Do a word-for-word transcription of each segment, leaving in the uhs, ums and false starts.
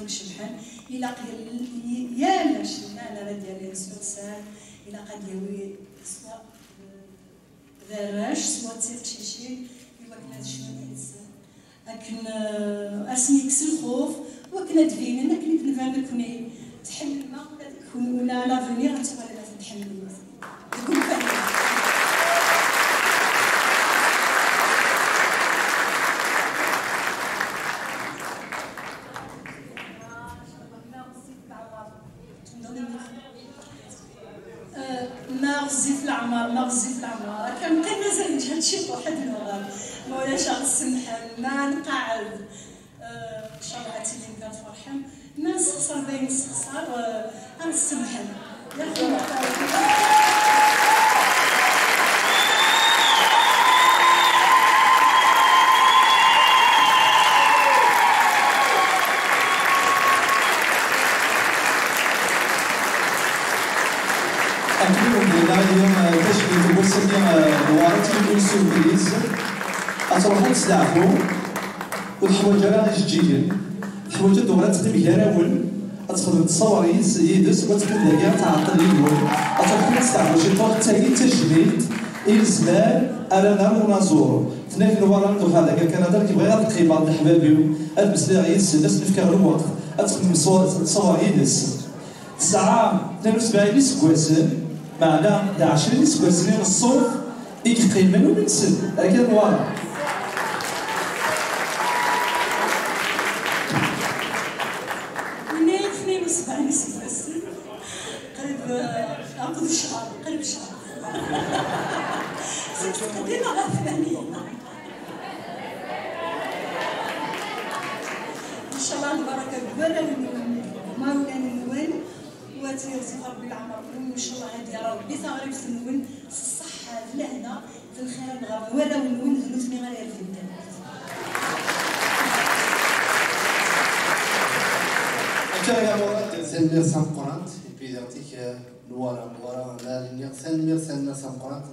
Cebḥen, ilaq yal, yal acennan ara d-yalin s leqsar, ilaq ad d-yawi swa d arrac, swa d tiqcicin, i wakken ad cnun yid-sen. Akken, eh, ad sen-yekkes lxuf, wakken ad d-binen, akken i d-nban nekkni tḥemmlem-aɣ, ula d kenwi, ula à l'avenir ad tuɣalem ad ten-tḥemmlem. Deg umkan-nni. Ma ɣezzif leɛmer, ma ɣezzif leɛmer, akka neqqim mazal neǧhed ciṭuḥ ad nuɣal. Ma ulac, ad ɣ-tsemḥem, ma nqeɛɛed, eh, ncallah ad tilim kan tferḥem. Ma nessexṣer d ayen nessexṣer, eh, ad ɣ-tsemḥem. Yerḥem Ṛebbi. Akken i wen-d-yenna Iliya, eh, tajmilt n wass-nni, eh, Newwara, d yiwet n surprise. Ad truḥ ad testeɛfu, ur teḥwaǧ ara ijeǧǧigen. Teḥwaǧ ad d-tuɣal ad teqqim gar-awen, ad texdem ṣṣawar yid-s, yid-s, u ad teqqim dagi ad tɛeṭṭel yid-wen. Ad truḥ kan ad testeɛfu ciṭuḥ, d tagi d tajmilt i lezman ara nerr unaẓur. Tenna-k Newwara, ad d-uɣaleɣ ar Kanada, nekk bɣiɣ ad qqimeɣ d leḥbab-iw, ad mmeslayeɣ yid-sen, ad sen-fkeɣ lweqt, ad texdem ṣṣawar yid-s. Tesɛa tnin u sebɛin iseggasen, meɛna d ɛecrin iseggasen i n ṣṣut i yeqqimen ur nensen, akka Newwara. Yenna-yi tnin u sebɛin iseggasen, qrib, eh, akked ccher, qrib ccher. Seg tqeddim ɣer tmanyin. Ncallah lbaraka deg warraw-nwen, deg imawlan-nwen, u ad yeɣzif Rebbi leɛmer-nwen, u ncallah ad yerr Rebbi taɣribt-nwen s ṣṣeḥḥa, d lehna, d lxir ad nɣer warraw-nwen, d nutni ara yerfden tamurt. Akka i Murad, tanemmirt tameqqrant, et puis d aɣ-t-ik, eh, Newwara, Newwara, ma nniɣ tanemmirt, tanemmirt tameqqrant.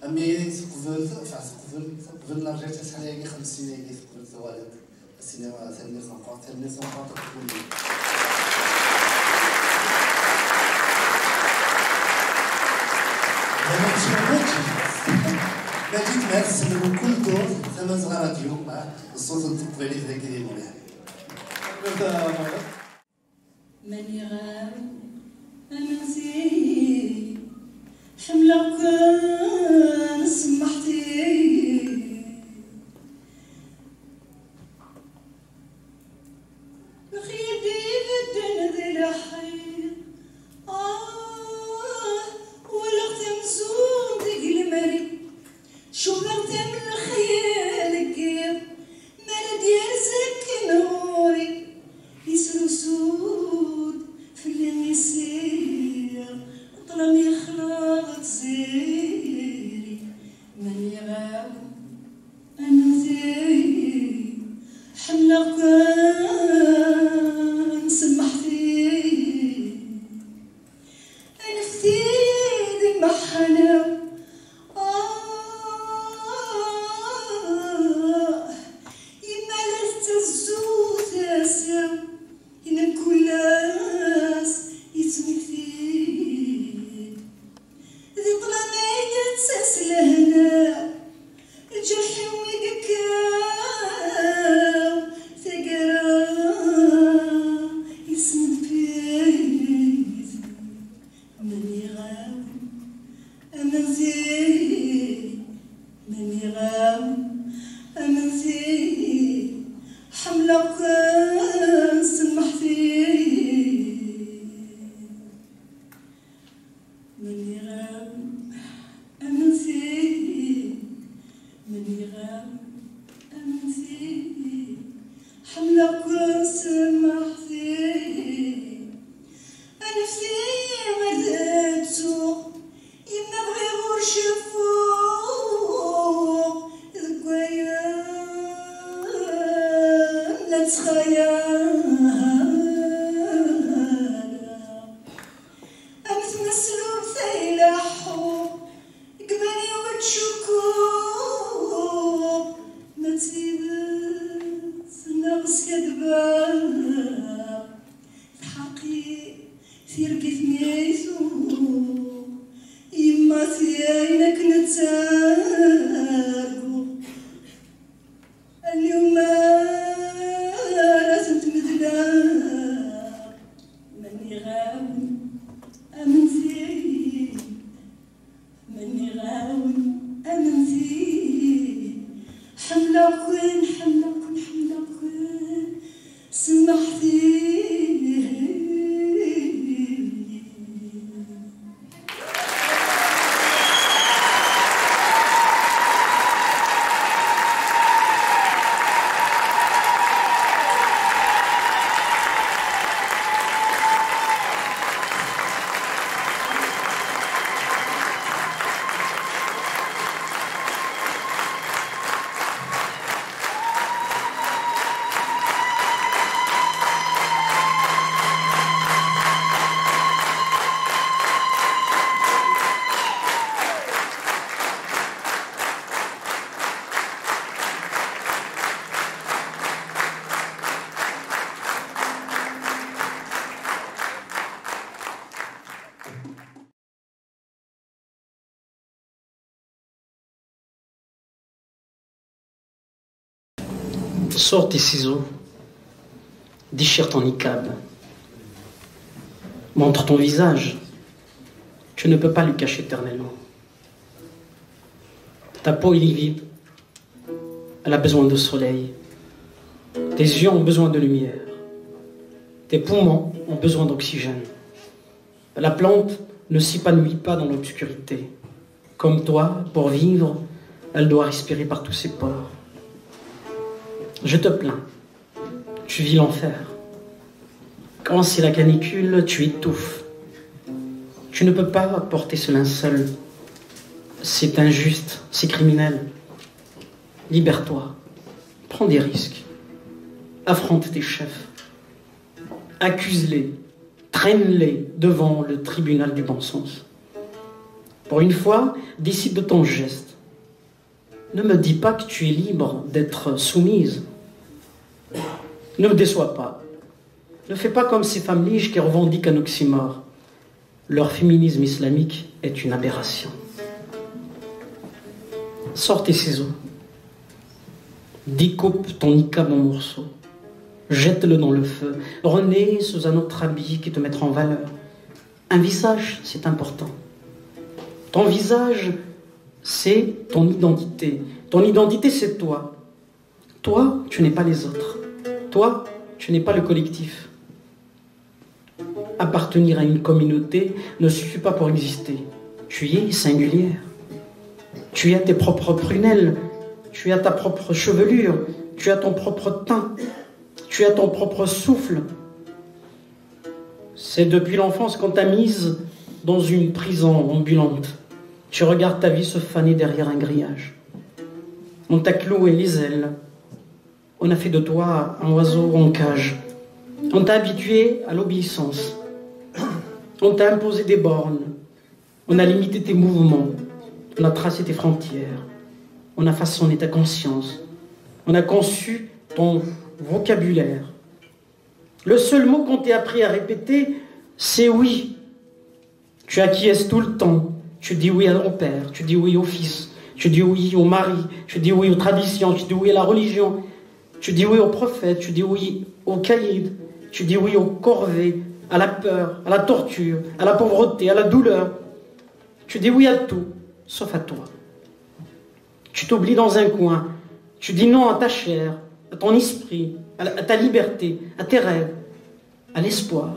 Ami teqbel, enfin, teqbel, teqbel la retraite, acḥal-agi, xems snin-agi teqbel tuɣal-d. As-iniɣ tanemmirt meqqret, tanemmirt meqqret akk fell-i. Merci beaucoup. Maǧid, merci beaucoup. Tamazɣa Radio, ah, ṣṣut n teqbaylit dagi di Montréal. Maniɣ-aw a Menzi, ḥemmleɣ-ken s tsemmaḥt-ik. Lxir d ibedden di leḥrir, ah, walaɣ-t amzun deg lemri. Cukkeɣ-t am lxir deg yiḍ, mi ara d-yerz akken ɣur-i, yesrusu-d fell-i isiɣ, ṭṭlam yexleḍ tziri. Maniɣ-aw a Menzi, ḥemmleɣ-ken s tsemmaḥt-ik. Anfet-iyi di mmeḥḥala. Ah, yemma la tettazzu tasa, i mkul ass yettmekti-d. Di ṭṭlam ay yettas lehna, lǧerḥ-iw i yekkaw taggara, yesnedf-it. Maniɣ-aw a Menzi, maniɣ-aw a Menzi, ḥemmleɣ-ken s tsemmaḥt-ik. Maniɣ-aw a Menzi, maniɣ-aw a Menzi, ḥemmleɣ-ken s tsemmaḥt-ik. Anfet-iyi ad ttuɣ, yemma bɣiɣ ur ceffuɣ deg wayen la ttxayaleɣ. Am tmeslubt ay leḥḥuɣ, deg iman-iw ttcukkuɣ ma d tidet neɣ skaddbeɣ. Sors tes ciseaux, déchire ton niqab, montre ton visage. Tu ne peux pas le cacher éternellement. Ta peau est livide, elle a besoin de soleil. Tes yeux ont besoin de lumière. Tes poumons ont besoin d'oxygène. La plante ne s'épanouit pas dans l'obscurité. Comme toi, pour vivre, elle doit respirer par tous ses pores. Je te plains. Tu vis l'enfer. Quand c'est la canicule, tu étouffes. Tu ne peux pas porter ce linceul. C'est injuste, c'est criminel. Libère-toi. Prends des risques. Affronte tes chefs. Accuse-les. Traîne-les devant le tribunal du bon sens. Pour une fois, décide de ton geste. Ne me dis pas que tu es libre d'être soumise. Ne me déçois pas. Ne fais pas comme ces femmes liges qui revendiquent un oxymore. Leur féminisme islamique est une aberration. Sors tes ciseaux. Découpe ton niqab en morceaux. Jette-le dans le feu. Renais sous un autre habit qui te mettra en valeur. Un visage, c'est important. Ton visage, c'est ton identité. Ton identité, c'est toi. Toi, tu n'es pas les autres. Toi, tu n'es pas le collectif. Appartenir à une communauté ne suffit pas pour exister. Tu es singulière. Tu as tes propres prunelles. Tu as ta propre chevelure. Tu as ton propre teint. Tu as ton propre souffle. C'est depuis l'enfance qu'on t'a mise dans une prison ambulante. Tu regardes ta vie se faner derrière un grillage. On t'a cloué les ailes. On a fait de toi un oiseau en cage. On t'a habitué à l'obéissance. On t'a imposé des bornes. On a limité tes mouvements. On a tracé tes frontières. On a façonné ta conscience. On a conçu ton vocabulaire. Le seul mot qu'on t'ait appris à répéter, c'est oui. Tu acquiesces tout le temps. Tu dis oui à ton père, tu dis oui au fils, tu dis oui au mari, tu dis oui aux traditions, tu dis oui à la religion, tu dis oui au prophète, tu dis oui au caïd, tu dis oui aux corvées, à la peur, à la torture, à la pauvreté, à la douleur. Tu dis oui à tout, sauf à toi. Tu t'oublies dans un coin. Tu dis non à ta chair, à ton esprit, à, la- à ta liberté, à tes rêves, à l'espoir.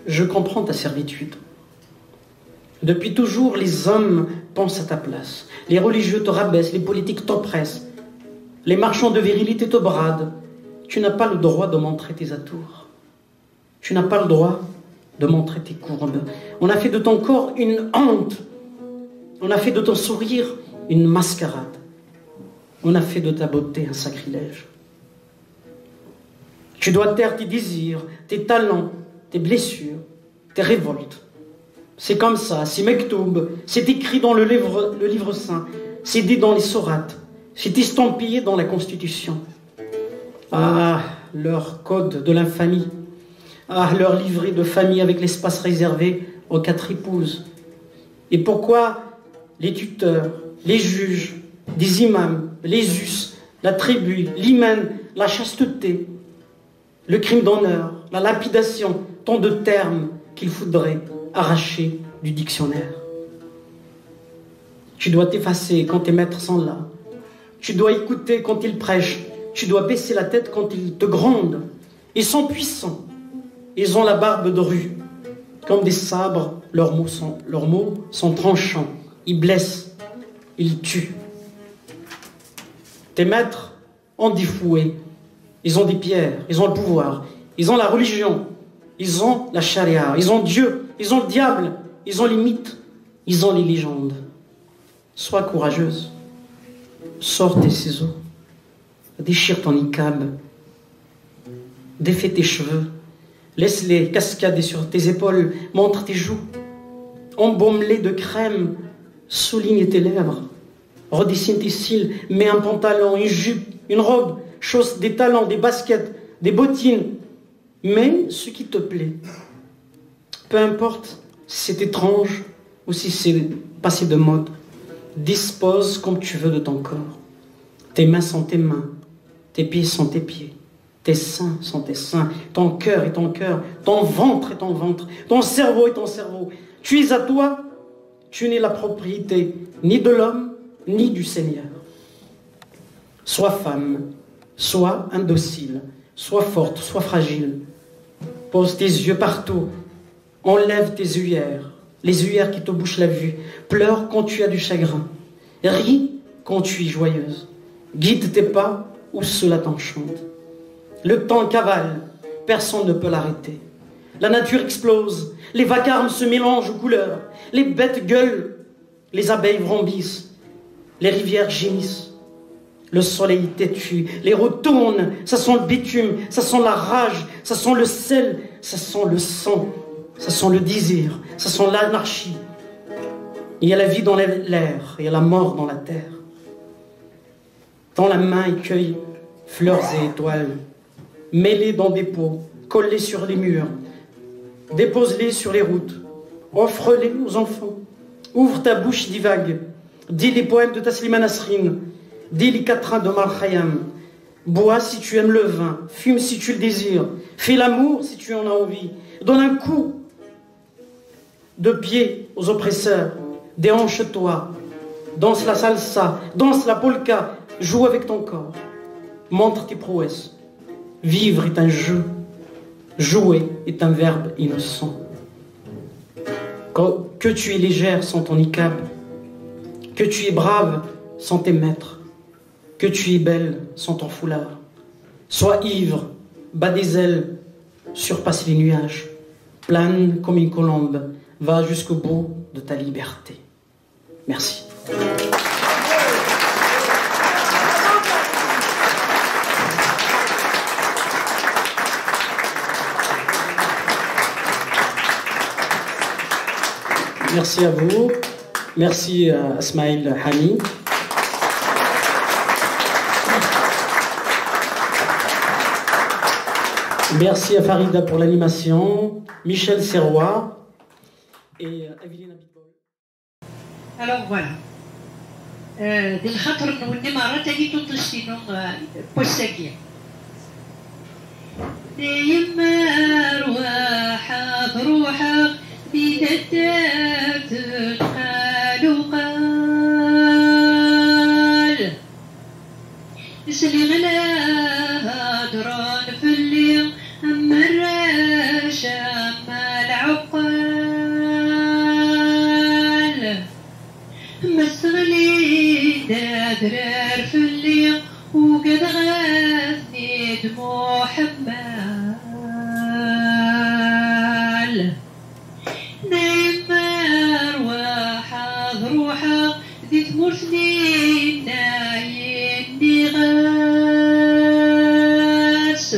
Je comprends ta servitude. Depuis toujours, les hommes pensent à ta place. Les religieux te rabaissent, les politiques t'oppressent. Les marchands de virilité te bradent. Tu n'as pas le droit de montrer tes atours. Tu n'as pas le droit de montrer tes courbes. On a fait de ton corps une honte. On a fait de ton sourire une mascarade. On a fait de ta beauté un sacrilège. Tu dois taire tes désirs, tes talents, tes blessures, tes révoltes. C'est comme ça, c'est mektoub, c'est écrit dans le livre, le livre saint, c'est dit dans les sourates, c'est estampillé dans la Constitution. Ah, leur code de l'infamie. Ah, leur livret de famille avec l'espace réservé aux quatre épouses. Et pourquoi les tuteurs, les juges, des imams, les us, la tribu, l'hymen, la chasteté, le crime d'honneur, la lapidation, tant de termes qu'il faudrait arracher du dictionnaire. Tu dois t'effacer quand tes maîtres sont là. Tu dois écouter quand ils prêchent. Tu dois baisser la tête quand ils te grondent. Ils sont puissants. Ils ont la barbe drue. Comme des sabres, leurs mots sont, leurs mots sont tranchants. Ils blessent. Ils tuent. Tes maîtres ont des fouets. Ils ont des pierres. Ils ont le pouvoir. Ils ont la religion. Ils ont la charia. Ils ont Dieu. Ils ont le diable. Ils ont les mythes. Ils ont les légendes. Sois courageuse. Sors tes ciseaux. Déchire ton niqab. Défais tes cheveux. Laisse-les cascader sur tes épaules. Montre tes joues. Embaume-les de crème. Souligne tes lèvres. Redessine tes cils. Mets un pantalon, une jupe, une robe. Chausse des talons, des baskets, des bottines. Mets ce qui te plaît. Peu importe si c'est étrange ou si c'est passé de mode. Dispose comme tu veux de ton corps. Tes mains sont tes mains. Tes pieds sont tes pieds, tes seins sont tes seins, ton cœur est ton cœur, ton ventre est ton ventre, ton cerveau est ton cerveau. Tu es à toi, tu n'es la propriété ni de l'homme, ni du Seigneur. Sois femme, sois indocile, sois forte, sois fragile. Pose tes yeux partout, enlève tes œillères, les œillères qui te bouchent la vue. Pleure quand tu as du chagrin. Ris quand tu es joyeuse. Guide tes pas où cela t'enchante. Le temps cavale, personne ne peut l'arrêter. La nature explose, les vacarmes se mélangent aux couleurs, les bêtes gueulent, les abeilles vrombissent, les rivières gémissent. Le soleil têtu les retourne, ça sent le bitume, ça sent la rage, ça sent le sel, ça sent le sang, ça sent le désir, ça sent l'anarchie. Il y a la vie dans l'air, il y a la mort dans la terre. Tends la main et cueille fleurs et étoiles. Mets-les dans des pots, colle-les sur les murs, dépose-les sur les routes, offre-les aux enfants. Ouvre ta bouche divague, dis les poèmes de Taslima Nasrine, dis les quatrains d'Omar Khayyam. Bois si tu aimes le vin, fume si tu le désires, fais l'amour si tu en as envie. Donne un coup de pied aux oppresseurs, déhanche-toi, danse la salsa, danse la polka, joue avec ton corps, montre tes prouesses. Vivre est un jeu, jouer est un verbe innocent. Que, que tu es légère sans ton niqab, que tu es brave sans tes maîtres, que tu es belle sans ton foulard. Sois ivre, bats des ailes, surpasse les nuages, plane comme une colombe, va jusqu'au bout de ta liberté. Merci. Merci à vous. Merci à Smaïl Hami. Merci à Farida pour l'animation, Michel Serrois et Evelyne Abitbol. Alors voilà. Euh, di lxaṭer-nwen i merra, tagi tuṭṭist-inu, euh, n wass-agi. Dayem arwaḥ ad ruḥeɣ di taddart n Qaluqal. Sliɣ la heddren fell-i am arrac am lɛuqqal. Ma sseɣlin-d adrar fell-i, ugadeɣ ad ten-id-muḥemmal. Dayem arwaḥ ad ruḥeɣ di tmurt-nni, nniɣ-as.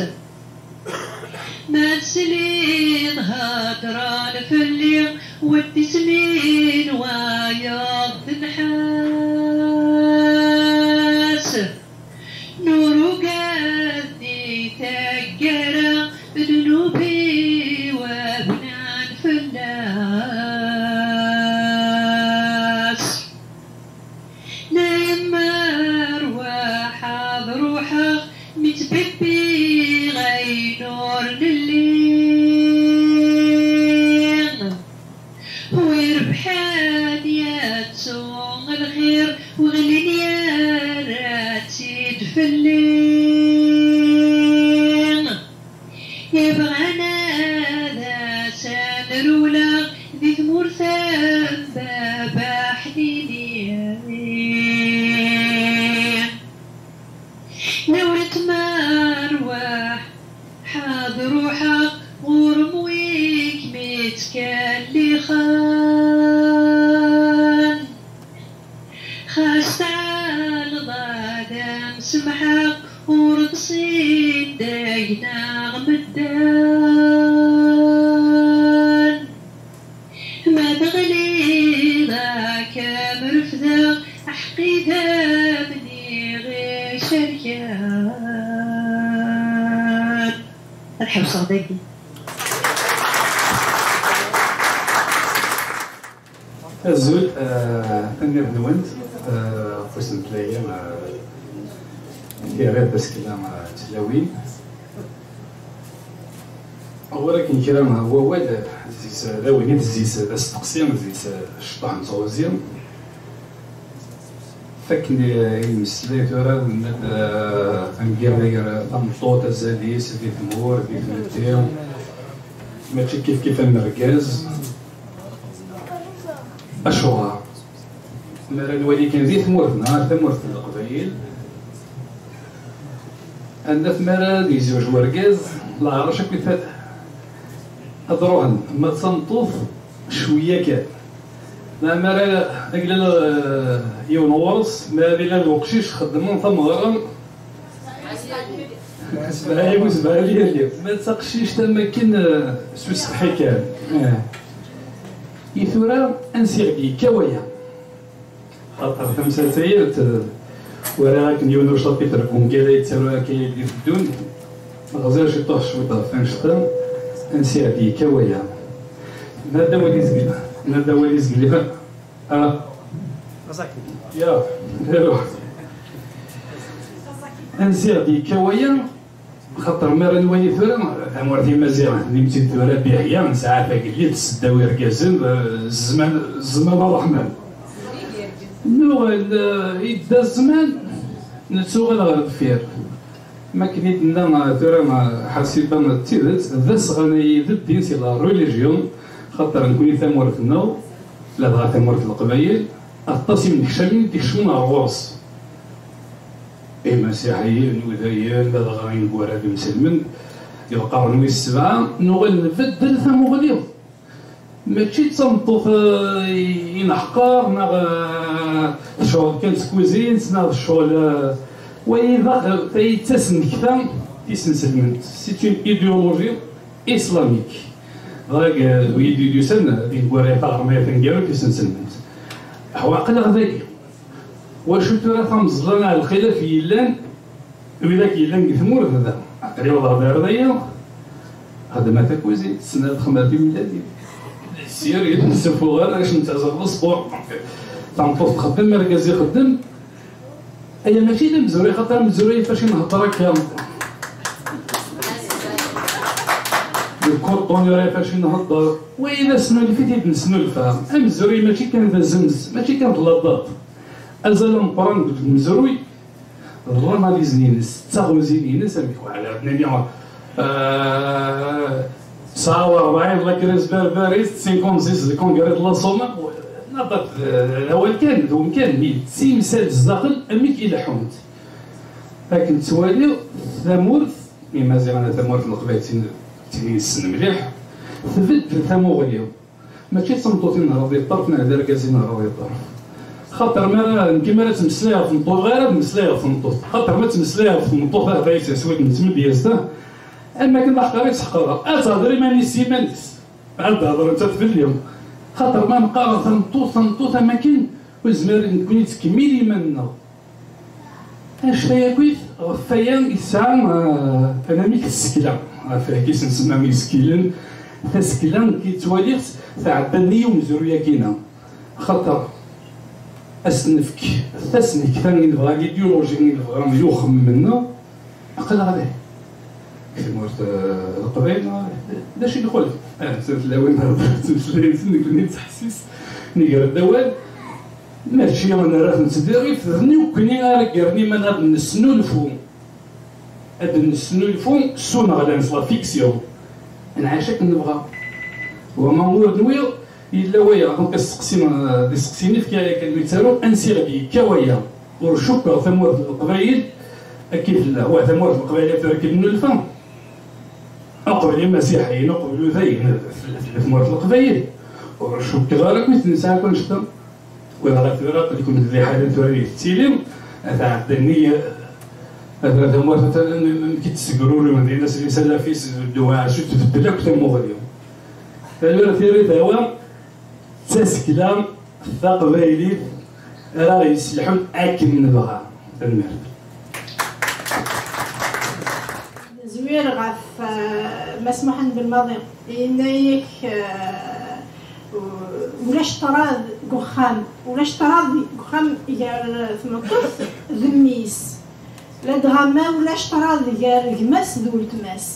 Ma tesliḍ heddren fell-i, waddi-s-nni n wayeḍ d nnḥas. Nur ugad di taggara, ddnub-iw bnan fell-as. Dayem arwaḥ ad ruḥeɣ, mi ttbibbiɣ ayen ur nelli. Wi irebḥen yettu lxir, wi ɣlin yerra-tt-id fell-i. Ibɣan ad as-nrewleɣ di tmurt n baba ḥnini. Nawret ma rwaḥ, ḥad ruḥeɣ ɣur-m wik mi ttkellixen. Xas tɛelleḍ ad am-semḥeɣ, ur ḍsin deg-neɣ medden. Ma teɣliḍ ad kem-refdeɣ, aḥeqqi d amni ɣ-icerken. Ad ḥebseɣ dagi. Azul, eh, tanemmirt-nwent, eh, ɣef usentel-agi, eh, Tira tasekla, eh, d tlawin. Ɣur-aken kra n wawal, eh, zis, eh, d awinit, zis, eh, d asteqsi, zis, eh, cṭuḥ n tɣuzi. Fakken, eh, i yemmeslay tura, nenna-d, eh, amgired gar tameṭṭut, azal-is, di tmurt, di tmetti. Mačči kif kif am urgaz. Acuɣer? Mi ara nwali kan di tmurt-nneɣ, ar tamurt n Leqbayel, anda mi ara ad yezweǧ wergaz, leɛrac akk i ta-, ad ruḥen, ma d tameṭṭut, cwiya kan. Ma mi ara aglal, eh, yiwen ɣur-s, mi ara d-ilal uqcic, xeddmen tameɣra, sebɛa u sebɛa liyali. Ma d taqcict am akken, eh, s usetḥi kan. Eh. I tura, ansi i ɣ-d-yekka waya? Xaṭer tamsalt-agi, t-, walaɣ akken yiwen ucapitre deg wungal ay yettaru akka ay d-iteddun. Ɣziɣ ciṭuḥ cwiṭ ɣef wanect-a, ansi i ɣ-d-yekka waya. Nerda wali zgel, nerda wali zgel. Ah. Ya, iruḥ. Ansi i ɣ-d-yekka waya? Xaṭer mi ara nwali tura, tamurt imaziɣen, imi tt-id-tura Biḥya, nesɛa tagellidt, seddaw irgazen, eh, zzman, zzman aṛeḥman. Nuɣal, eh, yedda zzman, nettuɣal ɣer deffir. Mi akken i d-tenna, eh, tura, eh, Ḥasiba, d tidet, d asɣan-agi d ddin, c'est la religion, xaṭer nekni tamurt-nneɣ, ladɣa tamurt n Leqbayel, aṭas imnekcamen i d-ikecmen ɣer ɣur-s. Imasiḥiyen, Inudayen, ladɣa ineggura d imselmen, deg lqern wis sebɛa, nuɣal nbeddel tamuɣli. Mačči d tameṭṭut, eh, i neḥqer, neɣ, eh, tecɣel kan s tkuzint, neɣ tecɣel, eh, wayi d ax-, tayi d tasnekta tisenselment. C'est une idéologie islamique. Dɣa, eh, wid i d-yusan, eh, di tgara taɣermayt taneggarut tisenselment. Aql-aɣ dagi. Wacu tura tameẓla neɣ lxilaf yellan, widak yellan deg tmurt da, aql-i wwḍeɣ-d ar daya, xedma takuzint, ssneɣ ad xedmeɣ timellalin. Sir, ur d-nessufuɣ ara, acu nettaẓer d ṣṣbur. Tameṭṭut txeddem, argaz ixeddem. Aya mačči d amezruy, xaṭer amezruy ifac i nhedder akka. Deg kuṭṭun ur ifac i nhedder. Wayi d asnulef i t-id-nesnulfa. Amezruy mačči kan d azemz, mačči kan d la date. Azal ameqqran deg umezruy d l'analyse-ines, d taɣuzi-ines, amek weɛla ad nini, euh, tesɛa u rebɛin la crise berberiste, cinquante-six le congrès de la Somme, la date, euh, d awal kan, d umkan, mi d timsal zdaxel, amek i leḥḥunt. Akken ttwaliɣ, tamurt, Imaziɣen, tamurt n Leqbayel tin, tin i nessen mliḥ, tbeddel tamuɣli. Mačči d tameṭṭut i nehreḍ di ṭṭerf, neɣ d argaz i nehreḍ di ṭṭerf. Xaṭer mi ara, nekk mi ara ttmeslayeɣ ɣef tmeṭṭut, ɣer ad meslayeɣ ɣef tmeṭṭut. Xaṭer ma ttmeslayeɣ ɣef tmeṭṭut, ah, tayi s aswid n tmedyazt, ah, am akken d aḥqar i tt-ḥqareɣ. Ad tehder iman-is s iman-is. Ad d-hedrent at fell-i. Xaṭer ma neqqar tameṭṭut, tameṭṭut, am akken ur nezmir nekkni nettkemmil iman-nneɣ. Annect-a yakk-it, ɣef waya i tesɛa, eh, anamek tsekla, ɣef wayagi i s-nsemma isekkilen, tasekla nekk i ttwaliɣ-tt tɛedda nnig umezruy-agi-ina. Axaṭer ad s-nefk tasnekta i nebɣa, l'idéologie i nebɣa i uxemmem-nneɣ, aql-aɣ da. Deg tmurt, eh, Leqbayel, d acu i d-iqul? Ah, tlawin ttmeslayen-sen, nekkni nettḥessis, nger-d awal. Mačči nerra-tent di rrif, d nekkni ara ggren iman ad nesnulfu. Ad nesnulfu s uneɣlan, s la fiction. Nɛac akken nebɣa. Wama ur nwiɣ, yella waya, donc asteqsi, d isteqsi-nni fkiɣ yakan mi ttaruɣ, ansi i ɣ-d-yekka waya? Ur cukkeɣ tamurt n Leqbayel akka i tella. Wah, tamurt n Leqbayel akka i tennulfa. Uqbel imasiḥiyen, uqbel udayen, tella, tella tmurt n Leqbayel. Ur cukkeɣ ara akk i ten-nesɛa akk annect-a. Wala tura, aql-iken di liḥala tura i tettili, tɛedda nnig, tura tamurt, atan, amek i d-tessegrurun, din as-, s alaf-is, ddwa, acu tbeddel akk tamuɣli. Tura tiri tawa, d tasekla taqbaylit ara ɣ-yesselḥun akken nebɣa. Tanemmirt. Nezwir ɣef, eh, Mass Muḥend Belmaḍi, yenna-yak, eh, ulac ṭṭrad deg uxxam, ulac ṭṭrad deg uxxam gar tmeṭṭut d mmi-s. Ladɣa ma ulac ṭṭrad gar gma-s d weltma-s.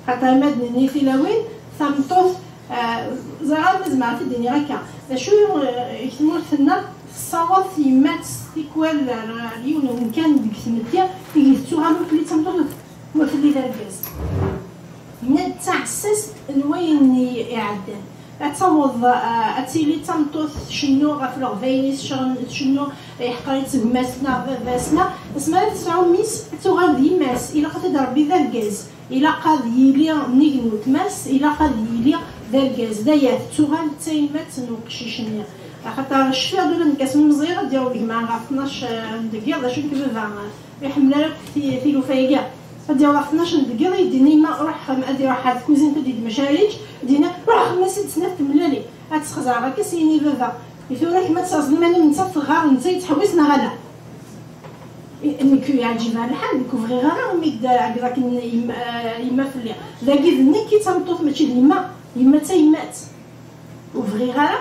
Xaṭer ma d-nini tilawin, tameṭṭut, eh, ẓriɣ arma zemreɣ ad t-id-iniɣ akka. D acu, eh, deg tmurt-nneɣ, tessawaḍ tyemmat tikwal ar, ar yiwen umkan deg tmetti, i tettuɣal ur telli d tameṭṭut, ur telli d argaz. Netta d taɛessast n wayen i iɛeddan. Ad taweḍ, eh, ad tili d tameṭṭut tcennu ɣef leɣbayen-is, tcennu iḥqer-itt gma-s neɣ baba-s, neɣ asmi ara tesɛu mmi-s, ad tuɣal d yemma-s. Ilaq ad t-id-rebbi d argaz. Ilaq ad yili nnig n weltma-s, ilaq ad yili d argaz. D aya, tettuɣal d tayemmat n uqcic-nni. Axaṭer cfiɣ-d ula d nekk asmi meẓẓiyeɣ, ad d-yaweḍ gma ɣef tnac, eh, n deg yiḍ, d acu nekk baba, eh, ur iḥemmel ara akk ti-, tilufa-agi. Ad d-yaweḍ ɣef tnac n deg yiḍ, ad d-yini yemma, ruḥ, ad iruḥ ar tkuzint, ad d-yedmec ara yečč, ad d-yini, ruḥ xemmem-as-id snat tmellalin. Ad tt-xezɛeɣ akka, s yini baba. I tura kemm ad tesɛeẓẓed iman-im, netta teɣɣar, netta yettḥewwis neɣ ala? I, nekk yeɛǧib-aɣ lḥal, nekk ur bɣiɣ ara imi d-ɛeggeḍ akken yemma, yemma fell-i. Dagi d nekk i d tameṭṭut, mačči d yemma. Yemma d tayemmat. Ur bɣiɣ ara.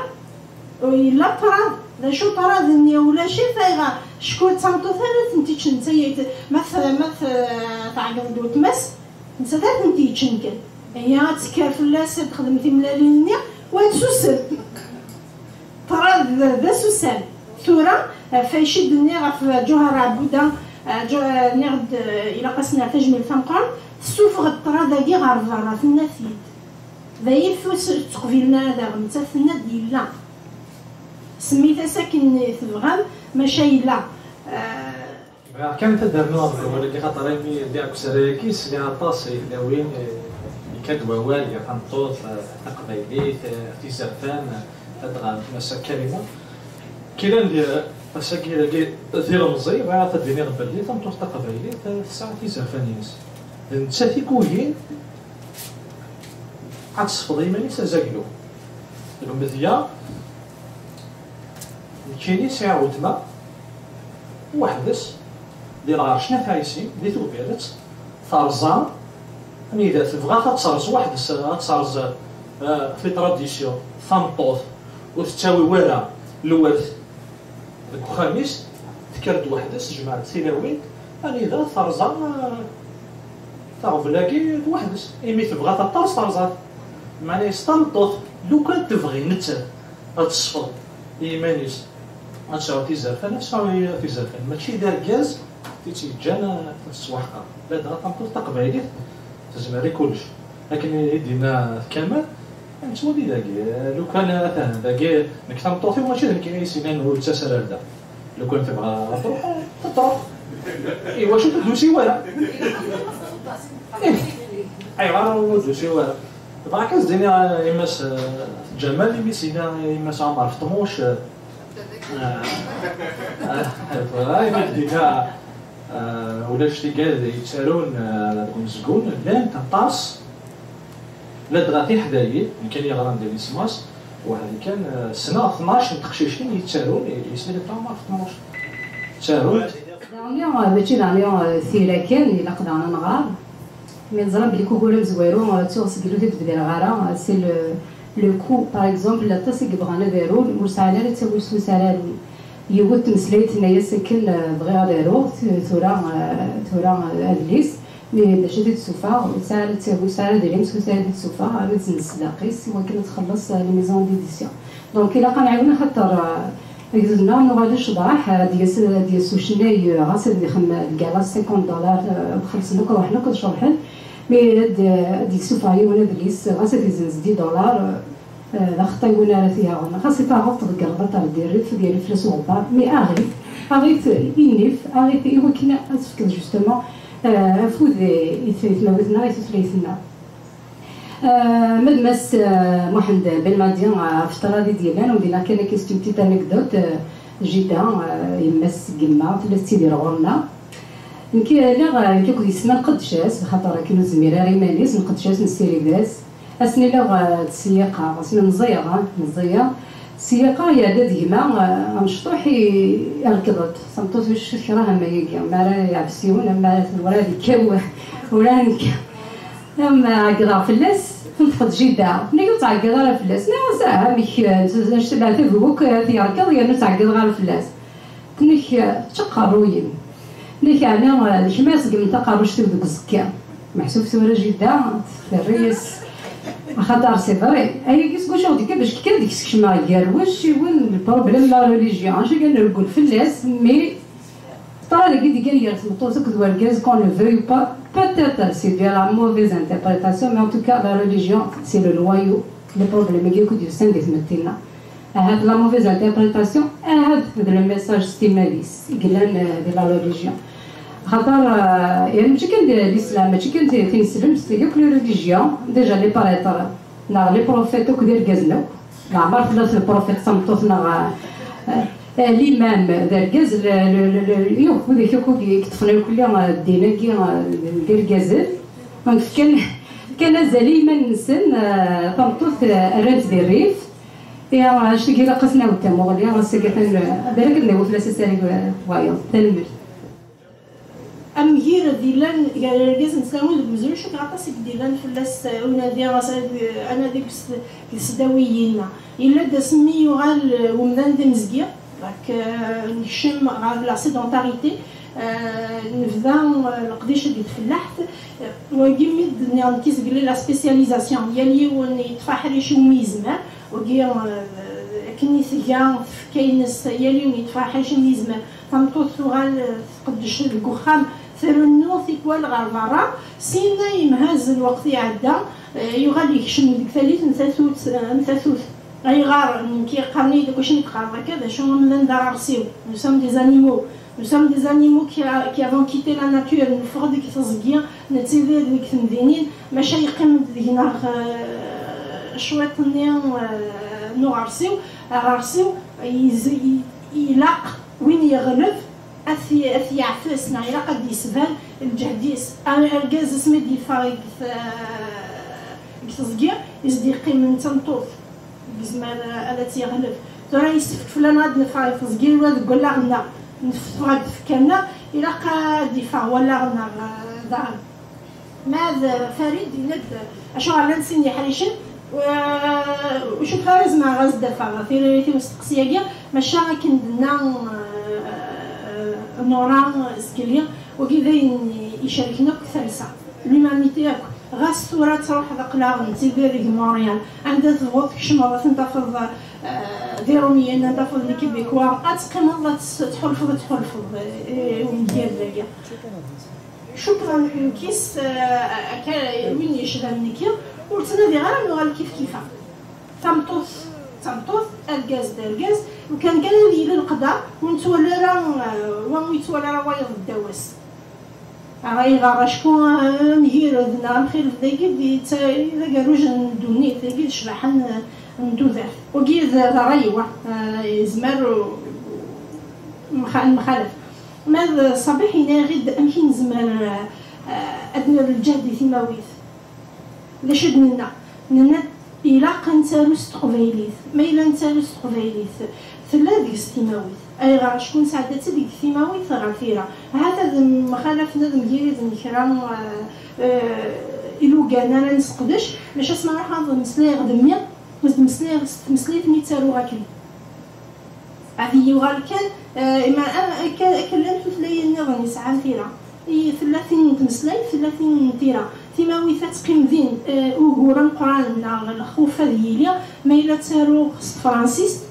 Ur yella ṭṭrad. D acu ṭṭrad-nni? Ulac-it. Ayɣer? Cku d tameṭṭut ara tent-iččen, netta yet-, ma t-, ma t-, tɛeggeḍ-d weltma-s, netta ara tent-yeččen kan. Aya ad tekker fell-as, ad texdem timellalin-nni, u ad tsusem. Ṭṭrad d, d asusam. Tura, ɣef acu i d-nniɣ ɣef Ǧuher Ɛebbuda, eh, Ǧu-, eh, nniɣ-d, eh, ilaq-as ad nerr tajmilt tameqqrant, tessufeɣ-d ṭṭrad-agi ɣer berra, tenna-t-id. D aya ur s-, ur tt-qbilen ara daɣen, nettat tenna-d yella. Semmit-as akken tebɣam, maca yella. Eh, Bɣiɣ kan ad d-rnuɣ ɣef wawal-agi, xaṭer imi lliɣ deg usarra-agi, sliɣ aṭas i tlawin, eh, yekka-d wawal gar tameṭṭut, eh, taqbaylit, eh, tizerfan, eh, ladɣa Massa Karima. Kiran di ass-agi dagi d ilemẓi, bɣiɣ ad d-iniɣ belli tameṭṭut taqbaylit, eh, tesɛa tizerfan-ines. D nettat i yugin ad tesfeḍ iman-is azaglu. Deg umedya, nekkini sɛiɣ weltma, weḥd-s, di lɣerc n At Ɛisin, di Tubiret, terẓa, anida tebɣa ad terẓ weḥd-s, ad terẓ, eh, ɣef les traditions, tameṭṭut, ur tettawi wara lwert deg uxxam-is, tekker-d weḥd-s, tejmeɛ-d tilawin, anida terẓa, eh, taɣbel-agi d weḥd-s. Imi tebɣa ad terẓ, terẓa-t. Meɛna-yas tameṭṭut, lukan tebɣi nettat ad tesfeḍ i yiman-is, ad tesɛu tizerfan, ad tesɛu tizerfan. Mačči d argaz i tt-yeǧǧan ad tettwaḥqer. Ladɣa tameṭṭut taqbaylit tezmer i kullec. Akken i d-yenna Kamal, nettwali dagi, lukan atan dagi, nekk tameṭṭut-iw mačči d nekk i s-yennan ur ttas ara ar da. Lukan tebɣa ad truḥ, ad truḥ. Iwacu ur d-tusi wara? Ih. Ayɣer ur d-tusi wara? Bɣiɣ kan s-d-iniɣ i Mass, eh, Ǧamal, imi s-yenna i Mass Ɛmer Feṭmuc, eh, eh, eh, imi d-yenna, eh, ulac tigad yettarun, eh, deg umezgun, llant aṭas, ladɣa tiḥdayin, nekk kan yeɣran di lismas, weḥd-i kan, eh, ssneɣ tnac n teqcicin yettarun, i-, yesla Ɛmer Feṭmuc. Ttarunt. Daɣen, mačči daɣen, eh, tira kan, ilaq daɣen ad nɣer. Mi neẓra belli ugur amezwaru, eh, ttuɣ seg yilu ur t-id-bdireɣ ara, eh, c'est le, le coût. Par exemple, aṭas i yebɣan ad arun, ur sɛan ara ttawil s wacu ara arun. Yiwet tmeslayt tenna-yas akken, eh, bɣiɣ ad aruɣ, t-, tura, eh, tura, eh, adlis, mi d acu i t-id-ssuffeɣ, ur tesɛi ara ttawil, ur tesɛi ara adlis, ur tesɛi ara ad id-ssuffeɣ, ara ad tzenz sdaq-is, i wakken ad txelleṣ, eh, la maison d'édition. Donc, ilaq ad nɛiwen axaṭer, eh, agdud-nneɣ nuɣal lecḍaḥ, ad d-yas, ad d-yas ucennay, ɣas ad ixemmem deg ala cinquante dollars, eh, ad xellṣen akk, ruḥen akk ad ceḍḥen. Mi ad, ad d-yessufeɣ yiwen adlis, ɣas ad izenz dix dollars, eh, d axeṭṭa i win ara t-yaɣen. Ɣas i taɣeḍ tḍeggreḍ ad terr diri-t, ad yerr fell-as uɣebbar, mais aɣ-it, aɣ-it i nnif, aɣ-it i wakken ad tefkeḍ justement, eh, afud i, i tmawit-nneɣ, i tutlayt-nneɣ. Euh, ma d Mass, euh, Muḥend Belmadi, euh, ɣef ṭṭrad i d-yellan, ur d-yenna kan akka, c'est une petite anecdote, euh, jida, euh, yemma-s n yemma, tella tettidir ɣur-neɣ. Nekk, lliɣ, euh, nekk akked yesma nqeddec-as, xaṭer akken ur tezmir ara iman-is, nqeddec-as, nessirid-as. Ass-nni lliɣ, euh, ttseyyiqeɣ, asmi meẓẓiyeɣ, ah, meẓẓiyeɣ. Ttseyyiqeɣ, yerra-d gma, euh, amecṭuḥ i, irekkeḍ-d. Tameṭṭut-iw tekṛeh ama-agi, mi ara yeɛfes yiwen, ama ara t-, ur ara d-ikkaw, ur ara nekkaw. Am ɛeggḍeɣ fell-as, tenṭeq-d jida. Nekk ur ttɛeggiḍ ara fell-as. Nniɣ-as, ah, amek, eh, s-, s-, leɛtab-iw akk, eh, yerkeḍ yernu ur ttɛeggiḍeɣ ara fell-as. Tennek, eh, tečča aqerruy-im. Nek ɛni d kemm i iṣeggmen taqerruct-iw deg uẓekka? Meḥsub tura jida terra-yas. Axaṭer c'est vrai, ayagi seg wacu ɣ-d-ikka bac kan deg-s kecmeɣ gar wacciwen le problème de la religion, acu kan nreggel fell-as, mais ṭṭra dagi d-ikkan gar tmeṭṭut akked wergaz, qu'on le veuille ou pas, peut-être c'est de la mauvaise interprétation, mais en tout cas la religion c'est le noyau, le problème-agi akk d-yusan di tmetti-nneɣ. Ahat la mauvaise interprétation, ahat d le message s timmad-is i yellan, euh, di la religion. Xaṭer, euh, yani mačči kan d l'islam, mačči kan d tineslemt, yakk les religions, déjà les prêtres neɣ les prophètes akk d irgazen akk. Leɛmer tella le prophète d tameṭṭut neɣ, euh, euh, l'imam d argaz, le, le, le, le, yakk widak akk i yeṭṭfen irkelli, euh, ddin-agi, euh, d irgazen. Donc fkan, fkan azal i yiman-nsen, euh, tameṭṭut, euh, rran-tt di rrif. Ihi, acu ilaq ad s-nawi d tamuɣli, ass-agi atan, ad ara d-nawi fell-as asarag, eh, wayeḍ. Tanemmirt. Amgired yellan gar argaz n tlawin deg umezruy, cukkeɣ aṭas i d-yellan fell-as, eh, unadi, ɣas ad, anadi deg s-, deg tesdawiyin-a. Yella-d asmi yuɣal, eh, umdan d imezgi, donc, eh, nekcem ɣer la sédentarité, eh, nebda, eh, leqdic deg tfellaḥt, eh, wagi mi d-nniɣ nekk zgelli la spécialisation, yal yiwen yeṭṭef aḥric iwumi yezmer, wagi, eh, akken i tga tfekka-ines, yal yiwen yeṭṭef aḥric iwumi yezmer. Tameṭṭut tuɣal, eh, tqeddec deg uxxam, trennu tikwal ɣer berra, syenna yemhaz lweqt iɛedda, eh, yuɣal yekcem deg tallit n tatut, eh, n tatut. Ayɣer nekk yeqqaren-iyi-d akk acu i d-teqqareḍ akka, d acu amdan d aɣersiw, nous sommes des animaux. Nous sommes des animaux qui, a- qui avons quitté la nature, neffeɣ-d deg teẓgi, nettidir deg temdinin, maca yeqqim-d deg-neɣ, eh, cwiṭ-nni, eh, n uɣersiw. Aɣersiw, yez- y- ilaq win yeɣleb ad t- ad t-yeɛfes, neɣ ilaq ad d-yesban lǧehd-is. Ar- argaz asmi d-yeffeɣ deg t- deg teẓgi, i s-d-yeqqimen d tameṭṭut. Yezmer ad tt-yeɣleb. Tura yessefk fell-aneɣ ad neffeɣ ɣef teẓgi, wa deg wallaɣ-nneɣ, neffeɣ ɣef tfekka-nneɣ, ilaq ad d-yeffeɣ wallaɣ-nneɣ, eh, daɣen. Ma d Farid yenna-d, acuɣer llan sin yeḥricen, eh, ur cukkeɣ ara zemreɣ ad s-d-afeɣ tiririt i usteqsi-agi, maca akken d-tenna, eh, Nora zgelli, wagi d ayen icerken akk talsa. L'humanité akk. Ɣas tura ad truḥeḍ aql-aɣ nettidir deg Montréal, anda tebɣuḍ tkecmeḍ, ad ten-tafeḍ, eh, d Irumyen, ad tafeḍ les Québécois, ad teqqimeḍ ad tes- tḥulfeḍ, ad tḥulfeḍ, eh, i umgired-agi. Cukkeɣ nekkis, eh, akka, win yecban nekki, ur ttnadiɣ ara nuɣal kif kifa. Tameṭṭut d tameṭṭut, argaz d argaz, lukan kan ad yili leqder, ur nettwali ara, eh, wa ur yettwali ara wayeḍ ddaw-as. Ayɣer acku amgired neɣ amxilef dagi d, d agerruj n ddunit, dagi d ccbaḥa n, n tudert. Wagi d, d ṛṛay-iw, eh, yezmer u-, mxa-, mxalaf. Ma d Ṣabiḥ yenna-yaɣ-id amek i nezmer, eh, ad nerr lǧehd i timawit. D acu i d-nenna? Nenna-d ilaq ad nettaru s teqbaylit. Ma yella nettaru s teqbaylit, tella deg-s timawit. Ayɣer? Acku nesɛedda-tt-id deg timawit ɣer tira. Ahat ad mxalafen, ad mgiriden kra, eh, eh, ilugan ara nesseqdec, maca asmi ruḥeɣ ad meslayeɣ d mmi, ad d-meslayeɣ s tmeslayt-nni ttaruɣ akken. Ad yuɣal kan, eh, ima-, am-, akka, akka llant tutlayin nniḍen yesɛan tira. I, tella tin n tmeslayt, tella tin n tira. Timawit ad teqqim din, eh, ugur ameqqran neɣ lxuf ad yili, ma yella ttaruɣ s tefransist,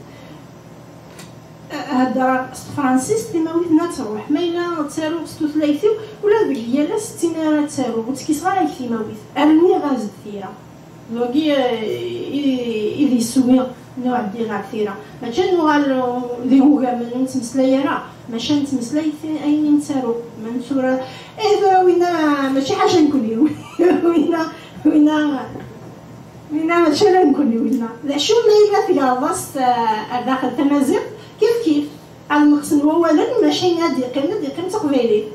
eh, heddreɣ s tefransist, timawit-nni ad truḥ. Ma yella ttaruɣ s tutlayt-iw, ula deg yal ass d tin ara ttaruɣ, ur ttkiseɣ ara deg timawit. Rniɣ-as-d tira. D wagi, eh, i, i d iswi n uɛeddi ɣer tira. Mačči ad nuɣal, eh, d igugamen ur nettmeslay ara, maca nettmeslay ti-, ayen i nettaru. Ma nettura, eh, tura winna mačči ḥaca nekni. Winna, winna, winna mačči ala nekni, winna. D acu ma yella tgerḍ-as, eh, ar daxel tamaziɣt, kif kif. Ad neqsen wawalen, maca ad d-yeqqim, ad d-yeqqim d taqbaylit.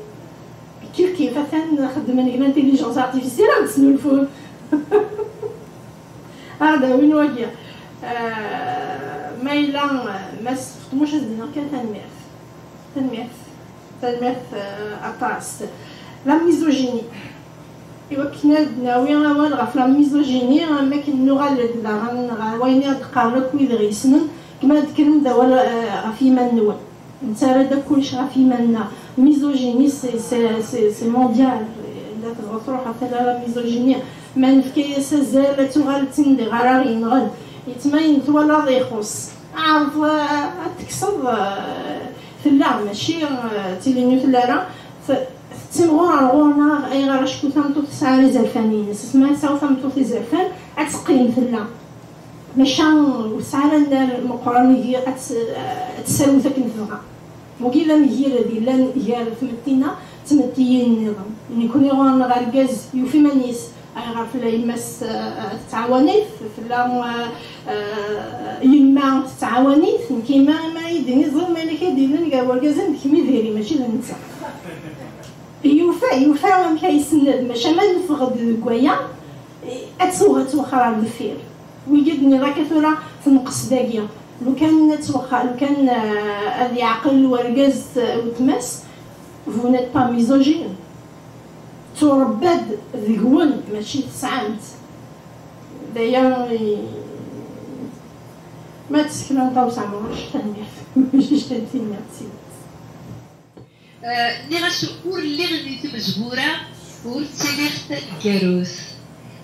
Kif kif, atan xeddmen deg l'intelligence artificielle, ad d-snulfun. Ad d-awin wagi. Eh, ma yella, eh, Mass Feṭmuc, ad s-d-iniɣ kan tanemmirt. Tanemmirt. Tanemmirt, eh, aṭas. La misogynie. Iwakken ad d-nawi awal ɣef la misogynie, am wakken nuɣal-d daɣen ɣer wayen i ɣ-d-qqaren akk wid ɣ-yessnen, kma ad d-tekrem d awal, eh, ɣef yiman-nwen. Nettarra-d akk kullec ɣef yiman-nneɣ. Misogynie, c'est, c'est, c'est, c'est mondial. Anda tebɣa truḥ ɣef tala la misogynie. Ma nefka-yas azal, ad tuɣal d tin d iɣara ɣ-yenɣen. Yettmayen twalaḍ ixuṣ. Ɛreḍ, eh, ad tekkseḍ, eh, tella, mačči, eh, d tili ur telli ara. T-, tettimɣur ar ɣur-neɣ, ayɣer acku tameṭṭut tesɛa izerfan-ines. Asmi ara tesɛu tameṭṭut izerfan, ad teqqim tella. Maca ur tesɛi ara nnar meqqren i ad tt-, ad tessawet akken tebɣa. Wagi d amgired yellan gar tmetti-nneɣ d tmettiyin nniḍen. Nekni ɣur-neɣ argaz yufa iman-is, ayɣer tella yemma-s, eh, tettɛawan-it, tella, eh, eh, yemma tettɛawan-it, nekk yemma ma i d-iniẓer ma yella kra d-yellan gar wergaz-a d kemm i diri, mačči d netta. Yufa, yufa amek ay isenned, maca ma neffeɣ-d deg waya, ad tuɣ, ad twexxer ar deffir. Wigi d-nniḍ akka tura tenqes dagi. Lukan ad twexxer, lukan, eh, ad yeɛqel wergaz, eh, weltma-s, vous n'êtes pas misogyne. Turebba-d deg-wen, mačči tesɛam-tt. D aya i, ma tsekna n Ṭawes Ɛemruc, tanemmirt. Mačči d tin-nniḍ d tidet. Eh, nniɣ-as ur lliɣ di tmezgura, ur ttiliɣ taneggarut.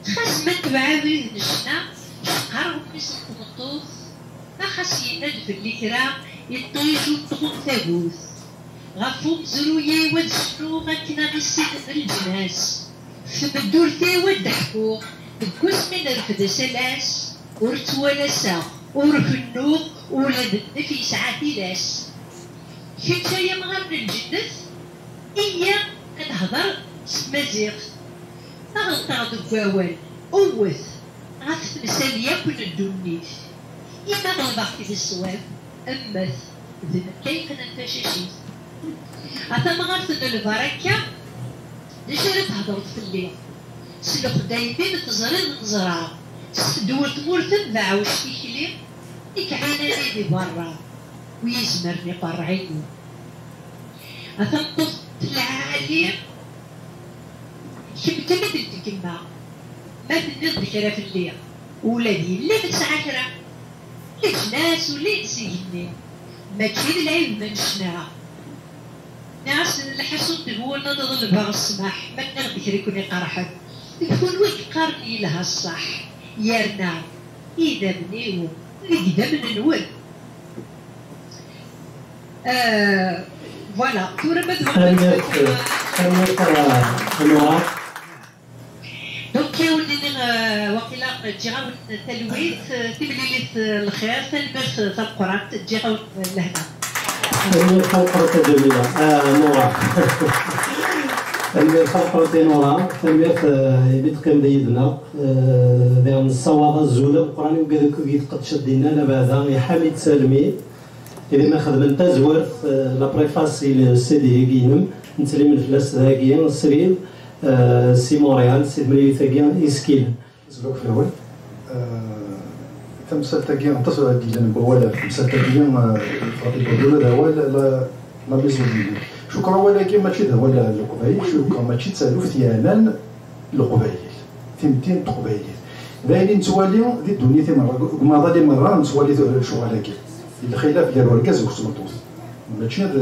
Xas ma tebɛed abrid n ccna, ceqqareɣ mmi-s n tmeṭṭut. Ma xas yenna-d fell-i kra, iṭij ur tɣum tagut. Ɣef umezruy-iw ad cnuɣ akken ad ɣ-issinen leǧnas. F tmeddurt-iw ad d-ḥkuɣ, deg wasmi nerfed asalas, ur ttwalaseɣ, ur kennuɣ, ula d nnif yesɛa tilas. Kečč ay amɣar n lǧennet, iyya ad nehder s tmaziɣt. Aɣ-nteɣ deg wawal, wwet, ɣef temsal yakk n ddunit. Imi ḍelbeɣ-k di ṣṣwab, mmet, d nekk ay yeqqnen tacacit. A tamɣart n lbarakka, d acu ara thedreḍ fell-i? S lexdayem-im teẓriḍ neẓra, s tedwel tmurt-im d aɛwec tikli, i iɛanan di berra, wi izemren iqerreɛ-iyi. A tameṭṭut n lɛali, kemm d tamidelt n yemma, ma tenniḍ-d kra fell-i, ula d yelli-m tesɛa kra. Leǧnas ula-ines igenni, mačči d lɛib ma necna. Nniɣ-asen lḥaṣun deg-wen ad ḍelbeɣ ssmaḥ, ma nniɣ-d kra i ken-iqerḥen. D kunwi i yeqqaren yelha ṣṣeḥ, yerna idammen-iw deg idammen-nwen. Euh, voilà, tura ma d-, tanemmirt, tanemmirt, a Nora. Donc, ad wen-iniɣ, euh, waqila ǧǧiɣ-awen talwit, euh, timlilit, euh, lxir, tanemmirt, euh, tameqqrant, ǧǧiɣ-awen, euh, lehna. Tanemmirt tameqqrant a Ǧamila, a Nora. Tanemmirt tameqqrant a Nora, tanemmirt, euh, imi teqqimeḍ yid-neɣ. Euh, diɣ nessawaḍ azul ameqqran i wigad akk i d-tqeddceḍ dinna, labeɛda i Ḥamid Salmi, imi xedmen tazwart, euh, la préface i le C D-agi-inem, nettlimen fell-as dagi srid, euh, si Montréal, si temlilit-agi iskilen. Azul akk fell-awen. Euh, tamsalt-agi, aṭas ara d-yellan n wawal ɣef temsalt-agi, euh, Fatima Badula d awal, la, la misogynie. Cukkeɣ awal-agi mačči d awal n Leqbayel, cukkeɣ mačči d taluft yeɛnan Leqbayel, timetti n teqbaylit. D ayen i nettwali di ddunit i merra, deg umaḍal i merra nettwali lecɣal-agi. Lxilaf gar urgaz akked tmeṭṭut. Mačči d,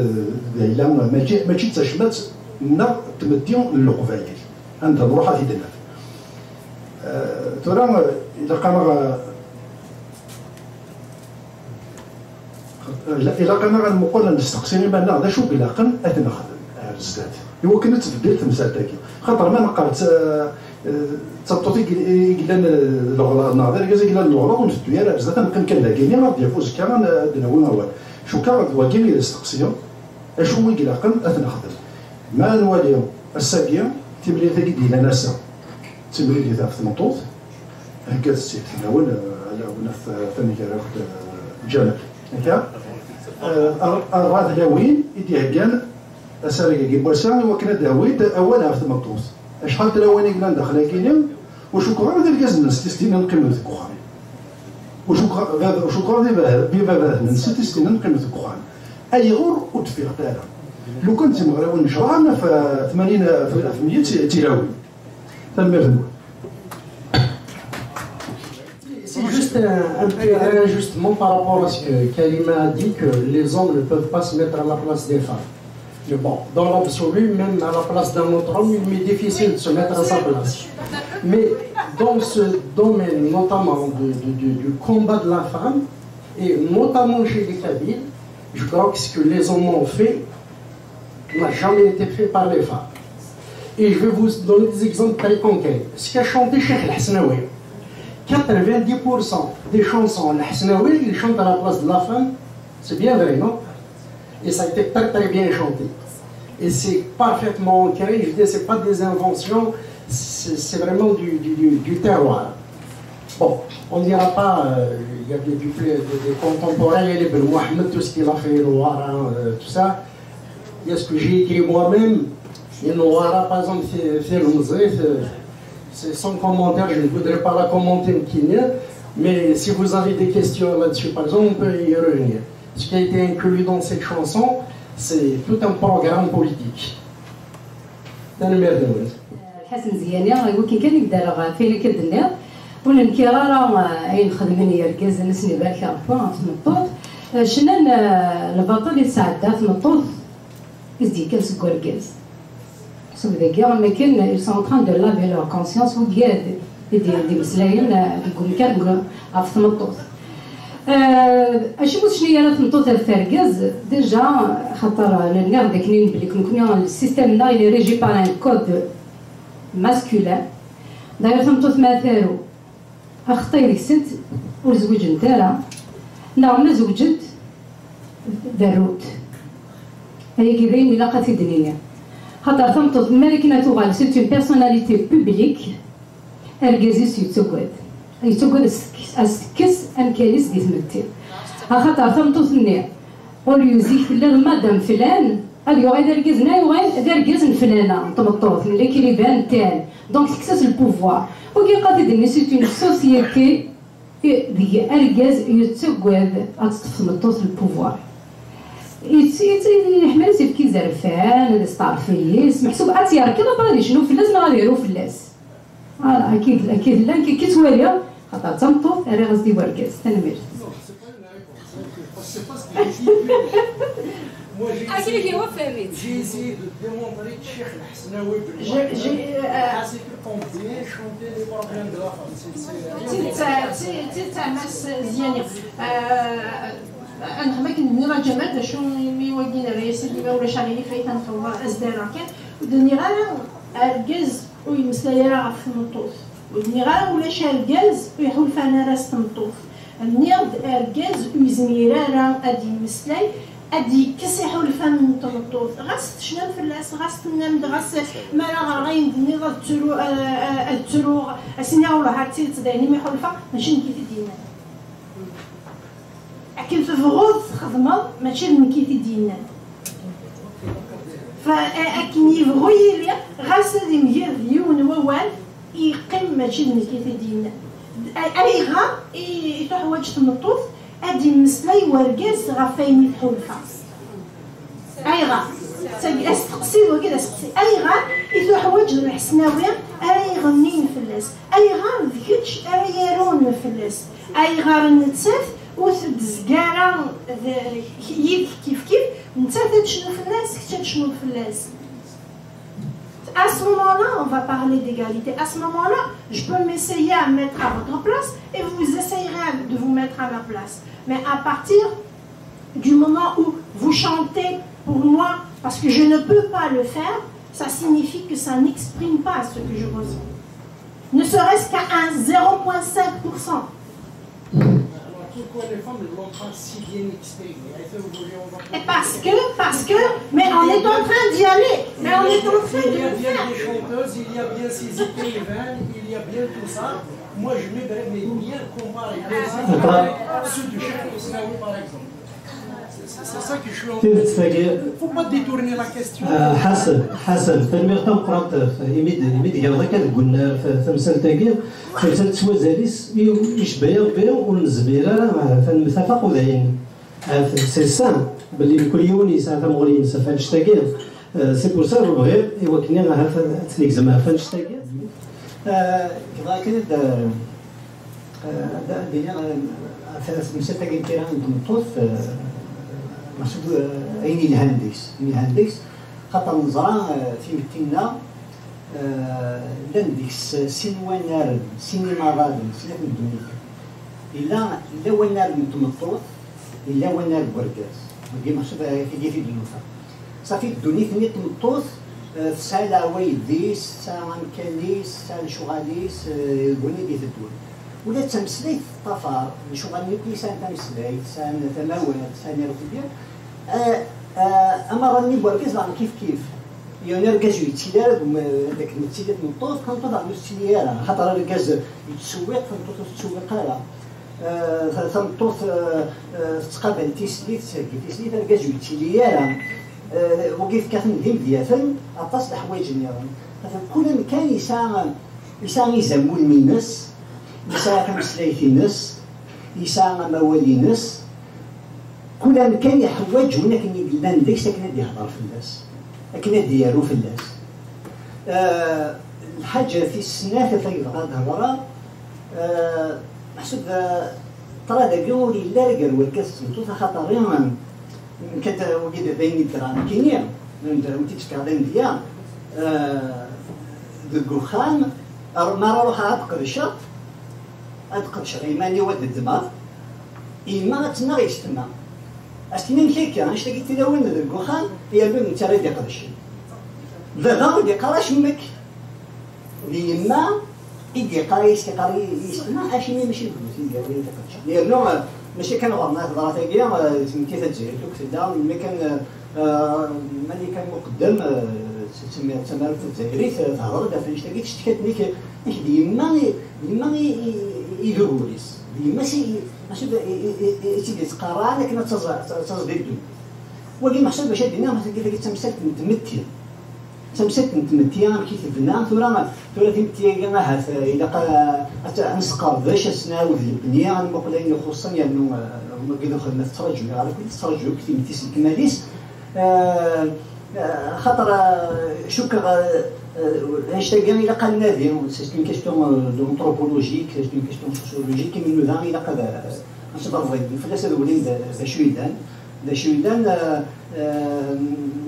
d ayla, mačči, mačči d tacmat nneɣ tmetti n Leqbayel. Anda nruḥ ad t-id-naf. Eh, tura, eh, ilaq-aneɣ, eh, Ila-, ilaq-aneɣ ad nmuqel, ad nesteqsi iman-nneɣ d acu i ilaqen ad t-nexdem ar zdat, i wakken ad tbeddel temsalt-agi. Xaṭer ma neqqar d ta-, eh, d tameṭṭut i i yellan, eh, d leɣlaḍ, neɣ d argaz i yellan d leɣlaḍ, ur nteddu ara ar zdat, ad neqqim kan dagi-nni, ad d-yaf uzekka, ad n-, ad d-nawi awal. Cukkeɣ d wagi i d asteqsi, acu i ilaqen ad t-nexdem. Ma nwali ass-agi, timlilit-agi d-yellan ass-a, d timlilit ɣef tmeṭṭut, Heggat-tt-id fell-awen, eh, ala wnaf, eh, taneggarut, eh, Ǧamal. Akka? Eh, ar-, arbaɛ tlawin i d-iheggan asarag-agi n wass-a i wakken ad d-awint awal ɣef tmeṭṭut. Acḥal tlawin i yellan daxel-agi-ni, ur cukkeɣ ara d irgazen-nnes tistin ad qqimen deg uxxam. Ur cukkeɣ, ur cukkeɣ d iba-, d ibabaten-nnes tistin ad qqimen deg uxxam. Ayɣer ur d-ffiɣent ara? Lukan d timeɣriwin necreɛ, naf, eh, tmanyin, eh, ɣef meyya d ti-, d tilawin. Tanemmirt-nwen. C'est juste Un, un petit réajustement par rapport à ce que Kalima a dit, que les hommes ne peuvent pas se mettre à la place des femmes. Mais bon, dans l'absolu, même à la place d'un autre homme, il m'est difficile de se mettre à sa place. Mais dans ce domaine, notamment de- de- de- du combat de la femme, et notamment chez les Kabyles, je crois que ce que les hommes ont fait n'a jamais été fait par les femmes. Et je vais vous donner des exemples très concrets. Ce qu'a chanté Cheikh El Hasnaoui, quatre-vingt-dix pour cent des chansons El Hasnaoui, il chante à la place de la femme. C'est bien vrai, non? Et ça a été très très bien chanté. Et c'est parfaitement ancré, je dis, c'est pas des inventions, c'est c'est vraiment du, du- du- du terroir. Bon, on n'ira pas, euh, il y a des, du play- des- des contemporains, il y a les Ben Mohamed, tout ce qu'il a fait, Noir, hein, euh, tout ça. Il y a ce que j'ai écrit moi-même, et Noir, par exemple, c'est c'est le musée, c'est- c'est sans commentaire, je ne voudrais pas la commenter, mais si vous avez des questions là-dessus, par exemple, on peut y revenir. Ce qui a été inclus dans cette chanson, c'est tout un programme politique. Dans le maire de Nice. Ḥasen Ziyani, i wakken kan i d-rreɣ ɣef wayen akka d-tenniḍ, ur nenkiṛ ara, eh, ayen xedmen yergazen, ad sen-ibarek Ṛebbi, ɣef tmeṭṭut. Eh, cnan, eh, lbaṭel i tesɛedda tmeṭṭut i s-d-yekkan seg urgaz. Ḥseb dagi am akken ils sont en train de laver leur conscience, wigad i d- d-imeslayen, eh, deg umkan ɣef tmeṭṭut. Eh, acimi ur tecni ara tmeṭṭut ɣef urgaz? Déjà, xaṭer, eh, nniɣ-d akken belli nekkni, le système-nneɣ il est régi par un code masculin. D'ailleurs, tameṭṭut ma taru, axeṭṭay deg-sent ur zwiǧent ara, neɣ ma zewǧent, berrunt. Ayagi d ayen ilaq ad t-id-nini. Xaṭer tameṭṭut, mi ara akken ad tuɣal, c'est une personnalité publique, argaz-is yettagad. Yettagad ad s-tekkes, ad s-tekkes amkan-is di tmetti. Axaṭer tameṭṭut-nni, au lieu zik tella d madame flan, ad yuɣal d argaz-nni, yuɣal d argaz n flana, n tmeṭṭut, n l'écrivain n tal. Donc tekkes-as le pouvoir. Wagi qad id-nni c'est une société deg argaz yettagad ad teṭṭef tmeṭṭut le pouvoir. Yeḥmel ad s-yefk izerfan, ad isteɛref yes, meḥsub ad tt-yerkeḍ après ad yecnu fell-as neɣ ad yaru fell-as. Voilà, akka i tella, akka i tella, akka i ttwaliɣ, xaṭer d tameṭṭut, rriɣ-as-d i wergaz. Tanemmirt. Moi, j'ai essayé, j'ai essayé de démontrer que Cheikh El Hasnaoui, J'ai, j'ai, euh, c'est que quand bien chanter les problèmes de la femme. C'est- c'est- Tidet, tidet, a Mass Ziani. Euh, ad nexdem akken d-nniḍ a Ǧamal, d acu imi wagi nerra-yas-id, ma ulac aɣilif, ay t-nxeḍ as-d-rreɣ kan. Ur d-nniɣ ara argaz ur yemmeslay ara ɣef tmeṭṭut. Ur d-nniɣ ara ulac argaz ur iḥulfan ara s tmeṭṭut. Nniɣ-d argaz ur yezmir ara ad yemmeslay, ad d-yekkes iḥulfan n tmeṭṭut. Ɣas tecnam fell-as, ɣas tennam-d, ɣas mi ara ɣreɣ ayen d-tenniḍ ad ttru-, ad, ad, ad ttruɣ, ad s-iniɣ wellah d tidet, d ayen imi ḥulfaɣ, mačči d nekk i t-id-yennan. Akken tebɣuḍ txedmeḍ, mačči d nekk i t-id-yennan. Fa, a- akken yebɣu yili, ɣas ad imger d yiwen wawal, yeqqim mačči d nekk i t-id-yennan. A- Ayɣer i, i tuḥwaǧ tmeṭṭut ad d-yemmeslay wergaz ɣef wayen i tḥulfa? Ayɣer? Tagi, asteqsi d wagi d asteqsi. Ayɣer i tuḥwaǧ Lḥesnawi ara iɣennin fell-as? Ayɣer d kečč ara yarun fell-as? Ayɣer nettat ur tezga ara d- yid-k kifkif, nettat ad tecnu fell-as, kečč ad tecnuḍ fell-as? À ce moment-là, on va parler d'égalité. À ce moment-là, je peux m'essayer à me mettre à votre place et vous essayerez de vous mettre à ma place. Mais à partir du moment où vous chantez pour moi, parce que je ne peux pas le faire, ça signifie que ça n'exprime pas ce que je ressens. Ne serait-ce qu'à un zéro point cinq pour cent. Alors, pourquoi les femmes ne l'ont pas si bien exprimé? Est-ce que vous voulez, on va Et parce que, parce que, mais on est en train d'y aller, mais on est en train Il de y a le bien faire. Des chanteuses, il y a bien ces écrivains, il y a bien tout ça. Moi, je m'aimerais bien comparer les uns avec ceux de Cheikh Hasnaoui, par exemple. C'est c'est ça que je suis en train de Tidet tagi, Il ne faut pas détourner la question. ah, Ḥasan, Ḥasan, tanemmirt tameqqrant, ah, imi d- imi d-tegreḍ akka deg unnar ta- tamsalt-agi, tamsalt s wazal-is, i- icebba-yaɣ Rebbi ur nezmir ara, ah, ad nemtafaq ur d ayen. Ah, c'est ça, belli mkul yiwen yesɛa tamuɣli-ines ɣef annect-agi. Ah, c'est pour ça ur bɣiɣ i wakken ahat ad tt-negzem ɣef annect-agi. Ah, bɣiɣ kan ad, ah, Ad d-iniɣ ɣef temsalt-agi n tira n tmeṭṭut, meḥsub ayen yelhan deg-s, ayen yelhan deg-s, xaṭer neẓra timetti-nneɣ llan deg-s sin wanaren, sin imaḍaden, snat n ddunit. Yella, yella wannar n tmeṭṭut, yella wannar n wergaz. Wagi meḥsub tigi i d-nufa. Safi ddunit-nni n tmeṭṭut, eh, tesɛa leɛwayed-is, tesɛa amkan-is, tesɛa lecɣal-is, eh, deg wayen i d-iteddun. Ula d tameslayt teṭṭafar, lecɣal-nni akk yesɛan tameslayt, sɛan tamawalt, sɛan irkelli. Eh, eh, amaḍal-nni n wergaz daɣen kif kif. Yiwen argaz ur yettili ara deg um-, deg nettili tmeṭṭut, tameṭṭut daɣen ur tettili ara, axaṭer argaz yettsewwiq, tameṭṭut ur tettsewwiq ara. Eh, ta-, tameṭṭut, eh, eh, tettqabal tislit, tettheggi tislit, argaz ur yettili ara. Eh, wagi yefka-ten d imedyaten, aṭas n leḥwayeǧ nniḍen. Ata kul amkan yesɛa, yesɛa izamuln-ines, yesɛa tameslayt-ines, yesɛa amawal-ines. Kul amkan iḥwaǧ win akken i yellan deg-s akken ad d-ihder fell-as, akken ad d-yaru fell-as. Eh, lḥaǧa tis snat ɣef ay bɣiɣ ad hedreɣ, eh, meḥsub, eh, ṭṭrad-agi ur yelli ara gar wergaz d tmeṭṭut, axaṭer, eh, nekk ad, wagi d ayen i ddreɣ nekkini, ur d-, ur t-id-fkiɣ d amedya, eh, deg uxxam, ar-, mi ara ruḥeɣ ad qedceɣ, ad qedceɣ iman-iw, ad ddmeɣ, yemma ad tennaɣ yessetma. Ad s-tini: "Amek akka, annect-agi d tilawin deg uxxam, yernu d netta ara d-iqedcen." Baba ur d-iqqar acemmek. D yemma i d-iqqar, i s-iqqar i yessetma, acimi mačči d nutni i d-iqedcen. Yernu, eh, mačči kan ɣur-neɣ teḍra tagi, eh, tmetti tazzayrit akk tella, melmi kan, eh, Ah, mani kan muqeddem, ah, s-, s-, d tamarut tazzayrit, ah, tehder-d ɣef annect-agi, tectka-d nek, nek d yemma i, d yemma i, i, i d ugur-is. D yemma-s i, i, i, i, i, i tt-id-yettqarran akken ad taẓ-, ad taẓ di ddunit. Wagi meḥsub bac ad d-iniɣ, meḥsub tagi d tamsalt n tmetti. D tamsalt n tmetti, amek i tebna, tura, tura timetti-agi ahat, ah, ilaq, ah, ad tt-, ad nesqerdec, ad s-nɛawed lebni, ad nmuqel ayen ixuṣṣen, yernu, ah, wagi d uxeddim, ad tettṛaǧu, yeɣra-ken tettṛaǧu akk timetti s lekmal-is. Euh, euh, xaṭer, euh, cukkeɣ, euh, euh, annect-agi ilaq ad nadi, c'est une question, euh, d'anthropologique, c'est une question sociologique, imi nuda ilaq ad, euh, ad nṣebber fell-as ad walin d, d acu yellan, d acu yellan, euh, euh,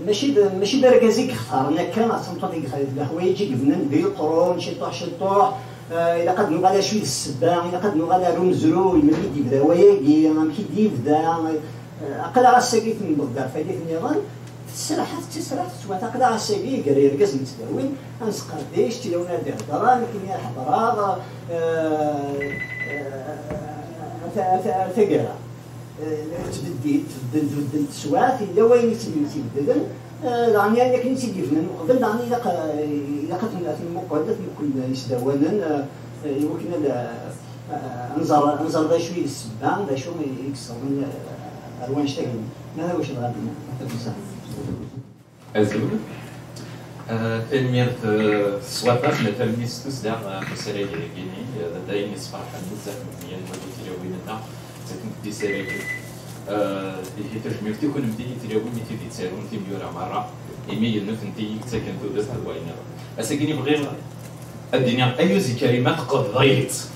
mačči d, mačči d argaz i yextaren akka, d tameṭṭut i yextaren, d leḥwayeǧ i yebnan di leqrun, ciṭuḥ, ciṭuḥ, euh, ilaq ad nuɣal acu i d ssebba, ilaq ad nuɣal ar umezruy, melmi i d-yebda wayagi, amek i d-yebda, euh, aql-aɣ ass-agi newweḍ-d ɣer tallit nniḍen, Tettserreḥ, tettserreḥ, tettwata aql-aɣ ass-agi gar yergazen d tlawin, ad nesqerdec tilawin ara d-iheddren, nekkini ad ḥeḍreɣ, eh, eh, ar ta-, ar ta-, ar taggara. Eh, tettbeddil, tbeddel, tbeddel teswiɛt, yella wayen i tt-, i tt-ibeddlen, eh, daɣen ayen akken i tt-id-yebnan uqbel, daɣen ilaq, eh, ilaq ad ten-, ad ten-nmuqel, ad nmuqel isdawanen, eh, eh, i wakken ad, eh, Nẓer, nẓer d acu i d ssebba, d acu i, i yessawḍen, eh, ar wanect-agi. Ma d acu dɣa din, ma d acu. Azul. Eh, tanemmirt, eh, s waṭas, ma tanemmirt s tussda, eh, ɣef usarag-agi-nni, eh, d ayen yessferḥen nezzeh, nekni ad nwali tilawin-nneɣ, ttakkent-d isaragen. Eh, ihi tajmilt i kunemti i tilawin i tid yettarun timyura merra, imi d nutenti i yettaken tudert ɣer wayen nniḍen. Ass-agi-nni bɣiɣ Ad d-iniɣ, ay uzi Karima, tqebḍeḍ-iyi-tt.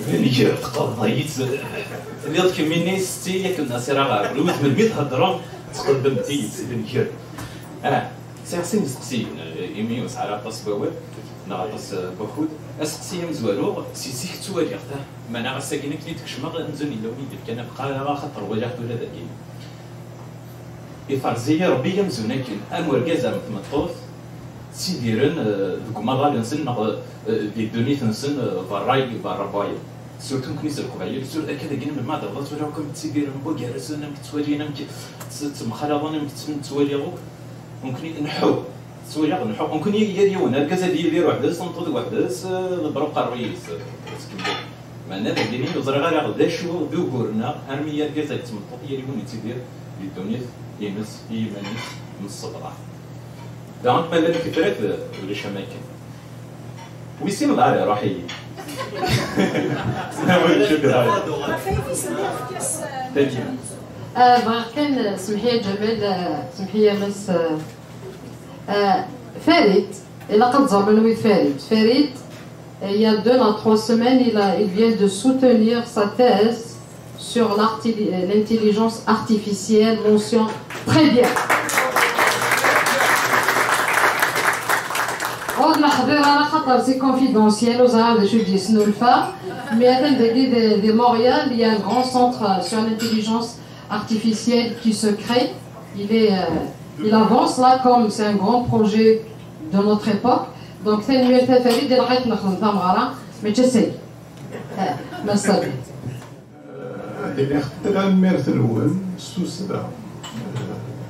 D nnger, tqebḍeḍ-iyi-tt. Tenniḍ kemmini setti, yak nna sira ɣer lewt, melmi theddreḍ, tqeddmeḍ-iyi-tt, d nnger. Ah, sɛiɣ sin iseqsiyen, imi ur sɛiɣ ara aṭas n wawal, neɣ aṭas n wakud. Aseqsi amezwaru, si zik ttwaliɣ-t, ah, meɛna ass-agi akken i d-kecmeɣ, amzun yella win i d-ifkan abqar, axaṭer walaɣ-t ula dagi. Iferz-iyi Rebbi amzun akken, am urgaz am tmeṭṭut, ttidiren, eh, deg umaḍal-nsen neɣ, eh, di ddunit-nsen, eh, berra, berra n wayeḍ. Surtout nekkni s Leqbayel, surtout akka dagi melmi ad d-tawḍeḍ tura akk amek ttidiren, amek gar-asen, amek ttwalin, amek tt-, ttemxalaḍen, amek tt-, ttwaliɣ akk. Nekkni nḥu, ttwaliɣ nḥu. Nekkni yal yiwen, argaz ad yidir weḥd-s, tameṭṭut weḥd-s, eh, ḍebber uqerruy-is, eh, tettkemmil. Meɛna dagini ur ẓriɣ ara d acu d ugur-nneɣ, armi argaz akked tmeṭṭut yal yiwen yettidir di ddunit-ines i yiman-is msebḍa. Daɣen ma llan tifrat, ulac am akken. Wis sin dɣa iruḥ-iyi. Tagi. Ah, bɣiɣ kan, eh, semḥ-iyi a Ǧamal, eh, semḥ-iyi a Mass, eh, eh, Farid, ilaq ad ẓermen wid Farid. Farid, Et il y a deux à trois semaines, il a, il vient de soutenir sa thèse sur l'arti-, l'intelligence artificielle. Mention très bien. Ur d-nexḍi ara, xaṭer c'est confidentiel, ur ẓriɣ d acu d-yesnulfa. Mais atan dagi di, di Montréal, il y a un grand centre sur l'intelligence artificielle qui se crée. Il est, euh, il avance là, comme c'est un grand projet de notre époque. Donc, tanemmirt a Farid, ilaq ad nexdem tameɣra, mačči ass-agi. Ah, ma ṣṣabi. Ad iniɣ tanemmirt-nwen s tussda, eh,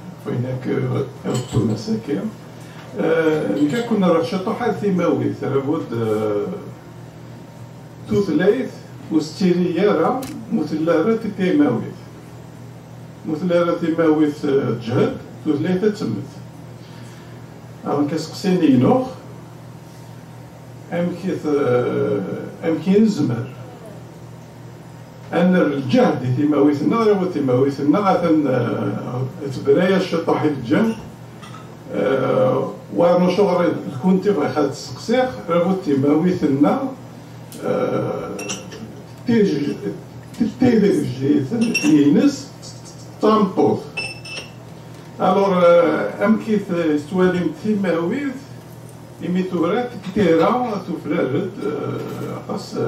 ɣef wayen akk iɣeṭṭun ass-agi. Eh, nekk ad ken-rreɣ ciṭuḥ ar timawit, ar wud, eh, tutlayt ur tettili ara, ur telli ara d timawit. Ur telli ara timawit, eh, teǧhed, tutlayt ad temmet. Alors, aseqsi-nni-inu, amek i t-, amek i nezmer ad nerr lǧehd i timawit-nneɣ, ara wud timawit-nneɣ atan, eh, tebra-yas ciṭuḥ i lǧehd, eh, war n ucuɣer d kunti bɣiɣ ad d-steqsiɣ, ara wud timawit-nneɣ, eh, tij-, tigejdit-ines d tameṭṭut. Alors, eh, amek i t-, tettwalimt timawit? Imi tura tira tufrar-d, eh, aṭas, eh,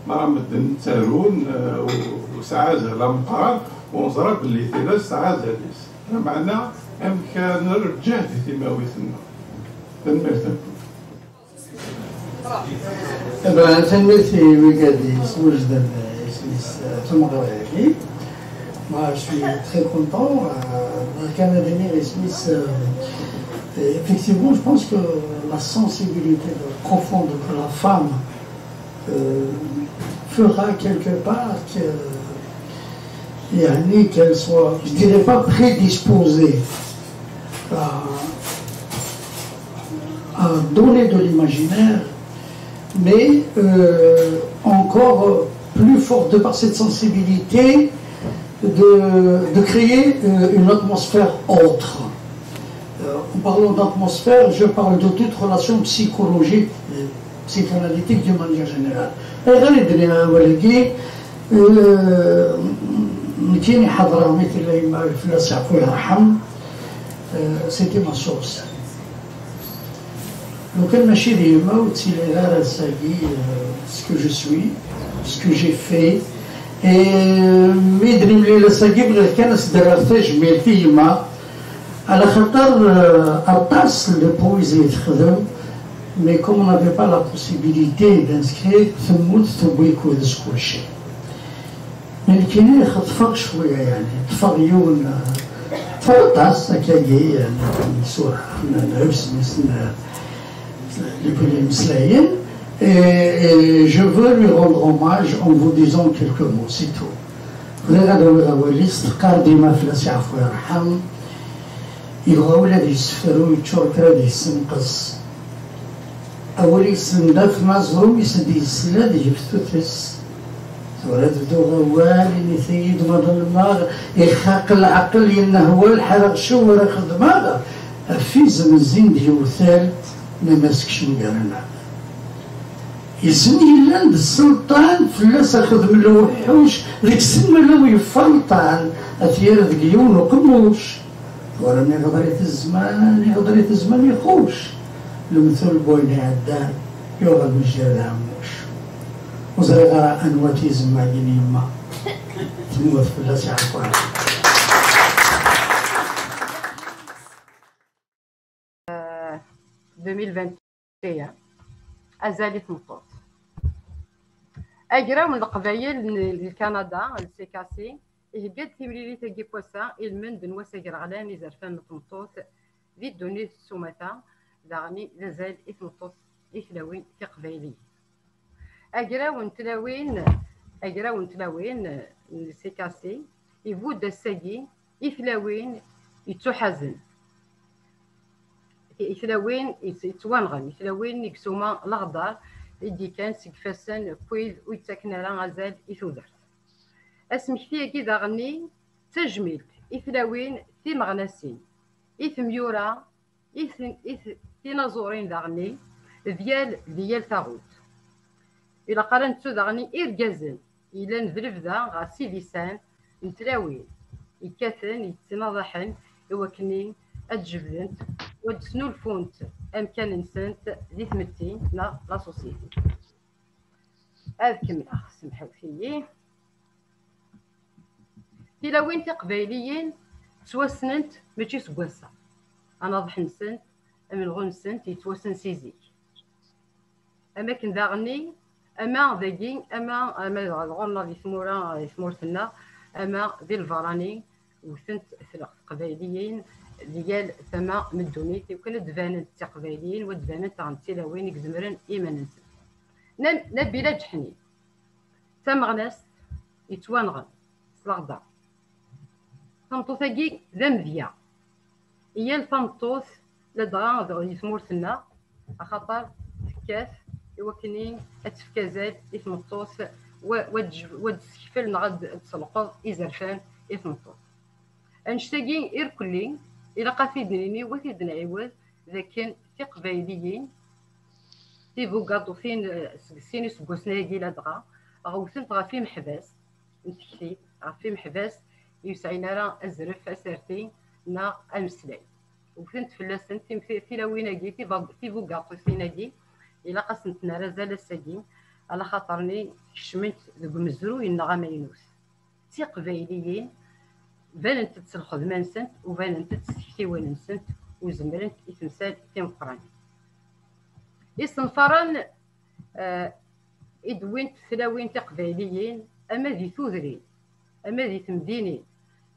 mara medden ttarun, eh, u-, u tesɛa azal ameqqran, u neẓra belli tira tesɛa azal-is. Lameɛna, amek ara nerr lǧehd i timawit-nneɣ? Tanemmirt-nwen. Tanemmirt i wigad yeswejden isem-is, eh, tameɣra-agi. Moi, je suis très content. Euh, kan ad iniɣ isem-is, euh, et effectivement, je pense que la sensibilité de- profonde de la femme, euh, fera quelque part que, يعني, qu'elle soit, je dirais pas prédisposée à, à donner de l'imaginaire, mais, euh, encore plus forte de par cette sensibilité de, de créer, euh, une atmosphère autre. Euh, en parlant d'atmosphère, je parle de toute relation psychologique, euh, psychanalytique d'une manière générale. Ayɣer i d-nniɣ awal-agi? Euh, nekkini ḥeḍreɣ mi tella yemma, fell-as yeɛfu yerḥem. Euh, c'était ma source. Lukan mačči d yemma, ur ttiliɣ ara ass-agi, euh, ce que je suis, ce que j'ai fait. Et, euh, mi d-nemlil ass-agi, bɣiɣ kan ad s-d-rreɣ tajmilt i yemma, ɛla xaṭer, euh, aṭas n les poésies i texdem, mais comme on n'avait pas la possibilité d'inscrire, temmut, tewwi akud s kulci. Nekkini xeṭfeɣ cwiya, yeɛni, ṭṭfeɣ yiwen, ṭṭfeɣ aṭas, akkagi, yeɛni, n isura, n, n, n, n, n, n, imeslayen, et, et je veux lui rendre hommage en vous disant quelques mots, c'est tout. Bɣiɣ ad awiɣ awal-is, teqqar dima fell-as yeɛfu yerḥem, yebɣa ula d yessefru yeččur kra d yessenqes. Awal-is n dat Maẓrum i s-d-yesla d yiftutes. Tura ad bduɣ awal, init-iyi-d ma ḍelmeɣ, ixaq leɛqel, yennehwa lḥal, ɣer cewwer xedmeɣ, ɣef izem zzin-d yewtal, nnan-as kcem gar-aneɣ. Isem yellan d sselṭan, fell-as ad xedmen lewḥuc, deg sin ulaw yefalṭan, ad t-yerr deg yiwen uqemmuc. Tura mi ɣeḍrit zzman, iɣeḍrit zzman ixuc. Lemtul n wayen iɛeddan, yuɣal mejjir d aɛemmuc. Ur ẓriɣ ara anwa-t yizem-agi n yemma. Temmut fell-as iɛeqqur. deux mille vingt et un. Azal i tmeṭṭut. Agraw n Leqbayel n Lkanada, le C K C, ihegga-d timlilit-agi n wass-a i lmend n wass agraɣlan izerfan n tmeṭṭut di ddunit s umata, daɣen d azal i tmeṭṭut i tlawin tiqbayliyin. Agraw n tlawin, agraw n tlawin n C K C ibudd ass-agi i tlawin yettuḥazen. I tlawin yettwanɣen, i tlawin i yesuma leɣder i d-yekkan seg ifassen n wid ur yettaken ara azal i tudert. Asmekti-agi daɣenni d tajmilt i tlawin timeɣnasin, i temyura, i tinaẓurin daɣenni d yal, di yal taɣult. Ilaq ara nettu daɣen irgazen yellan d lebda ɣer sidisan n tlawin yekkaten yettnaḍaḥen i wakken ad jebdent u ad snulfunt amkan-nsent di tmetti neɣ la société. Ad kemmleɣ, semḥewt-iyi. Tilawin tiqbayliyin ttwassnent mačči seg wass-a. Anaḍeḥ-nsent, amenɣu-nsent yettwassen si zik. Am akken daɣenni, ama dagi, ama, ama ɣur-neɣ di tmura, di tmurt-nneɣ, ama di lbarani, wtent teqbayliyin di yal tama n ddunit, iwakken ad d-banent d tiqbayliyin, u ad d-banent daɣen d tilawin i izemren iman-nsent. Nabila Ǧeḥni, tameɣnast yettwanɣen s leɣder. Tameṭṭut-agi d amedya i yal tameṭṭut, ladɣa di tmurt-nneɣ, axaṭer tekkat i wakken ad tefk azal i tmeṭṭut, wa ad d-tessekfel neɣ ad d-tselqeḍ izerfan i tmeṭṭut. Annect-agi irkelli ilaq ad t-id-nini, wa t-id-nɛiwed, d akken tiqbayliyin tibugaṭutin seg sin iseggasen-agi ladɣa ɣewtent ɣef imeḥbas n tekti, ɣef imeḥbas ur yesɛin ara azref aserti neɣ ameslay. Wtent fell-asent tilawin-agi, tibugaṭutin-agi, ilaq ad sent-nerr azal ass-agi, alaxaṭer-nni kecment deg umezruy-nneɣ amaynut. D tiqbayliyin, banent-d s lxedma-nsent u banent-d s tektiwin-nsent u zemrent i temsal timeqqranin. Isenfaren i d-wwint tlawin tiqbayliyin, ama di tudrin, ama di temdinin,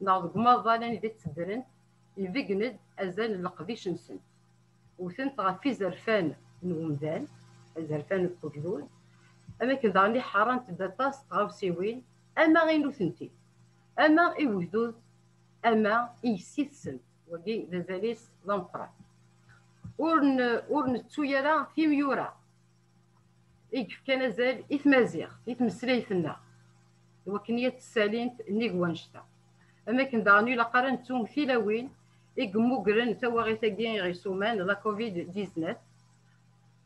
neɣ deg umaḍal anida tteddrent, ibeggen-d azal n leqdic-nsent. Wtent ɣef izerfan n umdan, azerfan n ugdud, am akken daɣen i ḥerrant-d aṭas n tɣawsiwin, ama i nutenti, ama i ugdud, ama i yessi-tsent. Wagi d azal-is d ameqqran. Ur, ur nettu ara timyura i yefkan azal i tmaziɣt, i tmeslayt-nneɣ, iwakken ad tt-ssalint nnig wannect-a. Am akken daɣen ilaq ara nettu tilawin i yemmugren tawaɣit-agi i ɣ-isuman la covid dix-neuf.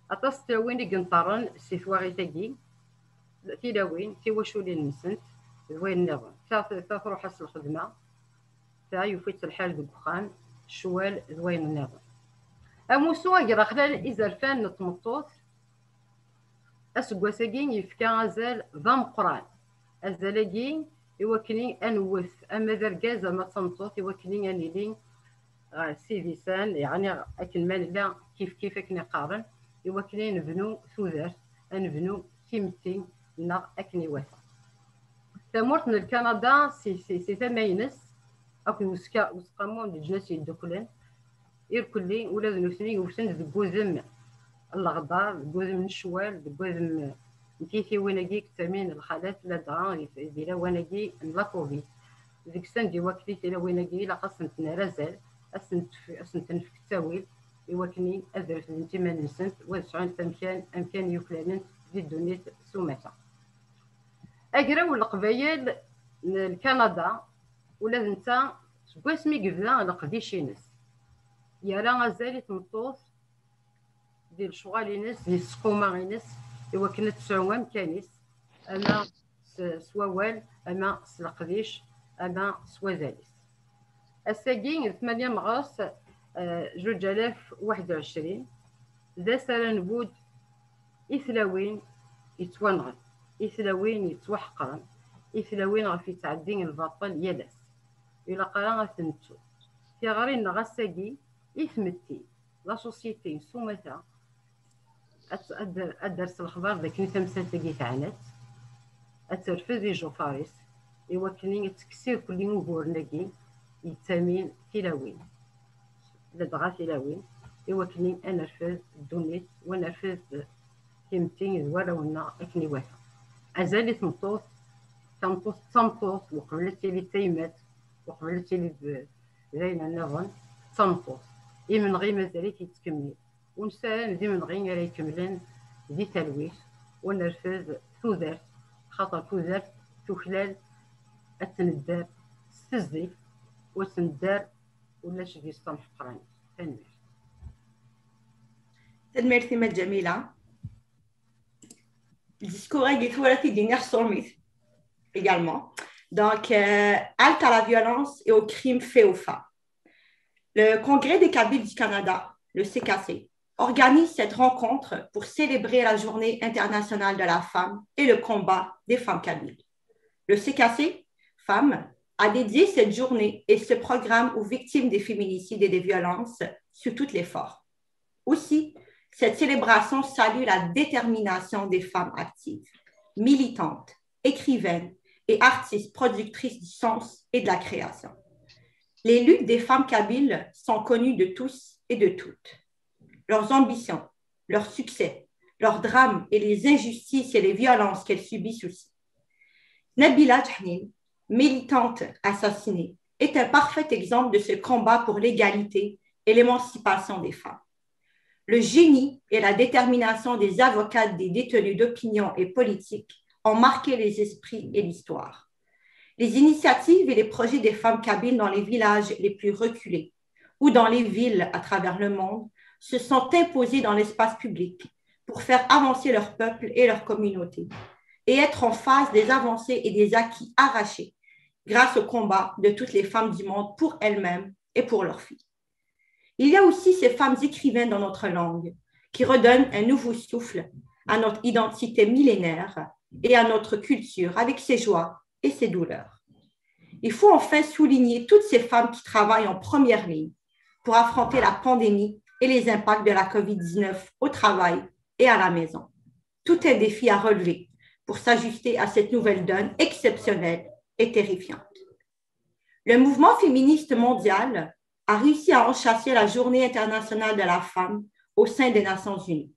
Aṭas n tlawin i yenṭerren si twaɣit-agi, tilawin, tiwaculin-nsent d wayen nniḍen. Ta, ta truḥ-as lxedma, ta yufa-tt lḥal deg uxxam, ccwal d wayen nniḍen. Amussu agraɣlan izerfan n tmeṭṭut, aseggas-agi yefka azal d ameqqran. Azal-agi iwakken ad nwet ama d argaz ama d tameṭṭut, iwakken ad nili ɣer sidisan, yeɛni akken ma nella kif kif akken i qqaren, iwakken ad nebnu tudert, ad nebnu timetti-nneɣ akken iwata. Tamurt n Lkanada si, si, si tama-ines akked useqqamu n leǧnas yeddukklen, irkelli ula d nutni wten deg wudem n leɣder, deg wudem n ccwal, deg wudem n tiytiwin-agi yettamin lxalat ladɣa di lawan-agi n la covid. Deg-sent d iwakken tilawin-agi ilaq ad sent-nerr azal, ad sent-nefk ttawil iwakken ad refdent iman-nsent u ad sɛunt amkan, amkan yuklalen di ddunit s umata. Agraw n Leqbayel n Lkanada, ula d netta seg wasmi yebda leqdic-ines, yerra azal i tmeṭṭut di lecɣal-ines, di tesquma-ines, iwakken ad tesɛu amkan-is, ama s wawal, ama s leqdic, ama s wazal-is. Ass-agi d tmanya meɣres, zuǧ alaf u waḥed u ɛecrin, d ass ara nbudd i tlawin yettwanɣen, i tlawin yettwaḥeqren, i tlawin ɣef yettɛeddin lbaṭel yal ass. Ilaq ara ad ten-nettu. Tiɣri-nneɣ ass-agi i tmetti, la société s umata, ad, ad, ad d-ters lexbar d akken tamsalt-agi teɛna-tt, ad terfed ijufaṛ-is, iwakken ad tekkes irkelli uguren-agi yettamin tilawin, ladɣa tilawin, iwakken ad nerfed ddunit, u ad nerfed timetti d warraw-nneɣ akken iwata. Azal i tmeṭṭut, tameṭṭut d tameṭṭut, uqbel ad tili d tayemmat, uqbel ad tili d, d ayen nniḍen, d tameṭṭut. Imenɣi mazal-it yettkemmil. U nessaram d imenɣi ara ikemmlen di talwit, u ad nerfed tudert, xaṭer tudert tuklal ad tt-nedder s tezdeg, u ad tt-nedder ulac deg-s tamḥeqranit. Tanemmirt. Tanemmirt i Mat Ǧamila. Discours-agi tura ti d-iniɣ sur-mit également. Donc, euh, halte à la violence et aux crimes faits aux femmes. Le Congrès des Kabyles du Canada, le C K C, organise cette rencontre pour célébrer la Journée internationale de la femme et le combat des femmes kabyles. Le C K C Femmes a dédié cette journée et ce programme aux victimes des féminicides et des violences sous toutes les formes. Aussi, cette célébration salue la détermination des femmes actives, militantes, écrivaines et artistes productrices du sens et de la création. Les luttes des femmes kabyles sont connues de tous et de toutes. Leurs ambitions, leurs succès, leurs drames et les injustices et les violences qu'elles subissent aussi. Nabila Djahnin, militante assassinée, est un parfait exemple de ce combat pour l'égalité et l'émancipation des femmes. Le génie et la détermination des avocates des détenus d'opinion et politiques ont marqué les esprits et l'histoire. Les initiatives et les projets des femmes kabyles dans les villages les plus reculés ou dans les villes à travers le monde se sont imposées dans l'espace public pour faire avancer leur peuple et leur communauté et être en face des avancées et des acquis arrachés grâce au combat de toutes les femmes du monde pour elles-mêmes et pour leurs filles. Il y a aussi ces femmes écrivaines dans notre langue qui redonnent un nouveau souffle à notre identité millénaire et à notre culture avec ses joies et ses douleurs. Il faut enfin souligner toutes ces femmes qui travaillent en première ligne pour affronter la pandémie et les impacts de la covid dix-neuf au travail et à la maison. Tout un défi à relever pour s'ajuster à cette nouvelle donne exceptionnelle et terrifiante. Le mouvement féministe mondial a réussi à enchâsser la Journée internationale de la femme au sein des Nations Unies.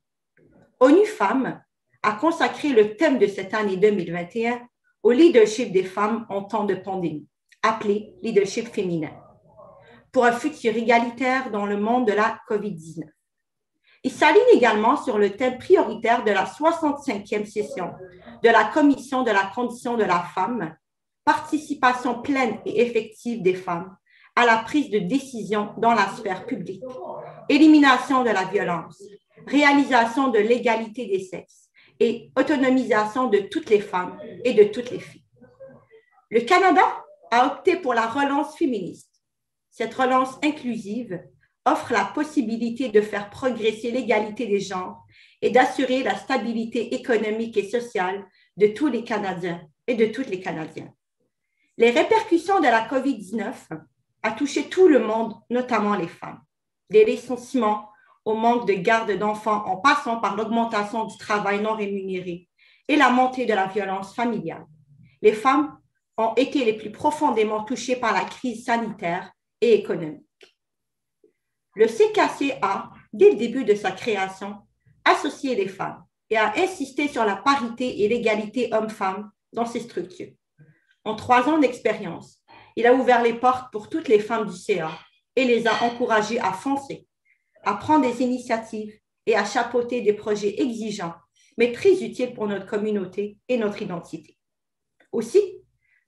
ONU Femmes a consacré le thème de cette année deux mille vingt et un au leadership des femmes en temps de pandémie, appelé leadership féminin, pour un futur égalitaire dans le monde de la covid dix-neuf. Il s'aligne également sur le thème prioritaire de la soixante-cinquième session de la Commission de la condition de la femme, participation pleine et effective des femmes à la prise de décision dans la sphère publique, élimination de la violence, réalisation de l'égalité des sexes et autonomisation de toutes les femmes et de toutes les filles. Le Canada a opté pour la relance féministe. Cette relance inclusive offre la possibilité de faire progresser l'égalité des genres et d'assurer la stabilité économique et sociale de tous les Canadiens et de toutes les Canadiennes. Les répercussions de la covid dix-neuf a touché tout le monde, notamment les femmes. Des licenciements au manque de garde d'enfants en passant par l'augmentation du travail non rémunéré et la montée de la violence familiale. Les femmes ont été les plus profondément touchées par la crise sanitaire et économique. Le C K C a, dès le début de sa création, associé les femmes et a insisté sur la parité et l'égalité homme-femme dans ses structures. En trois ans d'expérience, il a ouvert les portes pour toutes les femmes du C A et les a encouragées à foncer, à prendre des initiatives et à chapeauter des projets exigeants, mais très utiles pour notre communauté et notre identité. Aussi,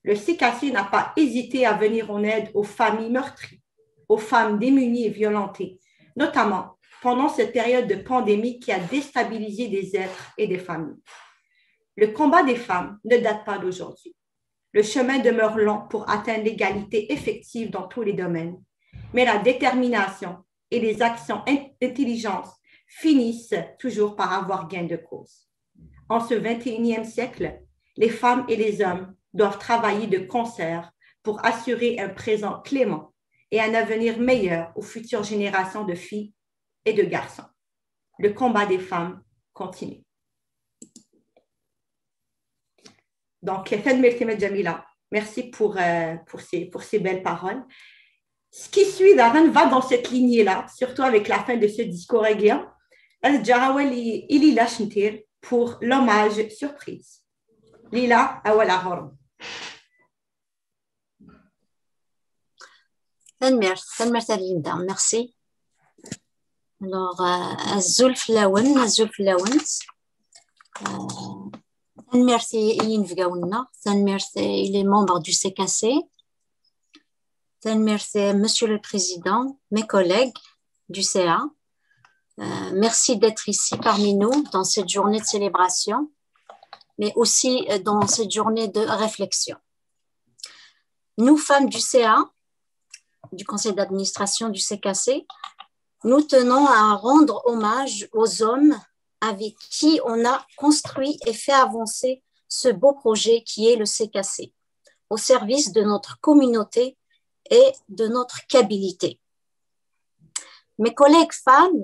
le C K C n'a pas hésité à venir en aide aux familles meurtries, aux femmes démunies et violentées, notamment pendant cette période de pandémie qui a déstabilisé des êtres et des familles. Le combat des femmes ne date pas d'aujourd'hui. Le chemin demeure long pour atteindre l'égalité effective dans tous les domaines, mais la détermination et les actions in- intelligentes finissent toujours par avoir gain de cause. En ce vingt et unième siècle, les femmes et les hommes doivent travailler de concert pour assurer un présent clément et un avenir meilleur aux futures générations de filles et de garçons. Le combat des femmes continue. Donc, tanemmirt-im a Jamila. Merci pour, euh, pour, ces, pour ces belles paroles. Ce qui suit, Darren, va dans cette lignée-là, surtout avec la fin de ce discours. Ad ǧǧeɣ awal i Lila Chentir pour l'hommage surprise. Lila, awal ɣur-m. Tanemmirt, tanemmirt a Linda, merci. Alors, euh, azul fell-awen, azul fell-awent. Euh, tanemmirt i, i yinebgawen-nneɣ, tanemmirt i les membres du C K C. Tanemmirt, Monsieur le Président, mes collègues du C A. Euh, merci d'être ici parmi nous dans cette journée de célébration. mais aussi euh, dans cette journée de réflexion. Nous, femmes du C A, du conseil d'administration du C K C, nous tenons à rendre hommage aux hommes avec qui on a construit et fait avancer ce beau projet qui est le C K C, au service de notre communauté et de notre kabilité. Mes collègues femmes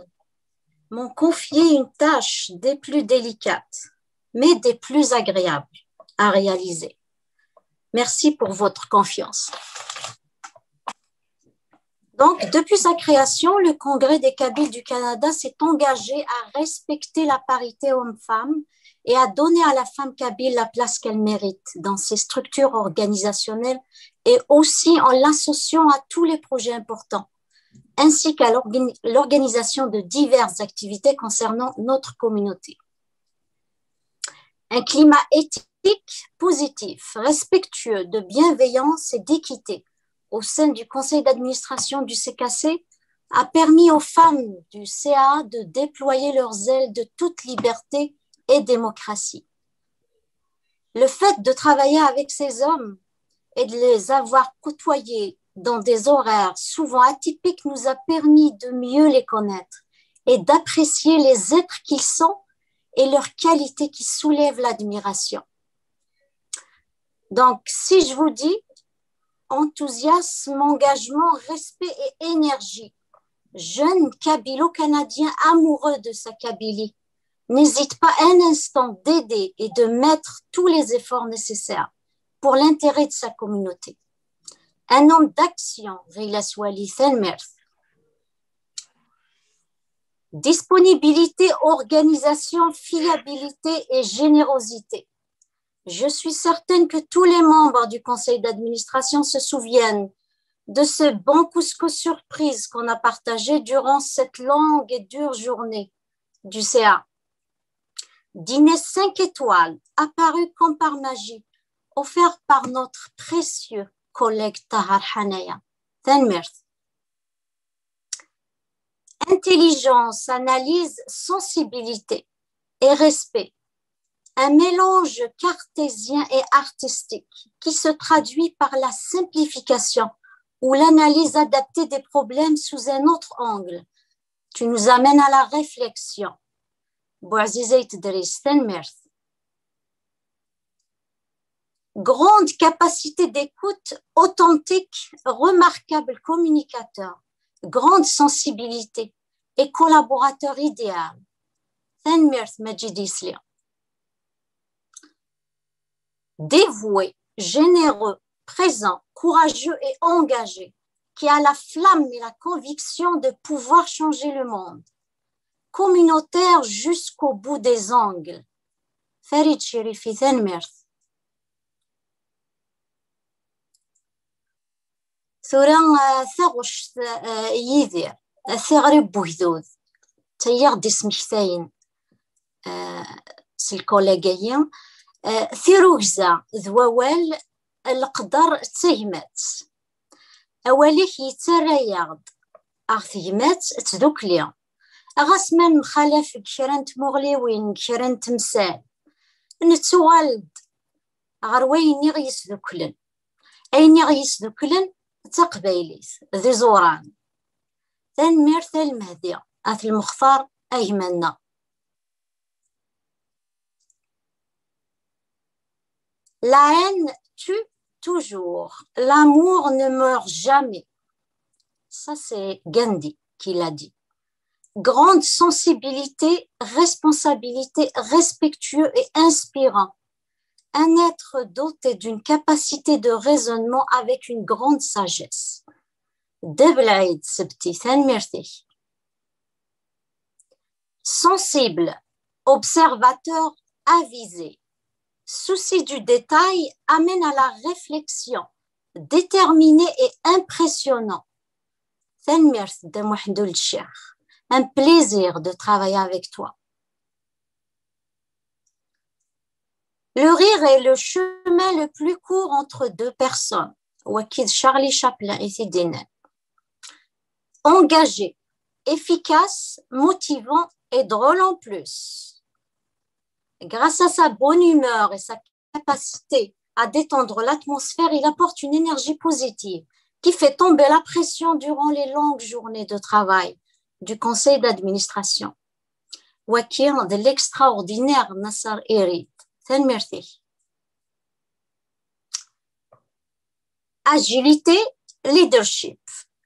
m'ont confié une tâche des plus délicates, mais des plus agréables à réaliser. Merci pour votre confiance. Donc, depuis sa création, le Congrès des Kabyles du Canada s'est engagé à respecter la parité homme-femme et à donner à la femme kabyle la place qu'elle mérite dans ses structures organisationnelles et aussi en l'associant à tous les projets importants, ainsi qu'à l'organisation de diverses activités concernant notre communauté. Un climat éthique positif, respectueux, de bienveillance et d'équité au sein du conseil d'administration du C K C a permis aux femmes du C A de déployer leurs ailes de toute liberté et démocratie. Le fait de travailler avec ces hommes et de les avoir côtoyés dans des horaires souvent atypiques nous a permis de mieux les connaître et d'apprécier les êtres qu'ils sont et leurs qualités qui soulèvent l'admiration. Donc, si je vous dis enthousiasme, engagement, respect et énergie, jeune kabilo-canadien amoureux de sa Kabylie, n'hésite pas un instant d'aider et de mettre tous les efforts nécessaires pour l'intérêt de sa communauté. Un homme d'action, Rilas Wali Thelmerth. Disponibilité, organisation, fiabilité et générosité. Je suis certaine que tous les membres du conseil d'administration se souviennent de ce bon couscous surprise qu'on a partagé durant cette longue et dure journée du C A. Dîner cinq étoiles, apparu comme par magie, offert par notre précieux collègue Tahar Hanaya. Tanemmirt. Intelligence, analyse, sensibilité et respect. Un mélange cartésien et artistique qui se traduit par la simplification ou l'analyse adaptée des problèmes sous un autre angle. Tu nous amènes à la réflexion. Bouaziza Idriss, tanemmirt. Grande capacité d'écoute, authentique, remarquable communicateur, grande sensibilité et collaborateur idéal. Tanemmirt Majid Isli. Dévoué, généreux, présent, courageux et engagé, qui a la flamme et la conviction de pouvoir changer le monde. Communautaire jusqu'au bout des ongles. Farid Chérifi, tanemmirt. Tura, eh, taɣect, eh, Yidir, eh, tiɣri n wegdud, d tayi i ɣ-d-ismektayen, eh, s lkolag-agi. Eh, tirugza d wawal, leqder d tagmat. Awal-ik yettarra-yaɣ-d ɣer tegmat d tdukli. Ɣas ma nemxalaf deg kra n tmuɣliwin, deg kra n temsal, nettuɣal-d ɣer wayen i ɣ-yesduklen. Ayen i ɣ-yesduklen d taqbaylit, d iẓuran. Tanemmirt a Lmehdi, at Lmextar, a gma-nneɣ. La haine tue toujours, l'amour ne meurt jamais. Ça, c'est Gandhi qui l'a dit. Grande sensibilité, responsabilité, respectueux et inspirant. Un être doté d'une capacité de raisonnement avec une grande sagesse. Dda Belɛid Sebti, tanemmirt-ik. Sensible, observateur avisé, souci du détail amène à la réflexion, déterminé et impressionnant. Tanemmirt Dda Muḥend Ul Ccix. Un plaisir de travailler avec toi. Le rire est le chemin le plus court entre deux personnes. Waki d Charlie Chaplin i t-id-yennan. Engagé, efficace, motivant et drôle en plus. Grâce à sa bonne humeur et sa capacité à détendre l'atmosphère, il apporte une énergie positive qui fait tomber la pression durant les longues journées de travail du conseil d'administration. Waki d l'extraordinaire Nasser Irid. Tanemmirt-ik. Agilité, leadership,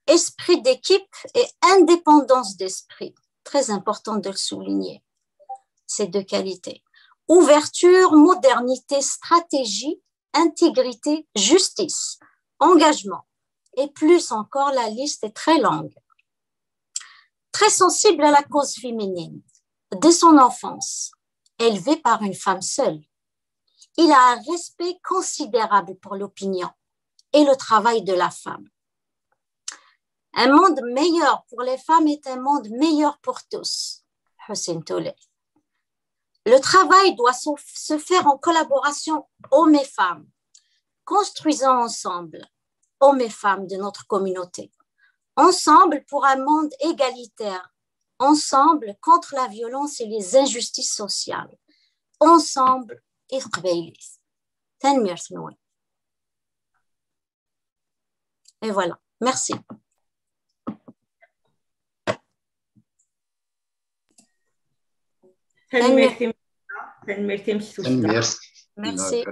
esprit d'équipe et indépendance d'esprit. Très important de le souligner, ces deux qualités. Ouverture, modernité, stratégie, intégrité, justice, engagement. Et plus encore, la liste est très longue. Très sensible à la cause féminine, dès son enfance, élevé par une femme seule, il a un respect considérable pour l'opinion et le travail de la femme. Un monde meilleur pour les femmes est un monde meilleur pour tous. Hussein Toulel. Le travail doit se se faire en collaboration, hommes et femmes. Construisons ensemble, hommes et femmes de notre communauté. Ensemble pour un monde égalitaire. Ensemble contre la violence et les injustices sociales. Ensemble i teqbaylit. Tanemmirt-nwen. Et voilà. Merci. Tanemmirt-im. Tanemmirt-im s tussda. Tanemmirt. Merci.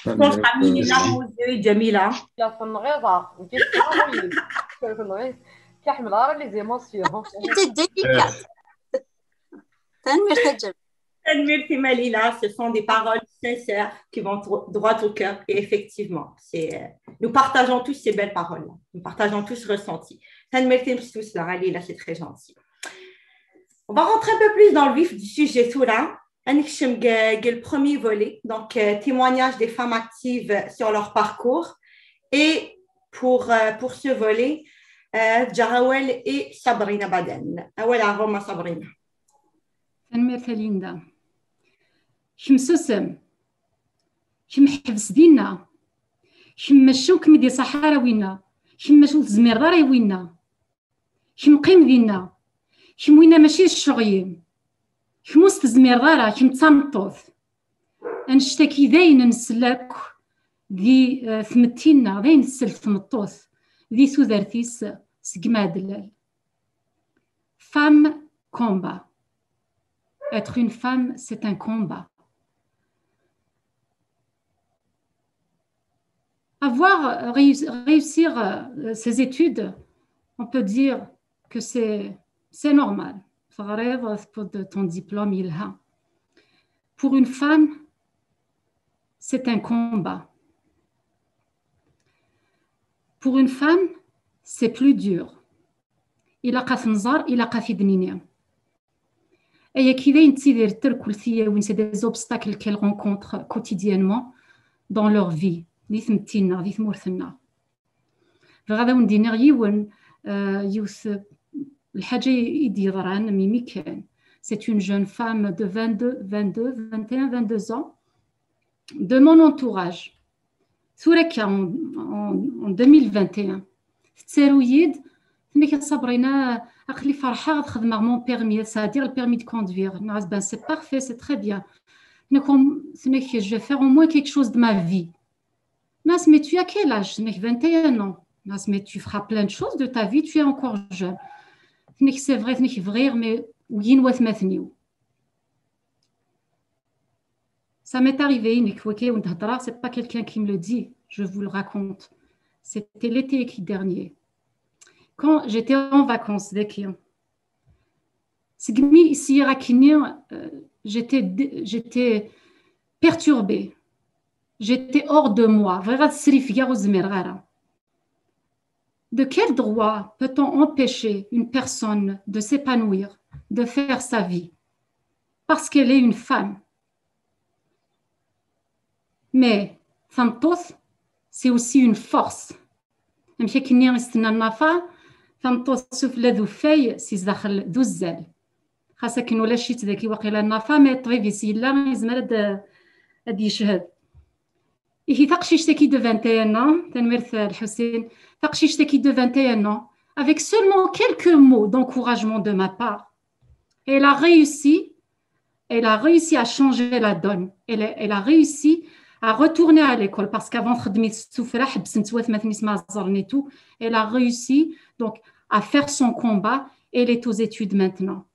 Twaxxamin-nneɣ Jamila. La tenɣiḍ-aɣ. Ur tenɣiḍ. Ur tenɣiḍ. Ur ḥemmleɣ ara les émotions. C'était délicat. Tanemmirt a Jamila. Tanemmirt-im a Lila, ce sont des paroles sincères qui vont dro- droit au cœur. Et effectivement, c'est, euh, nous partageons tous ces belles paroles-là. Nous partageons tous ce ressenti. Tanemmirt-im s tussda a Lila, c'est très gentil. On va rentrer un peu plus dans le vif du sujet, tura. Ad nekcem deg, deg le premier volet, donc euh, témoignage des femmes actives sur leur parcours. Et pour, euh, pour ce volet, euh, ǧǧiɣ awal i Sabrina Baden. Awal ɣur-m a Sabrina. Tanemmirt a Linda. Kemm susem. Kemm ḥbes dinna. Kemm mačči ur kem-id-iṣaḥ ara winna. Kemm mačči ur tezmireḍ ara i winna. Kemm qqim dinna. Kemm winna mačči d ccɣel-im. Kemm ur s-tezmireḍ ara, kemm d tameṭṭut. Annect-agi d ayen nsell akk di eh, tmetti-nneɣ, d ayen tsell tmeṭṭut di tudert-is seg Mɛedlal. Femme combat. Être une femme, c'est un combat. Avoir réussi, réussir euh, ses études, on peut dire que c'est c'est normal. Teɣriḍ, tewwiḍ ton diplôme, yelha. Pour une femme, c'est un combat. Pour une femme, c'est plus dur. Ilaq ad t-nẓer, ilaq ad t-id-nini. Ayagi d ayen ttidirent rkul tiyawin, c'est des obstacles qu'elles rencontrent quotidiennement dans leur vie, di tmetti-nneɣ, di tmurt-nneɣ. Bɣiɣ ad awen-d-iniɣ yiwen, euh, yiwet lḥaǧa i d-yeḍran mimi kan. C'est une jeune femme de vingt-deux, vingt-deux, vingt et un, vingt-deux ans, de mon entourage. Tura akka, en, en, en deux mille vingt et un, tettaru-yi-d, tenna-k a Sabrina, aql-i ferḥeɣ ad xedmeɣ mon permis, c'est-à-dire le permis de conduire. Nniɣ-as, ben, c'est parfait, c'est très bien. Tenna-k, tenna-k, je vais faire au moins quelque chose de ma vie. Nniɣ-as, mais tu as quel âge? Tenna-k, vingt et un ans. Nniɣ-as, mais tu feras plein de choses de ta vie, tu es encore jeune. Tenna-k, c'est vrai, tenna-k, bɣiɣ, mais wigin watmaten-iw. Ça m'est arrivé, nekk wagi i wen-d-heddreɣ, c'est pas quelqu'un qui me le dit, je vous le raconte. C'était l'été qui dernier. Quand j'étais en vacances dagi, segmi sliɣ akkenni, euh, j'étais dé- j'étais perturbée. J'étais hors de moi. Bɣiɣ ad srifgeɣ, ur zmireɣ ara. De quel droit peut-on empêcher une personne de s'épanouir, de faire sa vie? Parce qu'elle est une femme. Mais tameṭṭut, c'est aussi une force. Amek akkenni i s-tenna Nafa, tameṭṭut sufella d uffay, si zdaxel d uzzal. Xas akken ulac-itt dagi waqila Nafa, mais ṭṭbib-is yella, yezmer ad d- ad d-yeched. Ihi taqcict-agi de vingt et un ans, tanemmirt a Lḥusin, taqcict-agi de vingt et un ans, avec seulement quelques mots d'encouragement de ma part, elle a réussi elle a réussi à changer la donne. Elle, elle a réussi à retourner à l'école parce qu'avant, elle a réussi donc à faire son combat. Elle est aux études maintenant.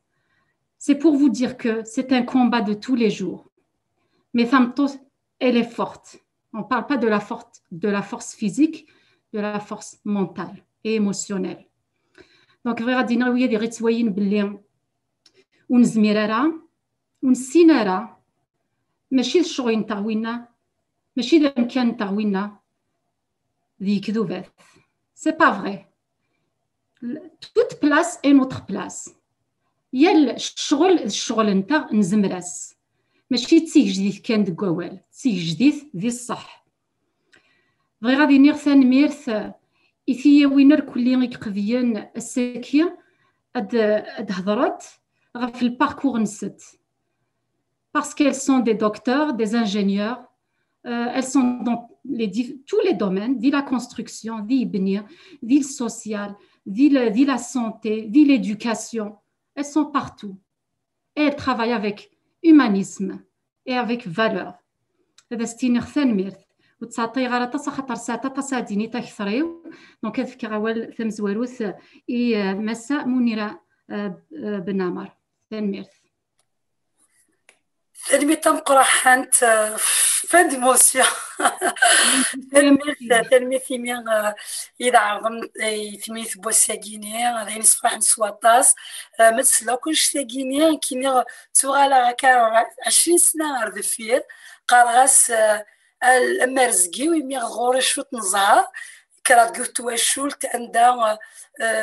C'est pour vous dire que c'est un combat de tous les jours. Mais femme, elle est forte. On ne parle pas de la, force, de la force physique, de la force mentale et émotionnelle. Donc, غير غادي نروي هذه غير تواين باللي ونزمير راه ونسينا راه ماشي الشغل نتاع وينا ماشي الامكان نتاع وينا ذيك ذوبات. C'est pas vrai. Toute place est notre place. يا الشغل الشغل نتاع نزمراس ماشي تسيجديت كان دك ووال تسيجديت ذي الصح. بغي غادي نيغ ثانميرث إثياوين الكلي يقضيين الساكي أد هضرت غف الباركور نست parce qu'elles sont des docteurs, des ingénieurs, euh, elles sont dans les, tous les domaines, dit la construction, dit l'ibni, dit le social, dit, le, dit la santé, dit l'éducation. Elles sont partout. Et elles travaillent avec humanisme et avec valeur. هذا ستيني ثانميرث وتسعطي غير تصا خاطر ساعة تصا ديني تاكثريو. Donc هذا فكرة أول ثمزوروث إي مسا منيرة بنامر ثانميرث. Tanemmirt tameqqrant, fin d'émotion. Tanemmirt imi i d-ɛerḍem i tmit n wass-agi-nni, d ayen yessefraḥen s waṭas. Ma d-selleɣ kullec tagi-nni, nekkini ttuɣaleɣ akka ɛecrin sna ar deffir, qqareɣ-as am rrezg-iw imi ɣur-i cwiṭ n zzher, kkreɣ deg yiwet n twacult anda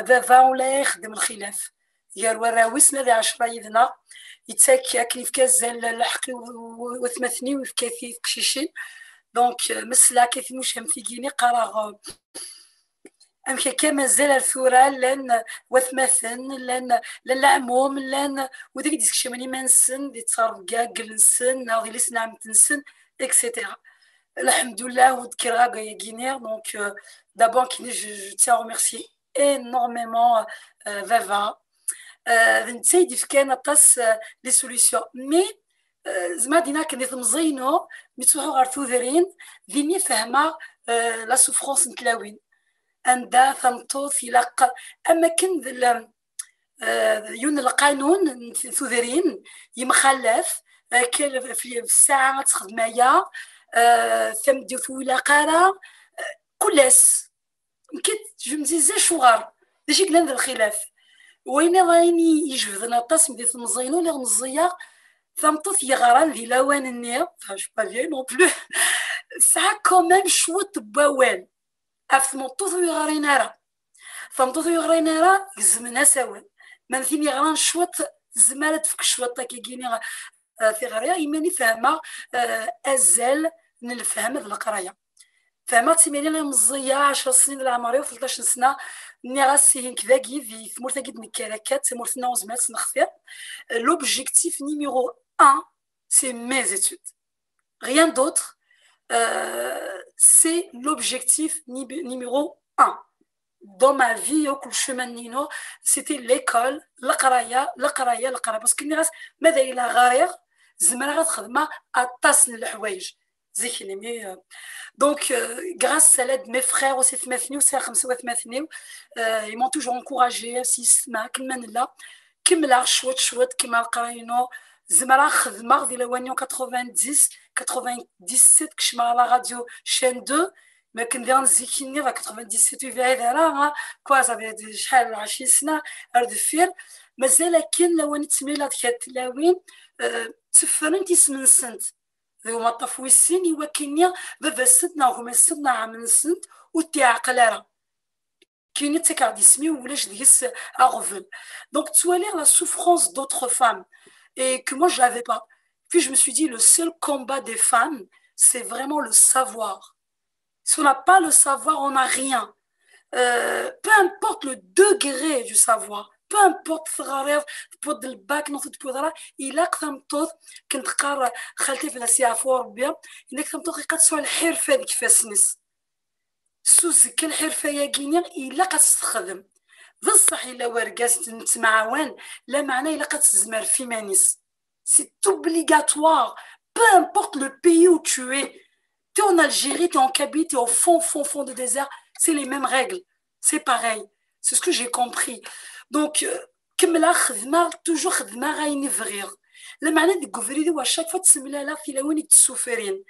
baba ula ixeddem lxilaf. Gar warraw-is nadi ɛecra yid-neɣ, yettak akken yefka azal lḥeqq i watmaten-iw, yefka-t i teqcicin. Donc mesla akka timucamt-igi-nni qqareɣ amek akka mazal ar tura llan watmaten, llan llan leɛmum, llan wid i d-isekcamen iman-nsen di ttrebga n wagel-nsen neɣ di lis n ɛemmet-nsen, et cetera. Lḥemdullah ur d-kkreɣ akk ayagi-nni. Donc d'abord je tiens à remercier énormément baba. D netta i d-ifkan aṭas les solutions. Mais zemreɣ ad iniɣ akken di temẓi-inu mi ttruḥuɣ ɣer tudrin, din i fehmeɣ la souffrance n tlawin. Anda tameṭṭut ilaq am akken d yiwen n lqanun n tudrin yemxalaf, akka f ssaɛa ad texdem aya, tameddit ur ilaq ara, kul ass. Nekk je me disais acuɣer d acu i yellan d lxilaf. Wayen iḍ ayen i ijebden aṭas mi di temẓi-inu, lliɣ meẓẓiyeɣ tameṭṭut yeɣran di lawan-nni, je suis pas vieille non plus, tesɛa quand même cwiṭ n wawal ɣef tmeṭṭut ur yeɣrin ara. Tameṭṭut ur yeɣrin ara gezmen-as awal. Ma d tin yeɣran cwiṭ tezmer ad tefk cwiṭ akkagi-nni tiɣri, imi i fehmeɣ azal n lefhama d leqraya. Fehmeɣ-tt imi lliɣ meẓẓiyeɣ, ɛecra snin n leɛmer-iw, tleṭṭac n sna, nniɣ-as ihi nekk dagi di tmurt-agi d-nekker akka, d tamurt-nneɣ ur nezmir ad tt-nextir. L'objectif numéro un, c'est mes études. Rien d'autre, c'est l'objectif numéro un dans ma vie, au chemin, c'était l'école, leqraya, leqraya, leqraya. Parce que nniɣ-as ma d ay la ɣriɣ, zemreɣ ad xedmeɣ aṭas n leḥwayeǧ. Zik-nni, donc grâce à l'aide de mes frères aussi, atmaten-iw, sɛiɣ xemsa watmaten-iw, ils m'ont toujours encouragé, s yessetma akken ma nella. Kemmleɣ cwiṭ cwiṭ, kemmleɣ leqraya-inu. Zemreɣ xedmeɣ di lawan-inu quatre-vingt-dix, quatre-vingt-dix-sept, kecmeɣ la radio chaîne deux. Mais akken diɣen zik-nni, quatre-vingt-dix-sept ur yebɛid ara, quoi, ça fait acḥal, ɛecrin sna ar deffir. Mazal akken lawan i ttemliliɣ d kra n tlawin tteffrent isem-nsent deg umaṭṭaf wis sin, i wakken-nni baba-sent neɣ gma-sent neɣ ɛemmi-sent ur t-iɛqel ara. Kini ttakeɣ-d isem-iw ulac deg-s aɣbel. Donc ttwaliɣ la souffrance d'autres femmes et que moi je l'avais pas. Puis je me suis dit, le seul combat des femmes, c'est vraiment le savoir. Si on n'a pas le savoir, on n'a rien. Euh, peu importe le degré du savoir, peu importe teɣriḍ, tewwiḍ lbak neɣ ur tewwiḍ ara, ilaq tameṭṭut, akken teqqar xalti fell-as yeɛfu Rebbi, ilaq tameṭṭut ilaq ad tesɛu lḥirfa deg ifassen-is. S uzekka lḥirfa-yagi-nni ilaq ad tt-texdem. D ṣṣeḥ yella wergaz nettemɛawan, lameɛna ilaq ad tezmer f iman-is. C'est obligatoire. Peu importe le pays où tu es. Tu es en Algérie, tu es en Kabylie, tu es au fond, fond, fond de désert. C'est les mêmes règles. C'est pareil. C'est ce que j'ai compris. Donc, euh, كملها خدمة، toujours خدمة غاين يفغير. لما أنا ديك فريدي وشاك فات سملا لا في لوين تسوفرين.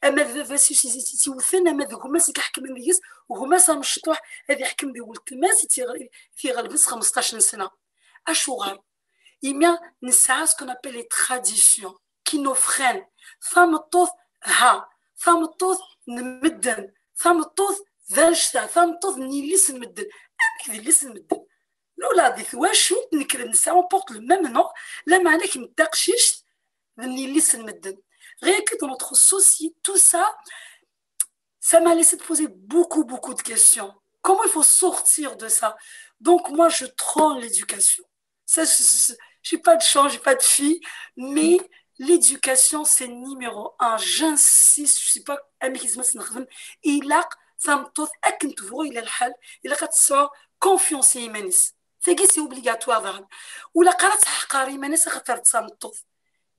أما ذا فاسي سي سي سي وثنا ما ذا هما سي كحكم من ديس، وهما سا مشطوح هذه يحكم دي ولتما سي تيغ-، تيغلبس خمسطاش سنة. أشو غير؟ إما نسعى ce qu'on appelle les traditions qui nous freinent. Tameṭṭut ha, tameṭṭut n medden, tameṭṭut d anect-a, tameṭṭut n yelli-s n medden. Amek d yelli-s n medden? Nula di twacult nekk d netta on porte le même nom, lameɛna kemm d taqcict d yelli-s n medden. Rien que dans notre souci, tout ça, ça m'a laissé de poser beaucoup, beaucoup de questions. Comment il faut sortir de ça? Donc moi, je trône l'éducation. Ça, je n'ai pas de champ, j'ai pas de fille, mais l'éducation, c'est numéro un. J'insiste, je sais pas, amek yezmer ad nexdem, ilaq tameṭṭut akken tebɣu yella lḥal, ilaq ad tesɛu confiance i yiman-is. Tagi, c'est obligatoire daɣen. Ur ilaq ara ad teḥqer iman-is axaṭer d tameṭṭut.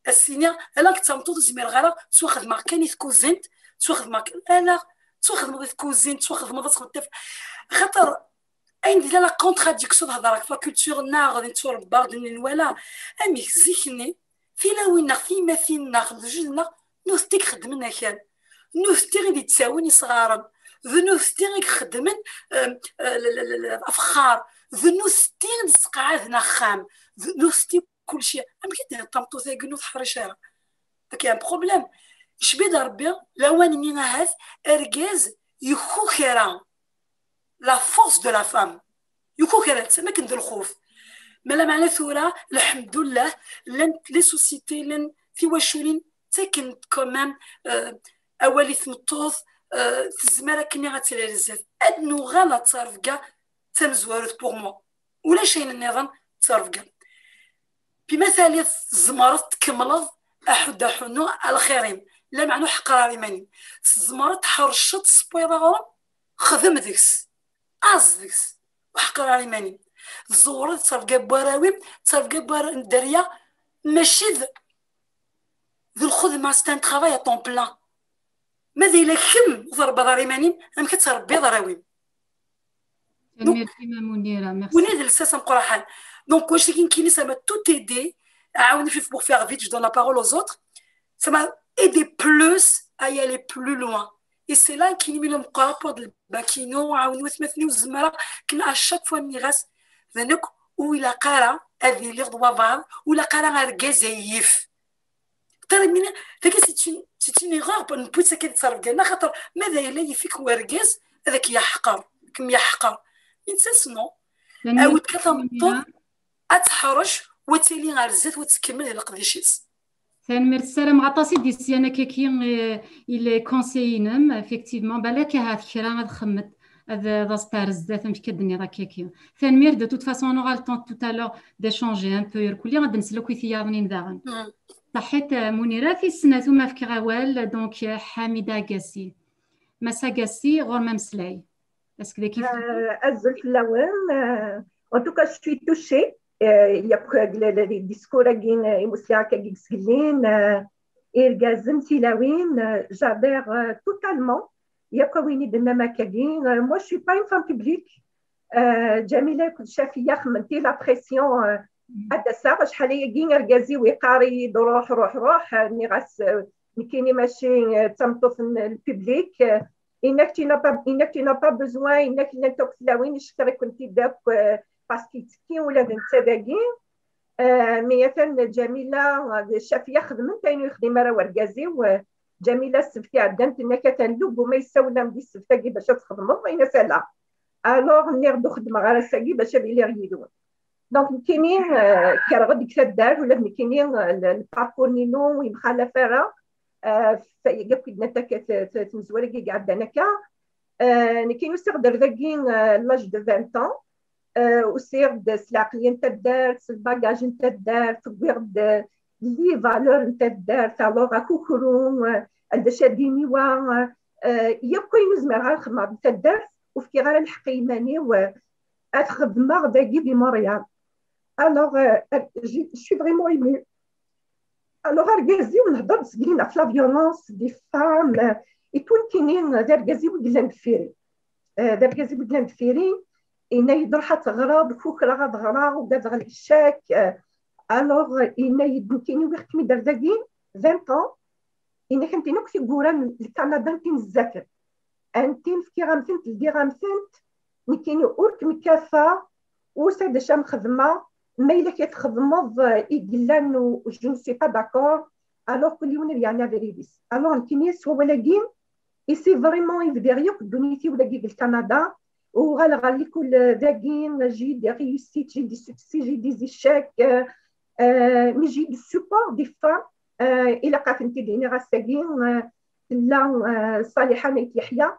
As-iniɣ, ala nekk d tameṭṭut, ur zmireɣ ara, ttwaxedmeɣ kan i tkuzint, ttwaxedmeɣ kan, ala, ttwaxedmeḍ i tkuzint, ttwaxedmeḍ ad txedmeḍ taf-, axaṭer ayen d la contradiction d hḍeṛ ɣef la culture-nneɣ, d netturebba, d nenwala. Amek zik-nni, tilawin-nneɣ, tiyemmatin-nneɣ, lejdud-nneɣ, nutenti i ixeddmen akal. Nutenti i d-yettawin isɣaren. D nutenti i ixeddmen, euh, euh, le, le, le, le, afexxar. D nutenti i d-yesqeɛden axxam. D nutenti kulci. Amek i d-tenniḍ tameṭṭut-agi ur teḥric ara? Donc, il y a un problème. Icbi-d Rebbi, lawan-nni ahat, argaz yekukra. La force de la femme. Yekukra-tt, am akken d lxuf. Ma lameɛna tura, lḥemdullah, llant les sociétés, llan tiwaculin, ttaken-d quand même, euh, awal i tmeṭṭut, euh, tezmer akken ad tili ar zdat. Ad nuɣal ad d-terr rebga d tamezwarut pour moi. Ulac ayen nniḍen d rebga. Puis ma taliḍ tzemreḍ tkemmleḍ aḥuddu aḥunnu a lxir-im, lameɛna ur ḥeqqer ara iman-im. Tzemreḍ tḥerceḍ, tessewwiḍ aɣrum, xdem deg-s, aẓ deg-s, ur ḥeqqer ara iman-im. Tẓewreḍ d rebga n warraw-im, d rebga n warraw n dderya, mačči d, d lxedma, c'est un travail à temps plein. Ma d ayla kemm ur tṛebbaḍ ara iman-im, amek ad tṛebbiḍ arraw-im? Tanemmirt-im a Munira, merci. Win d lsas ameqqran. Donc, wac-agi nekkini, ça m'a tout aidé. Ɛawen-iyi pour faire vite, je donne la parole aux autres. Ça m'a aidé plus à y aller plus loin. Et c'est là nekkini mi llan meqqreɣ pour le bakino, ɛawen-iyi watmaten-iw, zemreɣ, ken à chaque fois nniɣ-as, d nekk ur ilaq ara ad iliɣ d wabaɛḍ, ur ilaq ara argaz ay yif. Tagi, c'est une, c'est une erreur, pour ne plus s'inquiéter de ça, xaṭer ma d ayla yif-ik wergaz, ad k-yeḥqer, kem-yeḥqer. Netta, non. Awd kan tameṭṭut ad teḥrec, wa tili ar zdat, wa tkemmel di leqdic-is. Tanemmirt, ssarameɣ aṭas i d-isyan akkaki, eh, i les conseils-inem, effectivement, balak ahat kra ad xemmet, ad, ad as-terr zdat, amek ad d-tenniḍ akkaki. Tanemmirt, de toute façon, on aura le temps tout à l'heure d'échanger un peu, irkelli ad nsel akk i tiyaḍnin daɣen. Ṣaḥit, eh, Munira, tis snat uma fkiɣ awal, donc, eh, Ḥamida Agassi. Mass Agassi, ɣur-m ameslay. Est-ce que dagi Euh, azul fell-awen. Euh, en tout cas, je suis touchée. Euh, il y a le, le, les discours-agi, euh, imusliɣ akkagi sgellin, euh, irgazen, tilawin, euh, j'adhère, euh, totalement. Yakk ayen i d-tennam akkagi. Euh, moi, je suis pas une femme publique. Euh, Jamila, kullec ɣef-i xedment-iyi la pression, euh, ad d-aseɣ, acḥal ayagi argaz-iw iqqar-iyi-d ruḥ, ruḥ, ruḥ, euh, nniɣ-as, euh, nekkini mačči, euh, d tameṭṭut n le public, euh, Yenna-k tu n'as pas, yenna-k tu n'as pas besoin, yenna-k llant akk tlawin, icekkeṛ-ikent-id akk, euh, parce que yettekki ula d netta dagi. Euh, mi atan Ǧamila d Cafiya xedment ayen ur yexdim ara wergaz-iw. Euh, Ǧamila ssebt iɛeddan tenna-k atan deg uma yessawel-am di ssebt-agi bac ad txedmeḍ, yenna-as ala. Alors nniɣ-d ur xeddmeɣ ara ass-agi bac ad iliɣ yid-wen. Donc nekkini, euh, kkreɣ-d deg taddart, ula d nekkini, euh, le, le parcours-inu ur yemxalaf ara, euh, f-, yakk i d-nettak t-, t-, tmezwara-agi iɛeddan akka. Euh, nekkini usiɣ-d ar dagi, euh, l'âge de vingt ans, euh, usiɣ-d s lɛeqliya n taddart, s le bagage n taddart, wwiɣ-d, euh, les valeurs n taddart, alors akukru, euh, d acu ad d-yini wa, euh, yakk ayen ur zmireɣ ara xedmeɣ di taddart, ur fkiɣ ara lḥeqq i yiman-iw, euh, ad xedmeɣ dagi di Montréal. Alors, euh, je, je suis vraiment émue. Alors, argaz-iw, nehder-d seg-i ɣef la violence des femmes, et tout, nekkini d argaz-iw i yellan deffir-i. Eh, d argaz-iw i yellan deffir-i, yenna-yi-d: "Ruḥ ad teɣreḍ." Kukreɣ ad ɣreɣ, ugadeɣ lecak. Eh, alors, yenna-yi-d: "Nekkini uwiɣ-kem-id ar dagi, vingt ans, yenna-k, antin akk tiggura n Lkanada n tin zzaten. Antin fkiɣ-am-tent, ldiɣ-am-tent, nekkini ur kem-kkateɣ, ur s d acu am xedmeɣ, ma yella kif txedmeḍ, eh, i yellan, u je ne suis pas d'accord." Alors, kul yiwen ad yeɛni abrid-is. Alors, nekkini s wawal-agi, et c'est vraiment i bdiɣ yakk ddunit-iw dagi deg Lkanada. Uɣaleɣ ɣer likul dagi, j'ai des réussites, j'ai des succès, j'ai des échecs, euh, euh, mais j'ai du support des femmes. Euh, ilaq ad tent-id-iniɣ ass-agi, euh, tella, euh, Ṣaliḥa n Ayt Yeḥya,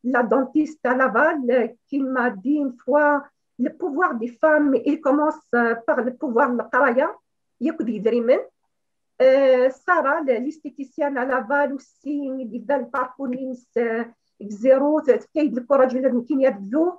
la dentiste à Laval, euh, qui m'a dit une fois: "Le pouvoir des femmes, il commence, euh, par le pouvoir n leqraya, yakk d yidrimen." Euh, Sarah, l-, l'esthéticienne à Laval aussi, i d-yebdan parcours-ines, euh, deg zéro, t-, tefka-yi-d lkuraj ula d nekkini ad bduɣ.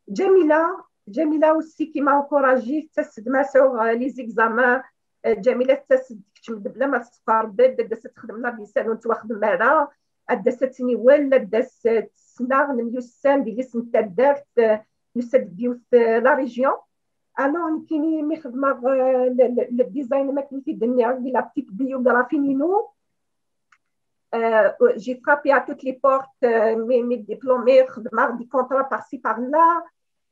Ǧamila, Ǧamila aussi qui m'a encouragée, tettas-d ma sɛuɣ, euh, les examens, euh, Ǧamila tettas-d, tekcem-d bla ma tesqerbed, ad d-tas ad texdem la vaisselle ur nettwaxdem ara, ad d-tas ad tniwel, ad d-tas, euh, tesnaɣ, nemyussan di yis n taddart, euh, nusa-d deg yiwet, euh, la région. Alors, nekkini mi xedmeɣ, euh, le, le, le design, am akken i t-id-nniɣ, di la petite biographie-inu, euh, j'ai frappé à toutes les portes, euh, mes, mes diplômés, xedmeɣ des contrats par-ci par-là,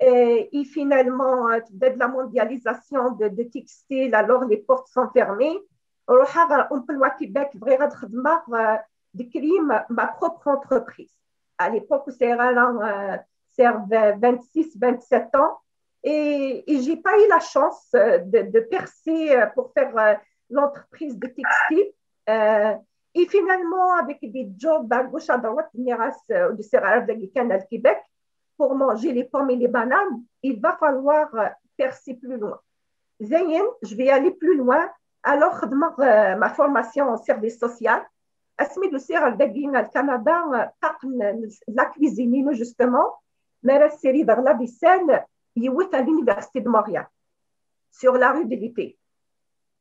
euh, et finalement, euh, tebda-d la mondialisation de, de textile, alors les portes sont fermées. Ruḥeɣ ɣer Emploi Québec, bɣiɣ ad xedmeɣ, euh, de créer ma, ma propre entreprise. À l'époque, sɛiɣ ara, euh, sɛiɣ vingt-six, vingt-sept ans, et, et j'ai pas eu la chance, euh, de, de percer, euh, pour faire, euh, l'entreprise de textile. Euh, et finalement, avec des jobs à gauche, à droite, nniɣ-as, euh, ur d-usiɣ ara dagi kan ar Québec, pour manger les pommes et les bananes, il va falloir, euh, percer plus loin. Dayen, je vais aller plus loin. Alors, xedmeɣ, euh, ma formation en service social. Asmi d-usiɣ ar dagi, ar Canada, euh, ṭṭaq n, n la cuisine-inu, justement, mi ara ssirideɣ la vaisselle, yiwet à l'Université de Montréal, sur la rue de l'Épée.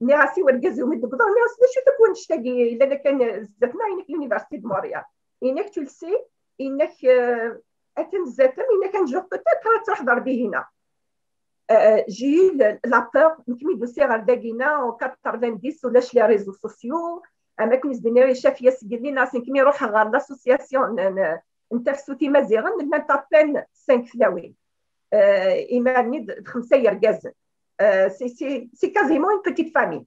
Nniɣ-as i wergaz-iw mi d-wwḍeɣ, nniɣ-as: "D acu-t akk wannect-agi yellan akken zdat-neɣ?" Yenna-k: "L'Université de Montréal." Yenna-k: "Tu le sais?" Yenna-k: "Euh, atan zdat-m." Yenna-k: "Un jour peut-être ad truḥeḍ ar Dihina." Euh, j'ai eu le, la peur, nekk mi d-usiɣ ar dagina, en quatre-vingt-dix, ulac les réseaux sociaux, am akken i s-d-nniɣ i Cafiya Sgellin, as nekk mi ruḥeɣ ɣer l'association n, n, n Tafsut Imaziɣen, llant à peine cinq tlawin. Euh, imar-nni d, d xemsa yergazen. Euh, c'est, c'est, c'est quasiment une petite famille.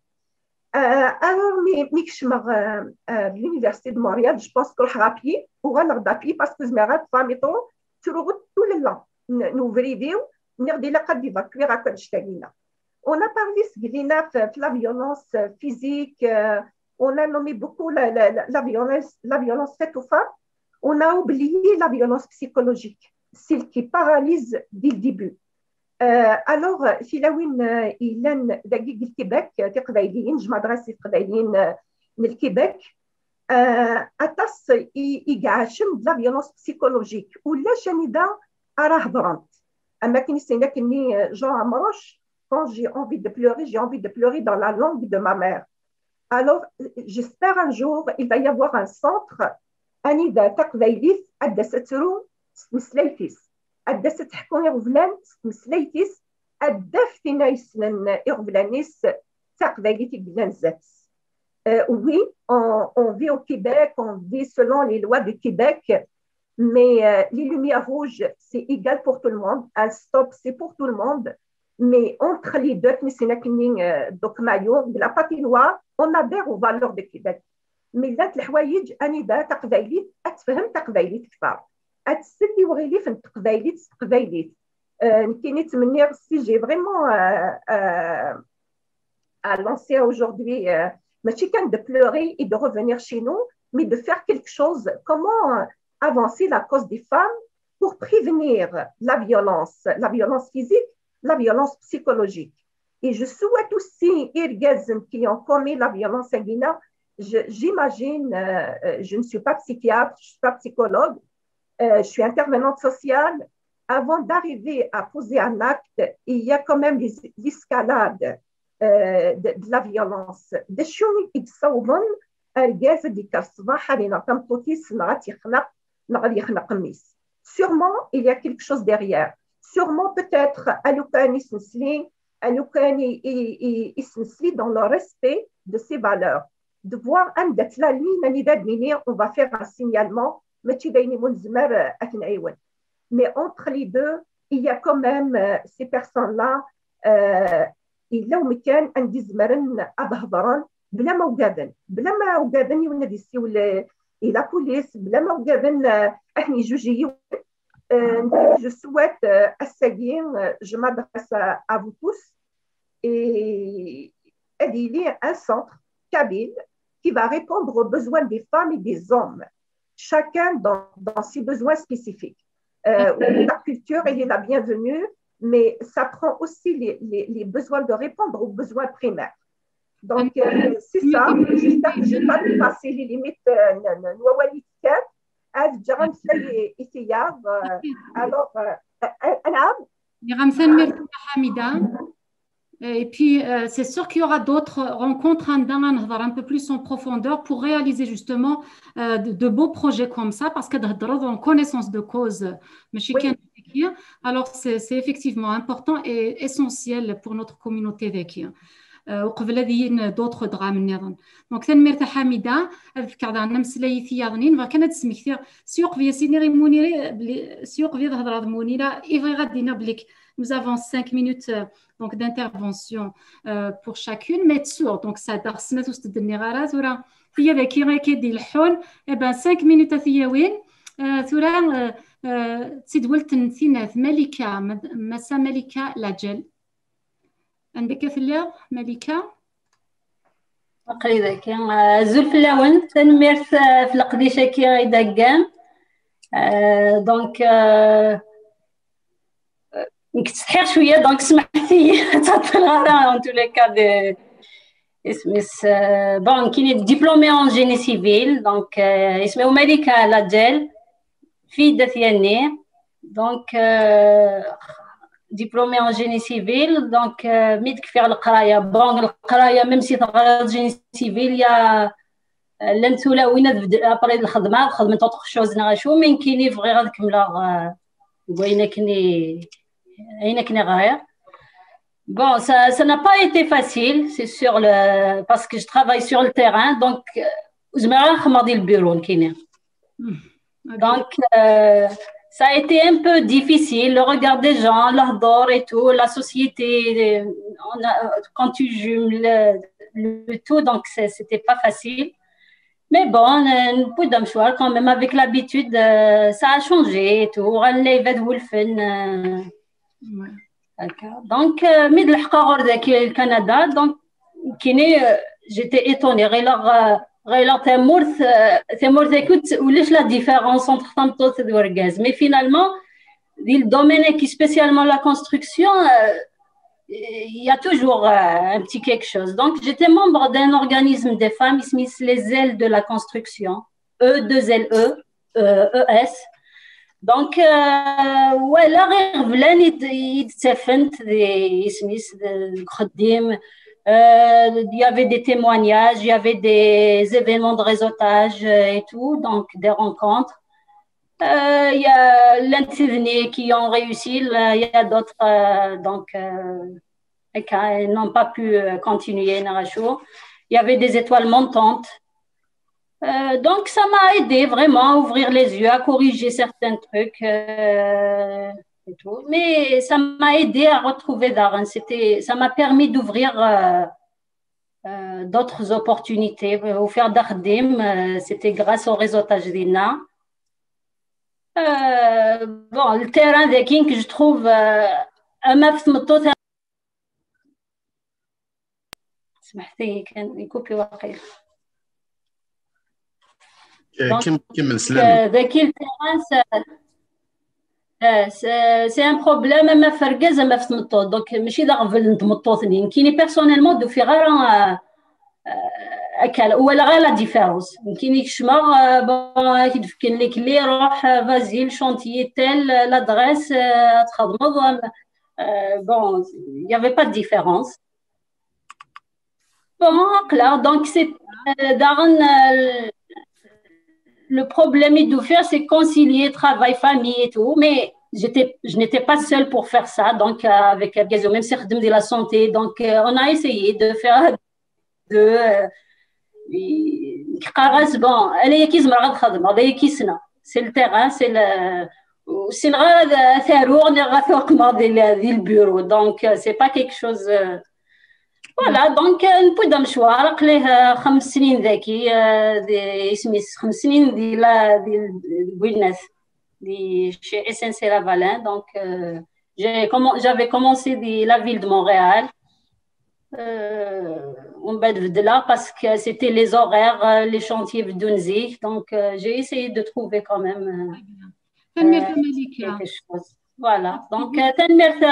Euh, alors, mi, mi kecmeɣ, euh, euh, l'Université de Montréal, je pense que ruḥeɣ à pied, uɣaleɣ-d à pied, parce que zemreɣ ad ṭṭfeɣ amiṭru, ttruɣ tout le long n, n ubrid-iw, nniɣ-d ilaq ad d-évacuer akk annect-agi-nni. On a parlé seg lina f, f la violence physique, euh, on a nommé beaucoup la, la, la, la violence, la violence faite aux femmes, on a oublié la violence psychologique, celle qui paralyse dès le début. Euh, alors, tilawin, euh, yellan dagi deg Québec, euh, tiqbayliyin, jemɛeɣ-d ɣas tiqbayliyin, euh, n Québec, euh, aṭas i, i iɛacen de la violence psychologique. Ulac anida ara hedrent. Am akken i s-yenna akkenni, euh, Jean Amrouche: "Quand j'ai envie de pleurer, j'ai envie de pleurer dans la langue de ma mère." Alors, j'espère un jour, il va y avoir un centre anida taqbaylit ad d-tas ad tru s tmeslayt-is, ad d-tas ad teḥku iɣeblan s tmeslayt-is, ad d-taf tin ay yessnen iɣeblan-is d taqbaylit i yellan zdat-s. Euh, oui, on, on vit au Québec, on vit selon les lois du Québec, mais, euh, les lumières rouges, c'est égal pour tout le monde. Un stop, c'est pour tout le monde. Mais entre les deux, akken i s-yenna akkenni, euh, Doc Mayo, de la patinoire, on adhère aux valeurs de Québec. Mais llant leḥwayeǧ anida taqbaylit ad tefhem taqbaylit kter, ad tsel i uɣilif n teqbaylit s teqbaylit. Euh, nekkini ttmenniɣ, si j'ai vraiment, euh, euh, à lancer aujourd'hui, euh, mačči kan de pleurer et de revenir chez nous, mais de faire quelque chose. Comment, euh, avancer la cause des femmes pour prévenir la violence, la violence physique, la violence psychologique? Et je souhaite aussi irgazen qui ont commis la violence sanguinaire, je, j'imagine, euh, euh, je ne suis pas psychiatre, je ne suis pas psychologue, euh, je suis intervenante sociale. Avant d'arriver à poser un acte, il y a quand même les, l'escalade. euh, de, de la violence. D acu i d-ssawḍen argaz ad d-yekker ṣṣbeḥ ad ineɣ tameṭṭut-is neɣ ad tt-yexneq neɣ ad yexneq mmi-s? Sûrement, il y a quelque chose derrière. Sûrement, peut-être, alukan i s-nesli, alukan i, i, i, i s-nesli dans le respect de ses valeurs. De voir anda-tt la ligne anida d-nini, on va faire un signalement, mačči d ayen imu nezmer, euh, ad t-nɛiwen. Mais entre les deux, il y a quand même, euh, ces personnes-là, euh, yella umkan anda i zemren ad hedren bla ma ugaden, bla ma ugaden yiwen ad yessiwel, euh, i la police, bla ma ugaden, euh, ad ten-yejjuj yiwen. Euh, je souhaite, euh, ass-agi, euh, je m'adresse à, à vous tous, et ad yili un centre kabyle qui va répondre aux besoins des femmes et des hommes, chacun dans, dans ses besoins spécifiques. Euh, la culture, elle est la bienvenue, mais ça prend aussi les, les, les besoins de répondre aux besoins primaires. Donc, euh, c'est ça. J'espère que je n'ai pas dépassé les limites, euh, n- n- n wawal i tekkat. Ad ǧǧeɣ ameslay i- i tiyaḍ, euh, alors, euh, euh, euh, Nniɣ-am tanemmirt a Ḥamida. Et puis, euh, c'est sûr qu'il y aura d'autres rencontres, anda ad nehḍer un peu plus en profondeur pour réaliser justement, euh, de, de beaux projets comme ça, parce que d'hedder en connaissance de cause, mačči kan dagi. Alors, c'est, c'est effectivement important et essentiel pour notre communauté dagi. Euh, uqbel ad yili d'autres drames nniḍen. Donc, tanemmirt a Ḥamida, ad fkeɣ daɣen ameslay i tiyaḍnin, bɣiɣ kan ad d-smektiɣ, s uqbel ad s-iniɣ i Munira, bli, s uqbel ad hedreɣ d Munira, i bɣiɣ ad d-iniɣ belli nous avons cinq minutes, euh, donc, d'intervention, euh, pour chacune, mais sûr, donc, ça, d snat ur s-d-nniɣ ara, tura, tiya dagi akka i d-ileḥḥun, eh ben, cinq minutes a t-yawin, euh, tura, euh, euh, d tidwelt n tinat, Malika, Mad- Massa Malika Laǧel. Anda akka telliḍ, Malika? Aql-i dagi. Azul fell-awen, tanemmirt, euh, ɣef leqdic-agi i d-theggam. Euh, donc, euh, nekk ttsetḥiɣ cwiya, donc smeḥt-iyi, ad tɛeṭṭleɣ ara, en tous les cas, de, isem-is, euh, bon, nekkini diplômée en génie civil, donc, euh, isem-iw Malika Laǧel, fille de Tiani, donc, euh, diplômée en génie civil, donc, euh, mi d-kfiɣ leqraya, bon, leqraya, même si teɣriḍ génie civil, il y a, euh, llant tulawin ad bed-, après lxedma, xedment autre chose, neɣ acu, mais nekkini bɣiɣ ad kemmleɣ, euh, deg wayen akken i, ayen akken i ɣriɣ. Bon, ça, ça n'a pas été facile, c'est sûr, le, parce que je travaille sur le terrain, donc, euh, ur zmireɣ ara ad xedmeɣ di lbiru, nekkini. Donc, euh, ça a été un peu difficile, le regard des gens, l'hedder et tout, la société, euh, on a, quand tu jumes le, le tout, donc c'est- c'était pas facile. Mais bon, euh, نبدا مشوار quand même avec l'habitude, euh, ça a changé et tout. Uɣalen la yebda wulfen, euh, Ouais. هكا. Donc, euh, mi d-leḥqeɣ ɣer dagi, le Canada, donc, nekkini, euh, j'étais étonnée. Ɣileɣ, euh, ɣileɣ tamurt, euh, tamurt-agi ulac la différence entre tameṭṭut d urgaz. Mais finalement, dans le domaine qui spécialement la construction, euh, il y a toujours, euh, un petit quelque chose. Donc, j'étais membre d'un organisme des femmes, isem-is les Ailes de la construction, E deux L E, euh, E S. Donc, euh, ouais, la ɣer blan i d-, i d-ttafent di isem-is d-, deg uxeddim. Euh, il y avait des témoignages, il y avait des événements de réseautage, euh, et tout, donc des rencontres. Euh, il y a l'un de ces qui ont réussi, là, il y a d'autres, euh, donc, euh, et qui n'ont pas pu, euh, continuer, neɣ acu. Il y avait des étoiles montantes. Euh, donc, ça m'a aidé vraiment à ouvrir les yeux, à corriger certains trucs, euh, et tout. Mais ça m'a aidé à retrouver Darren. C'était, ça m'a permis d'ouvrir, euh, euh, d'autres opportunités, euh, au faire d'Ardim, euh, c'était grâce au réseautage d'Ina. Euh, bon, le terrain de King, je trouve, euh, un max moto, سمحتي، كان يكوبي واقيلا. آه، Donc, كم- كمل سلامي. آه، ذاكي التيران س-، آه، س-، c'est un problème اما في الرقاز اما في التمطوط. Donc ماشي ذا غفل نتمطوطني، نكيني personnellement دو في غير، آه، آه، اكل ولا غير la différence. نكيني كشمر، آه، bon، كي تفكن لك اللي روح، آه، vas-y le chantier tel, l'adresse, آه، تخدمض، آه، bon, il y avait pas de différence. Bon, clair. Donc, c'est euh, daɣen, euh, le problème est de faire, c'est concilier travail, famille et tout. Mais j'étais, je n'étais pas seule pour faire ça. Donc, euh, avec Abgazo, même si de la santé, donc euh, on a essayé de faire de. Euh, bon, elle est qui se marre de c'est le terrain, c'est le. C'est le bureau, donc euh, c'est pas quelque chose. Euh, voilà, donc euh, نبدا مشوار قليه خمس سنين ذاكي، آه، دي اسمي خمس سنين دي لا دي بوينات دي شي اس ان سي لافالين. Donc euh, j'ai commen- j'avais commencé دي la ville de Montréal. Euh, on va de là parce que c'était les horaires, euh, les chantiers de Dunzi. Donc euh, j'ai essayé de trouver quand même euh, تنميرت مليكة. Quelque chose. Voilà. Donc euh, تنميرت, euh,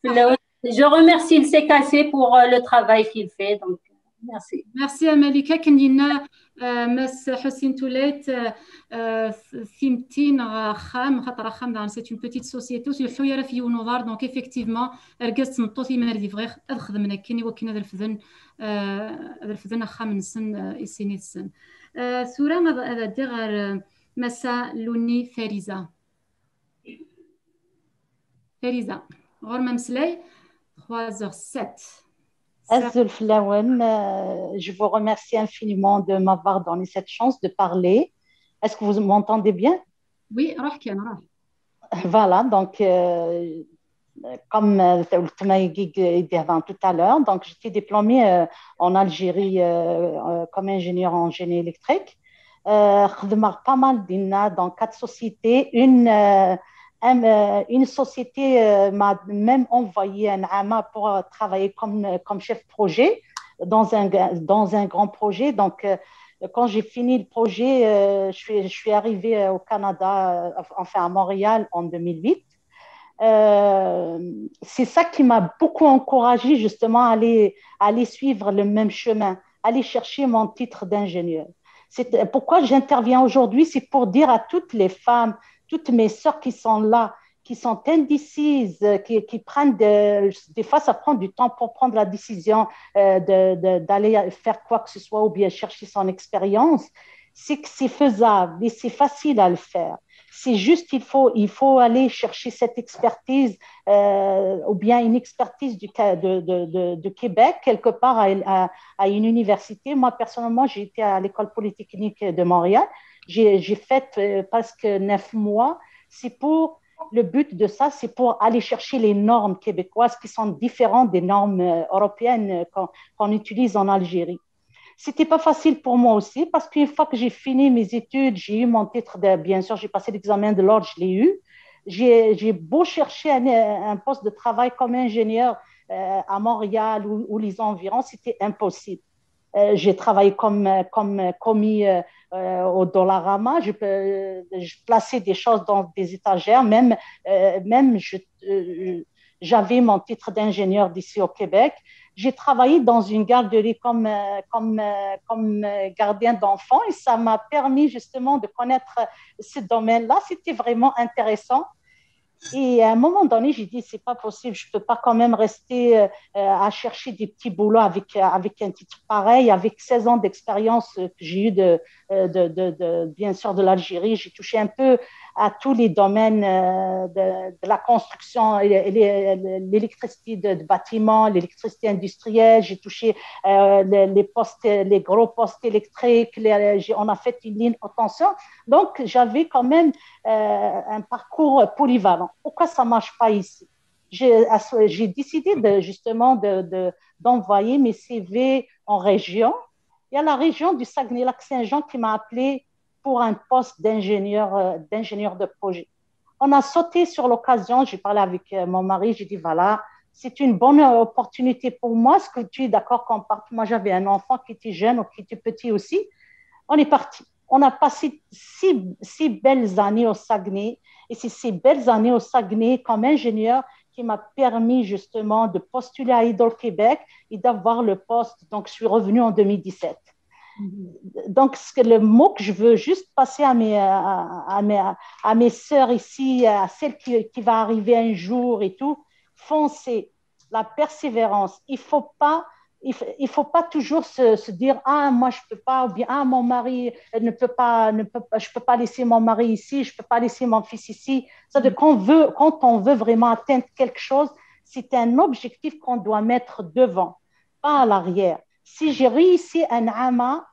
le- je remercie le C K C pour euh, le travail qu'il fait. Donc merci. Merci à Malika. كان لينا آه، مس حسين توليت آه، آه، ثيمتين آه، خام خاطر خام دار c'est une petite société ويحو يرى في يونوضار. Donc effectivement ارقص مطوثي ما ردي فغير اخذ من كيني وكنا ذا الفذن آه، ذا الفذن خام نسن آه، يسيني السن آه، ثورة هذا دي غير مسا لوني فريزة. فريزة غور ممسلي trois heures sept. Azul Flawen, euh, je vous remercie infiniment de m'avoir donné cette chance de parler. Est-ce que vous m'entendez bien? Oui, روح كان روح. Voilà, donc euh, comme euh, tout à l'heure, donc j'étais diplômée euh, en Algérie euh, euh, comme ingénieure en génie électrique. Euh, خدمت pas mal دينا dans quatre sociétés. Une, euh, un, euh, une société euh, m'a même envoyé un ama pour euh, travailler comme, comme chef projet dans un, dans un grand projet. Donc, euh, quand j'ai fini le projet, euh, je, suis, je suis arrivée au Canada, euh, enfin à Montréal en deux mille huit. Euh, c'est ça qui m'a beaucoup encouragée justement à aller, à aller suivre le même chemin, aller chercher mon titre d'ingénieur. C'est pourquoi j'interviens aujourd'hui, c'est pour dire à toutes les femmes, toutes mes sœurs qui sont là, qui sont indécises, qui, qui prennent de, des fois ça prend du temps pour prendre la décision euh, de- de- d'aller faire quoi que ce soit ou bien chercher son expérience, c'est que c'est faisable et c'est facile à le faire. C'est juste, il faut, il faut aller chercher cette expertise euh, ou bien une expertise du, Ca- de, de- de- de Québec, quelque part à, à- à une université. Moi, personnellement, j'ai été à l'École polytechnique de Montréal. J'ai j'ai fait euh, presque neuf mois. C'est pour, le but de ça, c'est pour aller chercher les normes québécoises qui sont différentes des normes euh, européennes euh, qu'on qu'on utilise en Algérie. C'était pas facile pour moi aussi parce qu'une fois que j'ai fini mes études, j'ai eu mon titre de, bien sûr, j'ai passé l'examen de l'ordre, je l'ai eu. J'ai j'ai beau chercher un, un poste de travail comme ingénieur euh, à Montréal ou, ou les environs, c'était impossible. Euh, j'ai travaillé comme, euh, comme euh, commis euh, euh, au Dollarama. Je, peux- je plaçais des choses dans des étagères. Même, euh, même je, euh, j'avais mon titre d'ingénieur d'ici au Québec. J'ai travaillé dans une garderie comme, euh, comme, euh, comme euh, gardien d'enfants et ça m'a permis justement de connaître ce domaine-là. C'était vraiment intéressant. Et à un moment donné, j'ai dit, c'est pas possible, je peux pas quand même rester euh, à chercher des petits boulots avec, euh, avec un titre pareil, avec seize ans d'expérience euh, que j'ai eu de, euh, de, de, de- bien sûr de l'Algérie. J'ai touché un peu à tous les domaines euh, de, de la construction, et- et les- l'électricité de, de bâtiments, l'électricité industrielle. J'ai touché euh, les, les postes, les gros postes électriques. Les- j'ai- on a fait une ligne haute tension. Donc, j'avais quand même euh, un parcours polyvalent. Pourquoi ça marche pas ici? J'ai j'ai décidé de, justement de- de- d'envoyer mes C V en région. Il y a la région du Saguenay-Lac-Saint-Jean qui m'a appelé pour un poste d'ingénieur euh, d'ingénieur de projet. On a sauté sur l'occasion. J'ai parlé avec euh, mon mari. J'ai dit, voilà, c'est une bonne opportunité pour moi. Est-ce que tu es d'accord qu'on parte? Moi, j'avais un enfant qui était jeune ou qui était petit aussi. On est parti. On a passé six, six belles années au Saguenay. Et c'est ces belles années au Saguenay comme ingénieur qui m'a permis justement de postuler à Hydro-Québec et d'avoir le poste. Donc, je suis revenue en deux mille dix-sept. Donc, ce que, le mot que je veux juste passer à mes, à, à mes, à mes sœurs ici, à celles qui, qui va arriver un jour et tout, foncez, la persévérance. Il faut pas il ne faut pas toujours se, se, dire, ah, moi je ne peux pas, ou bien, ah, mon mari ne peut pas, ne peut, je ne peux pas laisser mon mari ici, je ne peux pas laisser mon fils ici. Ça, de, quand, veut, quand on veut vraiment atteindre quelque chose, c'est un objectif qu'on doit mettre devant, pas à l'arrière. Si j'ai réussi un ama,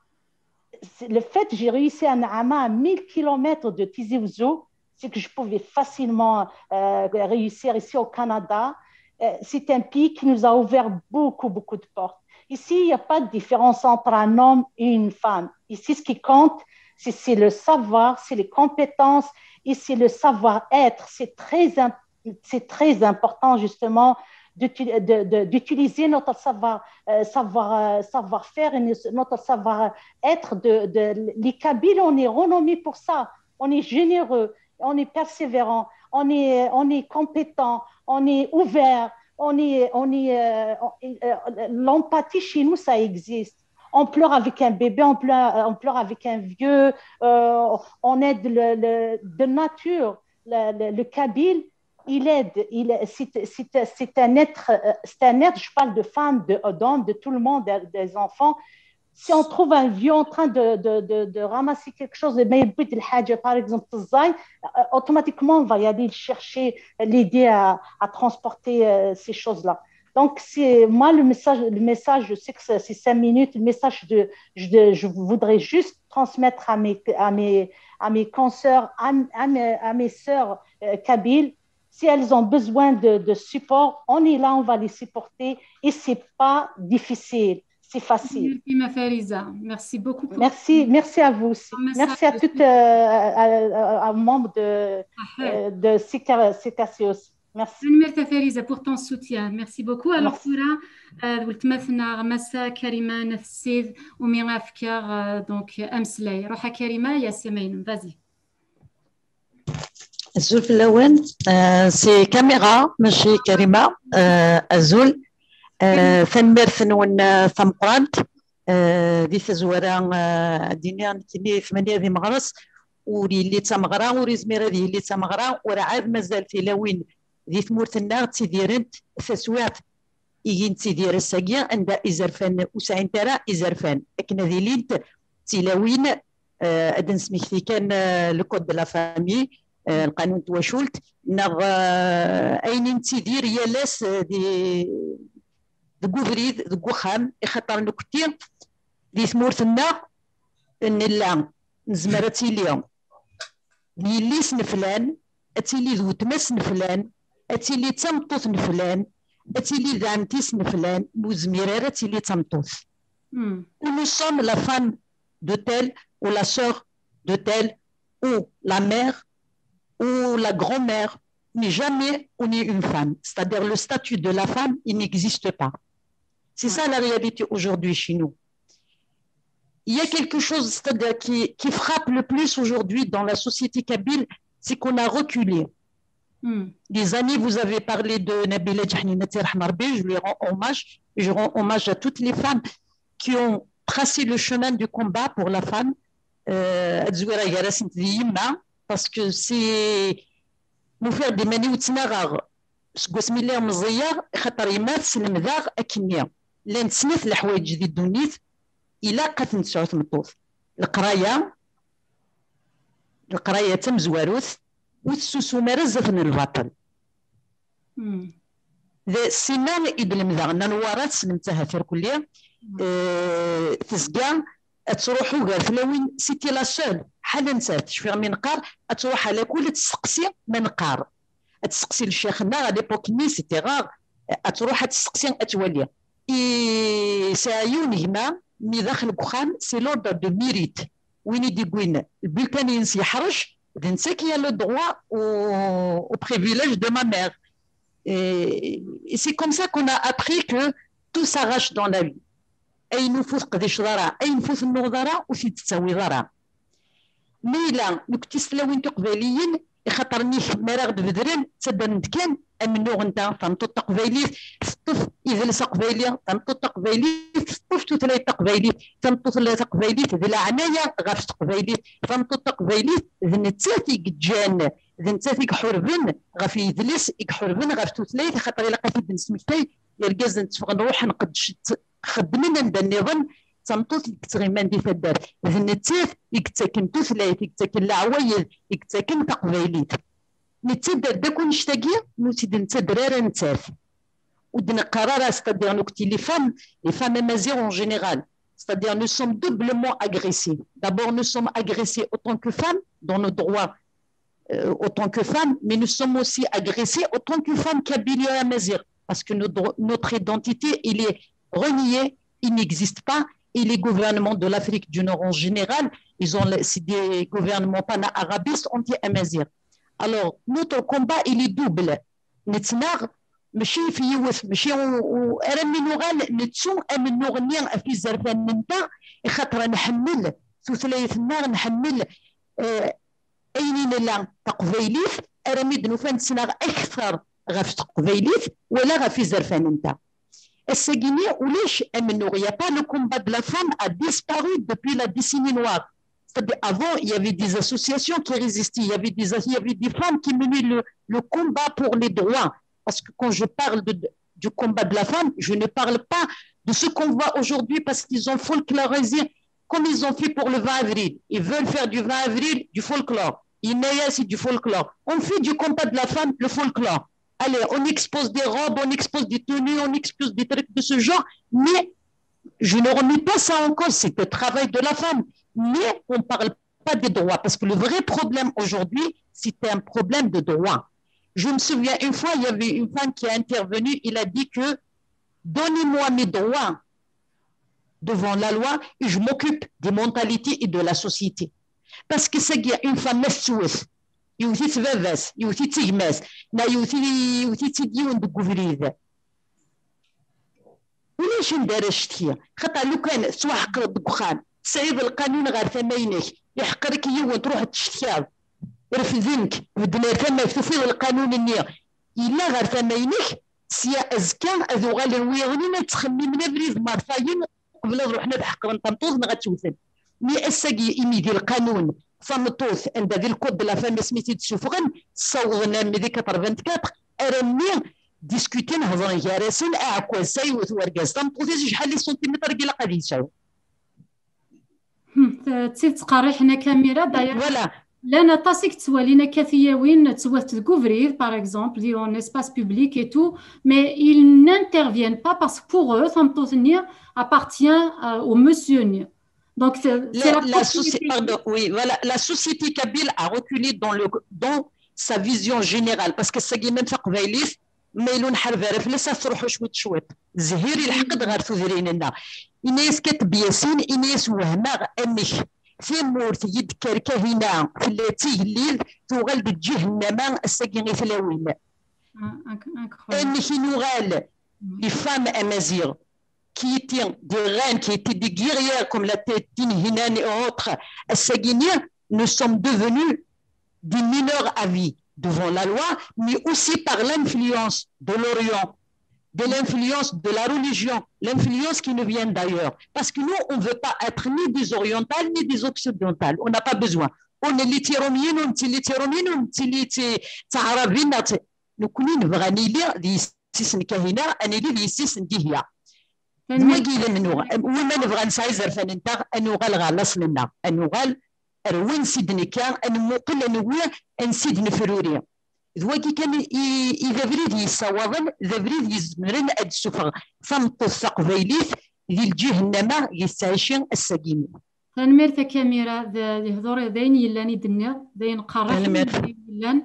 le fait que j'ai réussi un ama à mille kilomètres de Tizi Ouzou, c'est que je pouvais facilement euh, réussir ici au Canada. Euh, c'est un pays qui nous a ouvert beaucoup, beaucoup de portes. Ici, il n'y a pas de différence entre un homme et une femme. Ici, ce qui compte, c'est le savoir, c'est les compétences et c'est le savoir-être. C'est très c'est très important justement d'utiliser notre savoir, euh, savoir, euh, savoir-faire et notre savoir-être. De, de, les Kabyles, on est renommé pour ça. On est généreux, on est persévérant, on est, on est compétent, on est ouvert, on est, on est, euh, euh, l'empathie chez nous, ça existe. On pleure avec un bébé, on pleure, on pleure avec un vieux, euh, on aide le, le, de nature le, le, le Kabyle, il aide, il, c'est un être, c'est un être, je parle de femmes, d'hommes, de tout le monde, des enfants. Si on trouve un vieux en train de, de, de, de ramasser quelque chose, de, par exemple, automatiquement, on va y aller chercher, l'aider à, à transporter euh, ces choses-là. Donc, c'est moi le message, le message, je sais que c'est cinq minutes, le message de, je, je voudrais juste transmettre à mes, à mes, à mes consoeurs, à, à mes, à mes sœurs euh, kabyles, si elles ont besoin de, de support, on est là, on va les supporter et c'est pas difficile, c'est facile. Merci, Fariza. Merci beaucoup. Merci, merci à vous aussi. Merci à toutes, euh, à, à, aux membres de, euh, de C K C aussi. Merci. Merci, Fariza, pour ton soutien. Merci beaucoup. Alors, tura, d weltma-tneɣ Massa Karima n At Ssid, umi afkeɣ, euh, donc, ameslay. Ruḥ a Karima, ya Samaynum, vas-y. Azul fell-awen, euh, c'est Kamira, mačči Karima. Euh, azul, euh, tanemmirt-nwen, euh, tameqqrant. Euh, di tazwara, euh, ad d-iniɣ nekkini tmanya d imeɣres, ur yelli d tameɣra, ur yezmir ad yili d tameɣra, werɛad mazal tilawin di tmurt-nneɣ ttidirent. Taswiɛt i nettidir ass-agi, anda izerfan ur sɛint ara izerfan akken ad ilint d tilawin, euh, ad d-nesmekti kan, euh, le code de la famille, euh, lqanun n twacult, neɣ, euh, ayen i nettidir yal ass, euh, di, deg ubrid, deg uxxam, ixaṭer nekkenti di tmurt-nneɣ nella nezmer ad tili d yelli-s n flan, ad tili d weltma-s n flan, ad tili d tameṭṭut n flan, ad tili d ɛemti-s n flan, ur zmir ara ad tili d tameṭṭut. Ou nous sommes la femme de tel ou la sœur de tel ou la mère ou la grand-mère, mais jamais on est une femme. C'est-à-dire le statut de la femme, il n'existe pas. C'est ça la réalité aujourd'hui chez nous. Il y a quelque chose, c'est-à-dire qui, qui frappe le plus aujourd'hui dans la société kabyle, c'est qu'on a reculé. Des années, vous avez parlé de Nabila Djehnina, Tirahma Rabbi, je lui rends hommage, je rends hommage à toutes les femmes qui ont tracé le chemin du combat pour la femme. Euh, ad zwireɣ gar-asent d yemma, parce que c'est, m'ufiɣ-d iman-iw ttnaɣeɣ seg wasmi lliɣ meẓẓiyeɣ, xaṭer yemma tesselmed-aɣ akkenni. Llant snat leḥwayeǧ di ddunit ilaq ad ten-tesɛu tmeṭṭut. Leqraya, leqraya d tamezwarut, ur tessusum ara zdat n lbaṭel. D sinna i d-lemdeɣ, Nna Newwara tessnemt ahat irkelli, euh, tezga ad truḥ ugar tlawin, c'était la seule, ḥala nettat, cfiɣ mi neqqar, ad truḥ alakul ad testeqsi ma neqqar, ad testeqsi le ccix-nneɣ, à l'époque-nni c'était rare, ad truḥ ad testeqsi, ad twali. Yesɛa yiwen gma, mi daxel deg uxxam, c'est l'ordre de mérite. Win i d-iwwin le bulletin-ines yeḥrec, d netta qui a le droit au, au privilège de ma mère. Et, et c'est comme ça qu'on a appris que tout s'arrache dans la vie. Ayen ur teqdiceḍ ara, ayen ur tennuɣeḍ ara, ur t-id-tettawiḍ ara. Ma yella nekkenti s tlawin tiqbayliyin, ixaṭer-nni mi ara ɣ-d-bedren, ttaddren-d kan amennuɣ-nteɣ, tameṭṭut taqbaylit teṭṭef idles aqbayli, tameṭṭut taqbaylit teṭṭef tutlayt taqbaylit, tameṭṭut taqbaylit d leɛnaya ɣef teqbaylit, tameṭṭut taqbaylit d nettat i yeǧǧan, d nettat i iḥurben ɣef yidles, i iḥurben ɣef tutlayt, axaṭer ilaq ad t-id-nesmektay, irgazen tteffɣen ruḥen qeddcen xeddmen anda nniḍen, d tameṭṭut i yettɣiman di taddart. D nettat i yettaken tutlayt, i yettaken leɛwayed, i yettaken taqbaylit. Nettat d akk annect-agi, ur tt-id-nettader ara nettat. Ur d-neqqar ara, c'est-à-dire, nekkti, les femmes, les femmes amaziɣ en général, c'est-à-dire, nous sommes doublement agressés. D'abord, nous sommes agressés autant que femmes dans nos droits, euh, autant que femmes, mais nous sommes aussi agressés autant que femmes kabyles et amazighs, parce que notre, notre identité, il est renié, il n'existe pas, et les gouvernements de l'Afrique du Nord en général, ils ont, c'est des gouvernements panarabistes anti-amazighs. Alors, notre combat, il est double. Nettnaɣ, mačči ɣef yiwet, mačči u-, u-, armi nuɣal nettu amennuɣ-nni ɣef izerfan-nteɣ, ixaṭer nḥemmel tutlayt-nneɣ, nḥemmel, eh, ayen i nella taqbaylit, armi d-nufa nettnaɣ akter ɣef teqbaylit wala ɣef izerfan-nteɣ. Ass-agi-nni ulac amennuɣ, il y a pas, le combat de la femme a disparu depuis la décennie noire. C'est-à-dire, avant, il y avait des associations qui résistaient, il y avait des, il y avait des femmes qui menaient le, le combat pour les droits. Parce que quand je parle de, du combat de la femme, je ne parle pas de ce qu'on voit aujourd'hui parce qu'ils ont folklorisé, comme ils ont fait pour le vingt avril. Ils veulent faire du vingt avril du folklore. Yenna-yas, c'est du folklore. On fait du combat de la femme le folklore. Allez, on expose des robes, on expose des tenues, on expose des trucs de ce genre, mais je ne remets pas ça en cause, c'est le travail de la femme. Mais on ne parle pas des droits, parce que le vrai problème aujourd'hui, c'est un problème de droit. Je me souviens, une fois, il y avait une femme qui a intervenu, il a dit que: « Donnez-moi mes droits devant la loi et je m'occupe des mentalités et de la société. » Parce que c'est une femme, ma tettwet, yewwet-itt baba-s, yewwet-itt gma-s, neɣ yewwet-, yewwet-itt-id yiwen deg ubrid. Ulac anda ara ccetkiɣ, xaṭer lukan tettwaḥeqreḍ deg uxxam, tesɛiḍ lqanun ɣer tama-inek, iḥeqer-ik yiwen, truḥeḍ tcetkiḍ, refden-k, bedden ar tama-k, tufiḍ lqanun-nni yella ɣer tama-inek, sya azekka ad uɣalen wiyaḍ-nni ad ttxemmimen abrid mertayen uqbel ad ruḥen ad ḥeqren tameṭṭut neɣ ad tt-wten. Mi ass-agi imi di lqanun tameṭṭut anda di le code de la famille asmi tt-id-ssuffɣen, ssawḍen armi di quatre-vingt-quatre, armi diskutin, hedren gar-asen, aɛekkaz-a yewwet wergaz tameṭṭut-is acḥal les centimètres i ilaq ad yesɛu. Hmm, t-, d tidet qerriḥen a Kamira, d'ailleurs. Voilà. Llan aṭas i yettwalin akka tiyawin ttwet deg ubrid, par exemple, di, en espace public et tout, mais ils n'interviennent pas parce que pour eux, tameṭṭut-nni appartient, euh, au monsieur-nni. Donc, c'est, c'est la, la propriété. Pardon, oui, voilà, la société kabyle a reculé dans le, dans sa vision générale, parce que ass-agi même taqbaylit, ma yella ur nḥareb ara fell-as, ad truḥ cwiṭ cwiṭ. Zhir ilḥeq-d ɣer tudrin-nneɣ. Ini-as Kateb Yasin, ini-as wehmeɣ amek tamurt i d-tekker Kahina tella d tigellid, tuɣal d ǧihennama ass-agi i tlawin. Ah, inc-, incroyable. Amek i nuɣal, les femmes amaziɣ, qui étaient des reines, qui étaient des guerrières comme la T-, Tinhinan et autres, ass-agi-nni, nous sommes devenus des mineurs à vie devant la loi, mais aussi par l'influence de l'Orient, de l'influence de la religion, l'influence qui nous vient d'ailleurs. Parce que nous, on ne veut pas être ni des orientales, ni des occidentales. On n'a pas besoin. On est les Tiromiens, on est les Tiromiens, on est les Ti-, Tiarabes, on est, nekkni nebɣa ad nili d yessi-s n Kahina, ad nili d yessi-s n Dihya. D wagi i d amennuɣ. Win ma nebɣa nesɛa izerfan-nteɣ, ad nuɣal ɣer laṣel-nneɣ, ad nuɣal ar wansi d-nekka, ad nmuqel, ad newwi ansi d-nefruri. D wagi kan i, i d abrid yessawaḍen, d abrid yezemren ad d-sufeɣ tameṭṭut taqbaylit di lǧihennama i tettɛici ass-agi-nni. Tanemmirt a Kamira, d, d lehdur, d ayen yellan i d-tenniḍ, d ayen qerriḥen, tanemmirt, d ayen yellan.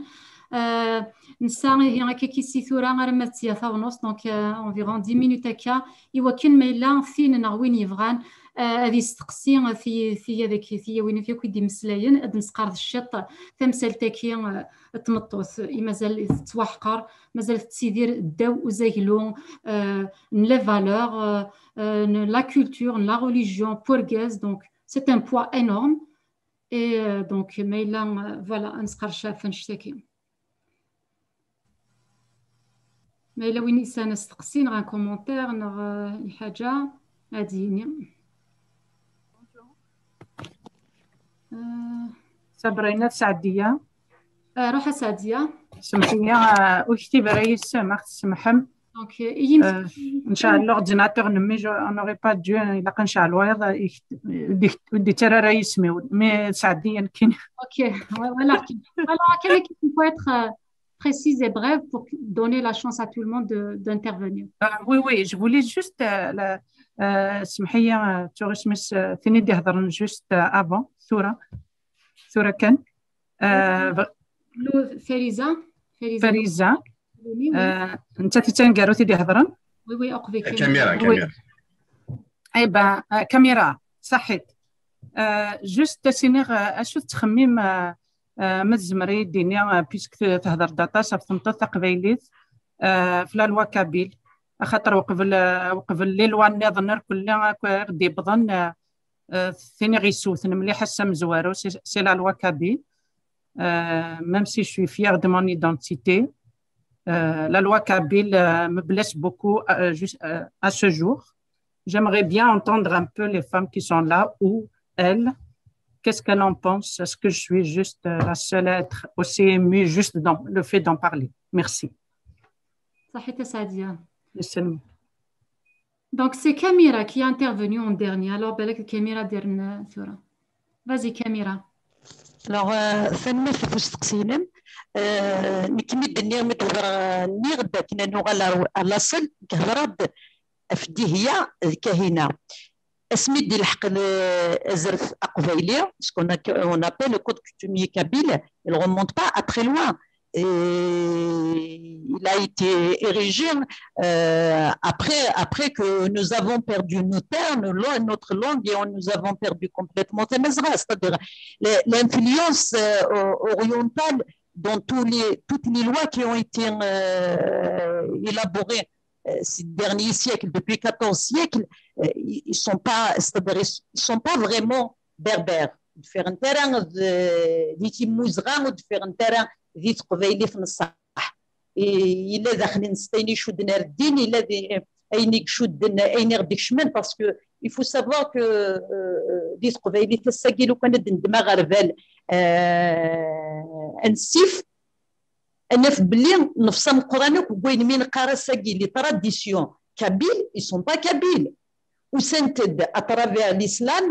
Euh, nessa ihi akka kis i tura arma d tia tawnuṣt, donc, euh, environ dix minutes akka, i wakken ma yella tin neɣ win yebɣan, euh, ad yesteqsi ti-, tiya deg tiyawin akk i d-imeslayen, ad d-nesqerdec ciṭ tamsalt-agi, euh, n tmeṭṭut, i mazal tettwaḥqer, mazal tettidir ddaw uzaglu, euh, n les valeurs, euh, euh, n la culture, n la religion, n urgaz, donc c'est un poids énorme. Et, euh, donc, ma yella, euh, voilà, ad nesqerdec ɣef annect-agi. Ma yella win yesɛan asteqsi neɣ un commentaire neɣ, euh, lḥaǧa, ad d-yini. Euh, Sabrina Saɛdiya. Euh, ruḥ a Saɛdiya. Semḥ-iyi, euh, ur ktibeɣ ara yis-m, ma tsemḥem. Donc, euh, il y a une... euh, نشعل l'ordinateur, mais je, on n'aurait pas dû, il a نشعل وايض, mais ça dit, voilà, il faut être euh, précise et brève pour donner la chance à tout le monde d'intervenir. Euh, oui, oui, je voulais juste, euh, la, euh, سمحي لي, euh, توريس مس, euh, ثني دي هضرن juste, euh, avant, ثورة, ثورة كان. Euh, Fariza, Fariza. Fariza. Euh, انت تتنقرو تدي هضرن؟ Oui, oui, اقفي كاميرا. كاميرا. اي با, كاميرا, صحيت. Juste سينيغ, acu tettxemmim, ma tzemri d-tini, puisque tehder-d aṭas ɣef tmeṭṭut taqbaylit, f la loi kabyle, axaṭer uqbel, uqbel les lois nniḍen irkelli akk i ɣ-d-yewwḍen, tini ɣ-yessewten mliḥ ass amezwaru, c'est la loi kabyle. Même si je suis fière de mon identité, la loi kabyle me blesse beaucoup à ce jour. J'aimerais bien entendre un peu les femmes qui sont là, ou elles, qu'est-ce qu'elles en pensent. Est-ce que je suis juste la seule à être aussi émue juste dans le fait d'en parler? Merci. صحيت سعدية. Donc, c'est Kamira qui est intervenue en dernier. Alors, Kamira, vas-y, Kamira. Alors, tanemmirt ɣef usteqsi-inem. Nekk mi d-nniɣ, mi d-hedreɣ, nniɣ-d akken ad nuɣal ar laṣel, hedreɣ-d ɣef Dihya d Kahina. Asmi d-ilḥeq azref aqbayli, ce qu'on appelle le code coutumier kabyle, il remonte pas à très loin. Et il a été érigé euh, après, après que nous avons perdu nos terres, nos, notre langue, et on, nous avons perdu complètement, c'est-à-dire l'influence euh, orientale dans tous les, toutes les lois qui ont été euh, élaborées euh, ces derniers siècles, depuis quatorze siècles, euh, ils ne sont pas, c'est-à-dire ils sont pas vraiment berbères. Ur d-ffiɣent ara di timmuzɣa, ur d-ffiɣent ara di teqbaylit n ṣṣeḥ. Yella daxel-nsen ayen icudden ar ddin, yella ayen i icudden, ayen i ɣ-d-ikecmen, parce que il faut savoir que euh, di teqbaylit ass-agi, lukan ad d-neddem aɣerbal euh, ansif, ad naf belli nefs ameqqran akk n wayen mi neqqar ass-agi les traditions kabyles, ils sont pas kabyles. Usant-d à travers l'islam,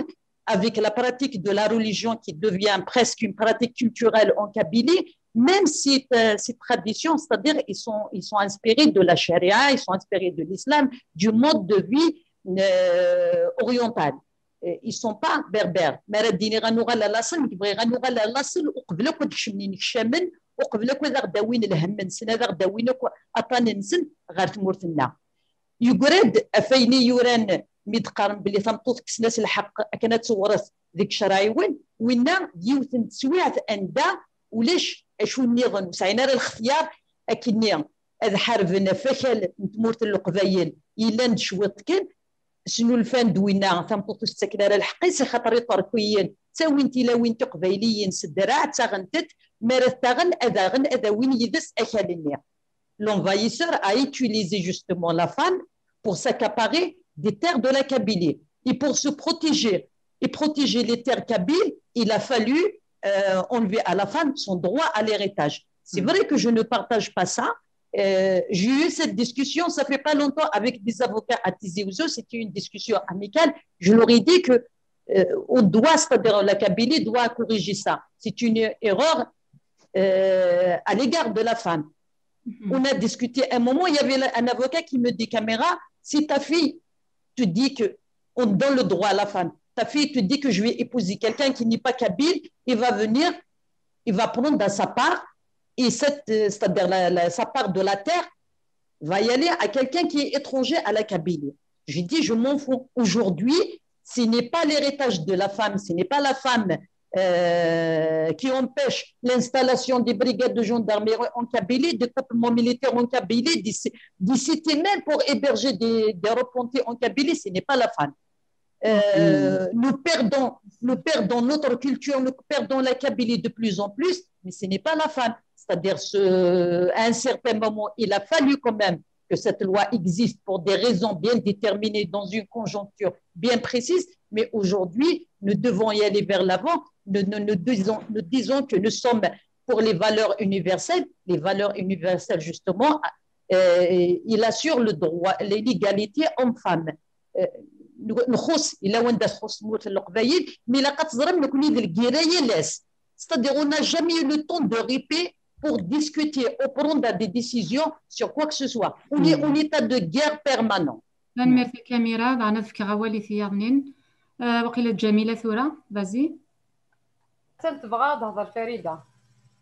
avec la pratique de la religion qui devient presque une pratique culturelle en Kabylie, même si euh, ces traditions, c'est-à-dire ils sont, ils sont inspirés de la charia, ils sont inspirés de l'islam, du mode de vie euh, oriental. Ils sont pas berbères. Mi ara d-iniɣ ad nuɣal ar laṣel, nekk bɣiɣ ad nuɣal ar laṣel uqbel akk ad kecmen inekcamen, uqbel akk ad aɣ-d-awin lhemm-nsen, ad aɣ-d-awin akk aṭṭan-nsen ɣer tmurt-nneɣ. Yeggra-d ɣef wayen i yuran mi d-qqaren belli tameṭṭut kksen-as lḥeqq akken ad tewret deg ccṛeɛ-iwen, winna d yiwet n teswiɛt anda ulac acu nniḍen, ur sɛin ara lextyar akkenni ad ḥarben ɣef wakal n tmurt n Leqbayel yellan d cwiṭ kan, snulfan-d winna tameṭṭut ur s-ttaken ara lḥeqq-is, axaṭer iṭerkiyen ttawin tilawin tiqbayliyin s ddreɛ, ttaɣent-t, mi ara t-aɣen ad aɣen ad awin yid-s akal-nni. L'envahisseur a utilisé justement la femme pour s'accaparer des terres de la Kabylie. Et pour se protéger et protéger les terres kabyles, il a fallu euh, enlever à la femme son droit à l'héritage. C'est vrai que je ne partage pas ça. Euh, j'ai eu cette discussion, ça fait pas longtemps, avec des avocats à Tizi Ouzou. C'était une discussion amicale. Je leur ai dit que euh, on doit, c'est-à-dire la Kabylie doit corriger ça. C'est une erreur euh, à l'égard de la femme. On a discuté un moment, il y avait un avocat qui me dit, Kamira, si ta fille te dit que on donne le droit à la femme, ta fille te dit que je vais épouser quelqu'un qui n'est pas kabyle, il va venir, il va prendre dans sa part, et cette, euh, c'est-à-dire la, la, sa part de la terre va y aller à quelqu'un qui est étranger à la Kabylie. Je dis, je m'en fous. Aujourd'hui, ce n'est pas l'héritage de la femme, ce n'est pas la femme euh, qui empêche l'installation des brigades de gendarmerie en Kabylie, des campements militaires en Kabylie, des, des cités même pour héberger des, des repentis en Kabylie, ce n'est pas la femme. Euh, nous, perdons, nous perdons notre culture, nous perdons la Kabylie de plus en plus, mais ce n'est pas la femme. C'est-à-dire, ce, à un certain moment, il a fallu quand même que cette loi existe pour des raisons bien déterminées dans une conjoncture bien précise, mais aujourd'hui, nous devons y aller vers l'avant. Nous, nous, nous, disons, nous disons que nous sommes pour les valeurs universelles. Les valeurs universelles, justement, euh, il assure le droit, l'égalité homme-femme. Euh, nxuṣ, yella wanda txuṣ tmurt n Leqbayel, mi ilaq ad teẓrem nekkni d lgirra yal ass. C'est-à-dire, on n'a jamais eu le temps de répit pour discuter ou prendre des décisions sur quoi que ce soit. On est en état de guerre permanent. Tanemmirt a Kamira, daɣen ad fkeɣ awal i tiyaḍnin. Euh, waqila d Jamila tura, vas-y. Attan tebɣa ad tehder Farida.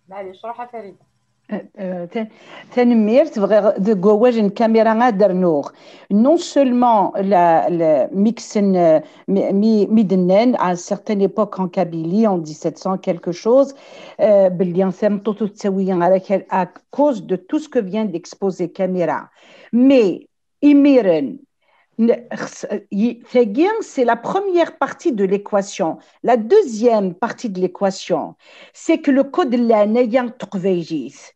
Maɛlic, ruḥ a Farida. Euh, ta- Tanemmirt, bɣiɣ deg wawal n Kamira ad rnuɣ. Non seulement la, la, mi kksen, euh, mi, mi, mi d-nnan, à une certaine époque en Kabylie, en dix-sept cents quelque chose, euh, belli tameṭṭut ur tettawi ara ka- à cause de tout ce que vient d'exposer Kamira. Mais imiren, n- xs- y- tagi, c'est la première partie de l'équation. La deuxième partie de l'équation, c'est que le code de la Naya Tokveiris,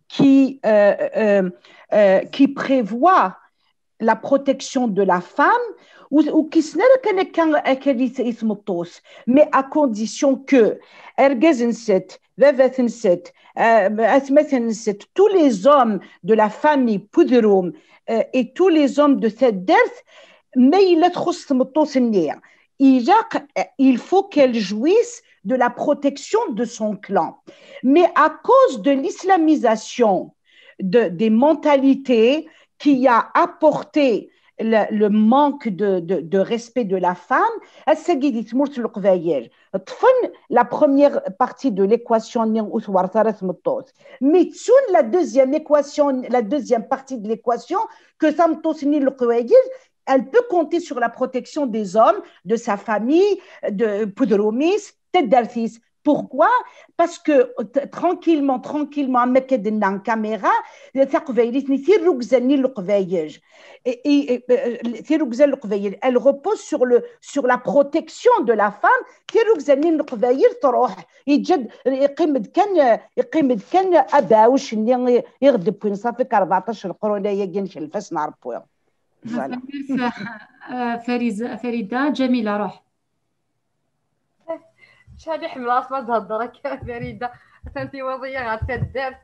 qui, euh, euh, euh, qui prévoit la protection de la femme, ou, ou qui se n'est qu'un mais à condition que ergez-en cette, euh, atmaten-nsen, tous les hommes de la famille Poudroum, euh, et tous les hommes de cette dette, mais il a trop il a, il faut qu'elle jouisse de la protection de son clan. Mais à cause de l'islamisation de, des mentalités qui a apporté le, le manque de, de, de respect de la femme, ass-agi di tmurt n Leqbayel, ṭṭfen la première partie de l'équation-nni ur twert ara tmeṭṭut. Mais ttun la deuxième équation, la deuxième partie de l'équation, que tameṭṭut-nni n Leqbayel, elle peut compter sur la protection des hommes, de sa famille, de Poudroumis, taddart-is. Pourquoi? Parce que t- tranquillement, tranquillement, am akka d-tenna Kamira, taqbaylit-nni, tirrugza-nni n Leqbayel, et, et, euh, tirrugza n Leqbayel, elle repose sur le, sur la protection de la femme. Tirrugza-nni n Leqbayel truḥ, yeǧǧa-d, yeqqim-d kan, yeqqim-d kan abeɛɛuc-nni i, i ɣ-d-wwin, ṣafi, k rbeɛṭac leqrun-agi n Celfas n Ṛebbi. Voilà. Tanemmirt, euh, Fariz-, Farida, Jamila, ruḥ. Acḥal i ḥemmleɣ asma d-hedder akka Farida. Atan tiwaḍ-iyi ɣer taddart,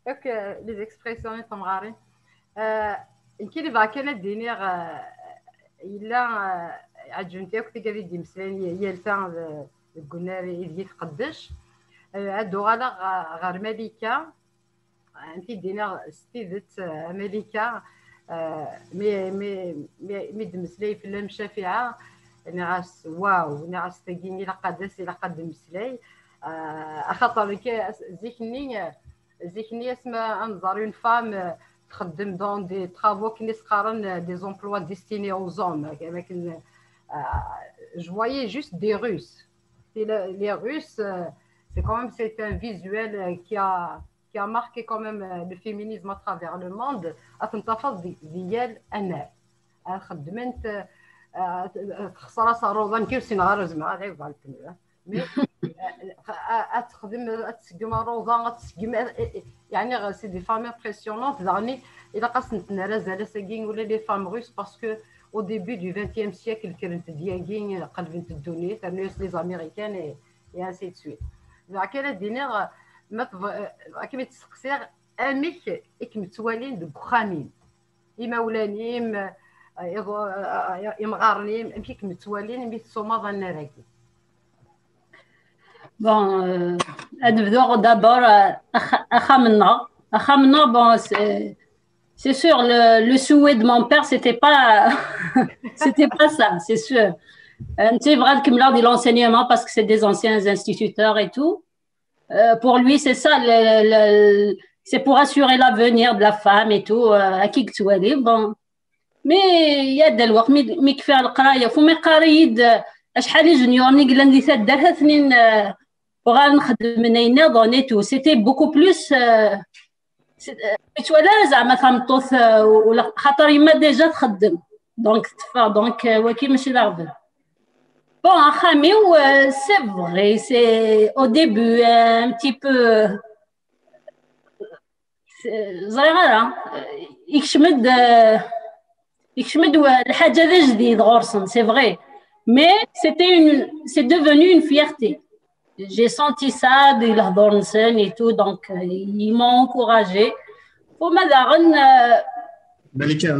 akk les expressions n temɣarin. Euh, nekk i bɣiɣ kan ad d-iniɣ, euh, yella, euh, ɛeǧbent akk tigad i d-imeslayen y- yal ta d- deg unnar ideg i tqeddec. Euh, ad d-uɣaleɣ ɣer, ɣer Malika. Amek i d-iniɣ s tidet, euh, a Malika, euh, mi, mi, mi, mi d-meslay fell-am Cafiɛa, nniɣ-as waw, nniɣ-as tagi ilaq ad as, ilaq ad d-meslay. Euh, axaṭer nekk as- zik-nni, zik-nni asma ad nẓer une femme, euh, txeddem dans des travaux akken i s-qqaren, euh, des emplois destinés aux hommes, am akken, euh, je voyais juste des Russes. Et le- les Russes, euh, c'est quand même, c'est un visuel, euh, qui a, qui a marqué quand même, euh, le féminisme à travers le monde. Ad ten-tafeḍ di, di yal annar. Ad xeddment, euh, euh, txeṣṣer-as rruḍa, nekk ur ssineɣ ara, zemreɣ ad ɛiwdeɣ le pneu, hein. Mais, euh, ad texdem, ad tseggem rruḍa, ad tseggem, euh, euh, yeɛni, c'est des femmes impressionnantes. Daɣen ilaq ad sent-nerr azal ass-agi ula les femmes russes, parce que au début du vingtième siècle kkrent-d yagi, qelbent ddunit, rnu-yas les Américaines et, et ainsi de suite. Dɣa kan ad d-iniɣ, ma tebɣ- akken i tt-steqsiɣ, amek i kem-ttwalin deg uxxam-im? Imawlan-im, eh, iḍ- eh, imɣaren-im, amek i kem-ttwalin imi tessumaḍ annar-agi? Bon, euh, ad bduɣ d'abord, euh, ax- axxam-nneɣ. Axxam-nneɣ, bon, c'est c'est sûr, le, le souhait de mon père, c'était pas, c'était pas ça, c'est sûr. Euh, tu sais, vraiment, comme là, de l'enseignement, parce que c'est des anciens instituteurs et tout. Euh, pour lui, c'est ça, le, le- c'est pour assurer l'avenir de la femme et tout. Euh, à qui que tu es, bon. Mais il y a des lois, mais, mais qui fait le crayon, faut me caride, أشحال junior نقلن لي تدرها اثنين، euh, وغنخدم من هنا et tout. C'était beaucoup plus, euh, c'est- euh, mais tu vois là, زعما تنطوث، euh, ولا خاطر يما déjà تخدم. Donc, تفا- donc, euh, وكي ماشي لا غبن. Bon, axxam-iw, euh, c'est vrai, c'est au début, euh, un petit peu, euh, c'est- ẓriɣ ara, euh, يكشمد, euh, يكشمد و- الحاجة ذي جديد غورسن, c'est vrai. Mais c'était une, c'est devenu une fierté. J'ai senti ça, de l'hador et tout, donc, euh, ils m'ont encouragée. Uma daɣen, euh, Malika,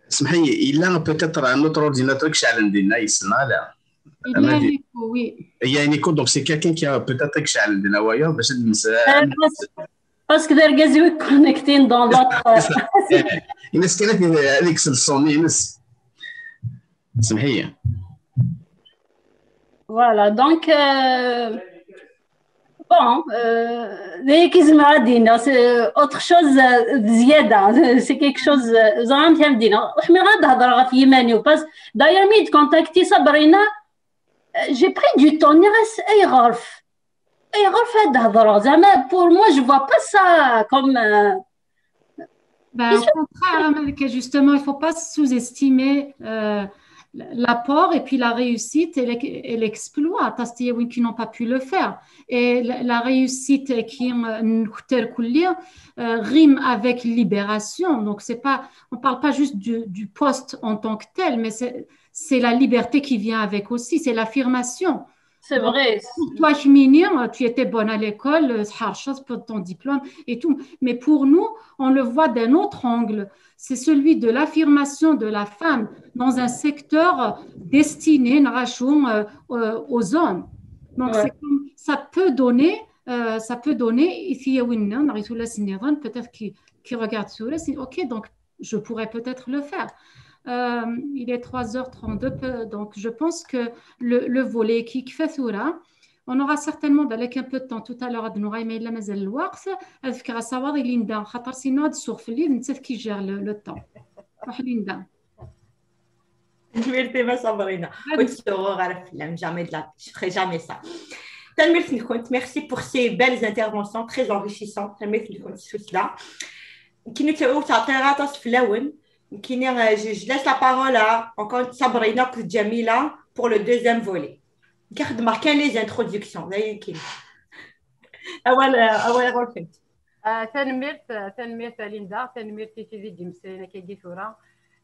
semḥ-iyi, yella peut-être un autre ordinateur i iceɛlen dinna, yessen ala. Il y a un écho, oui. Il y a un écho, donc c'est quelqu'un qui a peut-être i iceɛlen dinna wayeḍ, bac ad nens- parce que d argaz-iw i connecté dans l'autre. Ines kan ad yekkes le son-ines. Semḥ-iyi. Voilà, donc, euh, bon, euh, d ayen i zemreɣ ad d-iniɣ, c'est autre chose, euh, d zzyada, c'est quelque chose, euh, ẓriɣ amek ara d-iniɣ. Ur ḥmileɣ ad d-hedreɣ ɣef yiman-iw, parce que d'ailleurs mi d-contacté Sabrina, euh, j'ai pris du temps, nniɣ-as ayɣer, ayɣer ad d-hedreɣ, zeɛma pour moi, je vois pas ça comme, euh, Ben, au contraire, hein, Malika, justement, il ne faut pas sous-estimer euh, l'apport et puis la réussite et l'ex- et l'exploit, parce qu'il y a qui n'ont pas pu le faire. Et la, la réussite qui euh, نكتر كلية, euh, rime avec libération. Donc, c'est pas, on ne parle pas juste du, du poste en tant que tel, mais c'est c'est la liberté qui vient avec aussi, c'est l'affirmation. C'est vrai. Pour toi, Hmini, tu étais bonne à l'école, euh, تحرشت pour ton diplôme et tout. Mais pour nous, on le voit d'un autre angle. C'est celui de l'affirmation de la femme dans un secteur destiné, نراجعو, euh, euh, aux hommes. Donc, Ouais. c'est comme- ça peut donner, euh, ça peut donner, i tiyawin-nneɣ, neɣ i tullas-nniḍen, peut-être qui, qui regardent tura, c'est, ok, donc je pourrais peut-être le faire. Euh, il est trois heures trente-deux, pe- donc je pense que le, le volet qui fait tura, on aura certainement, avec un peu de temps tout à l'heure, ad nɣa ma yella mazal lweqt, ad fkeɣ asawaḍ i Linda, xaṭer sinon ad tsuɣ fell-i, d nettat qui gère le, le temps. Ruḥ Linda. Tanemmirt a Sabrina. Ur ttsuɣuɣ ara fell-am, jamais de la vie, je ferai jamais ça. Tanemmirt-nkent, merci pour ces belles interventions très enrichissantes. Tanemmirt-nkent s tussda. Nekkini ur ttɛeṭṭileɣ aṭas fell-awen. Nekkini, euh, je, je laisse la parole à encore Sabrina et Jamila pour le deuxième volet. Nekkini xeddmeɣ kan les introductions, d ayen kan. Awal, euh, awal ɣur-kent. Ah, tanemmirt, ah, tanemmirt a Linda, tanemmirt i tid i d-imeslayen akkagi tura.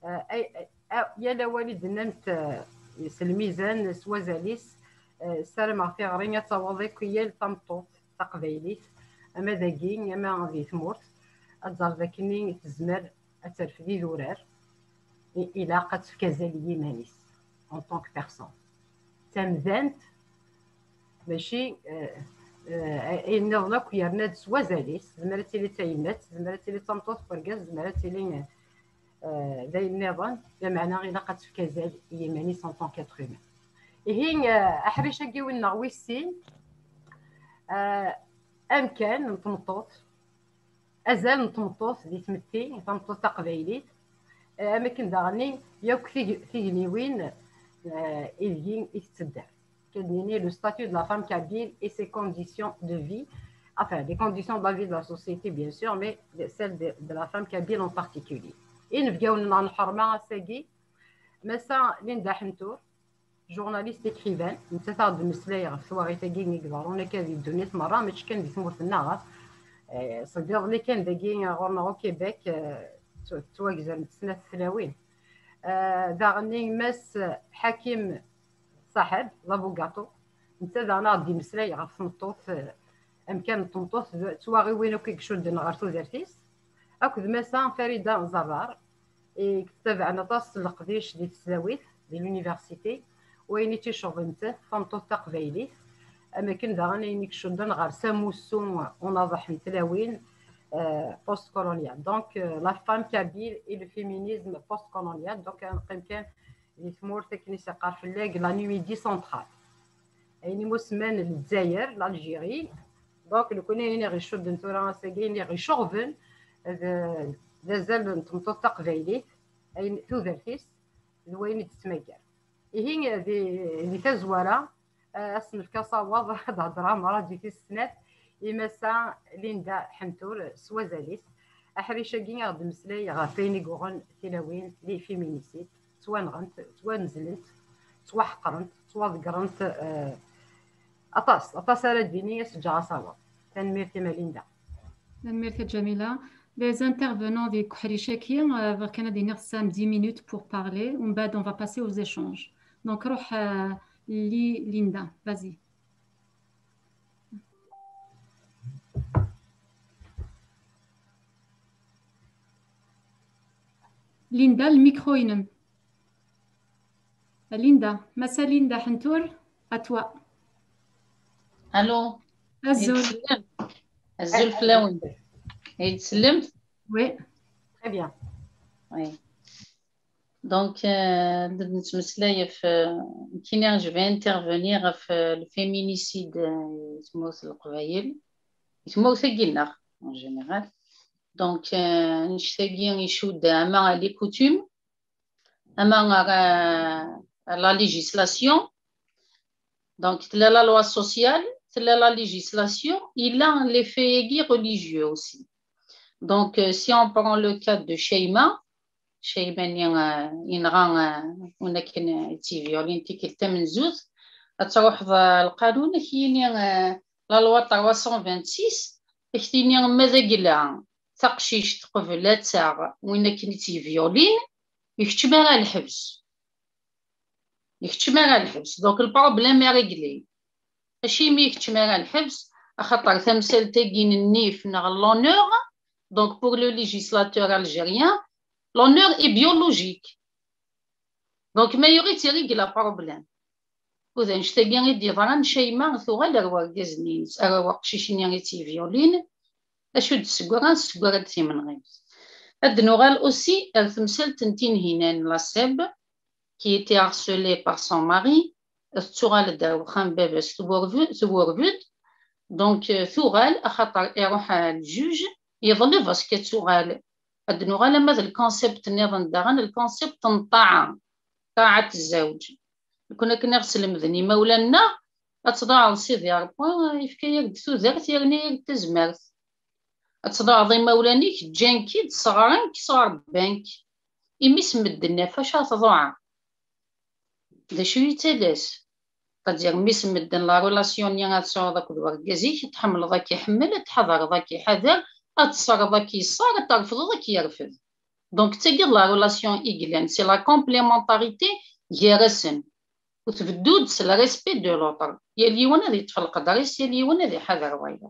Ah, ay- ay- ah, yal awal i d-tennamt, ah, s lmizan, s wazal-is, ah, ssarameɣ tiɣri ad taweḍ akk i yal tameṭṭut taqbaylit, ama dagi, ama di tmurt, ad tẓer d akken tezmer ad terfed idurar, i- ilaq ad tefk azal i yiman-is en tant que personne. D tamdant, mačči, eh, eh, ayen nniḍen akk, yerna-d s wazal-is, tezmer ad tili d tayemmat, tezmer ad tili d tameṭṭut n urgaz, tezmer ad tili, eh, d ayen nniḍen, lameɛna ilaq ad tefk azal i yiman-is en tant qu'être humain. Ihi, eh, aḥric-agi win neɣ wis sin, eh, amkan n tmeṭṭut, azal n tmeṭṭut di tmetti, tameṭṭut taqbaylit, eh, am akken daɣen yakk tig- tigniwin, eh, ideg i tettedder. Kan nini le statut de la femme kabyle et ses conditions de vie, enfin, les conditions de la vie de la société, bien sûr, mais celles de, de la femme kabyle en particulier. Inebgawen-nneɣ n lḥerma ass-agi, Massa Linda Ḥentur, journaliste écrivaine, nettat ad d-temmeslay ɣef twaɣit-agi i iḍerrun akka di ddunit merra, mačči kan di tmurt-nneɣ. Eh, seg iḍelli kan dagi ɣur-neɣ au Québec, eh, ttwa- ttwagzerent snat tlawin. Eh, daɣen Mass Ḥakim Saḥeb, l'abugaṭu, netta daɣen ad d-imeslay ɣef tmeṭṭut, eh, amkan n tmeṭṭut d twaɣiwin akk i icudden ɣer tudert-is, akked Massa Farida Zerrar, i yettabaɛen aṭas n leqdic di tesdawit, di l'université, wayen i tt-iceɣben nettat, tameṭṭut taqbaylit, am akken daɣen ayen i icudden ɣer samussu unaḍeḥ n tlawin, eh, post-colonial. Donc, eh, la femme kabyle et le féminisme post-colonial. Donc, ad neqqim kan di tmurt akken i s-yeqqar fell-ak la Numidie centrale. Ayen imusemman n Lezzayer, l'Algérie. Donc, nekkni ayen i ɣ-icudden tura ass-agi, ayen i ɣ-iceɣben d, d azal n tmeṭṭut taqbaylit, ayen tudert-is, d wayen i d-tettmagar. Ihi, di, di tazwara, eh, ad s-nefk asawaḍ ad hedreɣ merra di tis snat i Massa Linda Ḥentur s wazal-is. Aḥric-agi ad ɣ-d-meslay ɣef wayen i yuɣen tilawin, les féminicides, ttwanɣent, ttwanezlent, ttwaḥeqrent, ttwaḍegrent, eh, aṭas, aṭas ara d-ini, ad s-ǧǧeɣ asawaḍ. Tanemmirt-im a Linda. Tanemmirt a Jamila. Les intervenants di uḥric-agi, euh, bɣiɣ kan ad iniɣ tesɛam dix minutes pour parler, ومبعد on va passer aux échanges. Donc, روح, euh, Li-, Linda, vas-y. Linda, le micro-inem. Linda, Massa Linda Hentour, à toi. Allô. Azul. Azul fell-awen. Ay tsellemt? Oui. Très bien. Oui. Donc, euh, nettmeslay ɣef, euh, nekkini, je vais intervenir ɣef, euh, le féminicide, euh, di tmurt n Leqbayel, di tmurt-agi-nneɣ, en général. Donc, euh, annect-agi icudd ama les coutumes, ama ar, euh, la législation. Donc, tella la loi sociale, tella la législation, yella les faits religieux aussi. Donc, euh, si on prend le cas de Cheyma, Cheyma-nni, euh, yenɣa, euh, win akken, euh, i tt-ivyulin tikkelt tamenzut, ad truḥeḍ, euh, lqanun, ad k-yini, euh, la loi trois cent vingt-six, ad k-tini ma d agla taqcict qbel ad taɣ win akken i tt-ivyulin, ikeččem ara lḥebs. Ikeččem ara lḥebs. Donc, le problème est réglé. Acimi ikeččem ara lḥebs? Axaṭer tamsalt-agi n nnif neɣ l'honneur, donc pour le législateur algérien, l'honneur est biologique. Donc, ma yuɣ-itt, irrègle le problème. U d annect-agi i d-yeḍran, Cheyma tuɣal ar wergaz-nni, ar weqcic-nni i tt-ivyulin. Acu d-tessegra? Tessegra-d timenɣiwt. Ad d-nuɣal aussi ar temsalt n Tinhinan Laseb, qui était harcelée par son mari, tettuɣal-d ar wexxam n baba-s, twurb-, twurb-d. Donc, euh, tuɣal, axaṭer iruḥ ɣer ljuj, yeḍleb-as ad tuɣal. Ad d-nuɣal ama d lkonsept nniḍen daɣen, lkonsept n ṭṭaɛa, ṭṭaɛa n zzawǧ. Nekkni akken i ɣ-slemden imawlan-nneɣ, ad tḍaɛeḍ Sidi Ṛebbi, yefka-yak-d tudert, yerna-yak-d tazmert. Ad tḍaɛeḍ imawlan-ik, ǧǧan-k-id, sseɣren-k, sɣerban-k. Imi s medden ɣef wacu ara tḍuɛeḍ? D acu yettalas? C'est-à-dire, mmi-s n medden, la relation-nni ad tesɛuḍ akked wergaz-ik, ad tḥemmleḍ ad k-iḥemmel, ad tḥadreḍ ad k-iḥader, ad teṣṣreḍ ad k-yeṣṣer, ad terfdeḍ ad k-yerfed. Donc, d tagi d la relation i yellan, c'est la complémentarité gar-asen. Ur tbeddu-d s le respect de l'autre. Yal yiwen ad yeṭṭef lqedr-is, yal yiwen ad iḥader wayeḍ.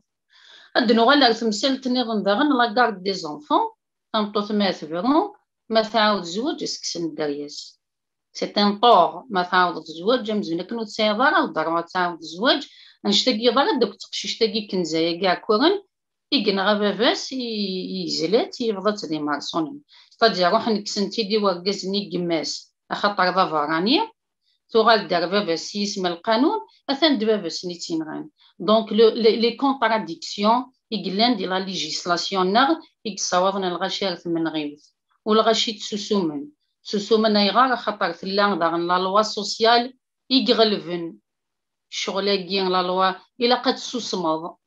Ad d-nuɣal ar temsalt nniḍen daɣen, la garde des enfants, tameṭṭut ma tebru, ma tɛawed zzwaǧ, ad s-kksen dderya-s. C'est un tort, ma tɛawdeḍ zzwaǧ, amzun akken ur tesɛiḍ ara le droit ad tɛawdeḍ zzwaǧ. Annect-agi yeḍra-d akked teqcict-agi kenza-agi Ɛekkuren, i yenɣa baba-s, i, i yezla-tt, yebḍa-tt d imerṣunen. C'est-à-dire, ruḥen kksen-tt-id i wergaz-nni n yemma-s, axaṭer d aberrani, tuɣal-d ar baba-s s yisem n lqanun, atan d baba-s-nni i tt-yenɣan. Donc, le, les, les contradictions i yellan di la législation-nneɣ i yessawaḍen lɣaci ar tmenɣiwt, u lɣaci ttsusumen. Ttsusumen ayɣer? Axaṭer tella daɣen la loi sociale i iɣelben ccɣel-agi, la loi, ilaq ad tsusmeḍ.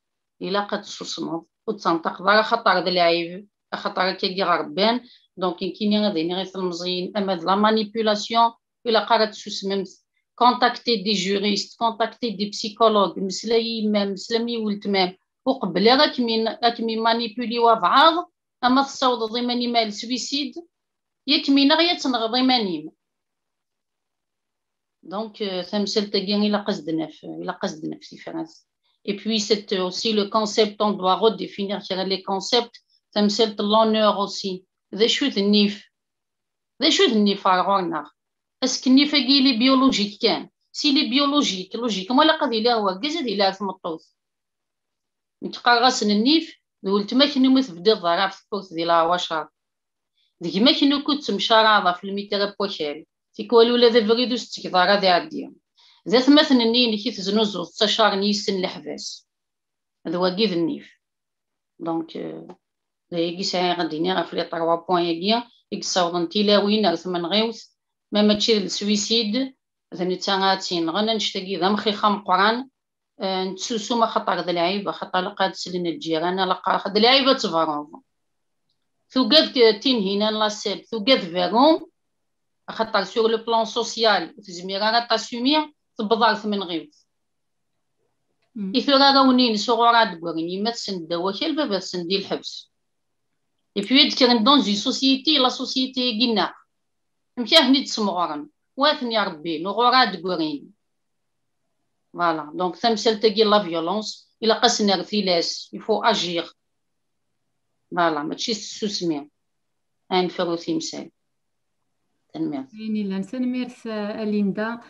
Ilaq ad tsusmeḍ. Ur d-tenṭaqeḍ ara, axaṭer d lɛib, axaṭer akkagi ɣ-rebban. Donc, nekkini ad iniɣ i tlemẓiyin, ama d la manipulation, ilaq ara tsusmemt. Contactez des juristes, contactez des psychologues, mesla i yemma-m, mesla i weltma-m. Ur qebbel ara ad kem-, ad kem-imanipuli wabɛaḍ, ama tessawḍeḍ iman-im ar le suicide, yak kem-ineɣ ya tenɣeḍ iman-im. Donc, euh, tamsalt-agi ilaq ad s-d-naf, ilaq ad s-d-naf tifrat. Et puis, c'est aussi le concept, on doit redéfinir kra les concepts, tamsalt n l'honneur aussi. D acu d nnif? D acu d nnif ɣer ɣur-neɣ? Est-ce que nnif-agi il est biologique kan? S'il est biologique, logiquement, ilaq ad yili ɣer wergaz, ad yili ɣer tmeṭṭut. Nekk qqareɣ-asen nnif, d weltma-k-nni umi tebdiḍ ḍar ɣef tewwurt di leɛwacer. D gma-k-nni ukud temcaraɛeḍ ɣef lmitrat n wakal. Tikwal ula d abrid ur s-tettgeḍ ara ad iɛeddi. D atmaten-nni-inek i teznuzuḍ ttacar n yissen leḥbas. D wagi d nnif. Donc, euh, d ayagi sɛiɣ ad d-iniɣ ɣef les trois points-agi i yessawḍen tilawin ar tmenɣiwt, ma mačči d le suicide, d netta ara tt-yenɣen, annect-agi d amxix ameqqran, euh, nettsusum axaṭer d lɛib, axaṭer ilaq ad slen lǧiran, ilaq, d lɛib ad tberruḍ. Tugad k-, Tinhinan Laseb, tugad berru, axaṭer sur le plan social ur tezmir ara ad t-assumer, tewweḍ ar tmenɣiwt. Mm. I tura ara wen-ines uɣur ad d-grin, yemma-tsen ddaw wakal, baba-tsen di lḥebs. Et puis ad d-kkren dans une société, la société-agi-nneɣ. Amek ara ten-id-ssemɣuren? Wa ad ten-irebbin, uɣur ad d-grin. Voilà, donc tamsalt-agi, la violence, ilaq ad s-nerr tilas, il faut agir. Voilà, mačči s tsusmi. Ad nefru timsal. Tanemmirt. Ayen yellan, tanemmirt a Linda.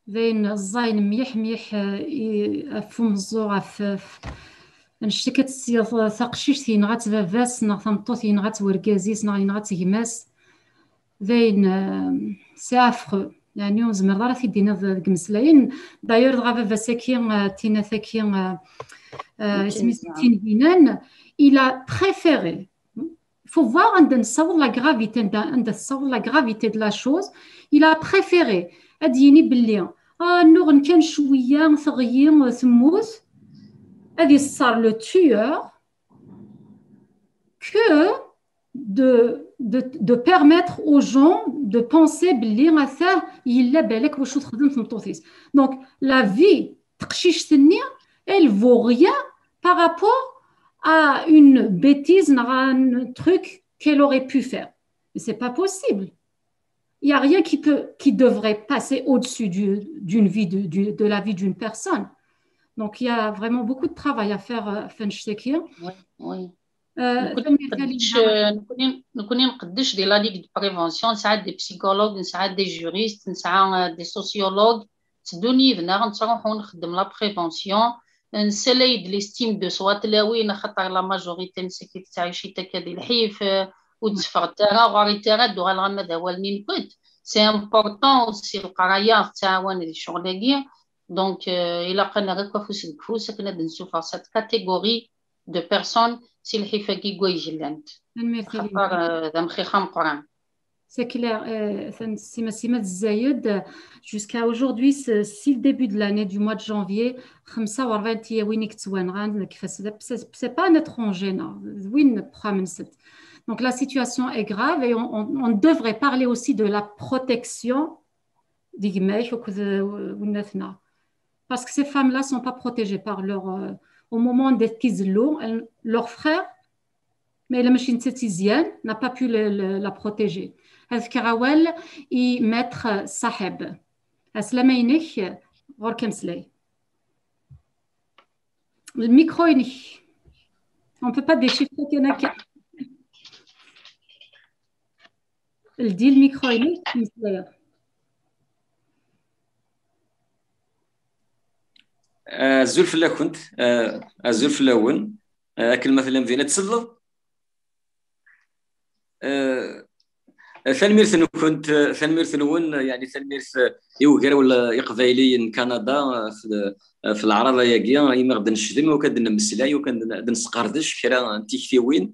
D ayen ẓẓayen mliḥ mliḥ, eh, i- ɣef umeẓẓuɣ, ɣef ɣef- annect akka tesliḍ, taqcict yenɣa-tt baba-s, neɣ tameṭṭut yenɣa-tt wergaz-is, neɣ yenɣa-tt gma-s. D ayen, eh, c'est affreux. Yeɛni ur tezmireḍ ara ad t-id-tiniḍ deg imeslayen. D'ailleurs, dɣa baba-s-agi, eh, Tina-tagi, eh, eh, isem-is Tinhinan, il a préféré. Faut voir anda nessaweḍ la gravité, anda, anda tessaweḍ la gravité de la chose. Il a préféré ad d-yini belli, ah, nnuɣen kan cwiya, teɣli, temmut, ad iṣṣer le tueur, que de, de, de permettre aux gens de penser belli ata yella balak wacu texdem tmeṭṭut-is. Donc, la vie teqcict-nni, elle vaut rien par rapport à une bêtise, neɣ à un truc qu'elle aurait pu faire. Mais c'est pas possible. Il y a rien qui peut, qui devrait passer au-dessus du- d'une vie, de, du- de la vie d'une personne. Donc, il y a vraiment beaucoup de travail à faire, euh, ɣef annect-agi. Oui, oui. Euh, Nekkni neqdec, nekkni, nekkni neqdec di la ligue de prévention, nesɛa des psychologues, nesɛa des juristes, nesɛa, euh, des sociologues, tteddun yid-neɣ, nettruḥu nxeddem la prévention, nessalay-d l'estime de soi tlawin, axaṭer la majorité n sakit tettɛici akka di lḥif, euh, ur d-tteffɣent ara, ɣer-it ara d-uɣaleɣ ama d awal-nni nekkni. C'est important aussi, leqraya tettɛawan di ccɣel-agi. Donc, euh, ilaq ad nerr akk afus deg ufus akken ad d-nessufeɣ cette catégorie de personnes si lḥif-agi n wayeg llant. Tanemmirt a Linda. Axaṭer, euh, d amxix ameqqran. C'est clair, euh, Sima Sima tezza-d, jusqu'à aujourd'hui, c'est- si le début de l'année, du mois de janvier, xemsa u rebɛin n tlawin i yettwanɣan, c'est c'est pas un étranger, non, d win n uxxam-nsent. Donc la situation est grave et on, on- on devrait parler aussi de la protection des femmes, parce que ces femmes-là sont pas protégées par leur, euh, au moment d'être izellu, elles- leur frère, mais la machine n'a pas pu le- le- la protéger. Est-ce que Rawal y mettre Saheb? Aslam inek, ɣur-k ameslay. Le micro inek. On peut pas déchiffrer Kanaka. Ldi le micro inek, ameslay. Azul fell-akent, eh, azul fell-awen. Eh, akken ma tellam din, ad tselleḍ. Eh, tanemmirt-nkent, eh, tanemmirt-nwen, eh, yeɛni tanemmirt, eh, i Ugraw l- Iqbayliyen n Kanada, eh, f- eh, f leɛraḍa-agi, imi ɣ-d-necdem, akk ad d-nemmeslay, akk ad n- ad nesqerdec kra n tiktiwin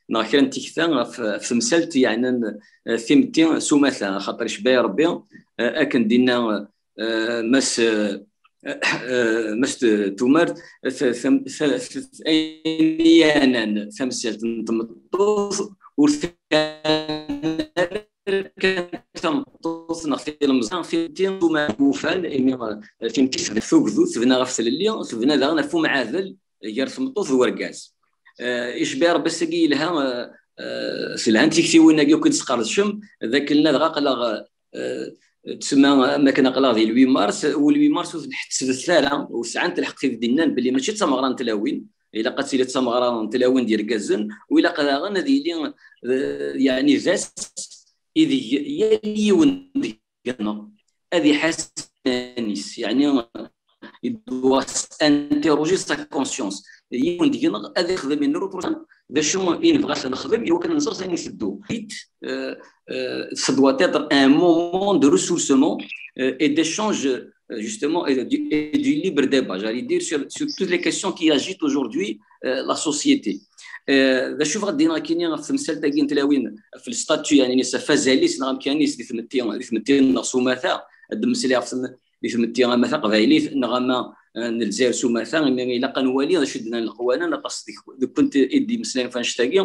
neɣ kra n tikta ɣef ɣef temsalt yeɛnan, eh, timetti s umata, axaṭer icebba-yi Rebbi, eh, akken d-inna, eh, Mass, eh, eh, Mass Tumert, t- t- t- t- ayen yeɛnan tamsalt n tmeṭṭut ur tɛnan ara kan tameṭṭut neɣ tilemẓi, timetti s umata ufan, imi, eh, timetti tebna tugdut, tebna ɣef tlelli, tebna daɣen ɣef umɛadel gar tmeṭṭut d urgaz. Eh, icebba-yi Rebbi ass-agi yelha, eh, eh, s lhant tiktiwin-agi akk i d-tesqerdcem, d akken ladɣa aql-aɣ, eh, tsemma am akken aql-aɣ di le huit mars, u le huit mars ur ten-ḥettbet ara, u sɛant lḥeqq tid d-innan belli mačči d tameɣra n tlawin, ilaq ad tili d tameɣra n tlawin d yergazen, u ilaq daɣen ad yili, eh, yeɛni d ass ideg yal yiwen deg-neɣ ad iḥaseb iman-is, yeɛni il doit interroger sa conscience. Yiwen deg-neɣ ad ixdem une reproche d acu i nebɣa ad nexdem i wakken ad nẓer s ayen iteddu. It, euh, euh, ça doit être un moment de ressourcement, euh, et d'échange, euh, justement, et du, et du libre débat, j'allais dire, sur, sur toutes les questions qui agitent aujourd'hui, euh, la société. Euh, d acu bɣiɣ ad d-iniɣ akkenni ɣef temsalt-agi n tlawin, ɣef le statut, yeɛni, s ɣef wazal-is neɣ amkan-is di tmetti, di tmetti neɣ s umata, ad d-mmeslayeɣ ɣef tem- di tmetti ama taqbaylit neɣ ama, eh, n Lezzayer s umata, imi ilaq ad nwali d acu i d-nnan leqwanen, aṭas deg- deg-went i d-imeslayen ɣef annect-agi.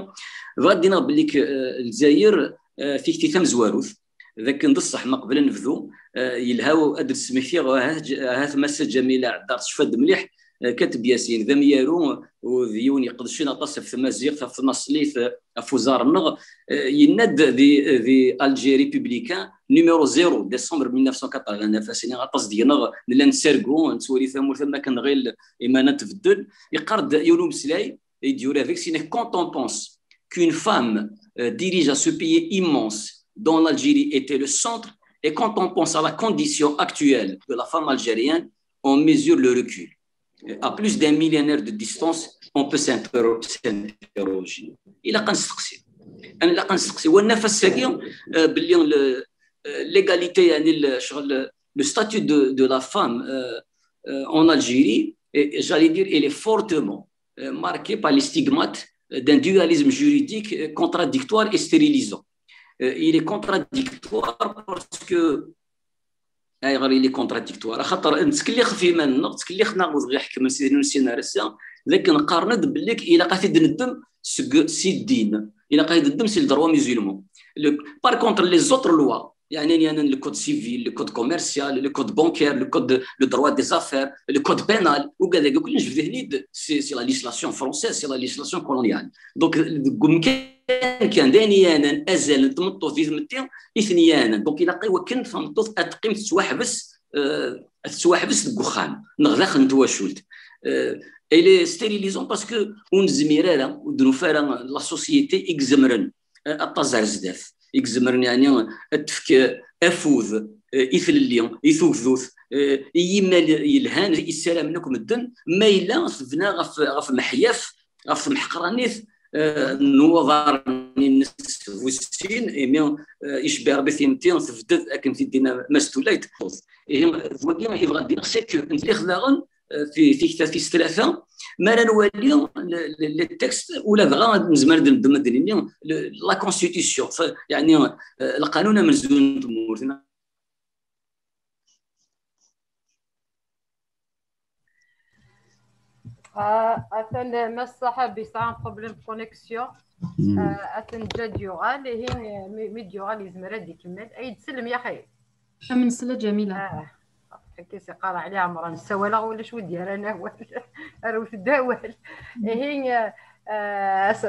Bɣiɣ ad d-iniɣ belli k- eh, Lezzayer, eh, tikti tamezwarut, d akken d ṣṣeḥ ma qbel ad nebdu, eh, yelha ad d-smektiɣ ahat J- ahat Massa Ǧamila Ɛeddar tecfa-d mliḥ, eh, Kateb Yasin d amyaru, u d yiwen yeqdecen aṭas ɣef tmaziɣt, ɣef tnaṣlit, eh, ɣef uẓar-nneɣ, eh, yenna-d di, di Alger Républicain, numéro zéro, décembre mille neuf cent quatre-vingt-neuf, ass-nni aṭas deg-neɣ nella nettargu, nettwali tamurt am akken nɣil iman-a tbeddel. Yeqqar-d yiwen umeslay i d-yura deg-s, yenna, quand on pense qu'une femme, euh, dirige à ce pays immense, dont l'Algérie était le centre. Et quand on pense à la condition actuelle de la femme algérienne, on mesure le recul. À plus d'un millénaire de distance, on peut s'interroger. Il a quand c'est. Il a quand c'est. On a fait ça, euh, l'égalité, le statut de, de la femme euh, euh, en Algérie, et, j'allais dire, il est fortement euh, marqué par les stigmates d'un dualisme juridique contradictoire et stérilisant. Il est contradictoire parce que ayɣer il est contradictoire, axaṭer nettkellix ɣef yiman-nneɣ, ttkellixen-aɣ wid ɣ-iḥekmen, sidi n unessin ar ass-a, d akken qqaren-d belli ilaq ad t-id-neddem seg si ddin, ilaq ad t-id-neddem si le droit musulman. Par contre, les autres lois, يعني, يعني, le code civil, le code commercial, le code bancaire, le code, le droit des affaires, le code pénal, وكذا كلش بدهنيد, c'est la législation française, c'est la législation coloniale. Donc, deg umkan kan d ayen yanen azal n tmeṭṭut di tmetti i ten yanen. Donc, ilaq i wakken tameṭṭut ad teqqim tettwaḥbes, euh, tettwaḥbes deg uxxam neɣ daxel n twacult. Euh, elle est stérilisante parce que ur nezmir ara, ur d-nufi ara la société i izemren ad taẓ ar zdat, i izemren, yeɛni, ad tefk afud i tlelli, i tugdut, i yimal yelhan i ssaramen akk medden, ma yella tebna ɣef, ɣef meḥyaf, ɣef temḥeqranit n uḍar-nni-nnes bu sin, imi icebbi Rebbi timetti tebded akken t-id-yenna Mass Tulay. Ihi d wagi i bɣiɣ ad d-iniɣ, c'est que ntlix daɣen fi tikta tis tlata, mi ara nwali les textes, ula dɣa nezmer ad d-nini la constitution, yeɛni lqanun amenzu n tmurt. Atan Mass Saḥab yesɛa un problème de connexion. Atan ǧǧa-d yuɣal, ihi mi, mi d-yuɣal yezmer ad ikemmel. Ay d-sellem yaxi. Am nesla Ǧamila. Akka s iqqar Ɛli Ɛemran, ssawaleɣ ulac wi d-yerran awal. Arwet-d awal. Ihi,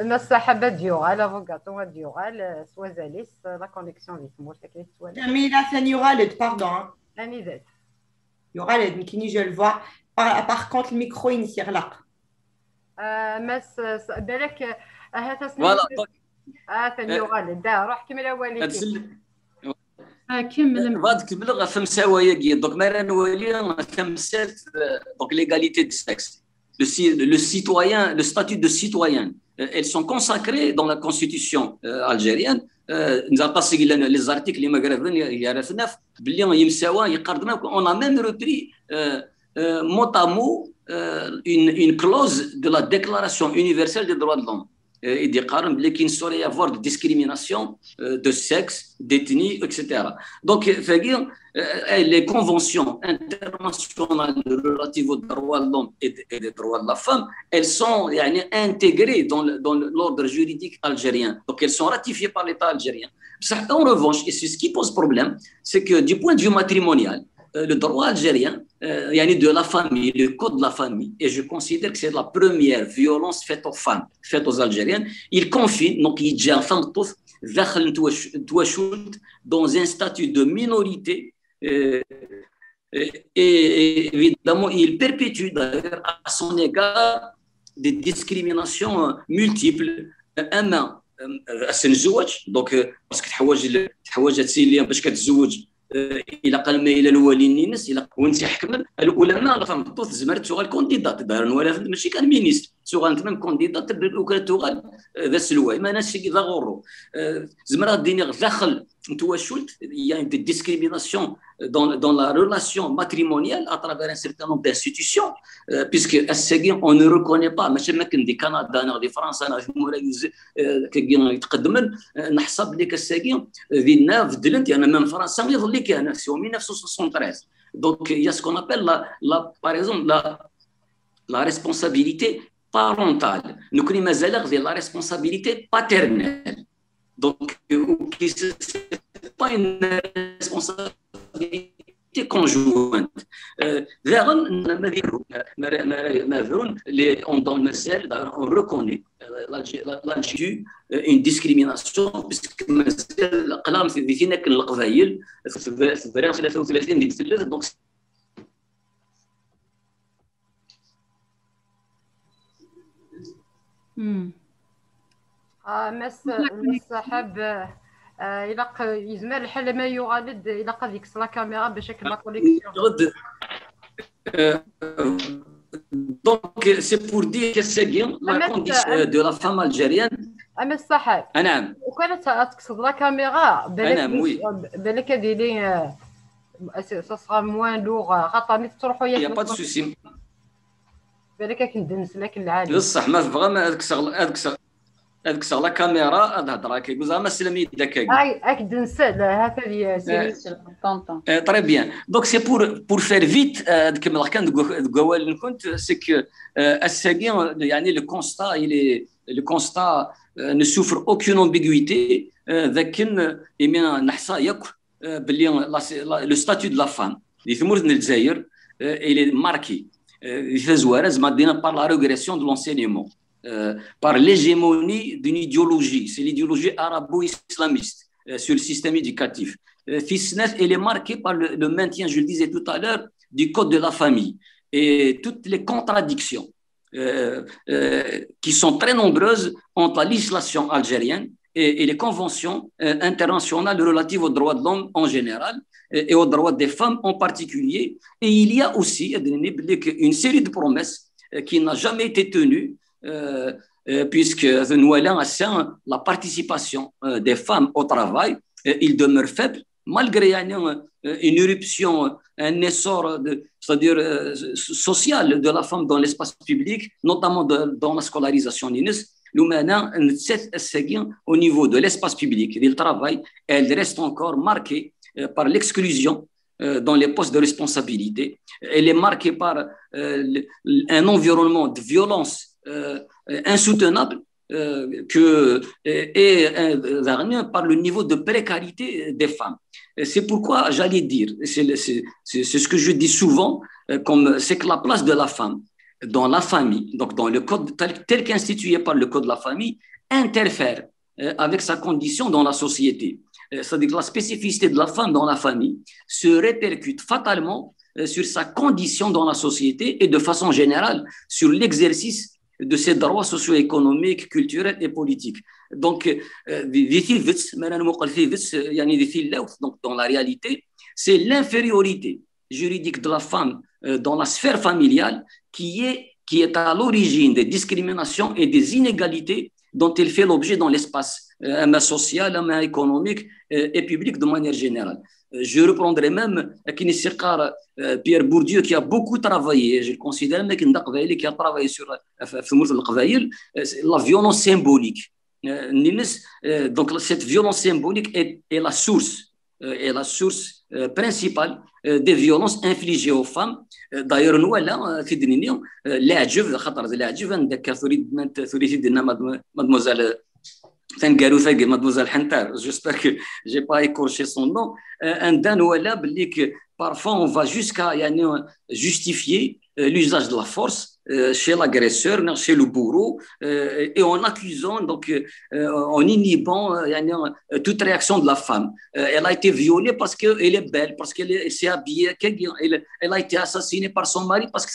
Mass Saḥab ad d-yuɣal, abugaṭu ad d-yuɣal s wazal-is, la connexion di tmurt akken i tettwali. Ǧamila atan yuɣal-d, pardon. Anida-t? Yuɣal-d, nekkini je le vois. Par contre, le micro-ines yeɣleq. Mass, balak ahat as-nini. Atan yuɣal-d, ruḥ kemmel awal-ik. Kemmel. Bɣiɣ ad kemmleɣ ɣef umsawa-agi. Donc, mi ara nwali tamsalt, donc, l'égalité de sexe, le, le citoyen, le statut de citoyen, elles sont consacrées dans la constitution algérienne. Nza aṭas i yellan les articles imagraden gar-asen, belli yemsawa, yeqqar-d akk, on a même repris mot à mot une, une clause de la Déclaration universelle des droits de l'homme. I d-yeqqaren belli qu'il ne saurait y avoir de discrimination de sexe, d'ethnie, et cetera. Donc, tagi, les conventions internationales relatives aux droits de l'homme et, et des droits de la femme, elles sont, yeɛni, intégrées dans le, dans l'ordre juridique algérien. Donc, elles sont ratifiées par l'État algérien. En revanche, et c'est ce qui pose problème, c'est que du point de vue matrimonial, le droit algérien, yeɛni, de la famille, le code de la famille, et je considère que c'est la première violence faite aux femmes, faite aux Algériennes, il confine, donc, yeǧǧa tameṭṭut daxel n twacult, dans un statut de minorité, et, et évidemment, il perpétue d'ailleurs à son égard des discriminations multiples. Ama ass n zzwaǧ, donc, parce que teḥwaǧ, teḥwaǧ ad tili bac ad tezweǧ, ilaq alma yella lwali-nni-ines, ilaq win tt-iḥekmen. Ulamma tameṭṭut tezmer ad tuɣal candidate, d'ailleurs nwala mačči kan ministre, tuɣal même candidate, lukan tuɣal d aselway, ma nasi d aɣurru. Zemreɣ ad d-iniɣ daxel n twacult, il y a une discrimination dans, dans la relation matrimoniale à travers un certain nombre d'institutions, puisque ass-agi, on ne reconnaît pas, mačči am akken di Kanada neɣ di Fransa neɣ di tmura yetqeddmen, neḥṣa belli ass-agi dinna beddlent, yeɛni même Fransa iḍelli kan, c'est en mille neuf cent soixante-treize. Donc, il y a ce qu'on appelle la, la, par exemple, la, la responsabilité parentale. Nekkni mazal-aɣ di la responsabilité paternelle. Donc, euh, qui c'est pas une responsabilité conjointe. Euh, daɣen, ma, ma, ma, ma, ma, les, on, dans le mazal, on reconnaît euh, l'Algérie, euh, une discrimination, puisque mazal aql-aɣ di tin akken Leqbayel, tebra tlata u tlatin di tellelt, donc Ah, Mass, Mass Saḥab, Ah, ilaq, yezmer lḥal ma yuɣal-d, ilaq ad yekkes la caméra bac akken la connexion. Donc, c'est pour dire que c'est la condition de la femme algérienne. Ama ṣṣaḥa. Anam. Ukan ad tekkseḍ la caméra, Anam, oui. Balak ad yili, ça sera moins lourd, xaṭer mi tettruḥu. Il n'y a pas de souci. Balak akken d-nsel akken lɛali. D ṣṣeḥ, ma tebɣam ad kkseɣ ad kkseɣ ad kkseɣ la caméra, ad hedreɣ akka. Guza ma slamit d akka. Ay, ak d-nsel, ha-t-ad y-, Très bien. Donc c'est pour, pour faire vite, ad kemmleɣ kan deg wawal-nkent, c'est que ass-agi, yani, le constat, il est, le constat ne souffre aucune ambiguïté, d akken imi neḥṣa yakk belli le statut de la femme di tmurt n Lezzayer, il est marqué di tazwara, zeɛma ad d-iniɣ, par la régression de l'enseignement, par l'hégémonie d'une idéologie, c'est l'idéologie arabo-islamiste sur le système éducatif. Tis snat, elle est marquée par le, le maintien, je le disais tout à l'heure, du code de la famille et toutes les contradictions euh, euh, qui sont très nombreuses entre la législation algérienne et, et les conventions euh, internationales relatives aux droits de l'homme en général et, et aux droits des femmes en particulier. Et il y a aussi une série de promesses euh, qui n'a jamais été tenue, euh, euh, puisque nous voyons la participation euh, des femmes au travail, euh, il demeure faible, malgré une, une éruption, un essor, de, c'est-à-dire euh, social de la femme dans l'espace public, notamment de, dans la scolarisation. Lumana, au niveau de l'espace public, du travail, elle reste encore marquée euh, par l'exclusion euh, dans les postes de responsabilité. Elle est marquée par euh, un environnement de violence euh, insoutenable euh, que, et, et euh, par le niveau de précarité des femmes. Et c'est pourquoi j'allais dire, c'est ce que je dis souvent, euh, comme c'est que la place de la femme dans la famille, donc dans le code tel, tel qu'institué par le code de la famille, interfère euh, avec sa condition dans la société. Euh, c'est-à-dire que la spécificité de la femme dans la famille se répercute fatalement euh, sur sa condition dans la société et de façon générale sur l'exercice de ses droits socio-économiques, culturels et politiques. Donc, euh, di tidet, ma nmuqel tidet, euh, yani di tilawt, donc dans la réalité, c'est l'infériorité juridique de la femme euh, dans la sphère familiale qui est, qui est à l'origine des discriminations et des inégalités dont elle fait l'objet dans l'espace euh, social, économique euh, et public de manière générale. Je reprendrai même akken i s-yeqqar Pierre Bourdieu, qui a beaucoup travaillé, je le considère, mais qui a travaillé sur la violence symbolique. Donc cette violence symbolique est, est la source, est la source principale des violences infligées aux femmes. D'ailleurs, nous, là, في الدنيا, leɛǧeb, خاطر leɛǧeb, عندك تريد، mademoiselle taneggarut-agi, mademoiselle Hentar, j'espère que j'ai pas écorché son nom, anda nwala belli que parfois on va jusqu'à, yani, justifier l'usage de la force chez l'agresseur, chez le bourreau, et en accusant, donc en inhibant, yani, toute réaction de la femme. Elle a été violée parce qu'elle est belle, parce qu'elle s'est habillée, elle, elle a été assassinée par son mari parce que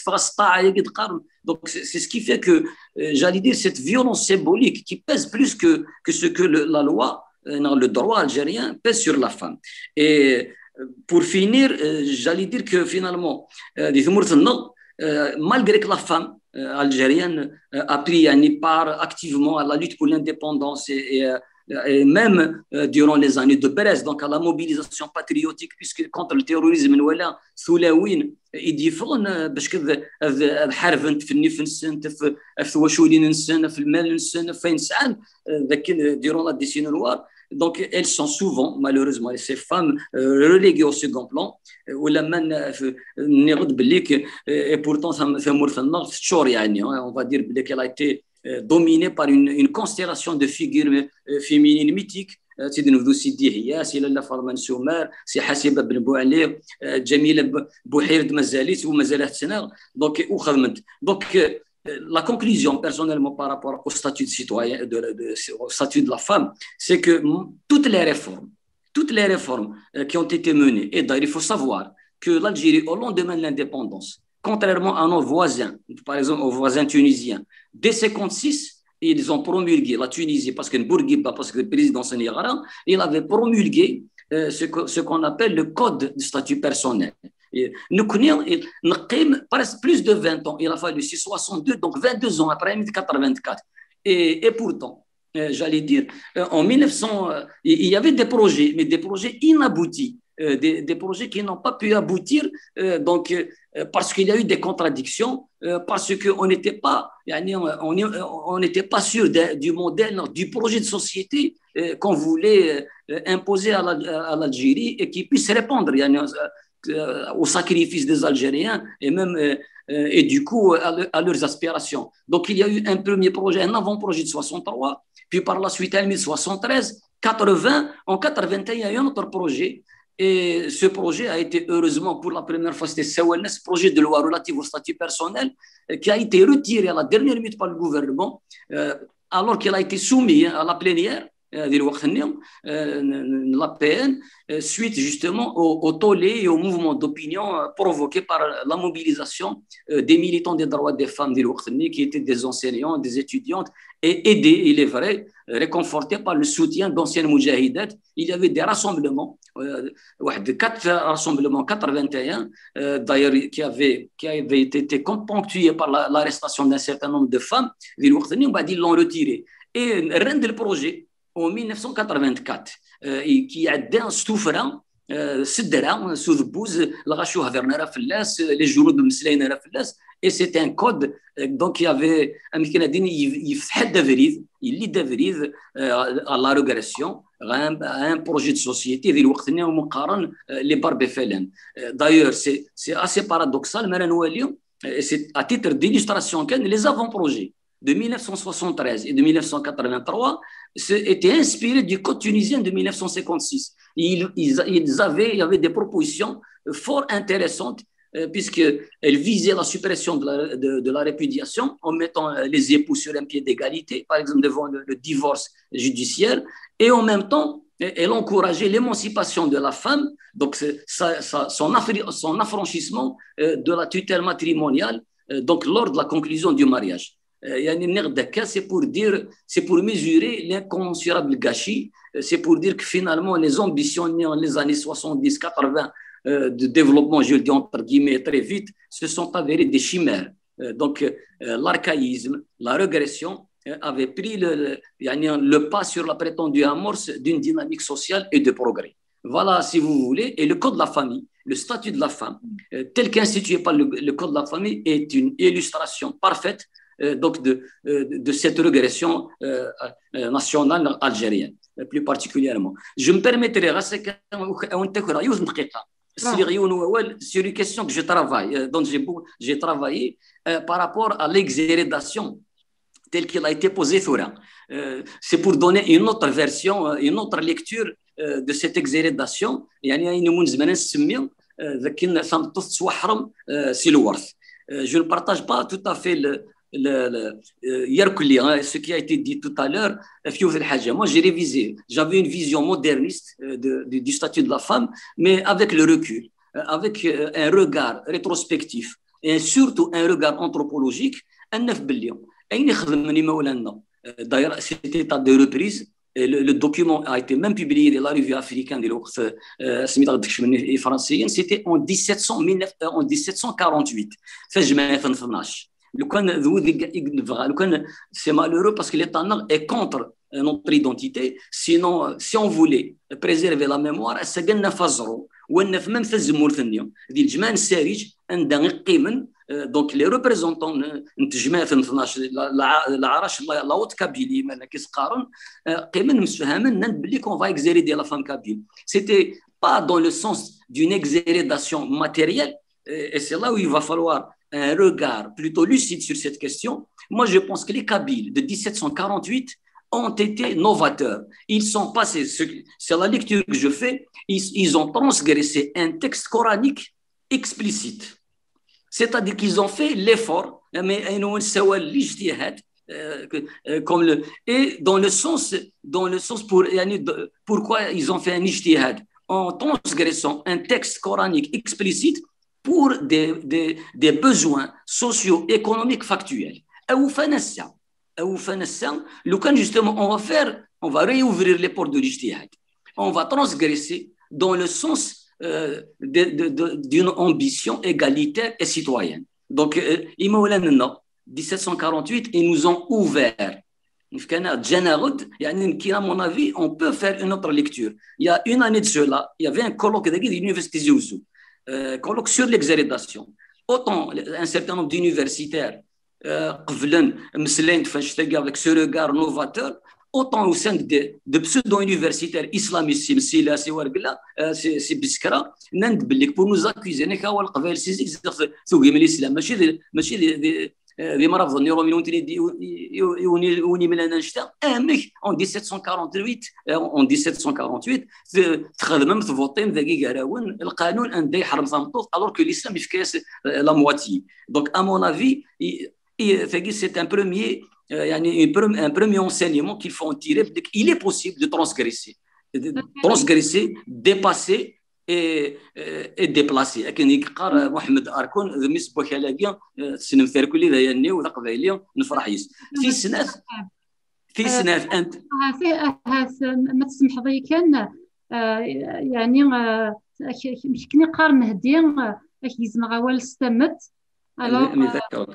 donc c'est ce qui fait que, j'allais dire, cette violence symbolique qui pèse plus que, que ce que le, la loi, le droit algérien pèse sur la femme. Et pour finir, j'allais dire que finalement, malgré que la femme algérienne a pris une part activement à la lutte pour l'indépendance et, et et même euh, durant les années de Brest, donc à la mobilisation patriotique, puisque contre le terrorisme, voilà, Soulawin, ils défendent parce que حاربنت في النف نسنت في الثواشولين نسن في المال نسن فين سعان لكن durant la décennie noire. Donc, elles sont souvent, malheureusement, ces femmes euh, reléguées au second plan, ولما نغد بليك, et pourtant, ça me fait mourir, يعني, on va dire, qu'elle a été dominée par une, une constellation de figures féminines mythiques. تنفذو سي ديهية, سي لالا فاطمة نسومار, سي حسيبة بن بوعلي, جميلة بوحيرد مازالت ومازالت تسنى. Donc, وخدمت. Donc, la conclusion, personnellement, par rapport au statut de citoyen, de, de, au statut de la femme, c'est que toutes les réformes, toutes les réformes qui ont été menées, et d'ailleurs, il faut savoir que l'Algérie, au lendemain de l'indépendance, contrairement à nos voisins, par exemple aux voisins tunisiens, dès cinquante-six, ils ont promulgué, la Tunisie, parce que Bourguiba, parce que le président Sénégal, il avait promulgué euh, ce que- ce qu'on appelle le code de statut personnel. Et nous connaissons, نقيم presque plus de vingt ans. Il a fallu, c'est soixante-deux, donc vingt-deux ans après, quatre-vingt-quatre. Et, et pourtant, euh, j'allais dire, euh, en mille neuf cents, euh, il y avait des projets, mais des projets inaboutis, euh, des, des projets qui n'ont pas pu aboutir, euh, donc, euh, parce qu'il y a eu des contradictions, euh, parce qu'on n'était pas, يعني, on on n'était pas sûr de- du modèle, du projet de société euh, qu'on voulait euh, imposer à l'Algérie et qui puisse répondre يعني, euh, aux sacrifices des Algériens et même euh, euh, et du coup à, à, leurs aspirations. Donc il y a eu un premier projet, un avant-projet de soixante-trois, puis par la suite en mille soixante-treize, quatre-vingts, en quatre-vingt-un, il y a eu un autre projet. Et ce projet a été, heureusement, pour la première fois, c'était ce projet de loi relatif au statut personnel, euh, qui a été retiré à la dernière minute par le gouvernement, euh, alors qu'il a été soumis à la plénière euh, ديال الوقت النيوم, euh, la P N, euh, suite justement au, au tollé et au mouvement d'opinion euh, provoqué par la mobilisation euh, des militants des droits des femmes ديال الوقت النيوم, qui étaient des enseignants, des étudiantes, et aidés, il est vrai, réconfortés par le soutien d'anciennes moudjahidat. Il y avait des rassemblements, euh, quatre rassemblements, quatre-vingt-un, euh, d'ailleurs, qui avaient, qui avaient été, été ponctués par l'arrestation d'un certain nombre de femmes, ils l'ont retiré. Et rend le projet en mille neuf cent quatre-vingt-quatre, euh, qui a d'un souffrant, euh, سدرة, sous bouz, الغاشي ur hdiren ara fell-as, les junud ur mmeslayen ara fell-as, et c'est un code, euh, donc il y avait, amek kan ad d-iniɣ, yefteḥ-d abrid, yelli-d abrid euh, à la régression, un, un projet de société ديال الوقت النيوم qqaren euh, les barbes failen. Euh, d'ailleurs, c'est assez paradoxal, mais à titre d'illustration, les avant-projets de mille neuf cent soixante-treize et de mille neuf cent quatre-vingt-trois étaient inspirés du code tunisien de mille neuf cent cinquante-six. Ils, ils, ils avaient, il y avait des propositions fort intéressantes euh, puisqu'elle visait la suppression de la, de, de la répudiation en mettant euh, les époux sur un pied d'égalité, par exemple devant le, le divorce judiciaire, et en même temps, elle encourageait l'émancipation de la femme, donc sa, sa, son, affri, son affranchissement euh, de la tutelle matrimoniale, euh, donc lors de la conclusion du mariage. يعني نغدك c'est pour dire, c'est pour mesurer l'incommensurable gâchis, c'est pour dire que finalement les ambitions nées dans les années soixante-dix, quatre-vingts euh, de développement, je le dis entre guillemets très vite, se sont avérées des chimères. Euh, donc euh, l'archaïsme, la régression euh, avait pris le, le, le pas sur la prétendue amorce d'une dynamique sociale et de progrès. Voilà, si vous voulez, et le code de la famille, le statut de la femme, euh, tel qu'institué par le, le, code de la famille, est une illustration parfaite euh, donc de, euh, de cette régression euh, nationale algérienne, plus particulièrement. Je me permettrai, sur une question que je travaille, euh, dont j'ai travaillé euh, par rapport à l'exhérédation telle qu'elle a été posée ثورة. Euh, c'est pour donner une autre version, euh, une autre lecture euh, de cette exhérédation. يعني ayen umi nezmer ad nsemmi d akken tameṭṭut tettwaḥrem si lweṛt. Je ne partage pas tout à fait le, le, le, euh, ce qui a été dit tout à l'heure. Moi, j'ai révisé. J'avais une vision moderniste euh, de, de, du statut de la femme, mais avec le recul, euh, avec euh, un regard rétrospectif et surtout un regard anthropologique, أن نف باللي أين يخدم لي مولانا. D'ailleurs, c'était à deux reprises. Et le, le, document a été même publié dans la revue africaine de l'Ours, euh, c'était en, dix-sept cent, euh, en dix-sept cent quarante-huit. لو كان c'est malheureux parce que l'État est contre euh, notre identité. Sinon, euh, si on voulait préserver la mémoire, c'est même تزمرت ديال الجماعة السارج عندها قيمن donc les représentants n tejmaɛt n tnac, la haute Kabylie, كيما كيسقارن, قيمن مسفهمن بلي qu'on va exhéréder la femme kabyle. C'était pas dans le sens d'une exhérédation matérielle, et c'est là où il va falloir un regard plutôt lucide sur cette question. Moi, je pense que les Kabyles de dix-sept cent quarante-huit ont été novateurs. Ils sont passés, c'est la lecture que je fais, ils, ils ont transgressé un texte coranique explicite. C'est-à-dire qu'ils ont fait l'effort, mais euh, comme le, et dans le sens, dans le sens pour, pourquoi ils ont fait un ijtihad en transgressant un texte coranique explicite pour des, des, des besoins socio-économiques factuels. أو فنسا awufan ass-a, lukan justement on va faire, on va réouvrir les portes de l'ijtihad, on va transgresser dans le sens euh, de, de, de, d'une ambition égalitaire et citoyenne. Donc, euh, imawlan-nneɣ, dix-sept cent quarante-huit, ils nous ont ouvert. Fkan-aɣ-d, ǧǧan-aɣ-d, يعني, nekki, à mon avis, on peut faire une autre lecture. Il y a une année de cela, il y avait un colloque de l'université Tizi Ouzou, euh, colloque sur l'exalidation. Autant un certain nombre d'universitaires euh, qeblen, mmeslayen-d ɣef annect-agi avec ce regard novateur, autant au sein de, de pseudo-universitaires islamistes, si Msila, si Wergla, euh, si, si Biskra, nnan-d belli pour nous accuser, nekk, awal Leqbayel si zik, zedɣen tugim l'islam, mačči d, mačči d, d, euh, d imrabḍen iṛumyen i wen-imlan annect-a, amek en dix-sept cent quarante-huit, euh, en dix-sept cent quarante-huit, txedmem, tvuṭim dagi gar-awen lqanun anda iḥrem tameṭṭut, alors que l'islam yefka-yas, euh, la moitié. Donc, à mon avis, i, i, tagi, c'est un premier, euh, يعني, une pre-, un premier enseignement qu'il faut en tirer, c'est qu'il est possible de transgresser, de transgresser, dépasser et, euh, et déplacer. Akken i yeqqar Mohamed Arkoun, d mmi-s n wakal-agi, euh, tessnem tarkuli d ayanni, u d aqbayli, nefreḥ yes. Tis snat, tis snat, and ahat, ahat, ma tsemḥeḍ-iyi kan, euh, يعني, euh, ak-, ak-, akken i qqar Mehdi, euh, ak-gezmeɣ awal s tamet. Alors, on est d'accord.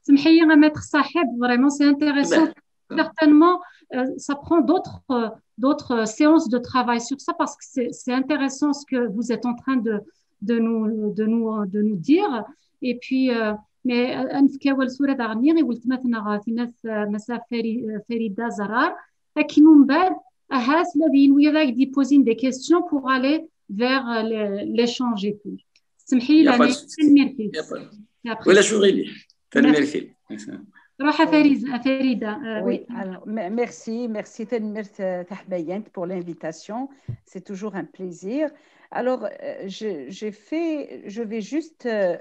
Semḥ-iyi, a maître Saḥib, vraiment, c'est intéressant. Certainement, euh, ça prend d'autres, euh, d'autres séances de travail sur ça parce que c'est, c'est intéressant ce que vous êtes en train de, de nous, de nous, de nous dire. Et puis, euh, mais, euh, ad nefk awal tura daɣen i weltma-tneɣ, euh, tinat, euh, Massa Fari-, euh, Farida Zarar. Akken umbeɛd, ahat, la d-yenwi ad ak-d-poser des questions pour aller vers, euh, le-, l'échange et tout. Semḥ-iyi, Il y a pas de laɛnaya, souci. Tanemmirt-ik. Il y a pas de Et après, ولا شو غيلي. تنميرتي. روح فريزة، فريدة. آه، Oui, alors, me- merci, merci Tenmirt, euh, Tahbayent pour l'invitation. C'est toujours un plaisir. Alors, euh, je, j'ai fait, je vais juste euh,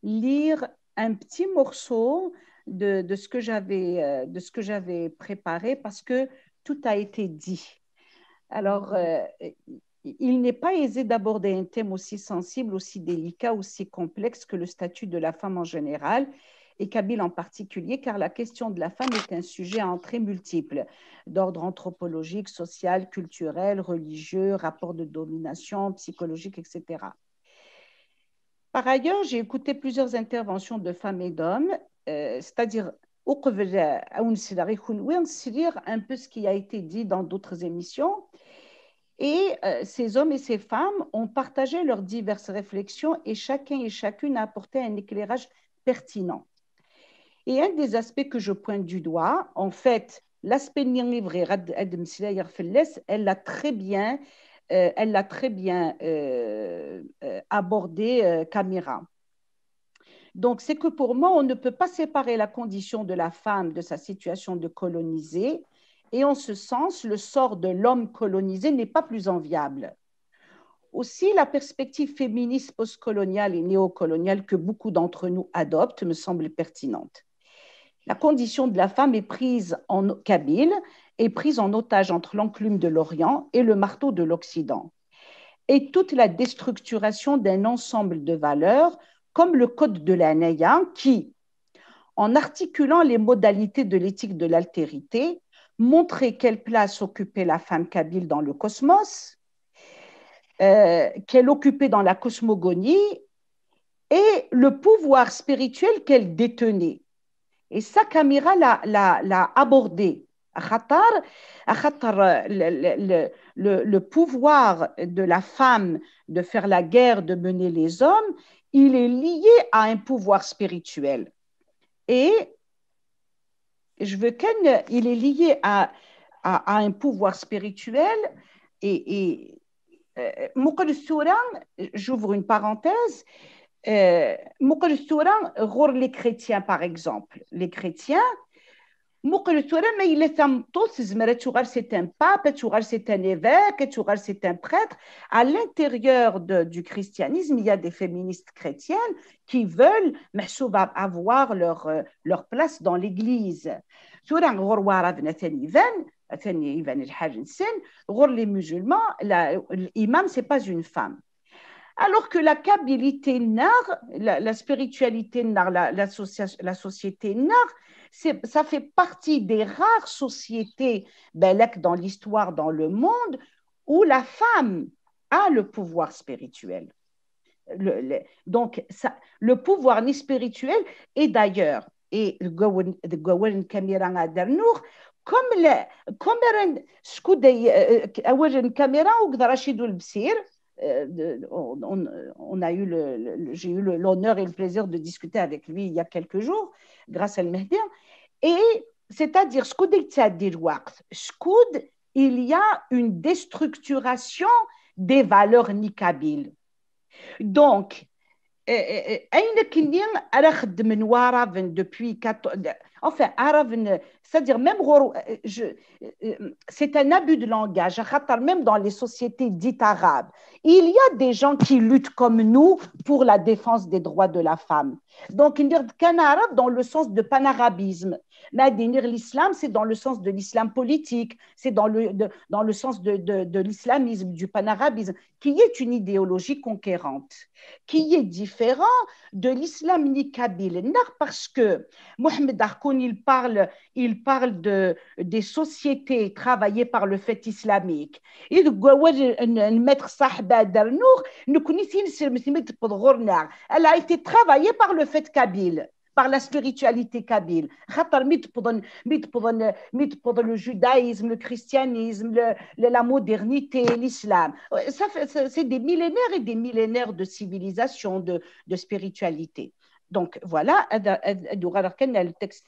lire un petit morceau de, de ce que j'avais, euh, de ce que j'avais préparé parce que tout a été dit. Alors, euh, il n'est pas aisé d'aborder un thème aussi sensible, aussi délicat, aussi complexe que le statut de la femme en général, et kabyle en particulier, car la question de la femme est un sujet à entrées multiples, d'ordre anthropologique, social, culturel, religieux, rapport de domination, psychologique, et cetera. Par ailleurs, j'ai écouté plusieurs interventions de femmes et d'hommes, euh, c'est-à-dire, uqbel, euh, ad wen-sleɣ i kunwi, sliɣ un peu ce qui a été dit dans d'autres émissions. Et euh, ces hommes et ces femmes ont partagé leurs diverses réflexions et chacun et chacune a apporté un éclairage pertinent. Et un des aspects que je pointe du doigt, en fait, l'aspect n-, n-, vrai, ad, ad mmeslayeɣ fell-as, elle l'a très bien, euh, elle l'a très bien euh, euh, abordé, euh, Kamira. Donc, c'est que pour moi, on ne peut pas séparer la condition de la femme de sa situation de colonisée. Et en ce sens, le sort de l'homme colonisé n'est pas plus enviable. Aussi, la perspective féministe postcoloniale et néocoloniale que beaucoup d'entre nous adoptent me semble pertinente. La condition de la femme est prise en kabyle, est prise en otage entre l'enclume de l'Orient et le marteau de l'Occident. Et toute la déstructuration d'un ensemble de valeurs, comme le code de l'anaya, qui, en articulant les modalités de l'éthique de l'altérité, montrait quelle place occupait la femme kabyle dans le cosmos, euh, qu'elle occupait dans la cosmogonie et le pouvoir spirituel qu'elle détenait. Et ça, Kamira l'a, l'a, l'a abordé. Axaṭer, axaṭer, euh, le, le, le, le, le pouvoir de la femme de faire la guerre, de mener les hommes, il est lié à un pouvoir spirituel. Et je veux qu'elle, il est lié à, à, à un pouvoir spirituel et, et euh, muqel tura, j'ouvre une parenthèse, euh, muqel tura ɣur les chrétiens, par exemple. Les chrétiens, muqel tura ma yella tameṭṭut tezmer ad tuɣal c'est un pape, ad tuɣal c'est un évêque, ad tuɣal c'est un prêtre. À l'intérieur de, du christianisme, il y a des féministes chrétiennes qui veulent, meḥsub, avoir leur, euh, leur place dans l'église. Tura ɣur waɛraben atan iban, atan iban lḥal-nsen, ɣur les musulmans, la, l'imam, c'est pas une femme. Alors que la kabylité-nneɣ, la, la spiritualité-nneɣ, la, la, socia- la société-nneɣ, c'est, ça fait partie des rares sociétés, ben, là, dans l'histoire, dans le monde, où la femme a le pouvoir spirituel. Le, le, donc, ça, le pouvoir ni spirituel, et d'ailleurs, et deg wawal n Kamira ad d-rnuɣ, comme le, comme skud awal n Kamira akked Rachid Oulebsir, euh, de, on, on, on, a eu le, le j'ai eu l'honneur et le plaisir de discuter avec lui il y a quelques jours, grâce à Mehdi. Et c'est-à-dire, skud yettɛeddi lweqt, skud il y a une déstructuration des valeurs ni kabyles. Donc, ayen akkenni ara xeddmen waɛraben depuis, enfin, araben, c'est-à-dire même, je, c'est un abus de langage, même dans les sociétés dites arabes, il y a des gens qui luttent comme nous pour la défense des droits de la femme. Donc, il y a des arabe dans le sens de panarabisme. Mais l'islam, c'est dans le sens de l'islam politique, c'est dans le, de, dans le sens de, de, de l'islamisme, du panarabisme, qui est une idéologie conquérante, qui est différente de l'islam ni kabyle, parce que Mohamed Arkoun, il parle, il parle de, des sociétés travaillées par le fait islamique. Et le maître Sahba Darnour, nous connaissons, elle a été travaillée par le fait kabyle, par la spiritualité kabyle. Le judaïsme, le christianisme, le, la modernité, l'islam. C'est des millénaires et des millénaires de civilisation, de, de spiritualité. Donc, voilà, le texte,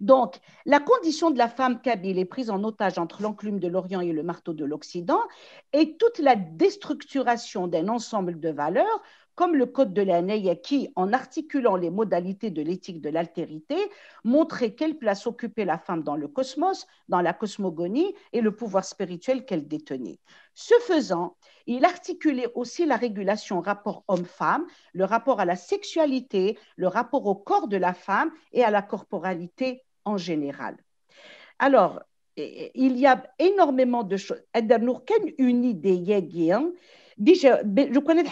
donc, la condition de la femme kabyle est prise en otage entre l'enclume de l'Orient et le marteau de l'Occident, et toute la déstructuration d'un ensemble de valeurs, comme le code de la Naya qui, en articulant les modalités de l'éthique de l'altérité, montrait quelle place occupait la femme dans le cosmos, dans la cosmogonie et le pouvoir spirituel qu'elle détenait. Ce faisant, il articulait aussi la régulation rapport homme-femme, le rapport à la sexualité, le rapport au corps de la femme et à la corporalité en général. Alors, il y a énormément de choses. Ad d-rnuɣ kan une idée-agi. Déjà, je connais,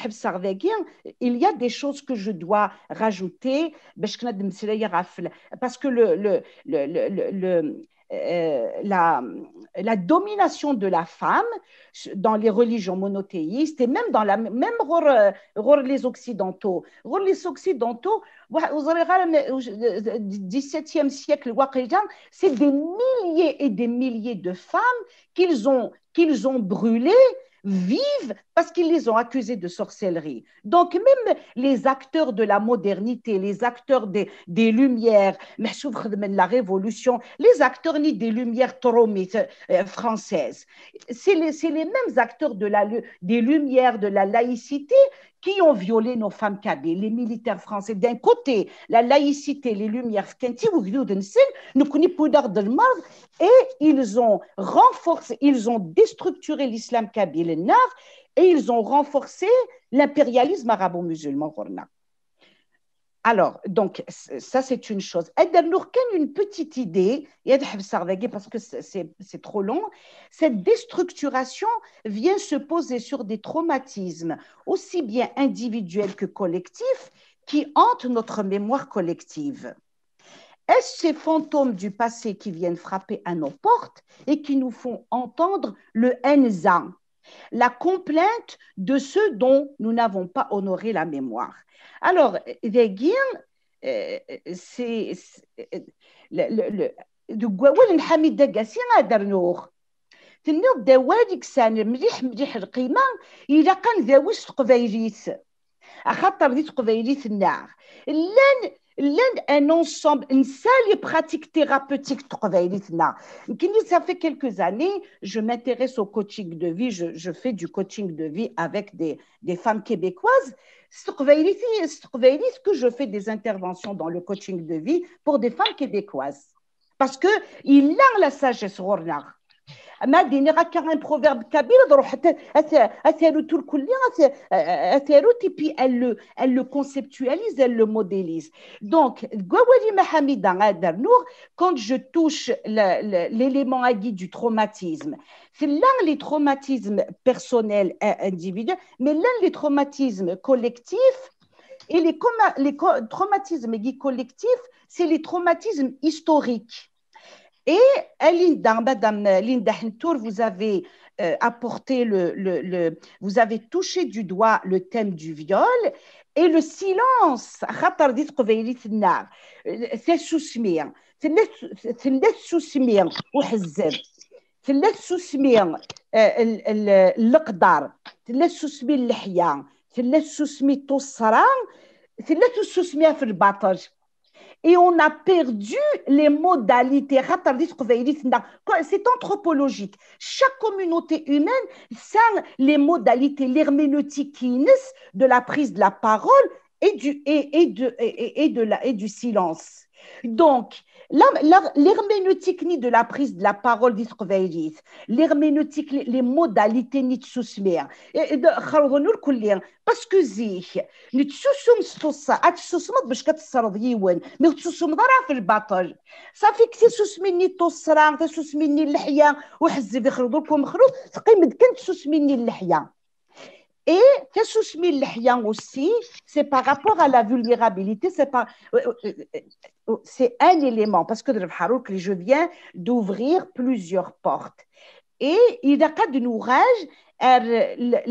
il y a des choses que je dois rajouter, parce que le, le, le, le, le euh, la, la, domination de la femme dans les religions monothéistes et même dans la même les occidentaux. Les occidentaux, au dix-septième siècle, c'est des milliers et des milliers de femmes qu'ils ont, qu'ils ont brûlées vives parce qu'ils les ont accusées de sorcellerie. Donc, même les acteurs de la modernité, les acteurs des, des Lumières, la Révolution, les acteurs ni des Lumières traumites euh, françaises, c'est les, les, mêmes acteurs de la, des Lumières, de la laïcité, qui ont violé nos femmes kabyles, les militaires français. D'un côté, la laïcité, les Lumières, et ils ont renforcé, ils ont déstructuré l'islam kabyle et ils ont renforcé l'impérialisme arabo-musulman. Alors, donc, ça, c'est une chose. Ad d-rnuɣ kan une petite idée, parce que c'est trop long. Cette déstructuration vient se poser sur des traumatismes aussi bien individuels que collectifs qui hantent notre mémoire collective. Est-ce ces fantômes du passé qui viennent frapper à nos portes et qui nous font entendre le N Z A, la complainte de ceux dont nous n'avons pas honoré la mémoire? Alors, dagi, c'est deg wawal n Ḥamid Agassi ad d-rnuɣ. Tenniḍ-d awal i yesan mliḥ mliḥ lqima, ilaq ad ndawi s teqbaylit. Axaṭer di teqbaylit-nneɣ llan llan un ensemble, nesɛa les pratiques thérapeutiques n teqbaylit-nneɣ. Nekkini, ça fait quelques années, je m'intéresse au coaching de vie, je, je fais du coaching de vie avec des, des femmes québécoises. C'est que je fais des interventions dans le coaching de vie pour des femmes québécoises. Parce que il a la sagesse, Roland. Ma d-iniɣ akka un proverbe kabyle, ad ruḥ at-, at-, ad t-aru turkelli, at-, at-, at-, at-, at-, et puis elle le, elle le conceptualise, elle le modélise. Donc, deg wawal-im a Ḥamida, ad rnuɣ, quand je touche le, le, l'élément agi du traumatisme, c'est là les traumatismes personnels, euh, individuels, mais là les traumatismes collectifs, et les, coma- les co- traumatismes collectifs, c'est les traumatismes historiques. Et euh, Linda, Madame Linda Hentour, vous avez euh, apporté le, le, le, vous avez touché du doigt le thème du viol et le silence, خاطر دي تقبيلي تنا تسوسمي تلا تسوسمي وحزب تلا تسوسمي آه، ال- ال- القدر تلا تسوسمي اللحية تلا تسوسمي الطسرة تلا تسوسمي في الباطل. Et on a perdu les modalités. خاطر دي تقبيلي تنا c'est anthropologique. Chaque communauté humaine a les modalités, l'herméneutique de la prise de la parole et du, et, et de, et, et de la, et du silence. Donc, la, la, l'herméneutique ni de la prise de la parole دي تقبيلي, l'herméneutique, les, les modalités ni de souci, خرجوا الكل. Parce que zik, netsusum s tuṣṣa, ad tessusmeḍ bac ad tesserreḍ yiwen, mi ur tetsusumeḍ ara ɣef lbaṭel. Safi, tasusmi-nni n tuṣṣra, tasusmi-nni n leḥya, uḥezzeb ixleḍ-ik umexluf, teqqim-d kan tasusmi-nni n leḥya. Et tasusmi n leḥya aussi, c'est par rapport à la vulnérabilité, c'est pas, euh, euh, euh, c'est un élément, parce que je viens d'ouvrir plusieurs portes. Et il a qu'à de nous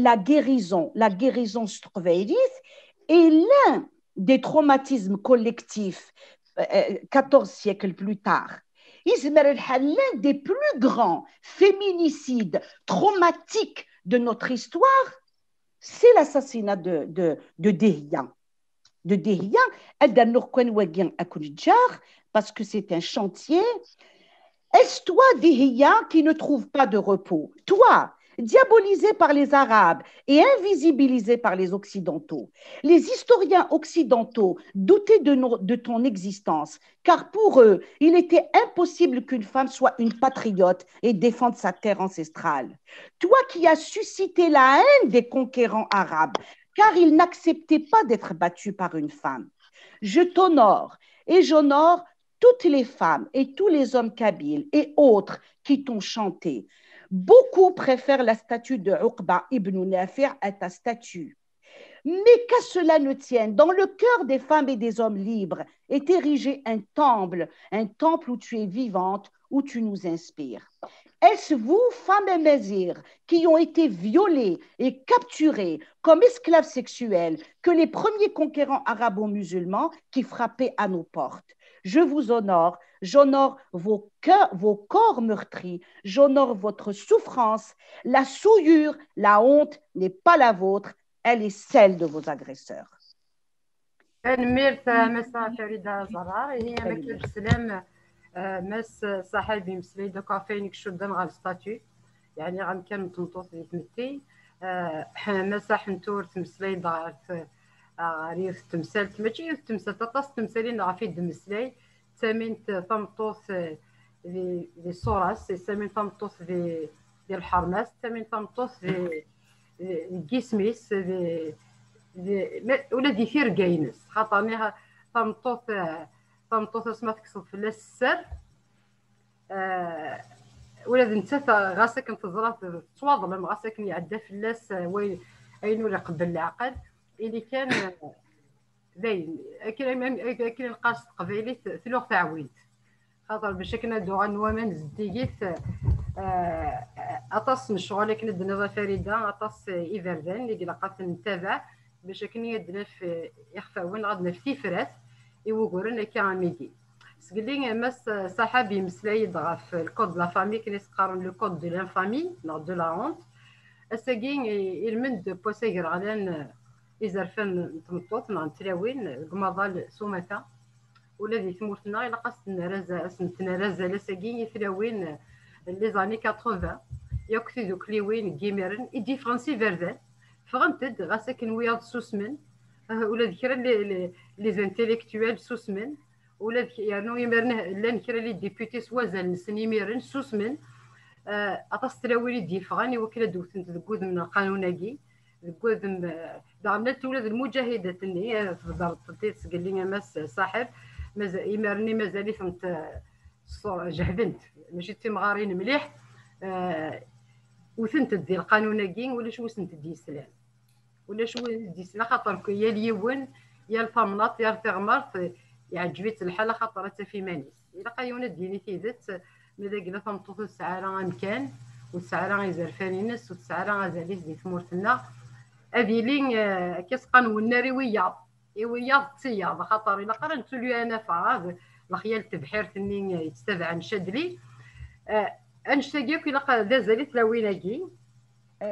la guérison, la guérison, et l'un des traumatismes collectifs, euh, quatorze siècles plus tard, يزمر الحال, l'un des plus grands féminicides traumatiques de notre histoire, c'est l'assassinat de, de, de Dihya. De Dihya, ad d-rnuɣ kan wagi ad ken-ǧǧeɣ, parce que c'est un chantier. Est-ce toi, Dihya, qui ne trouve pas de repos ? Toi, diabolisé par les Arabes et invisibilisé par les Occidentaux. Les historiens occidentaux doutaient de, no- de ton existence, car pour eux, il était impossible qu'une femme soit une patriote et défende sa terre ancestrale. Toi qui as suscité la haine des conquérants arabes, car ils n'acceptaient pas d'être battus par une femme. Je t'honore et j'honore toutes les femmes et tous les hommes kabyles et autres qui t'ont chanté. Beaucoup préfèrent la statue de Uqba ibn Nafi' à ta statue. Mais qu'à cela ne tienne, dans le cœur des femmes et des hommes libres est érigé un temple, un temple où tu es vivante, où tu nous inspires. Est-ce vous, femmes amazigh, qui ont été violées et capturées comme esclaves sexuelles, que les premiers conquérants arabo-musulmans qui frappaient à nos portes ? Je vous honore, j'honore vos, cœurs, vos corps meurtris, j'honore votre souffrance. La souillure, la honte n'est pas la vôtre, elle est celle de vos agresseurs. Tanemmirt a Massa Farida Zarar. Ihi am akken teslam, Mass Saḥab imeslay-d akk ɣef wayen i icudden ɣer statut, yeɛni ɣer amkan n tmeṭṭut di tmetti. Massa Ḥentur tmeslay-d ɣer ɣer yiwet n temsalt, mačči yiwet n temsalt, aṭas n temsalin ɣef i d-temmeslay. Ttamin tameṭṭut di ṣṣura-s, ttamin tameṭṭut di lḥerma-s, ttamin tameṭṭut di deg yisem-is, ula di tirga-ines, xaṭer niɣ tameṭṭut, tameṭṭut asma tekkseḍ fell-as sser, ula d nettat ɣas akken teẓra tettwaḍlem, ɣas akken iɛedda fell-as ayen ur iqebbel leɛqel, ili kan dayen akken lqac s teqbaylit tluɣ taɛwint. Xaṭer bac akken ad d-uɣalen waman zeddigit, aṭas n ccɣel akken ad d-tiniḍ a Farida, aṭas iberdan i ilaq ad ten-ntabaɛ bac akken ad d-naf ixfawen, ad d-naf tifrat i wuguren akka am igi. Sgelli Mass Saḥab yemmeslay-d ɣef le code de la famille, akken i s-qqaren le code de l'infamie neɣ de la honte. Ass-agi ilmend n wass agraɣlan izerfan n tmeṭṭut neɣ n tlawin deg umaḍal s umata. Ula di tmurt-nneɣ ilaq ad sen-nerr azal, ad sen-nerr azal ass-agi i tlawin n les années quatre-vingts, yakk tidukliwin n yimiren i d-yeffɣen s iberdan, ffɣent-d ɣas akken wiyaḍ susmen, ula d kra n les intellectuels susmen, ula d yernu imiren llan kra n les députés s wazal-nsen imiren susmen, Aṭas n tlawin i d-yeffɣen i wakken ad d-wtent deg wudem n lqanun-agi, deg wudem, daɣen ula d lmuǧahidat-nni, tbedreḍ-tent i tesgelli a Mass Saḥib, imir-nni mazal-itent jehden-t, mačči d timɣarin mliḥ. Wtent-d di lqanun-agi, ulac wi sent-d-yeslan. Ulac win d-yesla, xaṭer yal yiwen, yal tamnaḍt, yal tiɣmert, iɛǧeb-itt lḥal, axaṭer ad taf iman-is. Ilaq a yiwen ad d-yini tidet, ma d agla tameṭṭut ur tesɛi ara amkan, ur tesɛi ara izerfan-ines, ur tesɛi ara azal-is di tmurt-nneɣ, ad yili akka s qanun wennar i wiyaḍ, i wiyaḍ d tiyaḍ, axaṭer ilaq ara nettuli anafa d lexyal n tebḥirt-nni yetttabɛen Cadli. Annect-agi akk ilaq d azal i tlawin-agi.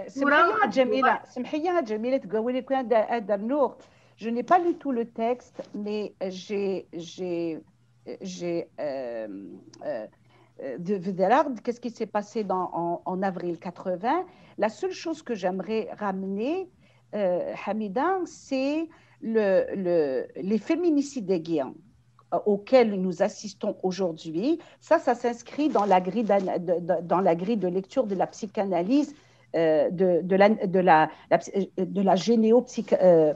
سمحي يا جميلة، سمحي يا جميلة, تقولي كان هذا النور. Je n'ai pas lu tout le texte, mais j'ai, j'ai, j'ai, euh, euh, euh, de, de, qu'est-ce qui s'est passé dans, en, en avril quatre-vingts. La seule chose que j'aimerais ramener, euh, Hamida, c'est le, le, les féminicides des Guillains auxquels nous assistons aujourd'hui. Ça, ça s'inscrit dans la grille, dans la grille de lecture de la psychanalyse, euh, de, de, la, de, la, la, de la, généo euh,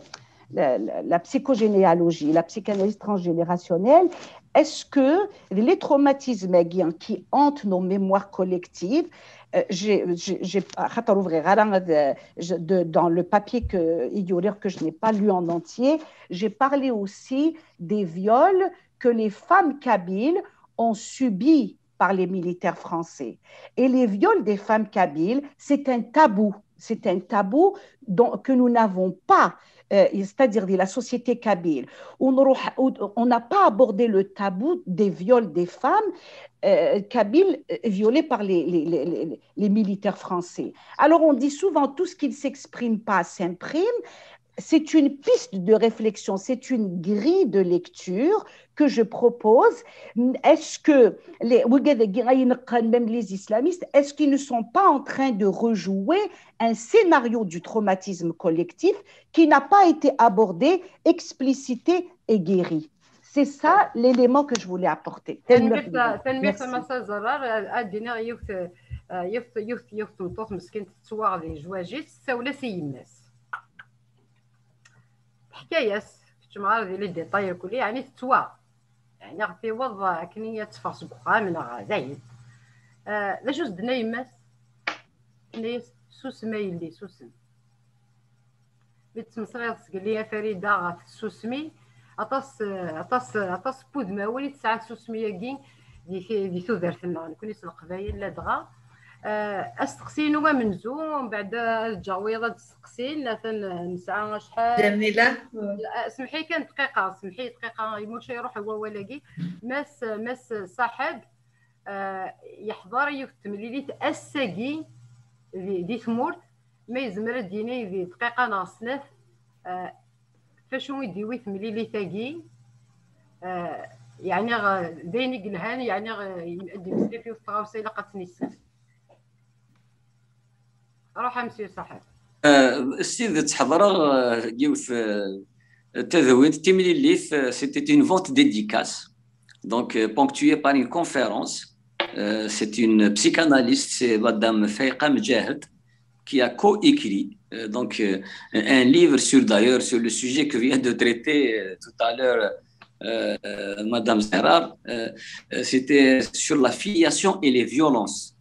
la, la, la, psychogénéalogie, la psychanalyse transgénérationnelle. Est-ce que les traumatismes qui hantent nos mémoires collectives, euh, j'ai, j'ai, dans le papier que, que je n'ai pas lu en entier, j'ai parlé aussi des viols que les femmes kabyles ont subis par les militaires français. Et les viols des femmes kabyles, c'est un tabou. C'est un tabou dont, que nous n'avons pas, euh, c'est-à-dire de la société kabyle. On n'a pas abordé le tabou des viols des femmes euh, kabyles euh, violées par les, les, les, les militaires français. Alors on dit souvent tout ce qui ne s'exprime pas s'imprime. C'est une piste de réflexion, c'est une grille de lecture que je propose. Est-ce que les, même les islamistes, est-ce qu'ils ne sont pas en train de rejouer un scénario du traumatisme collectif qui n'a pas été abordé, explicité et guéri? C'est ça l'élément que je voulais apporter. Tanemmirt a Massa Zerrar. Ad d-iniɣ yiwet, yiwet, yiwet, yiwet n tmeṭṭut meskint tettwaɣ di lejwaǧ-is, tessawel-as i yemma-s. Teḥka-yas, keččem ɣer di les détails akk-nni, yeɛni tettwaɣ. Yeɛni ɣef iweḍ akken ad teffeɣ seg uxxam neɣ dayen. D acu s-d-tenna yemma-s? Tenna-yas: susem a yelli, susem. Mi d-tettmeslayeḍ sgelli a Farida ɣef tsusmi, aṭas, aṭas, aṭas n wudmawen i tesɛa tsusmi-agi di, di tudert-nneɣ, nekkni s Leqbayel. Ladɣa asteqsi-inu amenzu, mbeɛd ad ǧǧeɣ wiyaḍ ad d-steqsin, atan nesɛa acḥal. Jamila. Semḥi kan dqiqa, semḥi dqiqa, imuca iruḥ wawal-agi. Mass, Mass Saḥeb yeḥḍer yiwet temlilit ass-agi di, di tmurt, ma yezmer ad d-yini di dqiqa neɣ snat, facu i d-iwi temlilit-agi, yeɛni d ayen i yelhan, yeɛni ad d-yemmeslay ɣef yiwet tɣawsa ilaq ad tt-nissin. Ruḥ a Monsieur Saḥeb. S tidet ḥeḍreɣ yiwet tadwilt, timlilit, c'était une vente dédicace, donc ponctuée par une conférence. C'est une psychanalyste, c'est Madame Faïqa Mdjahed, qui a coécrit euh, donc euh, un livre sur, d'ailleurs, sur le sujet que vient de traiter euh, tout à l'heure euh, Madame Zerrar. C'était sur la filiation et les violences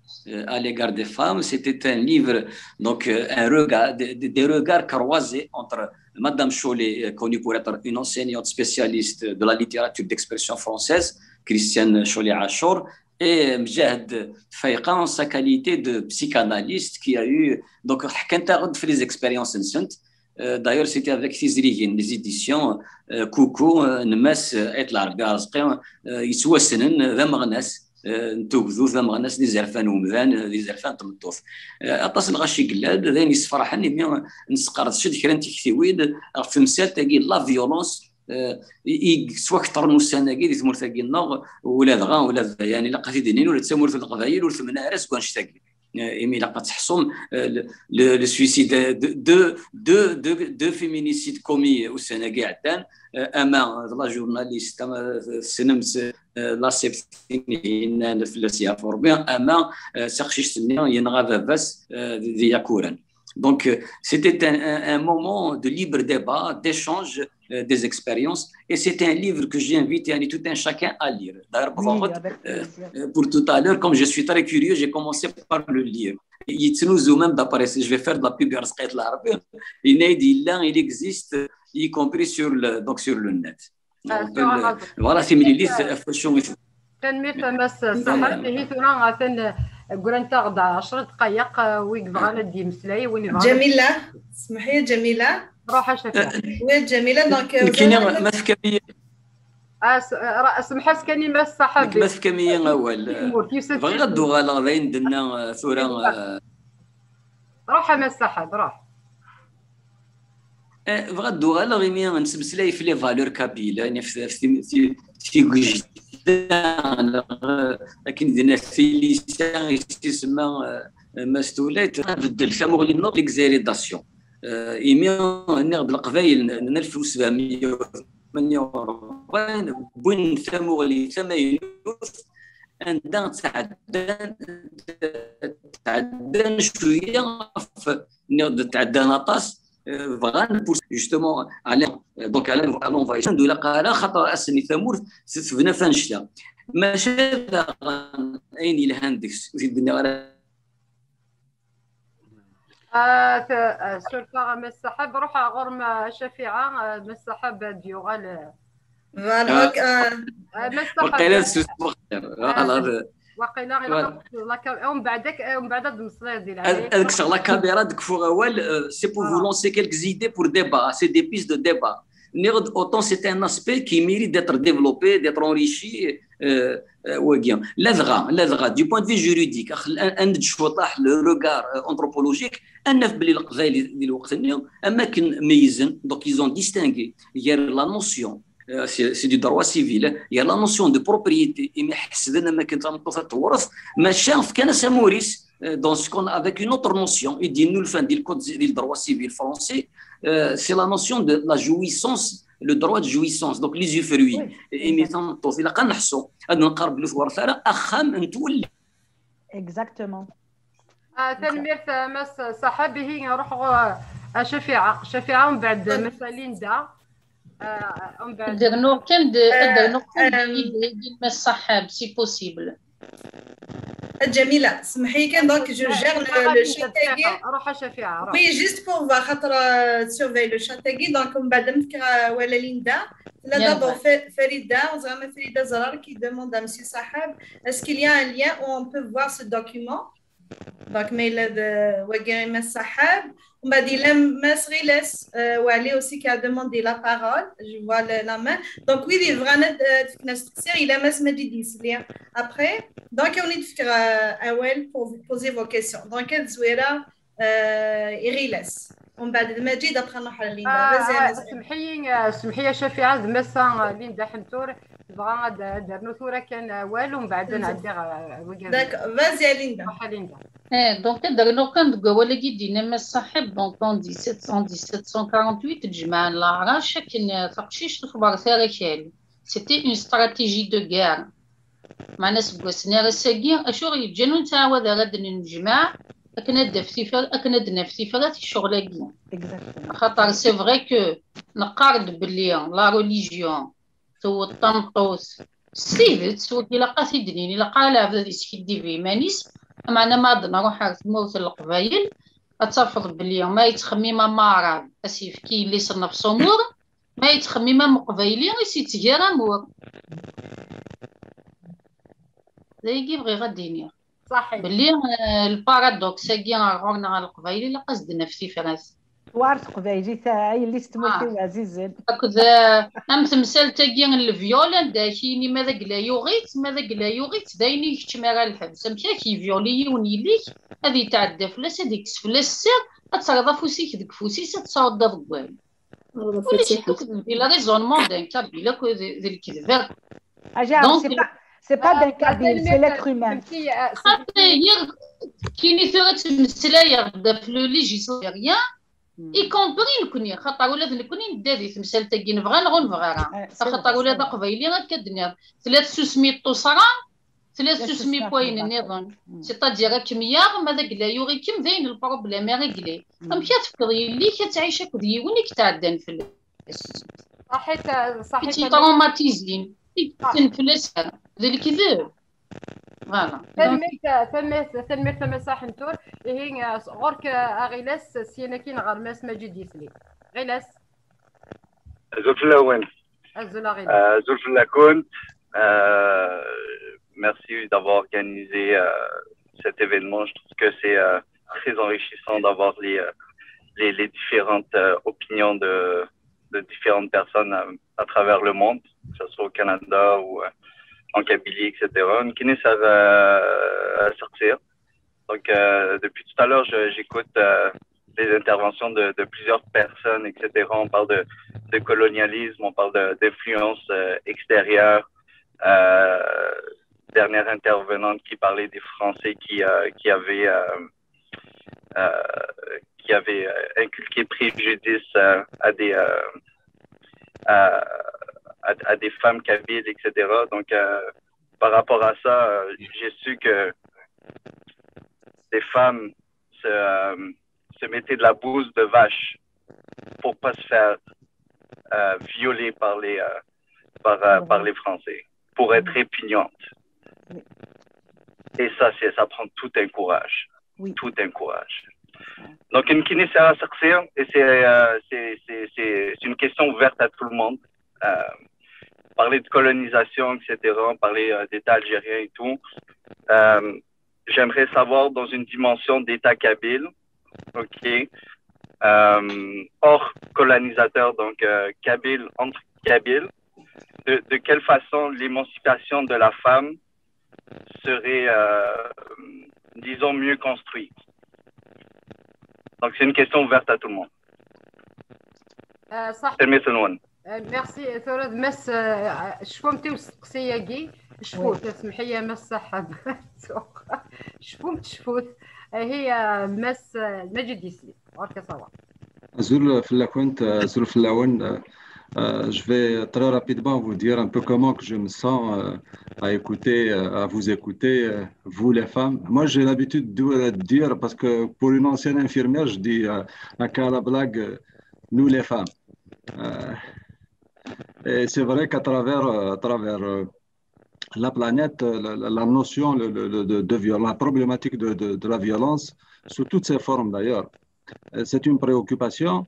à l'égard des femmes. C'était un livre, donc un regard, des, des, regards croisés entre Madame Chollet, connue pour être une enseignante spécialiste de la littérature d'expression française, Christiane Chollet-Achour, et Mdjahed Faïqa en sa qualité de psychanalyste qui a eu, donc, ḥkant-aɣ-d ɣef les expériences-nsent. D'ailleurs, c'était avec tizrigin, les éditions Coucou n Mass Ayt Lɛerbi Arezqi, yettwassnen d ameɣnas n tugdut, d ameɣnas n yizerfan n umdan, d yizerfan n tmeṭṭut. Aṭas n lɣaci yellan, d ayen yessefraḥen imi nesqerdec-d kra n tiktiwin ɣef temsalt-agi, la violence, i yettwaketren ussan-agi di tmurt-agi-nneɣ, ula dɣa, ula d, yani, ilaq ad t-id-inin, ula d tamurt n Leqbayel ur temneɛ ara seg wannect-agi. imi ilaq ad tḥeṣum le suicide de deux féminicides commis ussan-agi iɛeddan, ama d la journaliste, ama tessnemt la Seft-nni yennan fell-as yeɛfu Rebbi, ama d taqcict-nni yenɣa baba-s di Yakuran. Donc c'était un moment de libre débat, d'échange des expériences. Et c'est un livre que j'invite tout un chacun à lire. D'ailleurs, pour tout à l'heure, comme je suis très curieux, j'ai commencé par le lire. Yettnuzu même d'après, je vais faire de la pub, il existe, y compris sur le, donc sur le net. Voilà, c'est Mililis. Tanemmirt a Mass Saḥab. Ihi tura atan grant-aɣ-d ɛecra dqayeq, wi yebɣan ad d-yemmeslay, win yebɣan. Ǧamila, smeḥ-iyi Ǧamila. Ruḥ a Cafiɛ. Oui Ǧamila, donc. Nekkini ma tefkam-iyi. Semḥ-as kan i Mass Saḥab. Ma tefkam-iyi awal. Bɣiɣ ad d-uɣaleɣ d ayen d-tenna tura. Ruḥ a Mass Saḥab, ruḥ. Bɣiɣ ad d-uɣaleɣ imi nesmeslay f les valeurs kabyles, ɣef tigejda, akken d-nenna tilisa i s-isemma Mass Tulayt, ad tbeddel tamuɣli-nneɣ, l'exhérédation. Imi nniɣ-d Leqbayel n alef u sebɛemya u tmenya u rebɛin wwin tamuɣli tamaynut, anda tɛeddan, tɛeddan cwiya ɣef, nniɣ-d tɛeddan aṭas, bɣan pour justement aller, donc aller, allons va ur ilaq ara, xaṭer ass-nni tamurt tebna f annect-a. Maca daɣen ayen yelhan deg-s, ur t-id-nniɣ ara. Surfeɣ a Mass Saḥab, ruḥ ɣur-m a Cafiɛa, Mass Saḥab ad d-yuɣal. Voilà, ok. Waqila tessusmeḍ xir. Voilà. Waqila ilaq ad teṭṭfeḍ la caméra, umbeɛd umbeɛd ad d-tmeslayeḍ di leɛnaya-k. Ad kkseɣ la caméra, ad kfuɣ awal, c'est pour vous lancer quelques idées pour débat, c'est des pistes de débat. Nniɣ-d, autant c'est un aspect qui mérite d'être développé, d'être enrichi, wagi. Ladɣa, ladɣa, du point de vue juridique, ad neǧǧ cwiṭ le regard anthropologique, ad naf belli Leqbayel di lweqt-nni, am akken meyyzen, donc ils ont distingué gar la notion, c'est du droit civil, gar la notion de propriété, imi ḥesben am akken tameṭṭut ad tewṛet, maca fkan-as amur-is, dans ce qu'on, avec une autre notion i d-yennulfan di le code, di le droit civil français, c'est la notion de la jouissance, le droit de jouissance, donc l'usufruit. Imi tameṭṭut, ilaq ad neḥṣu, ad neqqar belli ur tewṛet ara axxam n twelli. Exactement. Tanemmirt a Mass Saḥab. Ihi ruḥ a Cafiɛa, Cafiɛa umbeɛd Mass Linda. Ad d-rnuɣ kan d, ad d-rnuɣ kan d yidayagi n Mass Saḥab, si possible. Ǧamila, semḥ-iyi kan, donc je gère le, le chat-agi. Ruḥ a Cafiɛa, ruḥ. Oui, juste pour voir, xaṭer surveille le chat-agi, donc umbeɛd ad m-fkeɣ awal a Linda. Tella d'abord Farida, ur ẓriɣ ma Farida Zrar qui demande à Monsieur Saḥab, est-ce qu'il y a un lien où on peut voir ce document ? Donc, ma yella d wagi i Mass Saḥab. Umbeɛd yella Mass Ɣilas, Wali aussi qui a demandé la parole. Je vois la main. Donc, wid yebɣan ad fken asteqsi, yella Mass Maǧid yesli. Après, donc, ad wen-d-fkeɣ awal pour poser vos questions. Donc, ad Zwira i Ɣilas. Umbeɛd d Maǧid, après nruḥ ɣer Linda. Vas-y. Semḥ-iyi, semḥ-iyi a Cafiɛa, d Massa Linda Ḥentur. Tebɣa ad d-ternu tura kan awal, umbeɛd ad nɛeddi ɣer wigad. D'accord, vas-y a Linda. Ruḥ a Linda. Eh, donc, ad d-rnuɣ kan deg wawal-agi d-yenna Mass Saḥab, donc en dix-sept cent, dix-sept cent quarante-huit, ǧemɛen leɛrac akken taqcict ur tewṛet ara akal. C'était une stratégie de guerre. Meɛna seg wass-nni ar ass-agi, acu ɣ-yeǧǧan ur nettɛawad ara ad d-nennejmaɛ akken ad d-naf tifrat i ccɣel-agi. Axaṭer c'est vrai que neqqar-d belli la religion tewweḍ tameṭṭut s tidet, wagi ilaq ad t-id-nini, ilaq ara lɛebd ad iskiddib i yiman-is. Meɛna ma ad nruḥ ar tmurt n Leqbayel, ad tafeḍ belli ma yettxemmim am Aɛrab, ad s-yefk yelli-s nnefs umur, ma yettxemmim am Uqbayli, i s-yettger amur. D ayagi bɣiɣ ad d-iniɣ. Belli lparadoks-agi ar ɣur-neɣ a Leqbayel ilaq ad s-d-naf tifrat. War teqbaylit, a yelli-s n tmurt-iw ɛzizen. Akked am temsalt-agi n levyul, anda ak-yini ma d agla yuɣ-itt, ma d agla yuɣ-itt, d ayen i keččem ara lḥebs. Amek ak-yevyuli yiwen yelli-k, ad yetɛedda fell-as, ad yekkes fell-as sser, ad terreḍ afus-ik deg ufus-is, ad tesɛuḍ d aḍeggal. Ulac-it akk d le raisonnement d'un kabyle akk d lekdeb akk. Donc, c'est pas, C'est pas d'un kabyle, c'est l'être humain. Xaṭi, kini tura ttmeslayeɣ-d ɣef le législatérien, y compris nekkni, xaṭer ula d nekkni nedda di temsalt-agi, nebɣa neɣ ur nebɣi ara. Axaṭer ula d aqbayli akka d-nniɣ, tella tsusmi n tuṣra, tella tsusmi n wayen nniḍen. C'est-à-dire, ad kem-yaɣ, ma d agla yuɣ-ikem, d ayen le problème est réglé. Amek ad tefkeḍ yelli-k ad tɛic akked yiwen i yetɛeddan fell-as? صحيت صحيت Traumatisé. Tenfel-as d lekdeb. Voilà. Tanemmirt, tanemmirt, tanemmirt a Massa Ḥentur. Ihi, ɣur-k a Ɣilas, syin akkin ɣer Mass Maǧid Yisli. Ɣilas. Azul fell-awen. Azul a Ɣilas. Euh, azul fell-akent. Euh, merci d'avoir organisé euh, cet événement. Je trouve que c'est euh, très enrichissant d'avoir les, euh, les, les différentes euh, opinions de, de différentes personnes euh, à travers le monde, que ce soit au Canada ou euh, en Kabylie, et cetera. Une kiné, ça va euh, sortir. Donc, euh, depuis tout à l'heure, je- j'écoute euh, des interventions de, de plusieurs personnes, et cetera. On parle de, de colonialisme, on parle de- d'influence euh, extérieure. Euh, dernière intervenante qui parlait des Français qui, euh, qui avaient euh, euh, qui avaient euh, inculqué préjudice euh, à des euh, à, à- à des femmes kabyles, et cetera. Donc, euh, par rapport à ça, euh, j'ai su que des femmes se, euh, se mettaient de la bouse de vache pour pas se faire euh, violer par les euh, par, euh, par les Français, pour être répugnantes. Et ça, c'est ça prend tout un courage, Oui. Tout un courage. Donc, une kiné, c'est un succès, et c'est euh, c'est- c'est- c'est- c'est une question ouverte à tout le monde. Euh, parler de colonisation, et cetera, parler euh, d'État algérien et tout. Euh, J'aimerais savoir dans une dimension d'État kabyle, ok, euh, hors colonisateur, donc euh, kabyle entre kabyles, de, de quelle façon l'émancipation de la femme serait, euh, disons, mieux construite. Donc c'est une question ouverte à tout le monde. آه، صح. Tanemmirt-nwen. آه، merci. Tura d Mass, آه، cfut-t i usteqsi-agi. Cfut, اسمحي يا Mass Saḥab. Cfut, cfut. هي Mass آه، Maǧid Yisli. Ɣur-k a Sawa. Azul fell-akent, azul fell-awen. Euh, euh, je vais très rapidement vous dire un peu comment que je me sens euh, à écouter, euh, à vous écouter, euh, vous les femmes. Moi, j'ai l'habitude de, de dire, parce que pour une ancienne infirmière, je dis euh, à la blague, euh, nous les femmes. Euh, et c'est vrai qu'à travers, euh, à travers euh, la planète, euh, la, la- la notion le- le- le- de, de viol- la problématique de, de- de la violence, sous toutes ses formes d'ailleurs, euh, c'est une préoccupation.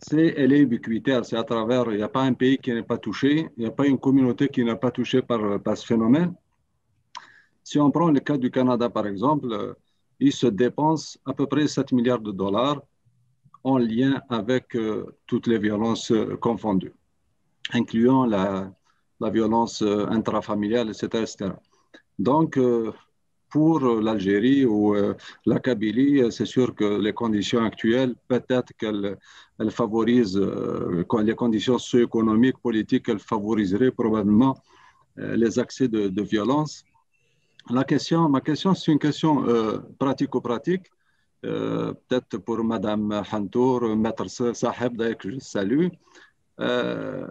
C'est, elle est ubiquitaire, c'est à travers, il n'y a pas un pays qui n'est pas touché, il n'y a pas une communauté qui n'est pas touchée par, par ce phénomène. Si on prend le cas du Canada, par exemple, euh, il se dépense à peu près sept milliards de dollars en lien avec euh, toutes les violences euh, confondues, incluant la, la violence euh, intrafamiliale, et cetera, et cetera. Donc, euh, pour l'Algérie ou euh, la Kabylie, euh, c'est sûr que les conditions actuelles, peut-être qu'elles elles favorisent, euh, quand les conditions socio-économiques, politiques, elles favoriseraient probablement euh, les accès de, de violence. La question, ma question, c'est une question euh, pratico-pratique. Euh, peut-être pour Madame Hantour, Maître Sa- Saheb, d'ailleurs que je salue. Euh,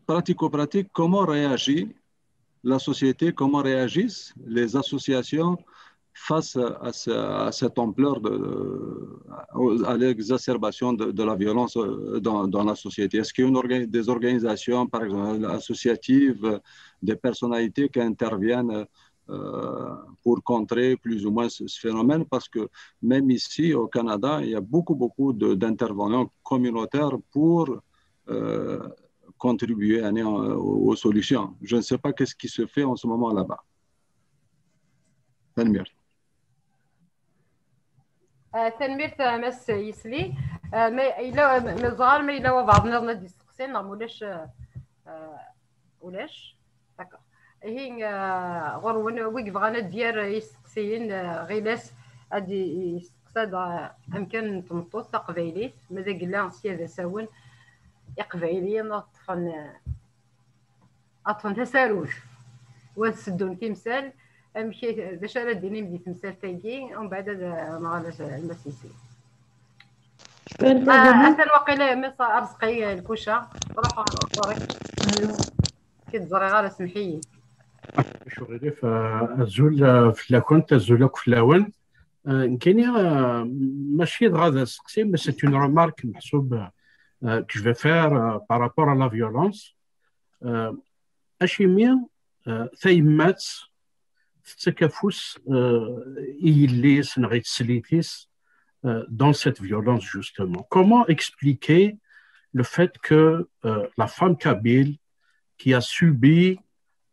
pratico-pratique, comment réagit la société, comment réagissent les associations face à, ce- à cette ampleur de, à l'exacerbation de, de la violence euh, dans, dans la société. Est-ce qu'il y a une orga- des organisations, par exemple, associatives, euh, des personnalités qui interviennent euh, pour contrer plus ou moins ce, ce phénomène ? Parce que même ici, au Canada, il y a beaucoup, beaucoup de- d'intervenants communautaires pour euh, contribuer à, aux, aux solutions. Je ne sais pas qu'est-ce qui se fait en ce moment là-bas. Tanemmirt. آه، تنميرت آه، مس يسلي. آه، ما إلا ما زغار ما إلا وبعض الناس غادي يستقسي نعم ولاش آه، آه، ولاش داكوغ. هي آه، غير وين وي بغانا ديال يستقسيين آه، غيلاس غادي يستقسى دا امكان تمطوط تقبايليت ماذا قلنا سيادة ساون يقبايليين اطفن اطفن تساروت. wa tseddun timsal. Amek, d acu ara d-tinim di temsalt-agi? Umbeɛd ad nɣal Almasisi. Ah, atan waqila Miss Arezqi Lkuca. Ruḥ ɣur-k. Ki ẓriɣ ara, semḥ-iyi. Acu ɣilif, ah, azul, ah, fell-akent, azul akk fell-awen. Ah, nekkini, ah, mačči dɣa d aseqsi, mais c'est une remarque meḥsub, ah, que je vais faire, ah, par rapport à la violence. Ah, acimi, ah, tayemmat tettak afus, ah, i yelli-s neɣ i teslit-is, ah, dans cette violence, justement? Comment expliquer le fait que, ah, la femme kabyle qui a subi,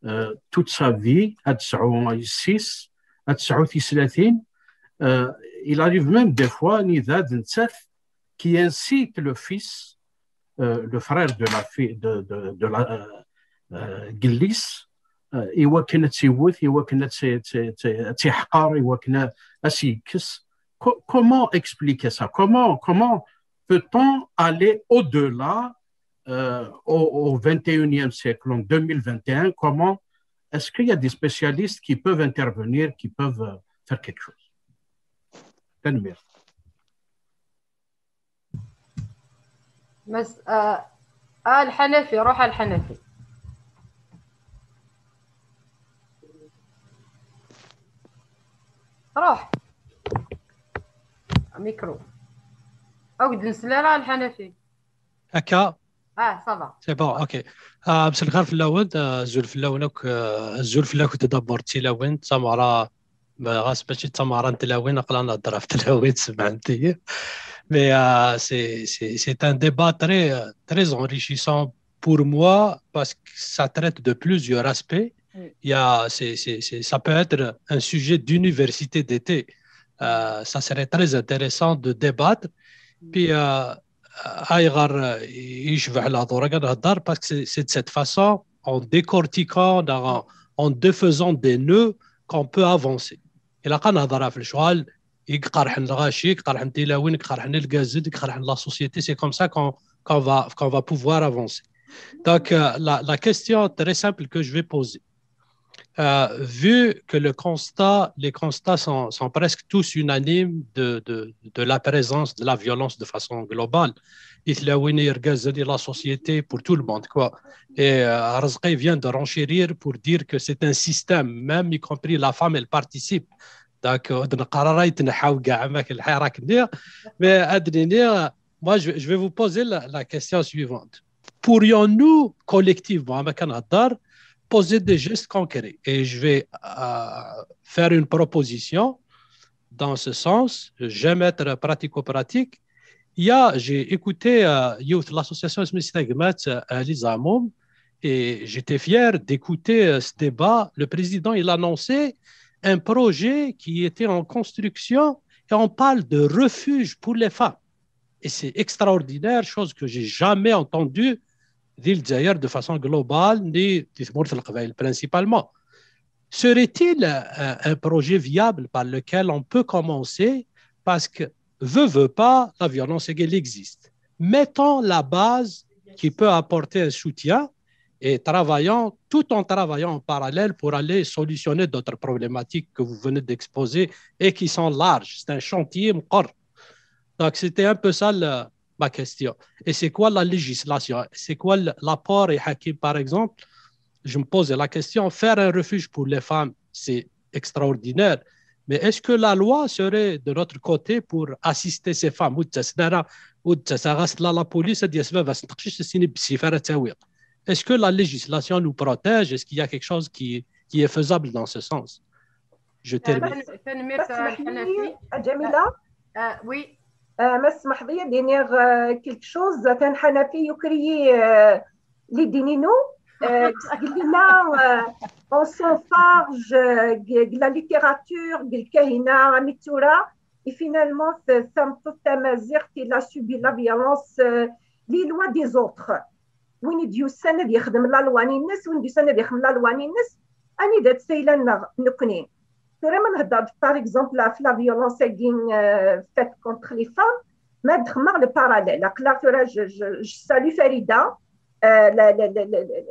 ah, toute sa vie, ad tesɛu yessi-s, ad tesɛu tislatin, ah, il arrive même des fois, anida d nettat qui incite le fils, euh, le frère de la fille, de, de, de la, euh, euh, yelli-s, euh, i wakken ad tt-iwet, i wakken ad tt-, tt-, tt-, ad tt-iḥqer, i wakken ad, ad s-yekkes. Co-, comment expliquer ça? Comment, comment peut-on aller au-delà, euh, au, au vingt et unième siècle, en deux mille vingt et un? Comment est-ce qu'il y a des spécialistes qui peuvent intervenir, qui peuvent, euh, faire quelque chose? Tanemmirt. Mas, ah, ah, Lḥanafi, ruḥ a Lḥanafi. Ruḥ. Micro. Ur k-d-nsel ara a Lḥanafi. Akka? Ah, ça va. C'est bon, ok. Ah, mselxir fell-awen, ah, azul fell-awen akk, ah, azul fell-akent d'abord d tilawin, d tameɣra, ma ɣas mačči d tameɣra n tlawin, aql-aɣ nehder ɣef tlawin, semɛent-iyi. Mais, ah, c'est, c'est, c'est un débat très, euh, très enrichissant pour moi parce que ça traite de plusieurs aspects. Oui. Il y a, c'est, c'est, c'est, ça peut être un sujet d'université d'été. Euh, ça serait très intéressant de débattre. Puis, euh, ayɣer, euh, i yecbeḥ lehdur-agi ad nhedder, parce que c'est, c'est de cette façon, en décortiquant, en, en défaisant des nœuds, qu'on peut avancer. Ilaq ad nehder ɣef lecɣal i iqerḥen lɣaci, i iqerḥen tilawin, i iqerḥen irgazen, i iqerḥen la société. C'est comme ça qu'on, qu'on va, qu'on va pouvoir avancer. Donc, euh, la, la question très simple que je vais poser, euh, vu que le constat, les constats sont, sont presque tous unanimes de, de, de la présence de la violence de façon globale, i tlawin, i irgazen, i la société, pour tout le monde, quoi. Et, euh, Arezqi vient de renchérir pour dire que c'est un système, même y compris la femme, elle participe. Donc, euh, ur d-neqqar ara yetneḥḥa ugaɛam ak lḥirak-nni, mais ad d-nini, moi, je, je vais vous poser la, la question suivante. Pourrions-nous, collectivement, am akken nhedder, poser des gestes concrets? Et je vais, euh, faire une proposition dans ce sens, j'aime être pratico-pratique. Il y a, j'ai écouté, euh, yiwet n l'association isem-is Tagmat, euh, Ahli Zaɛmum, et j'étais fier d'écouter, euh, ce débat. Le président, il annonçait un projet qui était en construction et on parle de refuge pour les femmes. Et c'est extraordinaire, chose que j'ai jamais entendue di Lezzayer de façon globale, ni di tmurt n Leqbayel principalement. Serait-il un, un projet viable par lequel on peut commencer? Parce que, veut, veut pas, la violence, elle existe. Mettons la base qui peut apporter un soutien et travaillons, tout en travaillant en parallèle pour aller solutionner d'autres problématiques que vous venez d'exposer et qui sont larges. C'est un chantier مقر. Donc, c'était un peu ça le, ma question. Et c'est quoi la législation? C'est quoi le, l'apport? Et Hakim, par exemple, je me pose la question, faire un refuge pour les femmes, c'est extraordinaire. Mais est-ce que la loi serait de notre côté pour assister ces femmes? Ou de ça, ou de ça, ça reste là, la police, elle dit, c'est pas, c'est une psy, faire un tawir. Est-ce que la législation nous protège? Est-ce qu'il y a quelque chose qui, qui est faisable dans ce sens? Je termine. Tanemmirt a Lḥanafi. Jamila? Ah, oui. Ah, ma tesmaḥeḍ-iyi ad d-iniɣ, ah, quelque chose, atan Ḥanafi yuker-iyi, ah, les dix-neuf, ah, deg llinna, ah, on s'enfarge, ah, deg, deg la littérature, deg lkahina, armi d tura, et finalement, t-, tameṭṭut tamaziɣt, il a subi la violence, ah, les lois des autres. Win i d-yusan ad yexdem la loi-nni-ines, win d-yusan ad yexdem la loi-nni-ines, anida-tt tayla-nneɣ nekkni? Tura ma nhedder-d, par exemple, ɣef la violence-agi, euh, faite contre les femmes, ma d-xedmeɣ le parallèle. Aql-aɣ tura, je, je, je salue Farida, euh, la, la, la, la, la,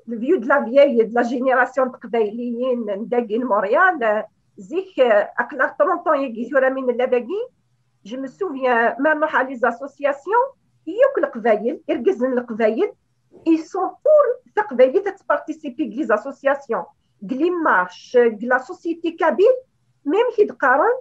le vieux de la vieille, de la génération n teqbayliyin n dagi n Montréal, euh, zik, euh, aql-aɣ trente ans yagi tura mi nella dagi, je me souviens, ma nruḥ à les associations, yakk leqbayel, irgazen n leqbayel, ils sont pour taqbaylit ad tparticiper deg les associations, deg les marches, deg la société kabyle, même ki d-qqaren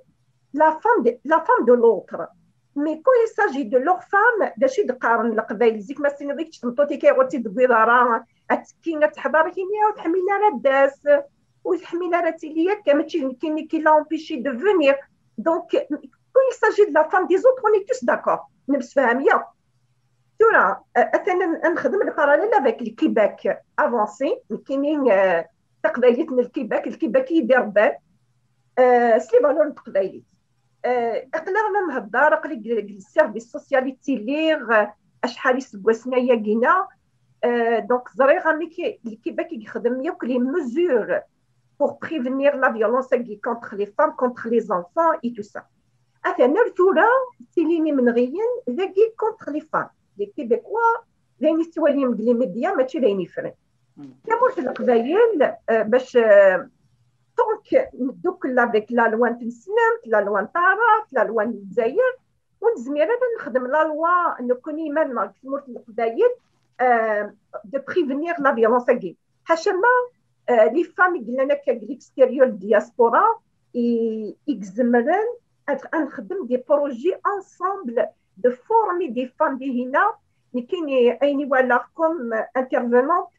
la femme de, la femme de l'autre. Mais quand il s'agit de leur femme, d acu i d-qqaren leqbayel? Zik ma s-tiniḍ i kečč tmeṭṭut-ik, ayɣer ur tt-id-tewwiḍ ara, ad tekki, ad teḥḍer, kini ur tḥemmil ara ad d-tas, ur tḥemmil ara ad tili akka, mačči d nekkini qui l'a empêchée de venir. Donc, quand il s'agit de la femme des autres, on est tous d'accord. Nemsefham yakk. Tura, euh, atan ad nexdem le parallèle avec le Québec avancé, nekkini, euh, taqbaylit n le Québec, le Québec i d-irebban, euh, s les valeurs n teqbaylit. Euh, aql-aɣ la nhedder, aql-i deg, deg le service social i ttiliɣ, euh, acḥal iseggasen ayagi-na. Euh, donc, ẓriɣ amek le Québec i yexdem yakk les mesures pour prévenir la violence contre les femmes, contre les enfants et tout ça. Atan ar tura ttilin imenɣiyen dagi contre les femmes. Les Québécois, d ayen i tettwalim deg les médias, mačči d ayen yeffren. Tamurt n Leqbayel, euh, bac, euh, tant que neddukel avec la loi n tneslemt, la loi n taɛrabt, la loi n Lezzayer, ur nezmir ara ad nexdem la loi nekkni iman-nneɣ deg tmurt n Leqbayel, euh, de prévenir la violence-agi. Ḥaca ma, euh, les femmes i yellan akka deg l'extérieur, diaspora, i, i izemren ad, ad nexdem des projets ensemble de former des femmes dihin-a. Nekkini ayen i walaɣ comme intervenante,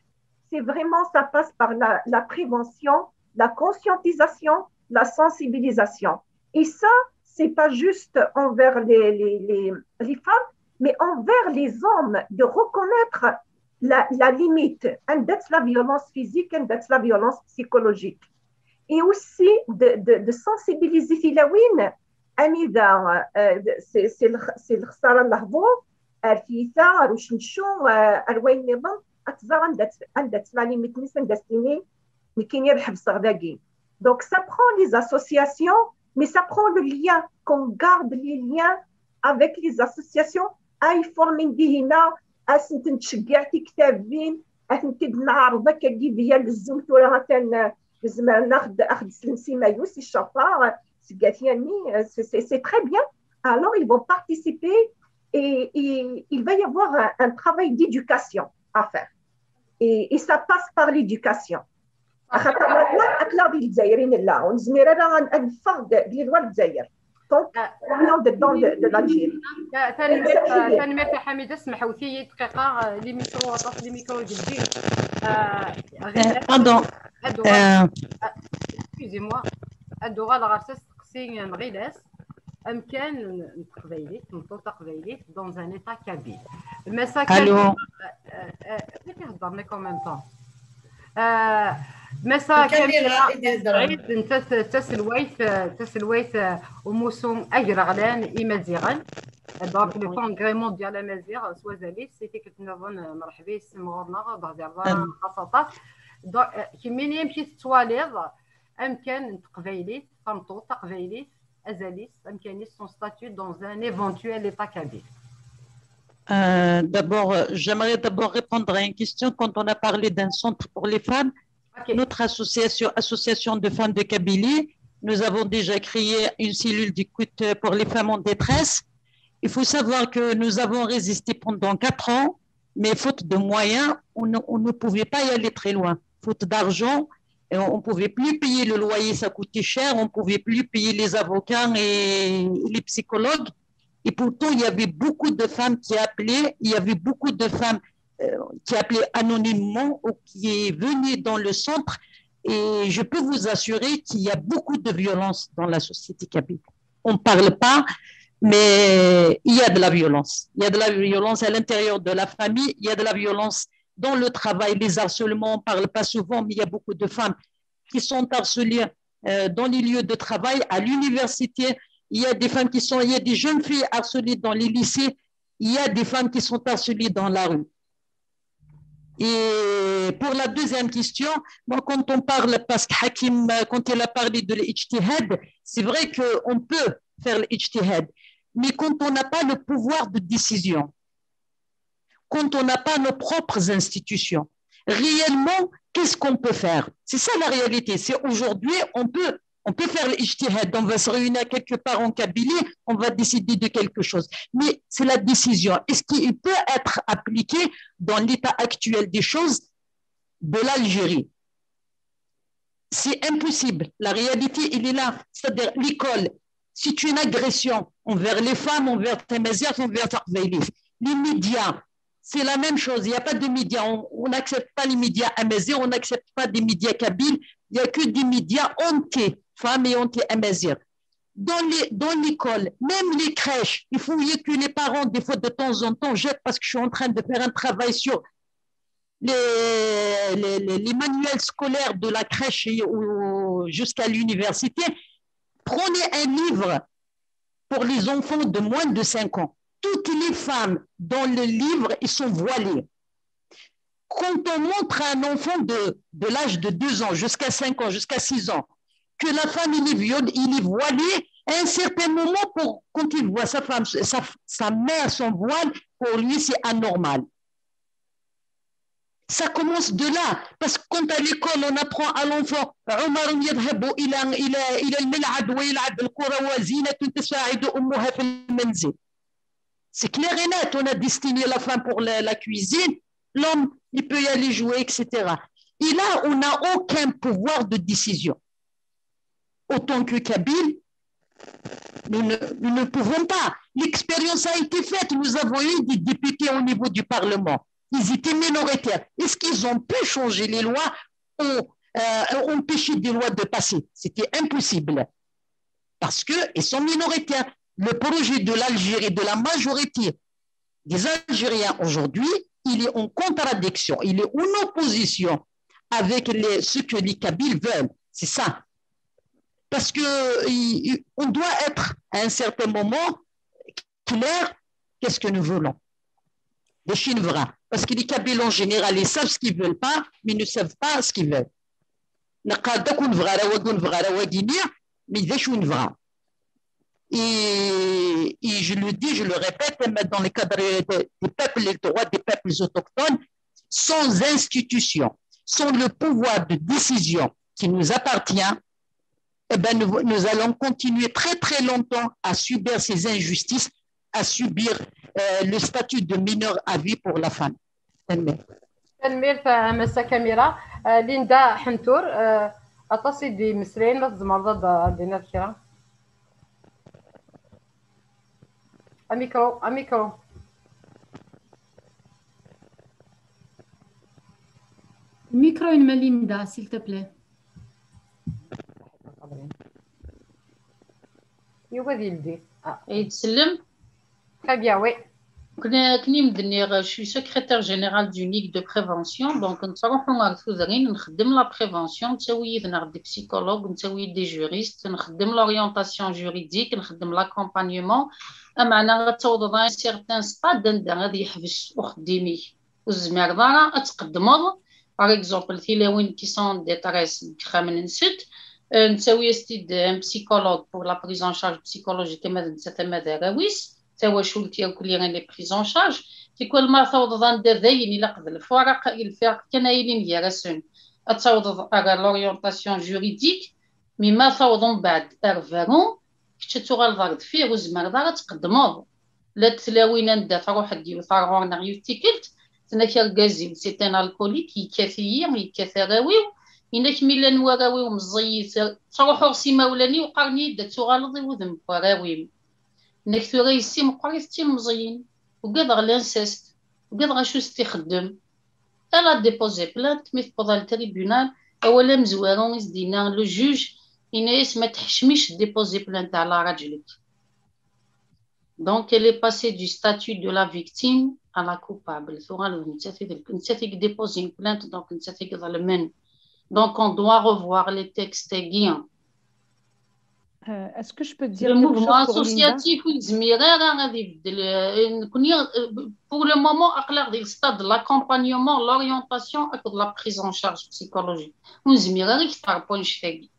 c'est vraiment, ça passe par la, la prévention, la conscientisation, la sensibilisation. Et ça, c'est pas juste envers les, les, les, les femmes, mais envers les hommes, de reconnaître la, la limite entre la violence physique et la violence psychologique. Et aussi de, de, de sensibiliser tilawin, anida, euh, c'est, c'est le, c'est le xsara n lehdur, ar tiyita, ar ucencu, euh, ar wayen nniḍen, ad tẓer anda-tt, anda-tt la limite-nnes, anda s-tini, nekkini ad ḥebseɣ dagi. Donc, ça prend les associations, mais ça prend le lien, qu'on garde les liens avec les associations, ay formen dihin-a, ad sent-nettceggiɛ tiktabin, ad tent-id-neɛreḍ akka via le Zoom, tura atan, euh, zemren ad, ad slen si mayus, inchallah, euh, seg At Yanni, euh, c'est, c'est, c'est très bien. Alors, ils vont participer et, et il va y avoir un, un travail d'éducation à faire. Et, et ça passe par l'éducation. Axaṭer la loi, aql-aɣ di Lezzayer i nella, ur nezmir ara ad, ad neffeɣ deg, deg les lois n Lezzayer. Donc, on est en dedans de, de l'Algérie. Ta-, tanemmirt, tanemmirt a Ḥamida, smeḥwet-iyi dqiqa, euh, les micros, aṭas les micros i yeldin. Euh, Ɣilas, pardon. Ad uɣal-, euh, ah, excusez-moi. Ad uɣaleɣ ɣer s asteqsi n Ɣilas. Amkan n, n teqbaylit, tmeṭṭut taqbaylit dans un état kabyle. Massa Allô. Kamira, euh, euh, euh, i d-heddren en même temps. Euh, Massa Kamira, Kamira i d-heddren. Saɛid, netta d taselwayt, euh, taselwayt, euh, umussu agraɣlan imaziɣen. Donc, le congrès mondial amaziɣ s wazal-is, i tikkelt nniḍen, euh, mreḥba yes-m ɣur-neɣ, ur d-tehdireḍ ara aṭas aṭas. Donc, euh, kemmini amek i tettwaliḍ amkan n teqbaylit, tameṭṭut taqbaylit, azal-is, amkan-is, son statut dans un éventuel état kabyle. Euh, d'abord, euh, j'aimerais d'abord répondre à une question. Quand on a parlé d'un centre pour les femmes, ok, notre association, Association de femmes de Kabylie, nous avons déjà créé une cellule d'écoute pour les femmes en détresse. Il faut savoir que nous avons résisté pendant quatre ans, mais faute de moyens, on ne, on ne pouvait pas y aller très loin. Faute d'argent, et on ne pouvait plus payer le loyer, ça coûtait cher, on ne pouvait plus payer les avocats et les psychologues. Et pourtant, il y avait beaucoup de femmes qui appelaient, il y avait beaucoup de femmes, euh, qui appelaient anonymement ou qui venaient dans le centre. Et je peux vous assurer qu'il y a beaucoup de violence dans la société kabyle. On ne parle pas, mais il y a de la violence. Il y a de la violence à l'intérieur de la famille, il y a de la violence dans le travail, les harcèlements, on ne parle pas souvent, mais il y a beaucoup de femmes qui sont harcelées, euh, dans les lieux de travail, à l'université. Il y a des femmes qui sont, il y a des jeunes filles harcelées dans les lycées. Il y a des femmes qui sont harcelées dans la rue. Et pour la deuxième question, moi, quand on parle, parce que Hakim, euh, quand il a parlé de l'ijtihad, c'est vrai qu'on peut faire l'ijtihad, mais quand on n'a pas le pouvoir de décision, quand on n'a pas nos propres institutions, Réellement, qu'est-ce qu'on peut faire? C'est ça la réalité. C'est aujourd'hui, on peut, on peut faire l'ijtihad. On va se réunir quelque part en Kabylie, on va décider de quelque chose. Mais c'est la décision. Est-ce qu'il peut être appliqué dans l'état actuel des choses de l'Algérie? C'est impossible. La réalité, elle est là. C'est-à-dire, l'école, c'est une agression envers les femmes, envers Tamazight, envers Taqbaylit. Les médias, c'est la même chose. Il n'y a pas de médias. On n'accepte pas les médias amazighs, on n'accepte pas des médias kabyles. Il n'y a que des médias anti-femmes et anti-amazighs. Dans les, dans l'école, même les crèches, il faut que les parents, des fois, de temps en temps, jettent, parce que je suis en train de faire un travail sur les, les, les manuels scolaires de la crèche jusqu'à l'université. Prenez un livre pour les enfants de moins de cinq ans. Toutes les femmes dans le livre, ils sont voilées. Quand on montre à un enfant de, de l'âge de deux ans jusqu'à cinq ans, jusqu'à six ans, que la femme, il est, viol, il est voilé, à un certain moment, pour, quand il voit sa femme, sa, sa mère, son voile, pour lui, c'est anormal. Ça commence de là, parce que quand à l'école, on apprend à l'enfant, عمر يذهب إلى إلى إلى الملعب ويلعب الكرة وزينة تساعد أمها في المنزل. C'est clair et net, on a destiné la femme pour la, la cuisine, l'homme, il peut y aller jouer, et cetera. Et là, on n'a aucun pouvoir de décision. Autant que Kabyle, nous ne, nous ne pouvons pas. L'expérience a été faite. Nous avons eu des députés au niveau du Parlement. Ils étaient minoritaires. Est-ce qu'ils ont pu changer les lois ou euh, empêcher des lois de passer? C'était impossible. Parce qu'ils sont minoritaires. Le projet de l'Algérie, de la majorité des Algériens aujourd'hui, il est en contradiction, il est en opposition avec les, ce que les Kabyles veulent. C'est ça. Parce que il, on doit être à un certain moment clair, qu'est-ce que nous voulons. Des Chinois. Parce que les Kabyles en général, ils savent ce qu'ils veulent pas, mais ils ne savent pas ce qu'ils veulent. نقعد نبغى راه وين نبغى راه وين، mais des Chinois. Et, et je le dis, je le répète, même dans le cadre des, des peuples, les droits des peuples autochtones, sans institution, sans le pouvoir de décision qui nous appartient, eh ben, nous, nous allons continuer très très longtemps à subir ces injustices, à subir euh, le statut de mineur à vie pour la femme. Tanemmirt a Massa Kamira. Linda Ḥentur, aṭas i d-imeslayen, ma tzemreḍ ad d-tiniḍ kra. Amicro, amicro. Micro-inem a Linda, s'il te plaît. Yuba ad yeldi. Ay tsellem? Très bien, oui. Akken i m-d-nniɣ, je suis secrétaire général du NIC de prévention, donc nettruḥu ar tudrin, nxeddem la prévention, nettawi yid-neɣ des psychologues, nettawi des juristes, nxeddem l'orientation juridique, nxeddem l'accompagnement, ameɛna ad tawḍeḍ à un certain stade anda ad yeḥbes uxeddim-ik, ur tezmireḍ ara ad tqeddmeḍ, par exemple, tilawin qui sont en détresse deg yixxamen-nsent, nettawi-as-t-id un psychologue pour la prise en charge psychologique ama d netta ama d arraw-is, tawacult irkelli, elle est prise en charge. Tikwal ma tawḍeḍ anda dayen ilaq d lfuraq, lfiraq kan ay yellan gar-asen, ad tawḍeḍ ar l'orientation juridique, mais ma tawḍeḍ mbeɛd ar berru, kečč ad tuɣaleḍ ar deffir, ur tezmireḍ ara ad tqeddmeḍ. Llant tlawin anda truḥ-d yiwet ar ɣur-neɣ yiwet tikkelt, tenna-k argaz-iw c'est un alcoolique, yekkat-iyi, yekkat arraw-iw, yenna-k mi llan warraw-iw meẓẓiyit, ttruḥuɣ s imawlan-iw, qqaren-iyi-d ad tuɣaleḍ i wudem n warraw-im. Nekk tura yessi meqqrit d tilemẓiyin, ugadeɣ l'inceste, ugadeɣ acu s-t-ixeddem. Elle a déposé plainte, mi tewweḍ ar le tribunal, awal amezwaru i s-d-yenna le juge, yenna-yas ma tḥeccem-ic déposé plainte ɛla raǧel-ik. Donc elle est passée du statut de la victime à la coupable. Tuɣal d nettat i d, nettat i yedéposé une plainte, donc nettat i iḍelmen. Donc on doit revoir les textes-agi. Est-ce que je peux dire quelque chose pour Linda ? Le mouvement associatif ur yezmir ara ad ibeddel. Nekni, pour le moment, aql-aɣ di le stade de l'accompagnement, l'orientation akked la prise en charge psychologique. Ur nezmir ara ad nextar annect-agi.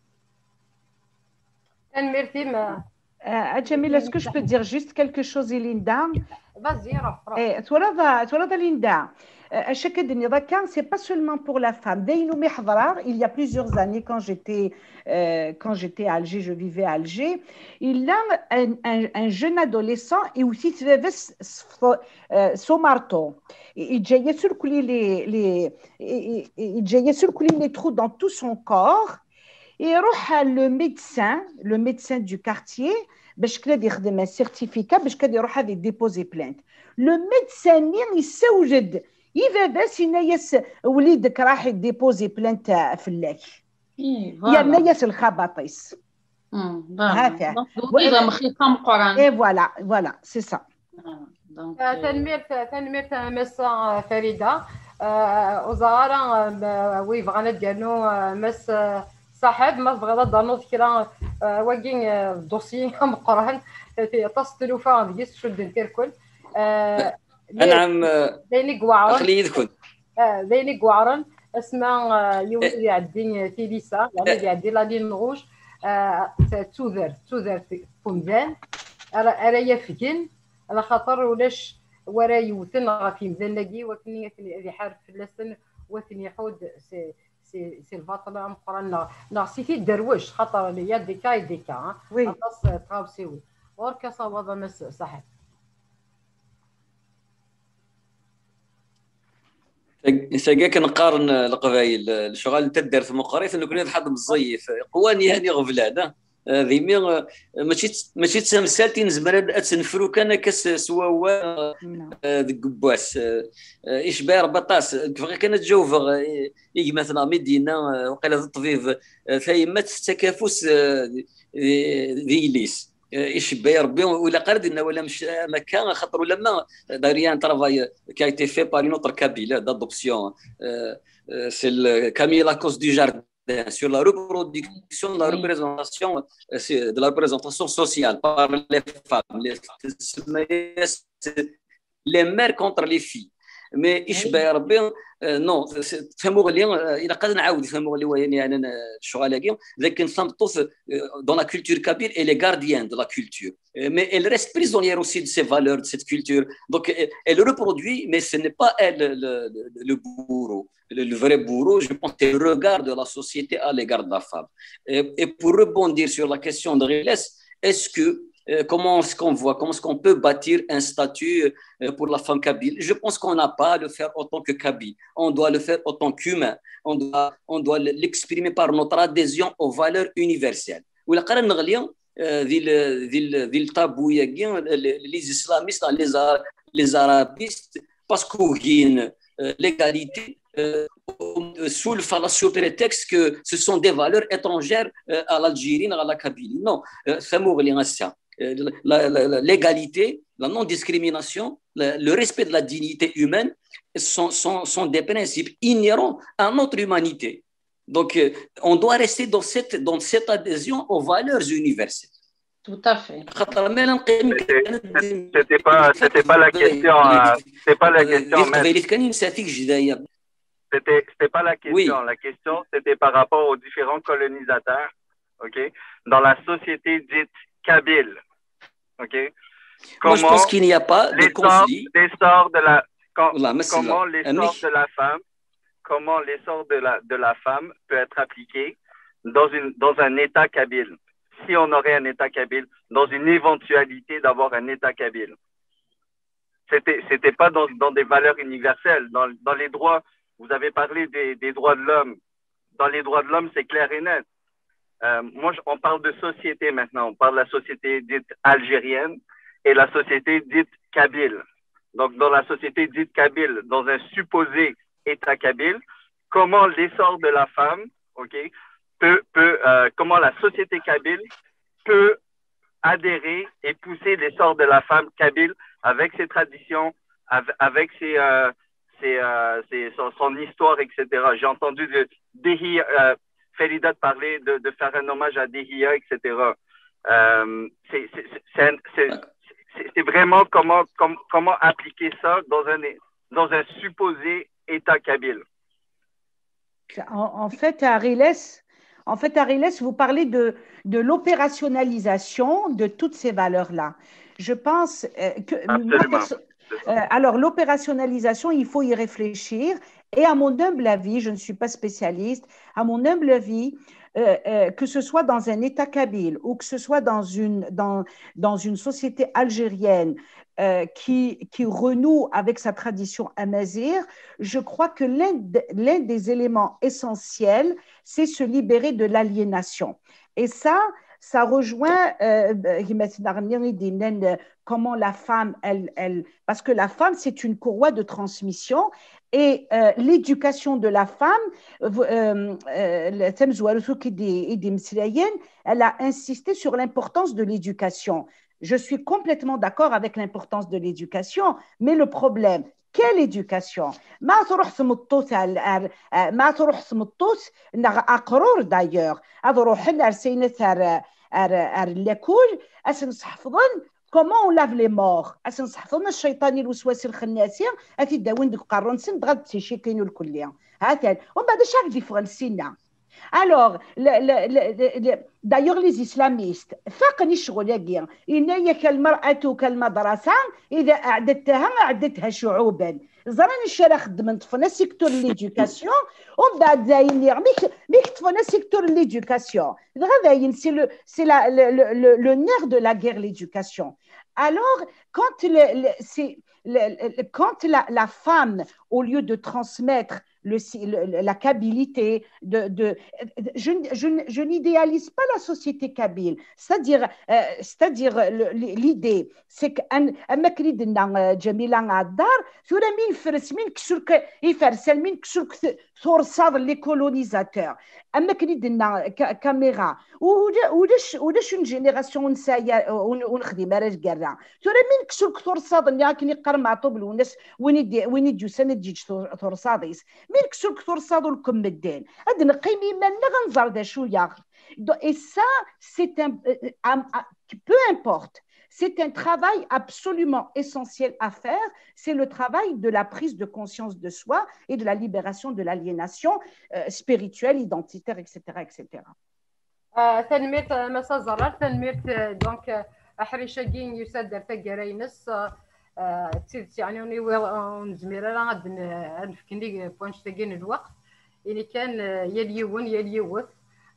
Tanemmirt-im. Euh, Jamila, est-ce que je peux dire juste quelque chose, Linda? Vas-y, روح روح. Eh, twalaḍ, twalaḍ, Linda. Euh, acu akka d-tenniḍ akka, c'est pas seulement pour la femme. D ayen umi ḥeḍreɣ, il y a plusieurs années, quand j'étais euh, quand j'étais à Alger, je vivais à Alger. Il a un, un, un jeune adolescent, iwet-it baba-s s, euh, s umarṭu. Yeǧǧa-yas irkelli les, les, yeǧǧa-yas irkelli les trous dans tout son corps. Et iruḥ le médecin, le médecin du quartier, باش كان يخدم un certificat, باش كان يروح هذا يديبوزي plainte. Le médecin-nni yessawel-d i baba-s, yenna-yas وليدك راح يديبوزي plainte فلاك. Yerna-yas lxabaṭ-is. هذا. Donc, voilà, voilà, c'est ça. Tanemmirt, tanemmirt a Massa Farida. Ur ẓriɣ ara wi yebɣan ad d-yernu Mass Saḥeb, ma tebɣiḍ ad d-ternuḍ kra, wagi d dossier ameqqran, aṭas n tlufa deg-s, cuddent irkel. Anɛam, aql-iyi yid-kent. D ayen i iweɛren asma yiwen ad iɛeddi tilisa, yeɛni ad iɛeddi la ligne rouge, d tudert, d tudert n umdan ara yafgen, ala xaṭer ulac wara yewten ɣef yimdanen-agi, wakken ad iḥareb fell-asen, wakken iḥudd si lbaṭel ameqqran, neɣ si tidderwect, xaṭer il y a des cas et des cas, aṭas n tɣawsiwin. Ɣur-k asawaḍ a Mass Saḥeb. Tagi akken qqaren Leqbayel, lecɣal n taddart meqqrit, nekkni d ḥedd meẓẓiyit, qwan yani ɣeblan, d imi mačči d tamsalt i nezmer ad tt-nefru kan akka s wawal deg wass. Icba Rebbi aṭas. Bɣiɣ kan ad jawbeɣ i gma-tneɣ mi d-yenna, waqila d ṭṭbib, tayemmat tettak afus di yelli-s. Icebba Rebbi, ur ilaq ara ad d-nawal am akka, axaṭer ulamma, d'ailleurs, il y a un travail qui a été fait par une autre Kabyle d'adoption, c'est le Camille Lacoste du Jardin, sur la reproduction de la représentation, de la représentation sociale par les femmes, les, les mères contre les filles. Mais icebba Rebbi, non, tamuɣli, ilaq ad nɛawed tamuɣli wayen yeɛnan lecɣal-agi, d akken tameṭṭut, dans la culture kabyle, elle est gardienne de la culture. Mais elle reste prisonnière aussi de ses valeurs, de cette culture. Donc, elle reproduit, mais ce n'est pas elle le, le, le bourreau. Le, le vrai bourreau, je pense, c'est le regard de la société à l'égard de la femme. Et, et pour rebondir sur la question de Riles, est-ce que euh, comment est-ce qu'on voit, comment est-ce qu'on peut bâtir un statut euh, pour la femme kabyle? Je pense qu'on n'a pas à le faire autant que kabyle. On doit le faire autant qu'humain. On doit, on doit l'exprimer par notre adhésion aux valeurs universelles. Ou la di, di, di le tabou, les islamistes, les, les arabistes, parce qu'on gagne euh, l'égalité euh, sous le fallacieux prétexte que ce sont des valeurs étrangères euh, à l'Algérie, à la Kabylie. Non, euh, l'égalité, la non-discrimination, le respect de la dignité humaine sont, sont, sont des principes inhérents à notre humanité. Donc, euh, on doit rester dans cette, dans cette adhésion aux valeurs universelles. Tout à fait. C'était pas, c'était pas la question. C'était pas la question. C'était, c'était pas la question. Oui. La question, c'était par rapport aux différents colonisateurs, ok, dans la société dite kabyle, ok. Moi, je pense qu'il n'y a pas de conflit. L'essor de la, quand, comment l'essor de la femme, comment l'essor de la, de la femme peut être appliqué dans une, dans un État kabyle, si on aurait un État kabyle, dans une éventualité d'avoir un État kabyle. C'était, c'était pas dans, dans des valeurs universelles. Dans, dans les droits, vous avez parlé des, des droits de l'homme. Dans les droits de l'homme, c'est clair et net. Euh, moi, on parle de société maintenant. On parle de la société dite algérienne et la société dite kabyle. Donc, dans la société dite kabyle, dans un supposé État kabyle, comment l'essor de la femme, ok, peut, peut euh, comment la société kabyle peut adhérer et pousser l'essor de la femme kabyle avec ses traditions, avec ses, euh, ses, euh, ses son, son, histoire, et cetera. J'ai entendu de, Dehiya, euh, Faridat parler de, de, faire un hommage à Dehiya, et cetera. Euh, c'est vraiment comment, com, comment appliquer ça dans un, dans un supposé État kabyle. En, en fait, à Riles, En fait, Ariles, vous parlez de, de l'opérationnalisation de toutes ces valeurs-là. Je pense euh, que... moi, Absolument. perso- euh, alors, l'opérationnalisation, il faut y réfléchir. Et à mon humble avis, je ne suis pas spécialiste, à mon humble avis, euh, euh, que ce soit dans un État kabyle ou que ce soit dans une, dans, dans une société algérienne euh, qui, qui renoue avec sa tradition amazigh, je crois que l'un de- l'un des éléments essentiels, c'est se libérer de l'aliénation. Et ça, ça rejoint euh, euh, comment la femme, elle, elle, parce que la femme, c'est une courroie de transmission et euh, l'éducation de la femme, euh, euh, le thème Zouarousou qui dit, il dit, Msirayen, elle a insisté sur l'importance de l'éducation. Je suis complètement d'accord avec l'importance de l'éducation, mais le problème, quelle éducation? Ma تروح تمطوت على- على- ما تروح تمطوت نغ أقرور d'ailleurs. هذا روحنا رسينا تار ار ار l'école, أسن صحفظن comment on lave les morts, أسن صحفظن الشيطان الوسواس الخناسي أتي داوين دك قارون سن دغد تشيكين الكلية. هاتان ومن بعد شاك دي فرنسينا. Alors, le- le- le- le- le- d'ailleurs, les islamistes, فاقني الشغل ياكي. إنايك المرأة كالمدرسة، إذا أعددتها أعددتها شعوبا. زران الشرع خدمن طفنا secteur l'éducation، ومن بعد زاين ميك ميك طفنا secteur l'éducation. غدا زاين c'est le c'est la le, le, le, le nerf de la guerre, l'éducation. Alors, quand le, le- c'est le- le- quand la, la femme, au lieu de transmettre le, le- la kabilité, de, de, je, je, je n'idéalise pas la société kabyle, c'est-à-dire, euh, c'est-à-dire le- l'idée, c'est que أما كني دنا جميلة عدار ثورة مين فرس مين كسرك يفرسل مين كسرك ثور صاد les colonisateurs. أما كني دنا caméra ولا ولاش ولاش une génération نسايا ونخدم على الكرة. ثورة مين كسرك ثور صاد نيا كني قرم عطوب الوناس وين يدي وين يديو سنة تجيج ثور صاديس مين كسرك ثور صاد ولكم مدين. هاد نقيم يمالنا غنزر ذا شو ياغ. Et ça, c'est un, peu importe. C'est un travail absolument essentiel à faire. C'est le travail de la prise de conscience de soi et de la libération de l'aliénation euh, spirituelle, identitaire, et cetera, et cetera. آه، tanemmirt a Massa Zerrar, tanemmirt آه، donc آه، aḥric-agi yusa-d ar taggara-ines. آه، d tidet yeɛni ur niwi- ur nezmir ara ad n- ad nefk nnig wanect-agi n lweqt. Ini kan آه، yal yiwen yal yiwet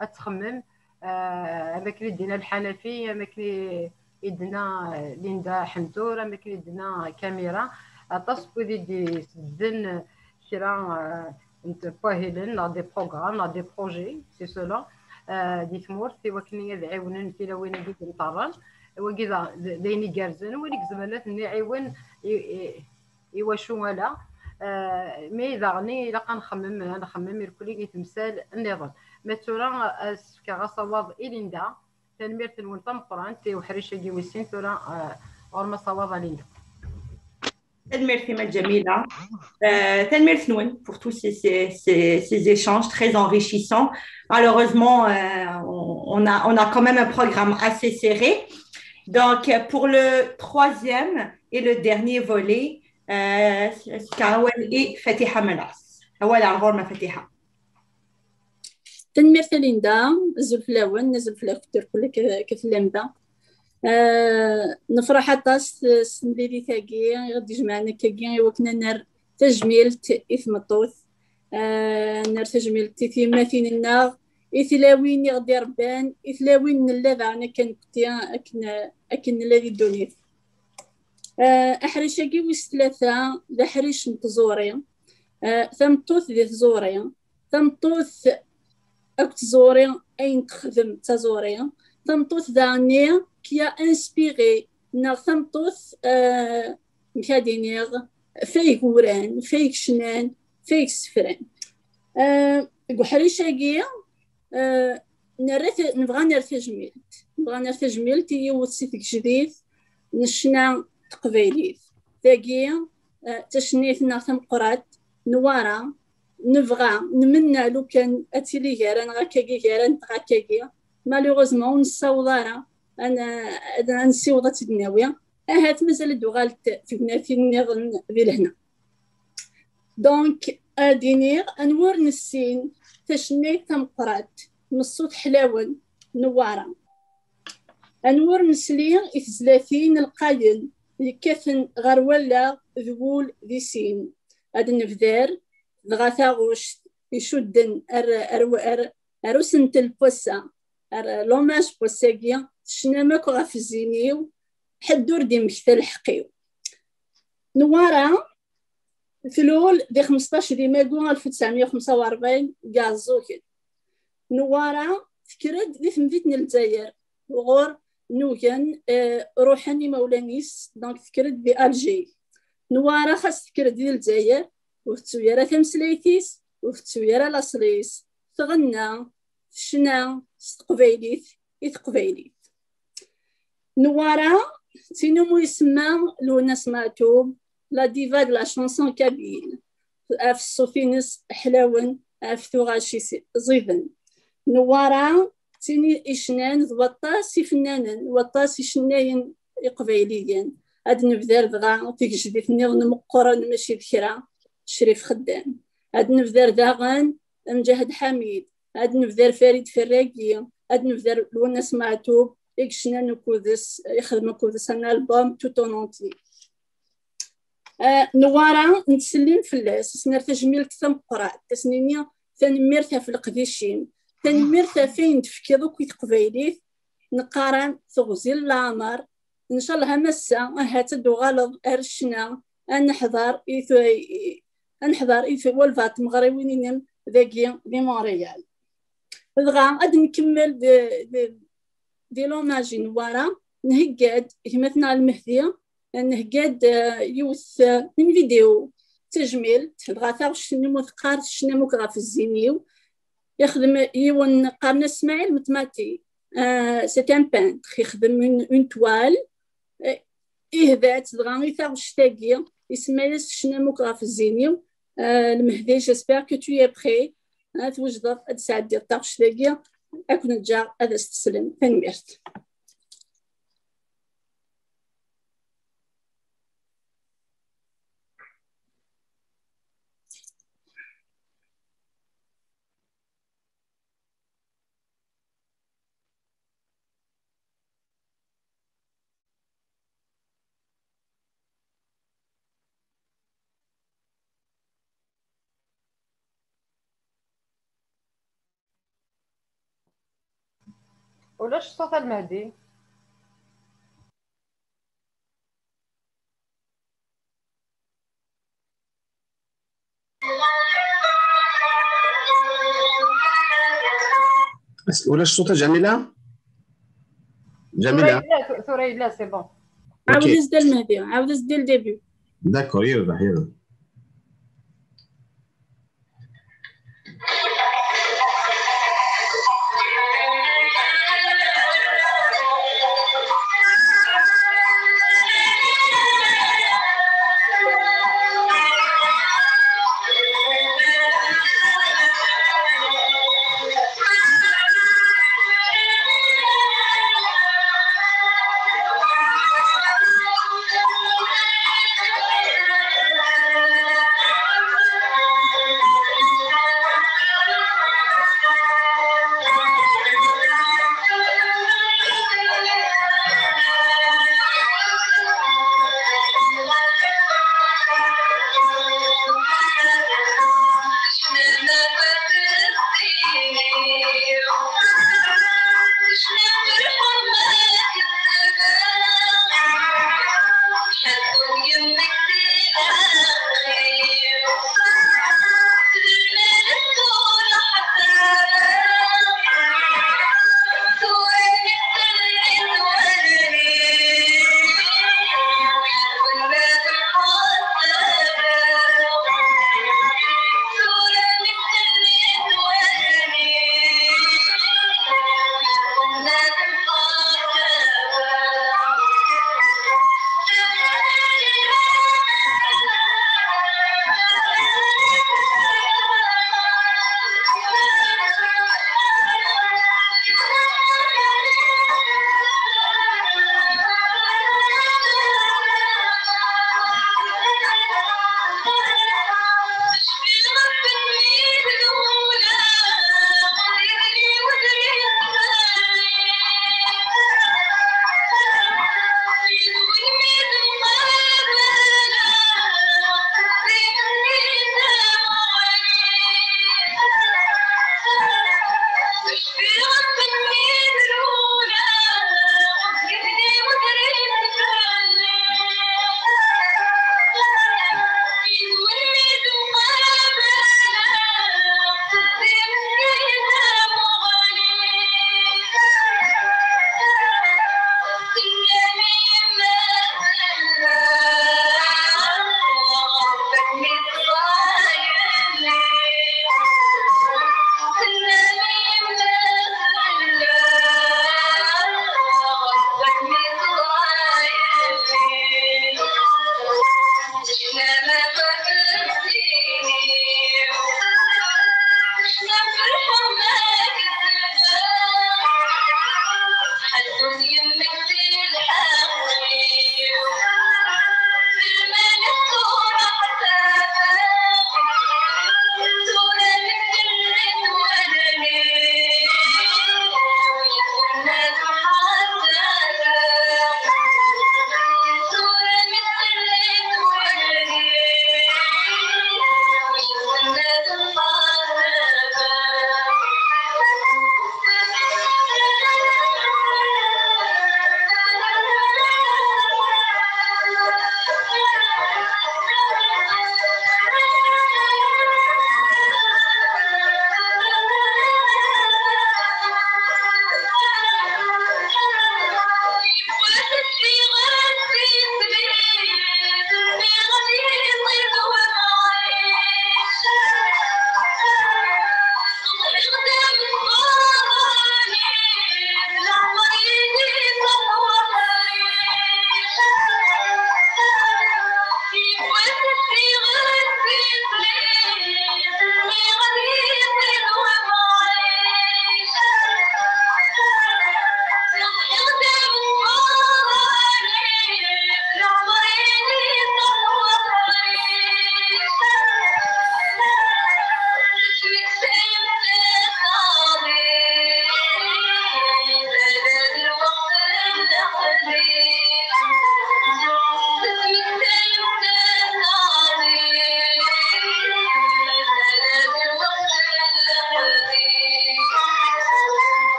ad txemmem آه، am akken i d-yenna Lḥanafi, am akken i d-tenna Linda Ḥentur, am akken i d-tenna Kamira. Aṭas n wid i d-isedden kra آه، n twahilen neɣ des programmes neɣ des projets, c'est cela, آه، di tmurt i wakken ad ɛiwnen tilawin-agi d-nṭerren. Wagi d d ayen igerrzen, win i izemren ad ten-iɛiwen i- i- i wacu ala. آه، mais daɣen ilaq ad nxemmem ad nxemmem irkelli i temsal nniḍen. Ma d tura ad s-fkeɣ asawaḍ i Linda. Tanemmirt-nwen tameqqrant i uḥric-agi wis sin. Tura آه، ɣur-m asawaḍ a Linda. Tanemmirt-im a Jamila. Euh, tanemmirt-nwen pour tous ces, ces, ces, ces échanges très enrichissants. Malheureusement, euh, on, on a, on a quand même un programme assez serré. Donc, pour le troisième et le dernier volet, euh, Kawel et Fatiha Melas. Voilà, ɣur-m a Fatiha. Tanemmirt a Linda, azul fell-awen, azul fell-ak dr kullek k tellam da. Nefreḥ aṭas s temlilit-agi i ɣ-d-ijemɛen akkagi i wakken ad nerr tajmilt i tmeṭṭut, nerr tajmilt i tyemmatin-nneɣ, i tlawin i ɣ-d-irebban, i tlawin nella daɣen akka nekkti akken nella di ddunit. Aḥric-agi wis tlata d aḥric n tẓuri. Tameṭṭut di tẓuri, tameṭṭut akked tẓuri, ayen texdem d taẓuri. Tameṭṭut daɣenni qui a inspiré neɣ tameṭṭut amek ad iniɣ, fayeg uran, fayeg cnan, fayeg sefran. Deg uḥric-agi nerra nebɣa nerr tajmilt, nebɣa nerr tajmilt i yiwet si tgejdit n ccna n teqbaylit. Tagi d tacennit-nneɣ tameqqrant, nwara, nebɣa, nmenna lukan ad tili gar-aneɣ akkagi, gar-anteɣ akkagi. Malheureusement ur nessaweḍ ara ad nessiweḍ ad tt-id-nawi. Ahat mazal ad d-uɣalent tegnatin nniḍen di lehna. Donc ad iniɣ anwa ur nessin tacennit tameqqrant, Meṣṣut ḥlawen, Newwara. Anwur nesli i tezlatin lqayen yekkaten ɣer wallaɣ d wul di sin. Ad nebder, dɣa taɣuct icudden ar, ar, ar, ar usentel n wass-a, ar l'hommage n wass-agi, tecnam akk ɣef zzin-iw, ḥedd ur d-immekta lḥeqq-iw. Newwara tlul di xmesṭac di mayu alef u tesɛemya u xemsa u rebɛin deg Iɛeẓẓugen. Newwara tekker-d di temdint n Lezzayer, ɣur nugen, eh, ruḥen imawlan-is, donc tekker-d di Alger. Newwara xas tekker-d di Lezzayer, ur tettu ara tameslayt-is, ur tettu ara laṣel-is. Tɣenna, tecna s teqbaylit i teqbaylit. Newwara d tin umi isemma Lwennas Meɛtub, la diva de la chanson kabyle, ɣef ṣṣut-ines ḥlawen, ɣef tuɣac-is ẓiden. Newwara d tin icnan d waṭas ifennanen, waṭas icennayen iqbayliyen. Ad nebder dɣa tigejdit nniḍen meqqren, mačči d kra, Crif Xeddam. Ad nebder daɣen Mǧahed Ḥamid, ad nebder Farid Ferragi, ad nebder Lwennas Meɛtub, i yecnan ukkud-s, ixdem ukkud-s un album tout en entier. Ah, Newwara nettsellim fell-as, as-nerr tajmilt tameqqrant, as-nini tanemmirt ɣef leqdic-im, tanemmirt ɣef ayen d-tefkiḍ akk i teqbaylit, neqqar-am teɣzi n leɛmer, ncallah am ass-a ahat ad d-tuɣaleḍ ar ccna, ad neḥḍer i tu-, i, ad neḥḍer i tu-, walbeɛḍ tmeɣriwin-inem dagi di Montréal. Dɣa ad nkemmel di, di, di l'hommage i Newwara, nhegga-d gma-tneɣ Lmehdi, nhegga-d, eh, yiwet, eh, une vidéo d tajmilt, dɣa taɣect-nni mu teqqar tecnam akk ɣef zzin-iw. Ixdem yiwen qqaren-as Smaɛil Metmati, eh, c'est un peintre, ixdem une, une toile, eh, ihda-tt dɣa i taɣect-agi, isemma-yas tecnam akk ɣef zzin-iw. Eh, Lmehdi, j'espère que tu es prêt. Ah, twejdeḍ ad d-tesɛeddiḍ taɣect-agi, ad ken-ǧǧeɣ ad as-teslem. Tanemmirt. Ulac ṣṣut a Lmehdi. Ulac ṣṣut a Ǧamila? Tura Ǧamila? Yella, tura yella, c'est bon. Ok. عاود ازدى المهدي، عاود ازدى le début. D'accord, yerbeḥ, yerbeḥ.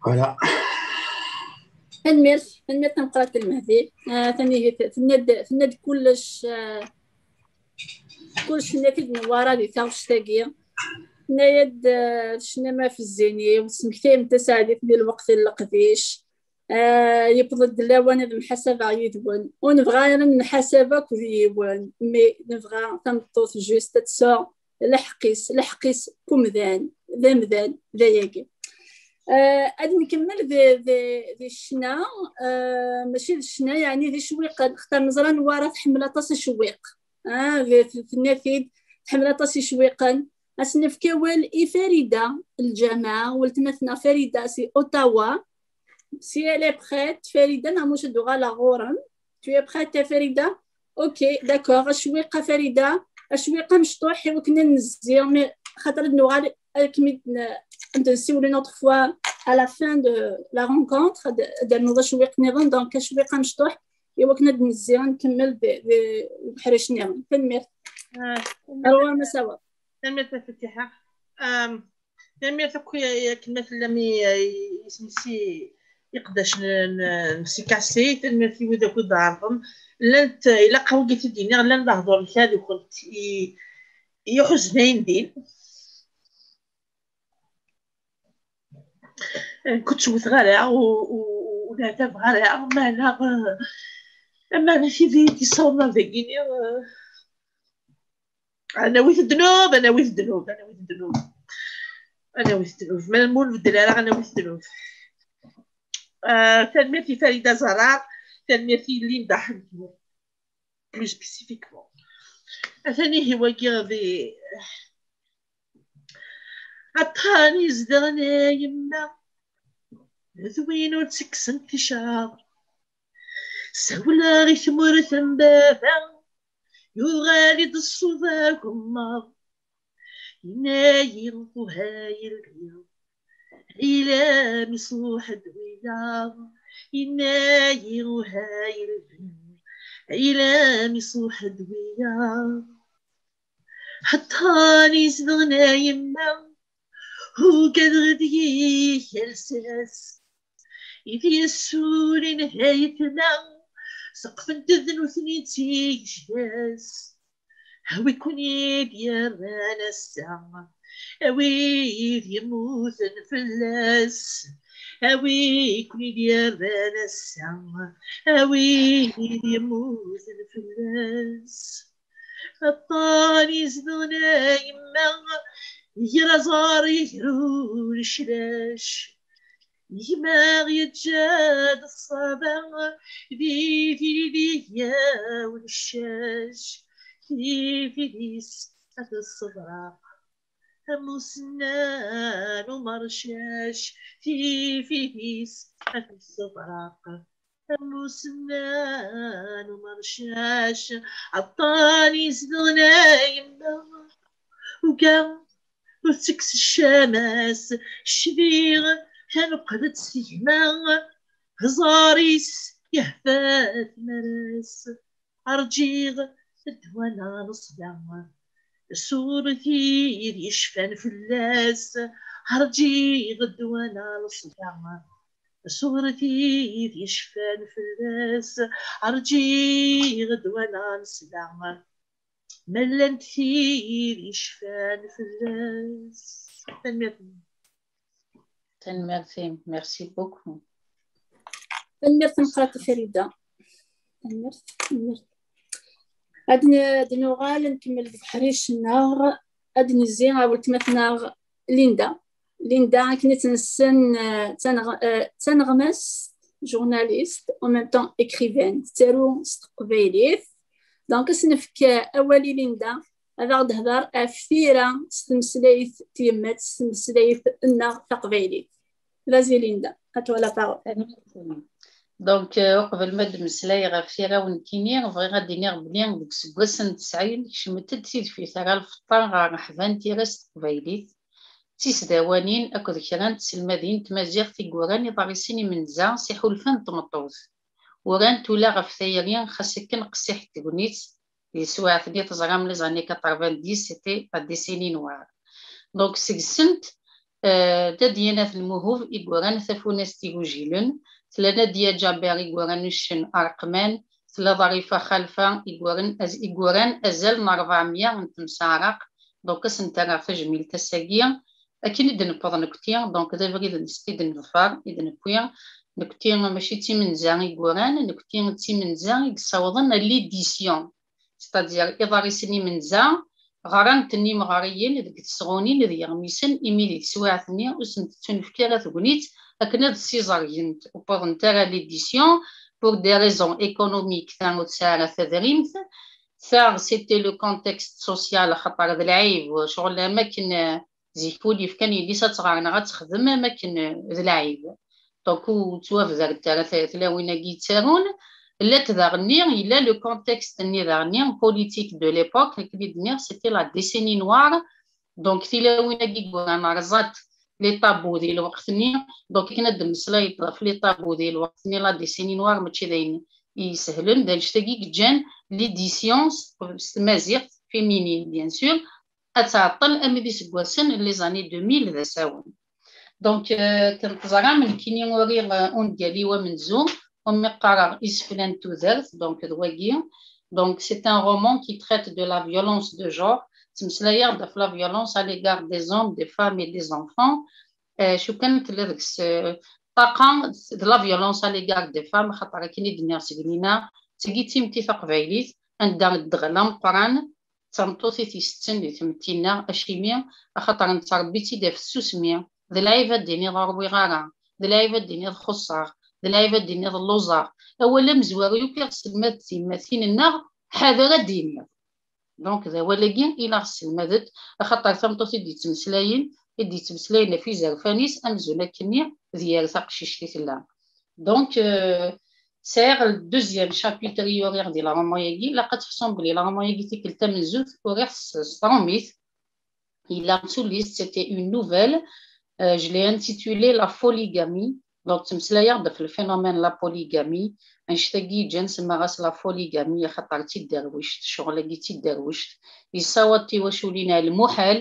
Voilà. Tanemmirt, tanemmirt tameqqrant a Lmehdi. Ah, tanihit, tenna-d, tenna-d kullec, ah, kullec tenna-t-id Newwara di taɣect-agi. Tenna-yad, ah, tecnam ɣef zzin-iw, tesmektayem tasaɛdit di lweqt n leqdic. Ah, yewweḍ-d lawan ad mḥasabeɣ yid-wen. Ur nebɣa ara ad nemḥasab akk d yiwen, mais nebɣa tameṭṭut juste ad tesɛu lḥeqq-is, lḥeqq-is n umdan, d amdan, d ayagi. Ah, ad nkemmel di, di, di ccna, ah, mačči d ccna, yeɛni d icewwiqen, xaṭer neẓra Newwara tḥemmel aṭas icewwiq. Ah, d, d, tenna-t-id, tḥemmel aṭas icewwiqen. Ad s-nefk awal i Farida Lǧameɛ, weltma-tneɣ Farida si Ottawa. Si elle est prête, Farida, neɣ mačči ad uɣaleɣ ɣur-m? Tu es prête, a Farida? Ok, d'accord. Acwiq a Farida, acwiq amecṭuḥ i wakken ad nezzi, mais xaṭer ad nuɣal ad kem-id-, ad nsiwel une autre fois à la fin de la rencontre, ad, ad d-ternuḍ acwiq nniḍen, donc acwiq amecṭuḥ i wakken ad nezzi, ad nkemmel d, d, deg uḥric nniḍen. Tanemmirt. Ah, ar ɣur-m a Sawa. Tanemmirt a Fatiḥa. Am, tanemmirt akk i, i akken ma tellam i, i, isem-is i iqeddacen n, n, n C K C, tanemmirt i wid akk i d-ɛerḍen. Llant, ilaq wagi i t-id-iniɣ, llan lehdur n kra deg-kent i, i iḥuznen ayen din. Nekk ur ttewteɣ ara, ur, ur, ur leɛtabeɣ ara, meɛna, eh, meɛna tid i d-yessawḍen ar dagi-ni, eh, ad nawi ddnub, ad nawi ddnub, ad nawi ddnub. Ad nawi ddnub. Ma ur nbeddel ara, ad nawi ddnub. Ah, tanemmirt i Farida Zahra, tanemmirt i Linda Ḥemdu, plus spécifiquement. Atan ihi wagi di aṭṭan izedɣen a yemma, d win ur ttekksen ticraḍ. Sawleɣ i tmurt n baba, yuɣal-d ṣṣut agemmaḍ. Yenna-yi uha yelli, ayla-m iṣuḥ-d wiyaḍ. Yenna-yi uha yelli, ayla-m iṣuḥ-d wiyaḍ. Ḥeṭṭan izedɣen a yemma, ugadeɣ deg-k lsas. Id yessulin haytma, seqfent d nutni d tigjas. A wi ken-id-yerran ass-a, a wid yemmuten fell-as, a wi ken-id-yerran ass-a, a wid yemmuten fell-as. Aṭṭan izedɣen a yemma, ger aẓar ger uleclac. Gma yeǧǧa-d ṣṣaba, di tili d-igaw leccac. Tifidis ad tessebraq am usennan umercac. Tifidis ad tessebraq am usennan umercac. Aṭṭan izedɣen a yemma, uga ur tekkes ccama-s. Cbiɣ taneqlet s gma, ẓẓar-is yehfa tmara-s. Rǧiɣ ddwa n leṣla, ṣṣuret-id yecfan fell-as. Rǧiɣ ddwa n leṣla, ṣṣuret-id yecfan fell-as. Rǧiɣ ddwa n leṣla, ma llant tid yecfan fell-as. Tanemmirt. Tanemmirt-im, merci beaucoup. Tanemmirt tameqqrant a Farida. Tanemmirt, tanemmirt. Ad n- ad nuɣal ad nkemmel deg uḥric-nneɣ, ad nezzi ɣer weltma-tneɣ Linda. Linda, akken i tt-nessen, eh, d taneɣ- eh, d taneɣmast, journaliste, en même temps écrivaine, tettaru s teqbaylit. Donc, ad s-nefk awal i Linda, ad aɣ-d-hder ɣef tira s tmeslayt tyemmat, s tmeslayt-nneɣ taqbaylit. Vas-y Linda, à toi la parole. Donc, euh, uqbel ma d-mmeslayeɣ ɣef tira-w nekkini, bɣiɣ ad d-iniɣ belli deg iseggasen n tesɛin kecment-d tidfi tara lfeṭṭa ɣer ṛṛeḥba n tira s teqbaylit, d tisdawanin akked kra n tselmadin n tmaziɣt i yuran iḍrisen imenza s iḥulfan n tmeṭṭut. Urant ula ɣef tayri, xas akken qessiḥet tegnit, di teswiɛt-nni teẓram les années quatre-vingt-dix, c'était la décennie noire. Donc, seg-sent, euh, Dadiya n At Lmuhub i yuran Tafunast igujilen, tella Nadia Djaber i yuran uccen Areqman, tella Ḍarifa Xalfa i yuran az- i yuran azal n ṛebɛemya n temsaɛraq. Donc, ad sent-rreɣ tajmilt ass-agi. Akken i d-newweḍ nekkti, donc d abrid-nsen i d-neḍfer, i d-newwi. Nekkti mačči d timenza i yuran, nekkti d timenza i yessawḍen à l'édition. C'est-à-dire, iḍrisen imenza, ɣran-ten imeɣriyen deg tesɣunin d yeɣmisen, imi di teswiɛt-nni ur sent-tettunefk ara tegnit akken ad ssiẓergent, ur wwḍent ara à l'édition pour des raisons économiques, ta ur tesɛi ara tadrimt, ta c'était le contexte social, axaṭer d lɛib, ccɣel am akken, euh, zik ul yefkan yelli-s ad tɣer neɣ ad texdem, am akken, euh, d lɛib. Donc, ur ttwabdrent ara t- tlawin-agi yettarun. Llant daɣenni, yella le contexte-nni daɣenni, politique de l'époque, akken i d-nniɣ, c'était la décennie noire. Donc, tilawin-agi yuran rẓant les tabous di lweqt-nni. Donc, akken ad d-mmeslayeḍ ɣef les tabous di lweqt-nni, la décennie noire, mačči d ayen isehlen, d annect-agi i yeǧǧan l'édition s s tmaziɣt féminine, bien sûr, ad tɛeṭṭel armi d iseggasen n les années deux mille d asawen. Donc, euh, akken teẓram, nekkini uriɣ, euh, ungal-iw amenzu, umi qqareɣ Iseflan n tudert, donc d wagi. Donc, c'est un roman qui traite de la violence de genre. Ttmeslayeɣ-d ɣef la violence à l'égard des hommes, des femmes et des enfants. Euh, acu kan tella deg-s, euh, ṭṭaqa de la violence à l'égard des femmes, xaṭer akken i d-nniɣ seg lina, tagi d timetti taqbaylit, anda ddɣel ameqqran d tameṭṭut i t-isetten di tmetti-nneɣ, acimi? Axaṭer nettrebbi-tt-id ɣef tsusmi. D lɛib ad d-tiniḍ ur ṛwiɣ ara, d lɛib ad d-tiniḍ xuṣṣeɣ, d lɛib ad d-tiniḍ lluẓeɣ. Awal amezwaru yakk i ɣ-sselmadt tyemmatin-nneɣ, ḥader ad d-tiniḍ. Donc d awal-agi i la ɣ-sselmadent, axaṭer tameṭṭut i d-yettmeslayen, i d-yettmeslayen ɣef izerfan-is, amzun akkenni d yir taqcict i tella. Donc, euh, sɛiɣ le deuxième chapitre i uriɣ di la roman-agi, ilaq ad tḥessum belli la roman-agi tikkelt tamenzut uriɣ-tt s, s tṛumit. Yella d tullist, c'était une nouvelle. Euh, je l'ai intitulée La Foligamie. Donc, ttmeslayeɣ-d ɣef le phénomène la polygamie. Annect-agi yeǧǧan semmaɣ-as la foligamie, axaṭer d tidderwict, ccɣel-agi d tidderwict. Yessawaḍ tiwaculin ar lmuḥal.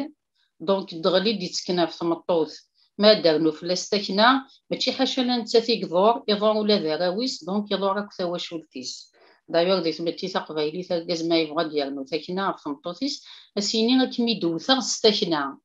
Donc, ddɣel i d-ittekken ɣef tmeṭṭut. Ma ad d-ternu fell-as takna, mačči ḥaca la nettat i iḍur, iḍur ula d arraw-is, donc iḍur akk tawacult-is. D'ailleurs, di tmetti taqbaylit, argaz ma yebɣa ad d-yernu takna ɣef tmeṭṭut-is, ad s-yini: "Ad kem-id-wteɣ s takna."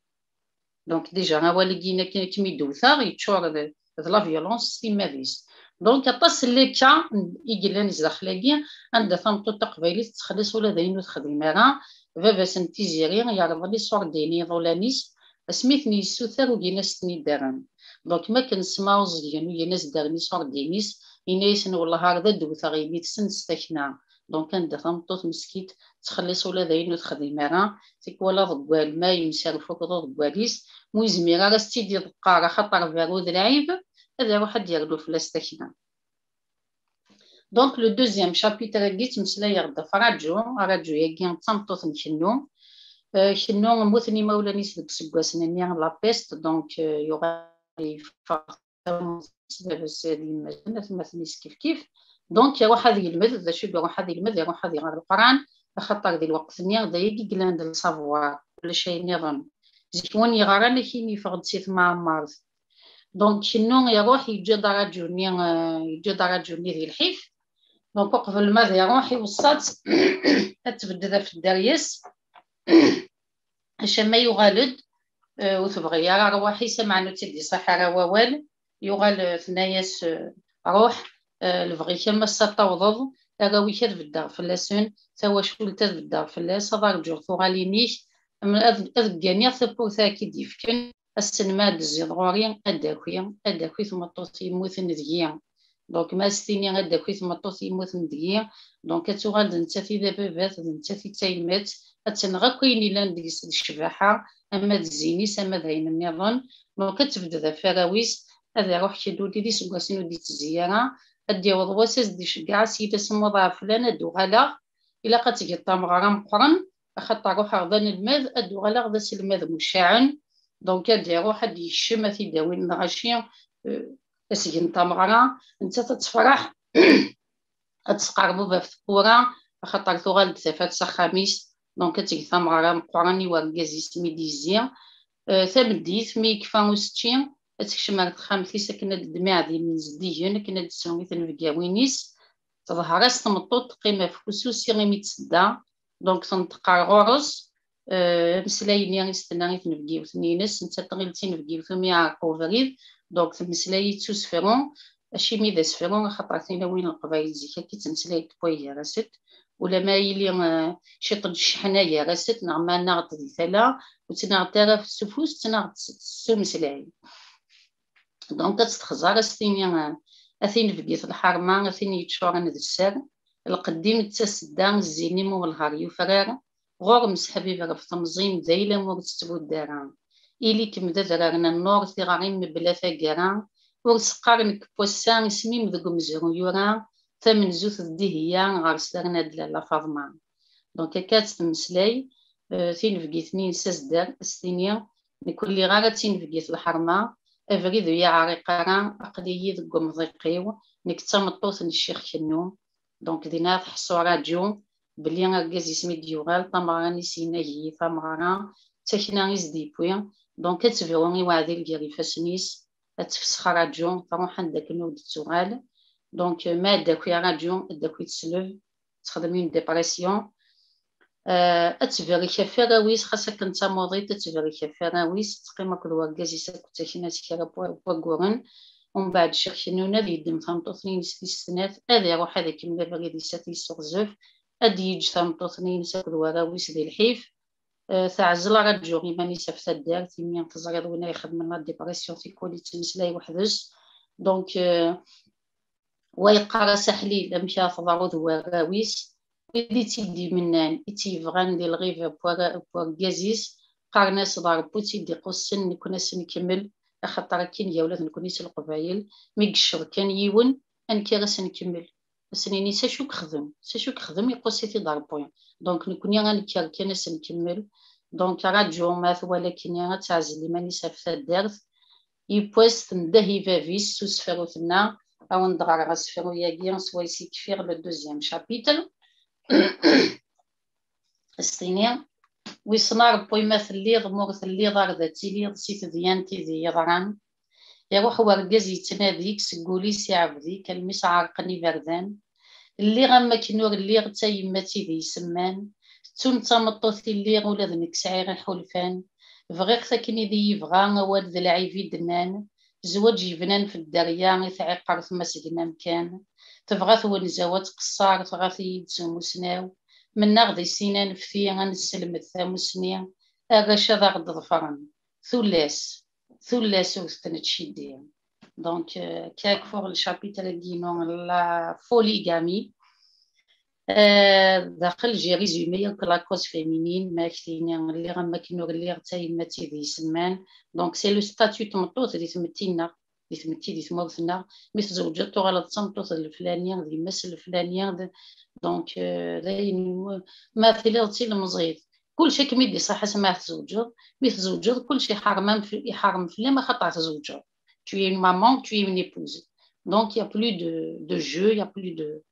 Donc, déjà, awal-agi-ina akken ad kem-id-wteɣ, yeččur d, d la violence s timmad-is. Donc, aṭas n les cas i yellan zdaxel-agi, anda tameṭṭut taqbaylit tettxelliṣ ula d ayen ur texdim ara. Baba-s n Tiziri yerḍel iṣurdiyen i iḍulan-is, asmi ten-yessuter ugin as-ten-id-rren. Donc, mi akken semma uẓgen ugin as-d-rren iṣurdiyen-is, yenna-yasen: "Wellah ar d ad d-wteɣ yelli-tsen s takna." Donc, anda tameṭṭut meskint tettxelliṣ ula d ayen ur texdim ara, tikwal aḍeggal ma yemserfuk d uḍeggal-is, mu yezmir ara s-tt-id-iḍeqqer axaṭer berru d lɛib, ad iruḥ ad d-yernu fell-as takna. Donc, le deuxième chapitre-agi ttmeslayeɣ-d ɣef Raǧu. Raǧu-agi d tameṭṭut n Kennu. Euh, Kennu, mmuten imawlan-is deg useggasen-nni, la peste, donc, euh, yuɣal yeffeɣ tamurt, baba-s d yemma-s, atmaten-is kifkif. Donc, iruḥ ad yelmed. D acu i iruḥ ad yelmed? Iruḥ ad iɣer Leqran, axaṭer di lweqt-nni d ayagi i yellan d le savoir, ulac ayen nniḍen. Zik win yeɣran akin yeffeɣ-d si tmeɛmart. Donc, Kennu iruḥ, yeǧǧa-d araǧu-nni, euh, yeǧǧa-d araǧu-nni di lḥif. Donc, uqbel ma ad iruḥ, iweṣṣa-tt ad tbedded ɣef dderya-s. Acama yuɣal-d, euh, ur tebɣi ara rrwaḥ-is, ameɛna ur tt-id-iṣaḥ ara wawal. Yuɣal, euh, tenna-yas, euh, "Ruḥ, euh, lebɣi-k am ass-a tawḍeḍ, arraw-ik ad beddeɣ fell-asen, tawacult ad beddeɣ fell-as, ad rǧuɣ tuɣalin-ik, am-, ad, ad gganiɣ tawwurt-a i k-id-yefken, ass-n ma ad d-tezziḍ ɣur-i, ad d-taki, ad d-taki tmeṭṭut yemmuten deg-i." Donc, ma as-tini ad d-taki tmeṭṭut yemmuten deg-i, donc ad tuɣal d nettat i d ababat, d nettat i d tayemmat, ad tenɣ akk ayen yellan deg-s d ccbaḥa, ama d zzin-is, ama d ayen nniḍen. Donc, ad tebded ɣef warraw-is, ad iruḥ kra ur d iseggasen ur d-ittezzi ara, ad d-yaweḍ wass ad s-d-iceggeɛ, "As yili semmuḍ ɣef flan, ad d-uɣaleɣ." Ilaq ad tgeḍ tameɣra meqqren, axaṭer ruḥeɣ d anelmad, ad d-uɣaleɣ d aselmad mucaɛen. Donc, ad iruḥ, ad d-yekcem, ad t-id-awin lɣaci, euh, ad s-gen tameɣra, nettat ad tefreḥ, ad tesqerreb ɣef tewwura, axaṭer tuɣal-d tafat s axxam-is. Donc, ad teg tameɣra meqqren i wergaz-is mi d-yezzi. Euh, tameddit, mi yekfa usečči, ad tekcem ar texxamt-is akken ad d-tmiɛed imendiyen, akken ad d-tessu i tnebgawin-is. Teḍher-as tmeṭṭut, teqqim ɣef ususi imi d-tedda. Donc, tenṭeq ɣer ɣur-s, euh, ameslay-nni i s-tenna i tnebgiwt-nni-ines, nettat tɣil d tinebgiwt umi iɛreq ubrid, donc temmeslay-itt s usefru, acimi d asefru, axaṭer tilawin n Leqbayel zik akka i ttmeslayent wway gar-asent, ulamma yili, euh, ciṭ n cceḥna gar-asent, neɣ ma nnaɣ-d di tala, ur ttnaɣent ara s ufus, ttnaɣent s, s umeslay. Donc, ad tt-texẓer, ad s-tini, euh, "A tin bgit lḥerma, a tin yeččuren d sser, lqedd-im d tasedda, zzin-im welhar yufrar, ɣur-m seḥbib ɣef temẓi-m, d ayla-m ur tettbudd ara. Ili-kem d adrar n nnur, tiɣri-m mebla taggara, ur s-qqar nekk n wass-a, isem-im deg umezruy yura, tamenzut d Dihya, ɣer-s terna-d Lalla Faḍma." Donc, akka ad tt-temmeslay, euh, tinebgit-nni-ines azder, ad s-tini, "Nekk ur lliɣ ara d tinebgit lḥerma, abrid ur yi-ɛriq ara, aql-iyi deg umḍiq-iw, nekk d tameṭṭut n Ccix Kennu." Donc, dinna teḥṣu Raǧu belli argaz-is mi d-yuɣal, tameɣra-nni s-yenna: "Eg-iyi tameɣra", d takna i s-d-yewwi. Donc, ad tebru i weɛdil gar ifassen-is, ad tefsex Raǧu, truḥ anda akken ur d-tettuɣal. Donc, ma ad d-taki Raǧu, ad d-taki tesleb, texdem une dépression. Euh, ad tebrek ɣef warraw-is, xas akken d tamuḍint, ad tebrek ɣef warraw-is, teqqim akked wergaz-is akked takna s kra n wa-, n wagguren. Umbeɛd Ccix Kennu ad yeddem tameṭṭut-nni-ines tis snat, ad iruḥ ad ikemmel abrid-is, ad t-yesseɣzef, ad d-yeǧǧ tameṭṭut-nni-ines akked warraw-is di lḥif. Euh, teɛzel Raǧu iman-is ɣef taddart, imi teẓriḍ win ay ixedmen la dépression tikkul yettmeslay weḥd-s. Donc, euh, Wa yeqqar-as aḥlil, amek ara teḍru d warraw-is. Wid i tt-id-imennan, i tt-yebɣan di lɣiba n wara-, n wergaz-is, qqaren-as d Ṛebbi i tt-id-iqussen, nekkni ad s-nkemmel, axaṭer akken yawla d nekkni s Leqbayel, mi yecceḍ kan yiwen, anek ara s-nkemmel? Ad s-nini s acu yexdem, s acu yexdem, iquss-it-id Ṛebbi. Donc nekkni ad nekker kan ad s-nkemmel. Donc raǧu ma twala akken ad teɛzel iman-is ɣef taddart, yiwwas tendeh i bab-is s usefru, tenna: "Awen-d ɣer asefru-agi, swayes i kfiɣ, le deuxième chapitre." As-tini: "Wissen a Ṛebbi ma telliḍ, ma ur telliḍ, ar d ad tiliḍ si tedyant i d iyi-yeḍran." Iruḥ wergaz yettnadi-k, seg wul-is iɛebd-ik, almi s-ɛerqen iberdan. Lliɣ am wakken ur lliɣ, d tayemmat i d iyi-semman. Ttun d tameṭṭut i lliɣ, ula d nekk sɛiɣ iḥulfan. Bɣiɣ-t akken i d iyi-yebɣa, awal d lɛib i d-nnan. Zzwaǧ yebnan f dderya, i tɛiqert ma seg namkan. Tebɣa twenza-w ad tqeṣṣer, tɣat-iyi-d s umusnaw. Mennaɣ di sin anfti, ad nesselmed tamusni. Arrac ad aɣ-d-ḍefren. Tullas, tullas ur tettnettciddi. Donc, euh, kak pour le chapitre-agi-inu, la polygamie. Euh, daxel, j'ai résumé yakk la cause féminine, ma ak-tini lliɣ am wakken ur lliɣ, d tayemmat i d iyi-semman. Donc, c'est le statut n tmeṭṭut di tmetti-nneɣ, di tmetti, di tmurt-nneɣ. Mi tzewǧeḍ, tuɣaleḍ d tameṭṭut n leflani, d yemma-s n leflani, d, donc, euh, d ayen, ma tiliḍ d tilemẓit, kullec ad kem-id-iṣaḥ asmi ara tzewǧeḍ. Mi tzewǧeḍ, kullec iḥerrem am-, iḥerrem fell-am, axaṭer tzewǧeḍ. Tu es une maman, tu es une épouse. Donc, il y a plus de, de jeu, il y a plus de,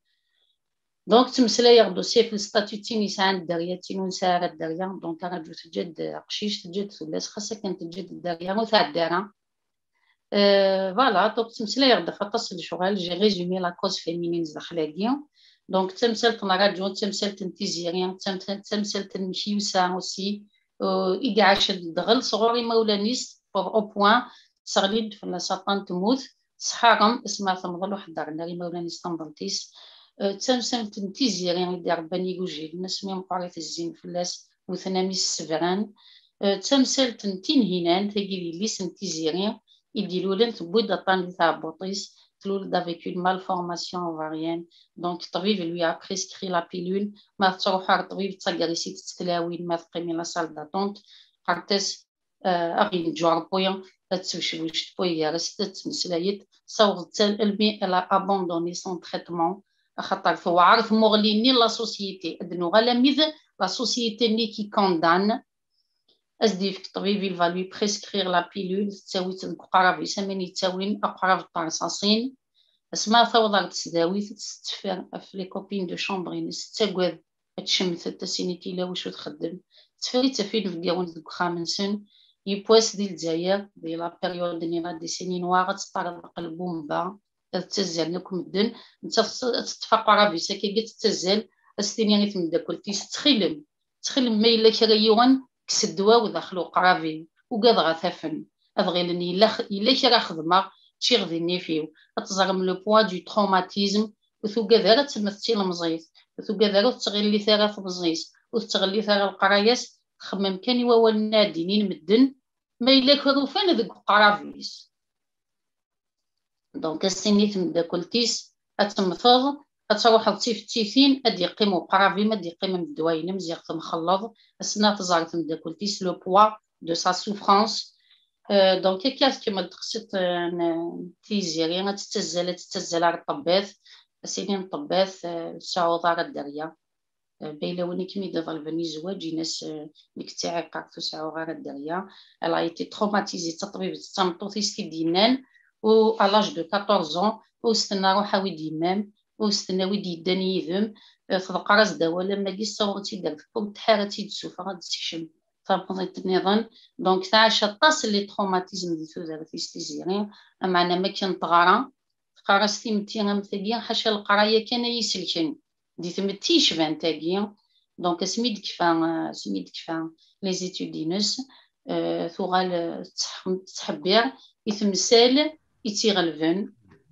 donc, ttmeslayeɣ-d aussi ɣef le statut-nni yesɛan dderya, tin ur nesɛi ara dderya. Donc, ara teǧǧa-d aqcic, teǧǧa-d tullas, xas akken teǧǧa-d dderya, ur tɛedda ara. Euh, voilà, donc ttmeslayeɣ-d ɣef aṭas n lecɣal, j'ai résumé la cause féminine zdaxel-agi. Donc, d tamsalt n ṛṛaǧu, d tamsalt n tiziri, d tam-, d tamsalt n mekyusa aussi, euh, i iɛac ddɣel sɣur imawlan-is, pour au point, tesseɣli-d fell-as aṭṭan, temmut, tesḥarem, asmi ara temḍel ur ḥeddren ara imawlan-is tamḍelt-is. Euh, d tamsalt n tiziri i d-iṛebban igujilen, asmi meqqar i tezzin fell-as, wten-am-is, ssebran. Euh, d tamsalt n Tinhinan, tagi d yelli-s n tiziri, i d-ilulen, tewwi-d aṭṭan di tɛebbuṭ-is, tlul-d avec une malformation ovarienne. Donc, ṭṭbib lui a prescrit la pilule. Ma tettruḥ ar ṭṭbib, ttaggar-is-id s tlawin, ma teqqim i la salle d'attente, qqarent-as, euh, "Aɣ-yenǧu Ṛebbi, ad tebcebceḍ, tewwi gar-as, ad tmeslayeḍ." Tessaweḍ-tt almi elle a abandonné son traitement, axaṭer tewɛer tmuɣli-nni n la société. Ad nuɣal ami d la société-nni qui condamne. Ad s-d-yefk ṭṭbib, il va lui prescrire la pilule, tettawi-tt deg uqrab-is, aman yettawin aqrab n terṣaṣin. Asmi ara taweḍ ɣer tesdawit, tetteffer ɣef les copines de chambre-ines, tettagad ad tcemtet, ad s-tini tila wacu txeddem. Tetteffer-itt ɣef inebgawen deg uxxam-nsen. Yiwwas di Lezzayer, di la période-nni, la décennie noire, ad teṭṭerḍeq lbumba, ad ttazzalen akk medden, nettat ad teṭṭef aqrab-is akkagi, ad tettazzal, ad s-tini i tmeddakelt-is: "Ttxilem, ttxilem, ma yella kra yiwen, kkes ddwaw daxel uqrab-iw, ugadeɣ ad t-afen. Ad ɣilen yella x-, yella kra xedmeɣ, ččiɣ di nnif-iw." Ad teẓrem le poids du traumatisme, ur tugad ara ad temmet d tilemẓit, ur tugad ara, ur tettɣillit ara temẓi-s, ur tettɣillit ara leqraya-s, txemmem kan i wawalen ara d-inin medden, ma yella kra ufan deg uqrab-is. Donc, ad s-tini tmeddakelt-is: "Ad temmteḍ, ad truḥeḍ d tifettitin, ad d-yeqqim uqrab-im, ad d-yeqqim amedway-inem, ziɣ temxelleḍ." Asmi ara tẓer tmeddakelt-is le poids de sa souffrance. Euh, donc, akka tkemmel teqsiṭ, euh, n Tiziri, ad tettazzal, ad tettazzal ar ṭṭebbat, ad s-inin ṭṭebbat, euh, "Ur tseɛɛuḍ ara dderya." Euh, ma yella win i kem-id-iḍelben i zzwaǧ, in-as, euh, "Nekk d tiɛiqert, ur seɛɛuɣ ara dderya." Elle a été traumatisée, d taṭbibt d tameṭṭut i s-t-id-yennan, u à l'âge de quatorze ans, u s-tenna: "Ruḥ awi-d yemma-m", u s-tenna: "Wi d-yeddan yid-m", euh, tḍeqqer-as-d awal am wagi, tessaweḍ-itt-id ar tewwurt, tḥar ad tt-id-tessufeɣ, ad d-tessekcem tamḍint nniḍen. Donc, tɛac aṭas n les traumatismes di tudert-is Tiziri, ameɛna ma akken teɣra, teqqar-as timetti am tagi, ḥaca leqraya kan ay iselken. Di tmetti yecban tagi, donc asmi d-tekfa, asmi d-tekfa les études-ines, euh, tuɣal, euh, tettḥ-, tettḥebbir i temsal i tt-iɣelben.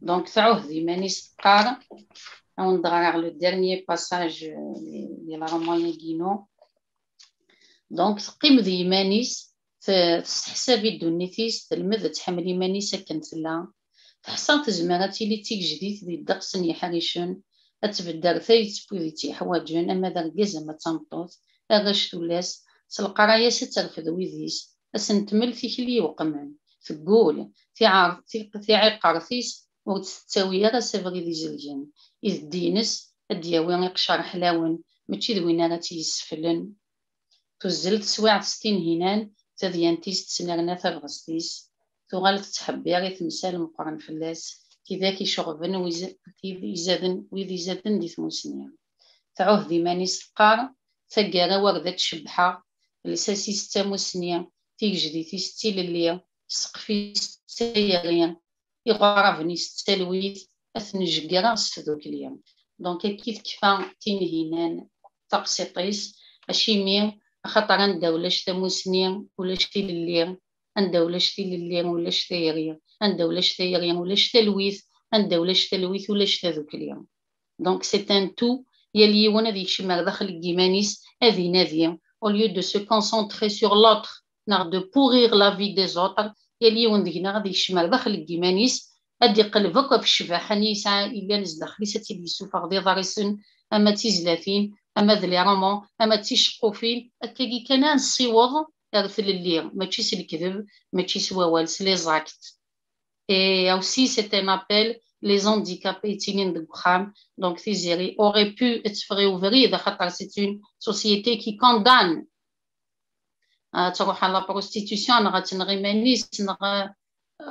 Donc tɛuhed iman-is, teqqar, ad wen-d-ɣreɣ le dernier passage, euh, di, di le roman-agi-inu. Donc teqqim d yiman-is, te-, tesseḥsab i ddunit-is, telmed ad tḥemmel iman-is akken tella. Teḥsa tezmer ad tili d tigejdit di ddeqs n yiḥricen, ad tbedder tayet n wid i tt-yeḥwaǧen, ama d argaz ama d tameṭṭut, arrac, tullas, s leqraya-s ad terfed wid-is, ad sen-tmel tikli iweqmen, teggul, tiɛar-, ti-, tiɛiqert-is ur tt-tettawi ara s abrid izelgen, ideddi-ines ad d-yawi iqcer ḥlawen, mačči d win ara tt-yesseflen. Tuzzel teswiɛt s Tinhinan, tadyant-is tesnerna tabɣest-is, tuɣal tettḥebbir i temsal meqqren fell-as, tidak iceɣben wiz-, tid izaden, wid izaden di tmusni. Tɛuhed iman-is teqqar, taggara wer d ad cebbḥeɣ, lsas-is d tamusni, tigejdit-is d tilelli, ssqef-is d tayri, iɣraben-is d talwit, ad ten-jegreɣ s tdukli. Donc, akka i tekfa Tinhinan taqsiṭ-is, acimi? Axaṭer anda ulac tamusni, ulac tilelli, anda ulac tilelli, ulac tayri, anda ulac tayri, ulac talwit, anda ulac talwit, ulac tadukli. Donc, c'est un tout, yal yiwen ad yekcem ar daxel n yiman-is, ad inadi, au lieu de se concentrer sur l'autre, neɣ de pourrir la vie des autres, yal yiwen deg-neɣ ad yekcem ar daxel n yiman-is, ad d-iqelleb akk ɣef ccbaḥa-nni yesɛa, yellan zdaxel-is, ad tt-id-yessufeɣ d iḍrisen, ama d tizlatin, ama d les romans, ama d ticeqqufin, akkagi kan ad nessiweḍ ar tlelli, mačči s lekdeb, mačči s wawal, s les actes. Et aussi, c'est un appel, les handicapés yettinin deg uxxam, donc Tiziri aurait pu ad teffeɣ i ubrid, axaṭer c'est une société qui condamne. Ad tṛuḥ à la prostitution, neɣ ad tenɣ iman-is, neɣ, euh,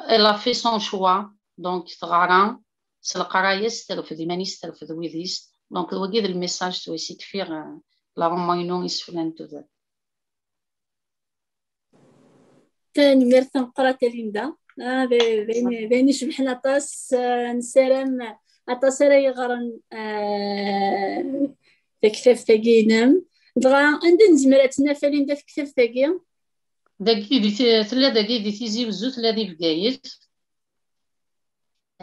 elle a fait son choix. Donc, teɣra, s leqraya-s, terfed iman-is, terfed wid-is. Donc, wagi d le message s wayes i kfiɣ, euh, la roman-inu Iseflan n tudert. Tanemmirt tameqqrant a Linda. Ah, d, d ayen, d ayen icebḥen aṭas, ah, nessaram aṭas ara yeɣren, ah, taktabt-agi-inem. Dɣa, anda nezmer ad tt-naf a Linda, taktabt-agi? Dagi, di t-, tella dagi di Tizi Wezzu, tella di Bgayet.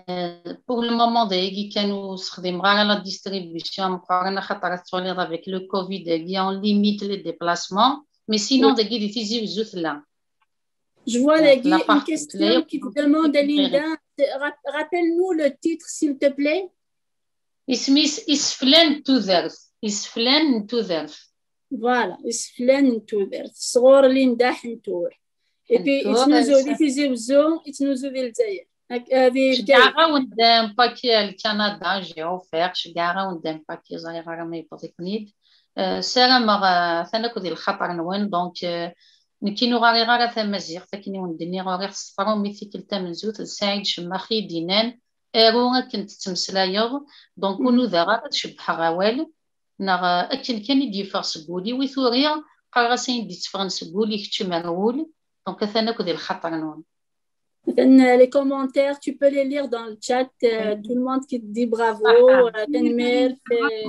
Euh, pour le moment, dagi kan ur sexdimeɣ ara la distribution meqqren, axaṭer ad twaliḍ avec le covid-agi, on limite les déplacements. Mais sinon, oui, dagi di Tizi Wezzu tella. Je vois, euh, dagi une question qui te demande, Linda, rap-, rappelle-nous le titre, s'il te plaît. Isem-is Iseflan n tudert. Iseflan n tudert. Voilà, Iseflan n tudert. Sɣur Linda Ḥentur. Et puis, Ḥentur, yettnuzu di Tizi Wezzu, yettnuzu di Lezzayer. Ceggɛeɣ-awen-d un paquet à Canada, j'ai offert, ceggɛeɣ-awen-d un paquet, ẓriɣ ara ma yewweḍ-iken-id. Euh, ssarameɣ, euh, atan akk di lxaṭer-nwen, donc, euh, nekkin ur ɣriɣ ara tamaziɣt, akken i wen-d-nniɣ, uriɣ s tṛumit tikkelt tamenzut, d Saɛid Cemmax i yi-d-yennan, aru akken tettmeslayeḍ, donc ur nudaɣ ara ad cebbḥeɣ awal, neɣ, euh, akken kan i d-yeffeɣ seg wul-iw i t-uriɣ, qqareɣ-as ayen d-itteffɣen seg wul ikeččem ar wul, donc atan akk di lxaṭer-nwen. Atan, euh, les commentaires, tu peux les lire dans le chat, euh, tout le monde qui te dit bravo, euh, tanemmirt, euh.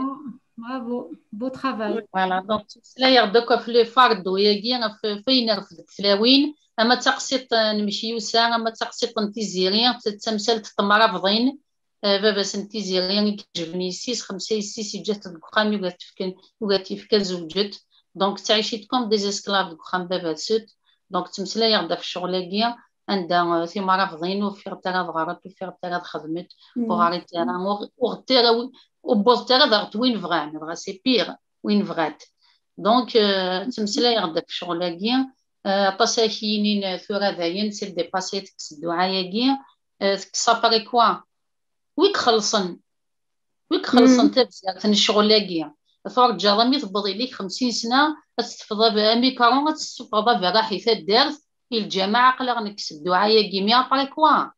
Bravo, bravo, beau travail. Voilà, donc ttmeslayeɣ-d akk ɣef le fardeau-agi, ɣef, ɣef wayen refdent tlawin, ama d taqsiṭ n Mekyusa, ama d taqsiṭ n Tiziri, d tamsalt n temrabḍin, euh, baba-s n Tiziri i iǧebden yessi-s, xemsa yessi-s, yeǧǧa-t deg uxxam, yugi ad t-yefk, yugi ad t-yefk ad zewǧet. Donc, ttɛicit comme des esclaves deg uxxam baba-tsent. Donc, ttmeslayeɣ-d ɣef ccɣel-agi, anda, euh, timrabḍin ur ufint ara ad ɣrent, ur ufint ara ad xedment, ur ɣrint ara, ur, ur ɣrint ara, ur wwḍent ara ad ɣrent win bɣan, dɣa c'est pire, win bɣant. Donc, euh, ttmeslayeɣ-d ɣef ccɣel-agi, euh, aṭas ara k-yinin, euh, tura dayen, c'est le dépassé, tekkes dduɛa-agi, euh, tekkes après quoi? Wi ixellṣen, wi ixellṣen tabzert n ccɣel-agi? Turǧaḍ armi tewweḍ yelli-k xemsin sna, ad teṭṭfeḍ ab-, amikru, ad tessufɣeḍ aberraḥ i taddart, i lǧameɛ, aql-aɣ nekkes dduɛa-agi, mais après quoi?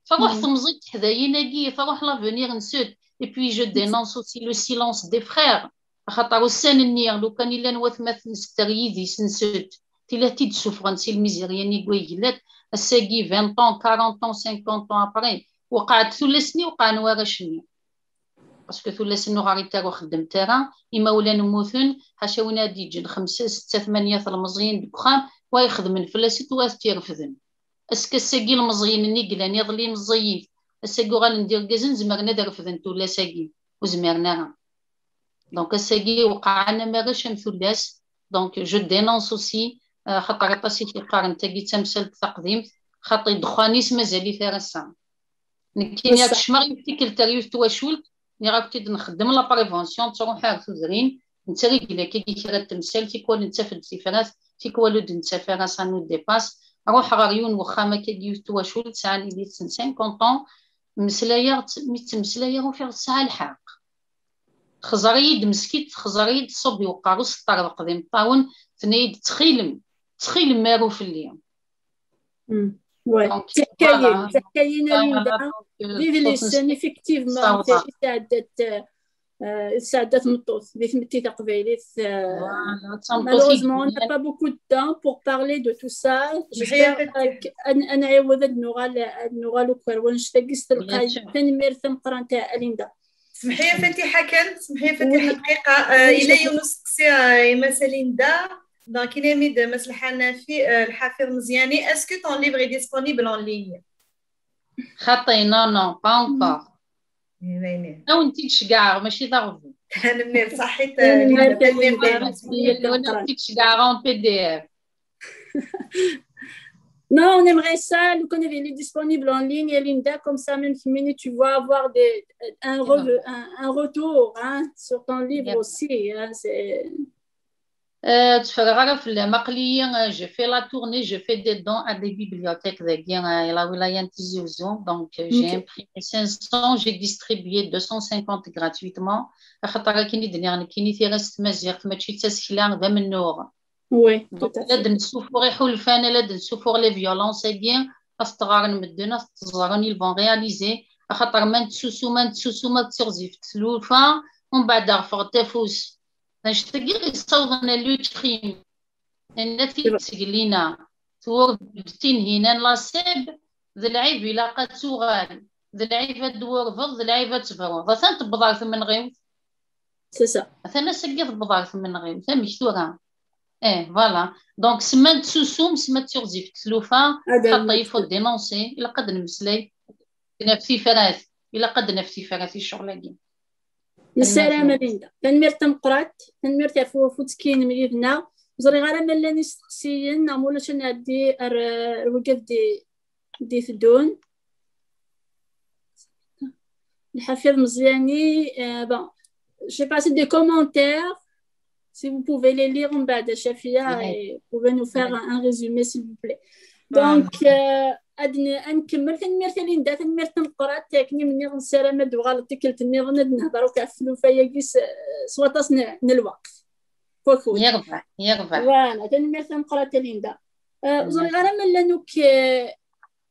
Truḥ temẓi teḥdayin-agi, truḥ l'avenir n sut. Et puis, je dénonce aussi le silence des frères. Axaṭer ussan-nni, lukan i llan watmaten s ter yidis n sut, tili ad t-id-ssufɣen si lmizirya-nni deg way yellan, ass-agi vingt ans, quarante ans, cinquante ans après, waqɛent tullas-nni, waqɛen warrac-nni. Parce que tullas-nni ur ɣrint ara, ur xeddment ara, imawlan mmuten, ḥaca win ad d-yeǧǧen xemsa, setta, tmanya telmeẓyin deg uxxam, wa ixedmen fell-asent, wa ad t-irefden. Est-ce que ass-agi ilmeẓyen-nni i yellan iḍelli meẓẓiyit, ass-agi uɣalen d irgazen, zemren ad refden tullas-agi? Ur zmiren ara. Donc, ass-agi weqɛen am arrac am tullas. Donc, je dénonce aussi, euh, xaṭer aṭas i k-yeqqaren tagi d tamsalt taqdimt, Xaṭi ddexxan-is mazal-it ar ass-a. Nekkini ad kecmeɣ yiwet tikkelt ar yiwet twacult, nniɣ-ak-id nxeddem la prévention, nettruḥ ar tudrin, nettrigel akkagi kra n temsal, tikwal nettaf-d tifrat, tikwal ur d-nettaf ara, ça nous dépasse. Ruḥeɣ ɣer yiwen wexxam akkagi yiwet twacult, sɛan idis n cinquante ans, mmeslayeɣ, mi ttmeslayeɣ ufiɣ tesɛa lḥeqq. Texẓer-iyi-d meskint, texẓer-iyi-d tṣubb i uqerru-s, teṭṭerḍeq d imeṭṭawen, tenna-yi-d: "Ttxil-m, ttxil-m aru fell-i." Mm. Ouais. Donc, d taḥkayin, voilà. D taḥkayin a Linda, donc, euh, d idlisen, effectivement, i tesɛeddat, euh, i tesɛedda tmeṭṭut di tmetti taqbaylit, euh, voilà, malheureusement, on n'a pas beaucoup de temps pour parler de tout ça. J'espère, euh, ad, ad nɛiwed ad nuɣal, ad nuɣal ugar wanect-agi s telqay. Tanemmirt tameqqrant a Linda. Semḥi a Fatiḥa kan, semḥi a Fatiḥa, dqiqa, euh, yella yiwen usteqsi, euh, i Massa Linda. Donc, yenna-yi-d Mass Lḥanafi, euh, Lḥafiḍ Mezyani: "Est-ce que ton livre est disponible en ligne?" Xaṭi, non, non, pas encore. Ad wen-t-id-ceggɛeɣ, mačči d aɣbel. Tanemmirt, ṣaḥit, euh, Linda, tanemmirt. Ad wen-t-id-ceggɛeɣ en P D F. Non, on aimerait ça, le Konavi, il est disponible en ligne, et Linda, comme ça, même si tu vas avoir des, un, un, un, retour, hein, sur ton livre aussi, hein, c'est... Euh, tteffreɣ ara fell-am, aql-iyi, euh, je fais la tournée, je fais des dons à des bibliothèques dagi, euh, la wilaya n Tizi Ouzou. Donc, euh, j'ai imprimé cinq cents, j'ai distribué deux cent cinquante gratuitement. Axaṭer akken i d-nniɣ nekkini, tira s tmaziɣt mačči d tasekla, d amennuɣ. Oui, donc, tout à fait. La d-nessufuɣ iḥulfan, la d-nessufuɣ les violences-agi, ad t-ɣren medden, ad t-ẓren, ils vont réaliser. Axaṭer ma nettsusum, ma nettsusum, ad tiɣzift tlufa, umbeɛd ad ɣ-ffɣent afus. Annect-agi yessawḍen à le crime. Nenna-t-id seg llina. Twureb Tinhinan la seb, d lɛib ilaq ad tuɣal. D lɛib ad d-twurbeḍ, d lɛib ad tebruḍ. Atan tewweḍ ɣer tmenɣiwt. C'est ça. Atan ass-agi tewweḍ ɣer tmenɣiwt. Amek tura? Eh, voilà. Donc, semma nettsusum, semma d tiɣzift tlufa, xaṭi, il faut dénoncer, ilaq ad nemmeslay, ad naf tifrat, ilaq ad naf tifrat i ccɣel-agi. Nessaram a Linda. Tanemmirt tameqqrant, tanemmirt ɣef ufutki-inem yid-neɣ. Ur ẓriɣ ara ma llan isteqsiyen, neɣ ma ulac ad nɛeddi ar, ar wigad d-, d-iteddun. Lḥafiḍ Mezyani, euh, bon, je sais pas, c'est des commentaires. Si vous pouvez les lire, umbeɛd a Cafia, et vous pouvez nous faire un, un résumé, s'il vous plaît. Donc, euh, ad n-, ad nkemmel. Tanemmirt a Linda, tanemmirt tameqqrant, akken i m-nniɣ, nessaram ad d-tuɣaleḍ tikkelt nniḍen ad nehder akk ɣef tlufa-agi s, s waṭas n, n lweqt. Wakud. Yerbeḥ, yerbeḥ. Voilà, tanemmirt tameqqrant a Linda. Euh, ur ẓriɣ ara ma llan akk, euh,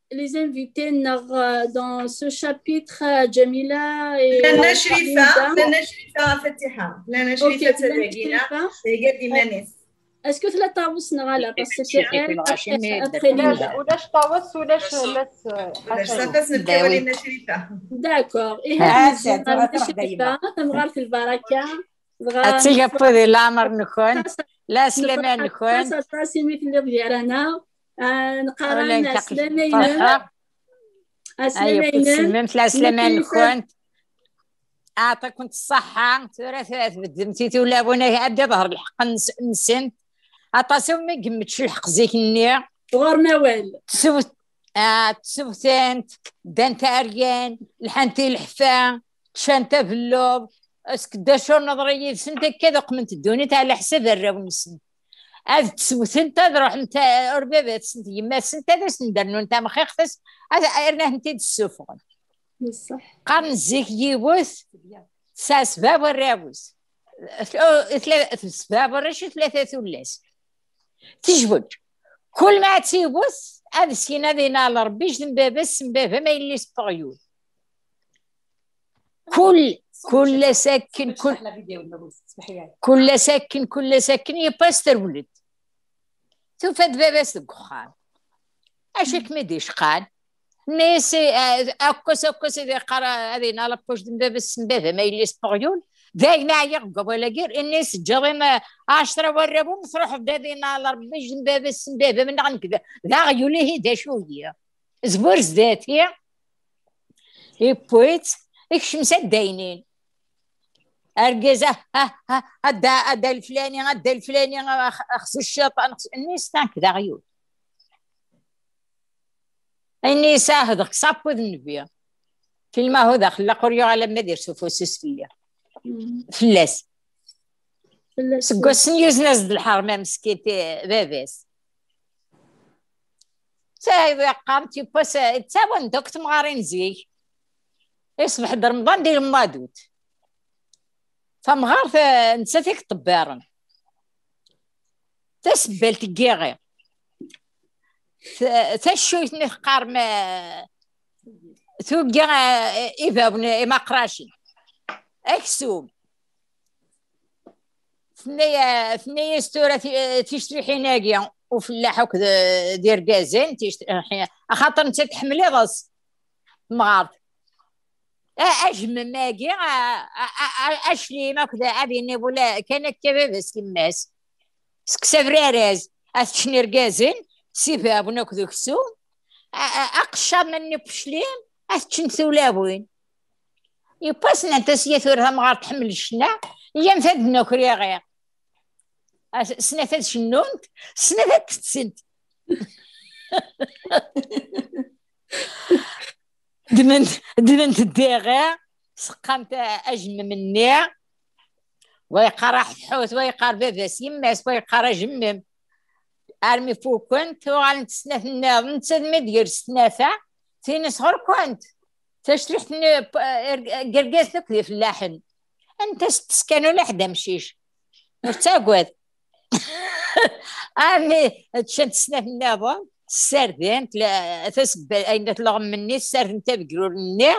les invités neɣ, euh, dans ce chapitre, euh, Jamila et, euh, Lana Crifa, Linda. Lana Crifa, Fatiha. Lana Crifa, ok, Lana Crifa. Est-ce que tella Ṭawes neɣ ala? Parce que c'est elle, après, après Linda. Ulac Ṭawes, ulac Mass, euh, Ḥasan. D'accord. Ihi, Lana Crifa, tamɣart lbaraka. Ad tig afud i leɛmer-nkent. La slama-nkent. Aṭas, aṭas imi telliḍ gar-aneɣ. Ah, neqqar-am ɛeslama-inem. Ɛeslama-inem. Tsemmemt la slama-nkent. Aɛṭi-kent ṣṣeḥḥa. Tura tbeddemt i tulawin, ad d-iḍher lḥeqq-nsent. Aṭas umi yemmečč lḥeqq zik-nni. Ɣur-m awal. Tsewt-, ah, tsewtent, ddant ar yan, lḥant i leḥfa, ččant abelluḍ, askeddac ur neḍri yid-sent, akka ad uqment ddunit ɛla ḥsab arraw-nsent. Ad ttewtent, ad ruḥent, eh, ur baba-tsent, yemma-tsent, ad asen-d-rnunt tamxixt, ad, arna ad tent-id-ssufɣen. Qqaren zik yiwet tesɛa sebɛa warraw-is. Tla-, tla-, sebɛa warrac u tlata tullas. Tejweǧ. Kul ma ad tiwet, ad s-yini ad inɛel Rebbi, jdem baba-s, s baba ma yelli-s n uɣyul. Kul, kul ass akken, kul, kul ass akken, kul ass akken, yewwa-as trewled. Tufa-d baba-s deg uxxam. Acu i kem-id-icqan? Nni-as, eh, akkos, akkos i d-iqqar, ad inɛel Rebbi, jdem baba-s, s baba ma yelli-s n uɣyul. Dayen ɛyiɣ deg wawal-agi, nni-as, teǧǧiḍ-in, eh, ɛecra warraw-im, truḥeḍ-d ad inɛel Rebbi, jdem baba-s, s baba, mennaɣ nekk d, d aɣyul, ihi d acu-yi? Zbur zdat-i, yewwi-tt, ikcem s addaynin. Argaz, ah, ah, ah, adda, adda leflani, adda leflani, ax-, axzu cciṭan, axzu, nni-as, tank d aɣyul. Ayen yesɛa hudreɣ s afud nnbi. Filma hudreɣ xellaq ur yuɣal ama d irs ufus-is fell-i. Fell-as. Seg wassen yuzen-as-d lḥerma meskint, eh, baba-s. Tayeḍ yaqqam tiwwas, eh, ttawen-d akk temɣarin zik. Isbeḥ-d Remḍan di lemwadut. Tamɣart, eh, nettat i yeṭṭebbiren. Tasebbalt n yiɣi. T-, taccuyt-nni teqqar ma tugi, eh, ibawen imaqracen. Aksum. Tenna-, tenna-yas tura ti-, ticriḥin-agi ufellaḥ akked d irgazen, ticriḥin, axaṭer nettat tḥemmel iḍes. Temɣart. A-, ajemmem-agi, a-, a-, a-, a-, aclim akked ad yini wala kan akka baba-s yemma-s. Seg sabraraz, ad t-ččen irgazen, s ibawen akked uksum, a-, a-, aqeccaḍ-nni n uclim, ad t-ččen tulawin. Yiwwas nnant-as ya tura tamɣart tḥemmel ccna, iyyamt ad d-naker iɣi. As-, snat ad cennunt, snat ad tetsent. Ddment, ddment ddiɣi, seqqant ajemmem-nni, wa yeqqar aḥetḥut, wa yeqqar baba-s yemma-s, wa yeqqar ajemmem. Armi fukent, uɣalent snat nniḍen, netta d mi d-yers tnata, tin-is ɣur-kent. Tacriḥt-nni, p-, irg-, irgazen akk d ifellaḥen. Anta s-teskan ulaḥ d amcic. Ur ttagad. Armi ččant snat nniḍen, ssardent, la, tasebba-, ayen tleɣm-nni, ssardent abegrur-nni,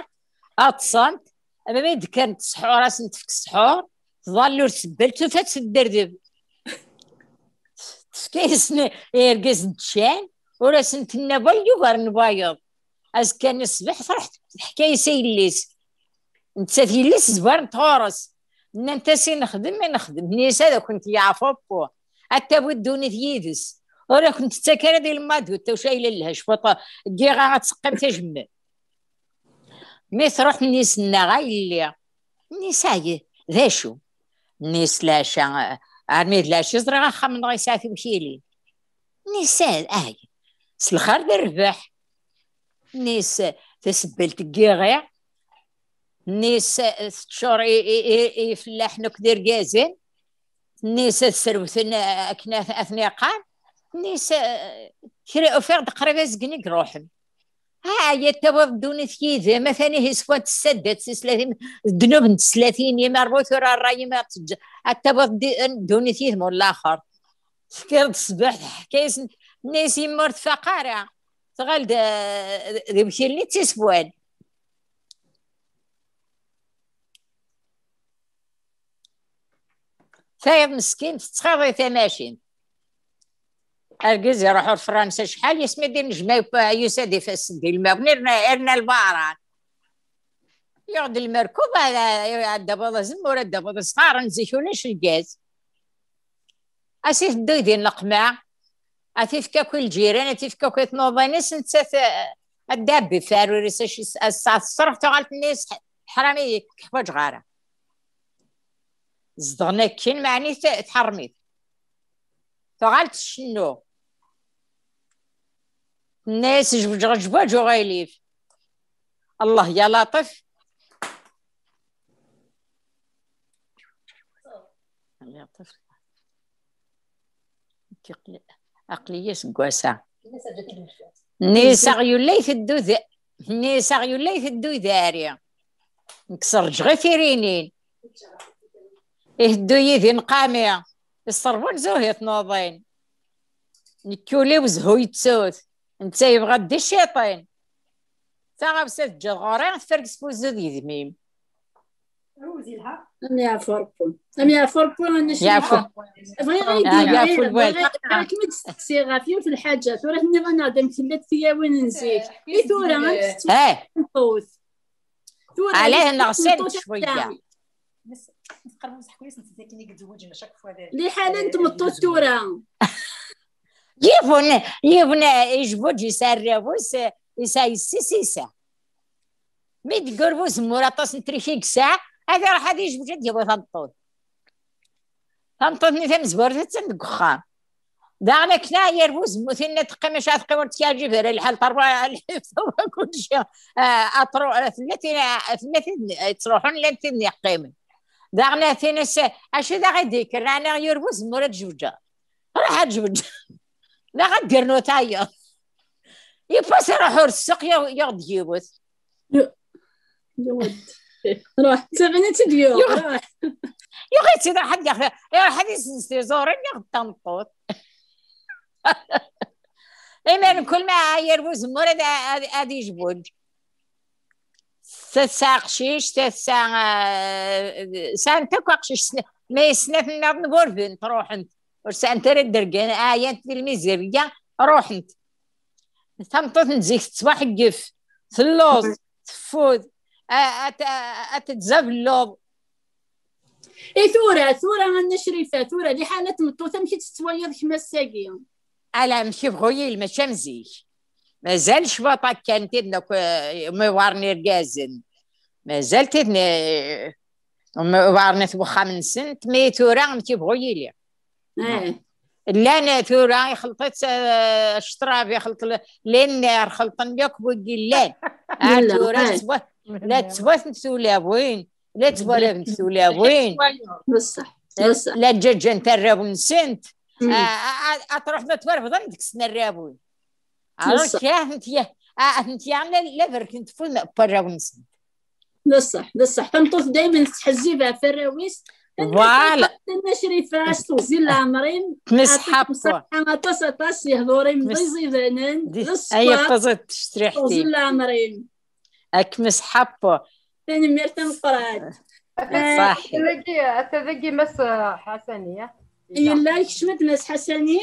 ṭṭsent, ama mi d-kkrent ssḥur, ad asen-tefk ssḥur, tḍall ur tsebbal, tufa-tt tedderdeb. Tefka-yasen i yergazen ččan, ur asen-tenna wala yugar n wayeḍ. Azekka-nni ṣṣbeḥ, truḥ teḥka-yas i yelli-s. Nettat yelli-s zwarent ɣur-s. Nnant-as: "I nexdem, i nexdem." Nni-as: "Ad akent-yeɛfu Ṛebbi. Ad tawi ddunit yid-s. Ur akent-tettak ara di lmadut, tawca yella lha cwiṭ n yiɣa ad teqqim tajemmem." Mi truḥ, nni-s: "Nnaɣ a yelli." Nni-s: "Ay, d acu?" Nni-s: "Leɛca, armi d leɛca ẓriɣ axxam-nneɣ yesɛa tiwkilin." Nni-s: "Ay, s lxir d rrbeḥ." Nni-s: "Tasebbalt n yiɣi." Nni-s: "Teččur i, i, i, i ifellaḥen akk d irgazen." Nni-s: "Ad srewten akken ad, ad ten-iqqar." Nni-s: "Kra, ufiɣ-d qrib azgen i iruḥen." "Ah, ya tawiḍ ddunit yid-m, atan ihi swant ssaddat tislatin, ddnub n teslatin, yim arbu tura ṛṛay, yim ad teǧǧ-, ad tawiḍ di-, ddunit yid-m ulaxer." Tefkiḍ-d ṣṣbeḥ, teḥka-yasen, nni-s: "Yemma ur tfaq ara, tɣal d, d iwkil-nni d tiswan." Tayeḍ meskin tettxiḍi tamacint. Argaz iruḥ ɣer Fransa acḥal, yasmi d-inejma yusa-d ifassen di lmawen, irna, irna lbaran. Yuɣ-d lmerkub, ad, ad d-awiḍ azemmur, ad d-awiḍ isɣaren, zik ulac lgaz. As iteddu din leqma, ad t-ifk akk i lǧiran, ad t-ifk akk i tnuḍin-is, nettat, eh, ad d-abbi farur-is, ass-, ass-a teṣref tuɣalt-nni-s, ḥrami, teḥwaǧ ɣara. Zedɣen akkin, meɛni t-, tḥerrem-it. Tuɣal tcennu. Tenna-yas: "Jebǧeɣ, jebǧeɣ uɣilif." Allah ya laṭif. Aql-, aql-iyi seg wass-a. Nni-s aɣyul la iteddu d-, nni-s aɣyul la iteddu dari. Nekk serǧeɣ i tirinin. Iteddu yid-i nqami. Isserbu nezzeh i tnuḍin. Nekk ul-iw zhu yettut. Netta yebɣa-d di cciṭin. Taɣawsa teǧǧa ɣur-i, tferges f uzzu d yedmim. Am yeɛfu Ṛebbi. Am yeɛfu Ṛebbi, a nna Yeɛfu. Crifa. Bɣiɣ ad Ah, d-iniɣ, yeɛfu lwal. Bɣiɣ ad kem-id-steqsiɣ ɣef yiwet n lḥaǧa. Tura tenniḍ-aneɣ-d amek llant tiyawin n zik. I tura, amek tettwaxeṭṭut? Eh. Tura, Ala, amek neɣsen tettwaxeṭṭut cweyya. Akka? Liḥala n tmeṭṭut tura. Yiwen, yiwen, eh, ijbuǧ yesɛa arraw-is, eh, yesɛa yessi-s, yesɛa. Mi d-yur bu uzemmur aṭas n triki i yesɛa, ad iruḥ ad ijbuǧ ad yawi tameṭṭut. Tameṭṭut-nni tamezwarut attan deg uxxam. Daɣen akken, ah, yerwez, tinna teqqim, acu ara teqqim, ur tt-yeɛǧib ara lḥal, terwa lḥif, terwa kullec. Ah, atru-, tella tin, tella tin yettruḥun, llan tin yeqqimen. Daɣen tin-is, acu d aɣ-i d-yekker, ɛni yerwez, ur ad ǧewǧeɣ. Ruḥ ad ǧewǧeɣ. Neɣ ad d-yernu tayeḍ. Yiwwas iruḥ ur ssuq, yuɣ-, yuɣ-d yiwet. Yuɣ-d. Ruḥ, ttafan-itt-id yuɣ, yuɣ-, ruḥ. Yuɣ-itt-id, ruḥ ad yaɣ-, iruḥ ad isenz tiẓurin, yuɣ-d tameṭṭut. Imiren kul ma yerwez, ur ad, ad, ad ijbuǧ. Tesɛa aqcic, tesɛa, eh, sɛant akk aqcic, sn-, ma yesnat nniḍen burden, truḥent. Ur sɛant ara ddergan, ɛyant di lmizirya, ruḥent. Tameṭṭut n zik tettwaḥeggef, telluẓ, teffud, a, a, a, a tetzabelluḍ. I tura, tura, a Nna Crifa, tura, liḥala n tmeṭṭut, amek i tt-tettwaliḍ kemm ass-agi? Ala, amek yebɣu yili, mačči am zik. Mazal cbaṭa kan tidna akk, eh, umiwaren irgazen. Mazal tidna, eh, umiwaren at wexxam-nsent, mi tura amek yebɣu yili. Eh. Llan tura ixelṭ-itt, eh, ccrab, ixelṭ l-, lenner, xelṭen yakk wigi llan. Ar yella, tura eh. Tettwa-, la ttwatent tulawin, la ttwarabent tulawin. Beṣṣeḥ, beṣṣeḥ. La ǧǧaǧǧant arraw-nsent. Mm. A, a, a, a truḥ ma twarbeḍ am deg-sen arraw-in. Alors beṣṣeḥ. Kra atenti, a, atenti la, la berkent f warraw-nsent. D ṣṣeḥ, d ṣṣeḥ. Tameṭṭut daymen tettḥezzib ɣef warraw-is. Voilà. Nna Crifa, s teɣzi n leɛmer-im. Tmesḥapp. Aṭas, aṭas, aṭas yehdurin d iẓidanen. D ṣṣeḥ. Ay, aṭas testriḥt. Teɣzi n leɛmer-im. Ad kem-sḥapp. Tanemmirt tameqqrant. Ata dagi, ata dagi Mass Ḥasani, eh? Yella, kecmet Mass Ḥasani.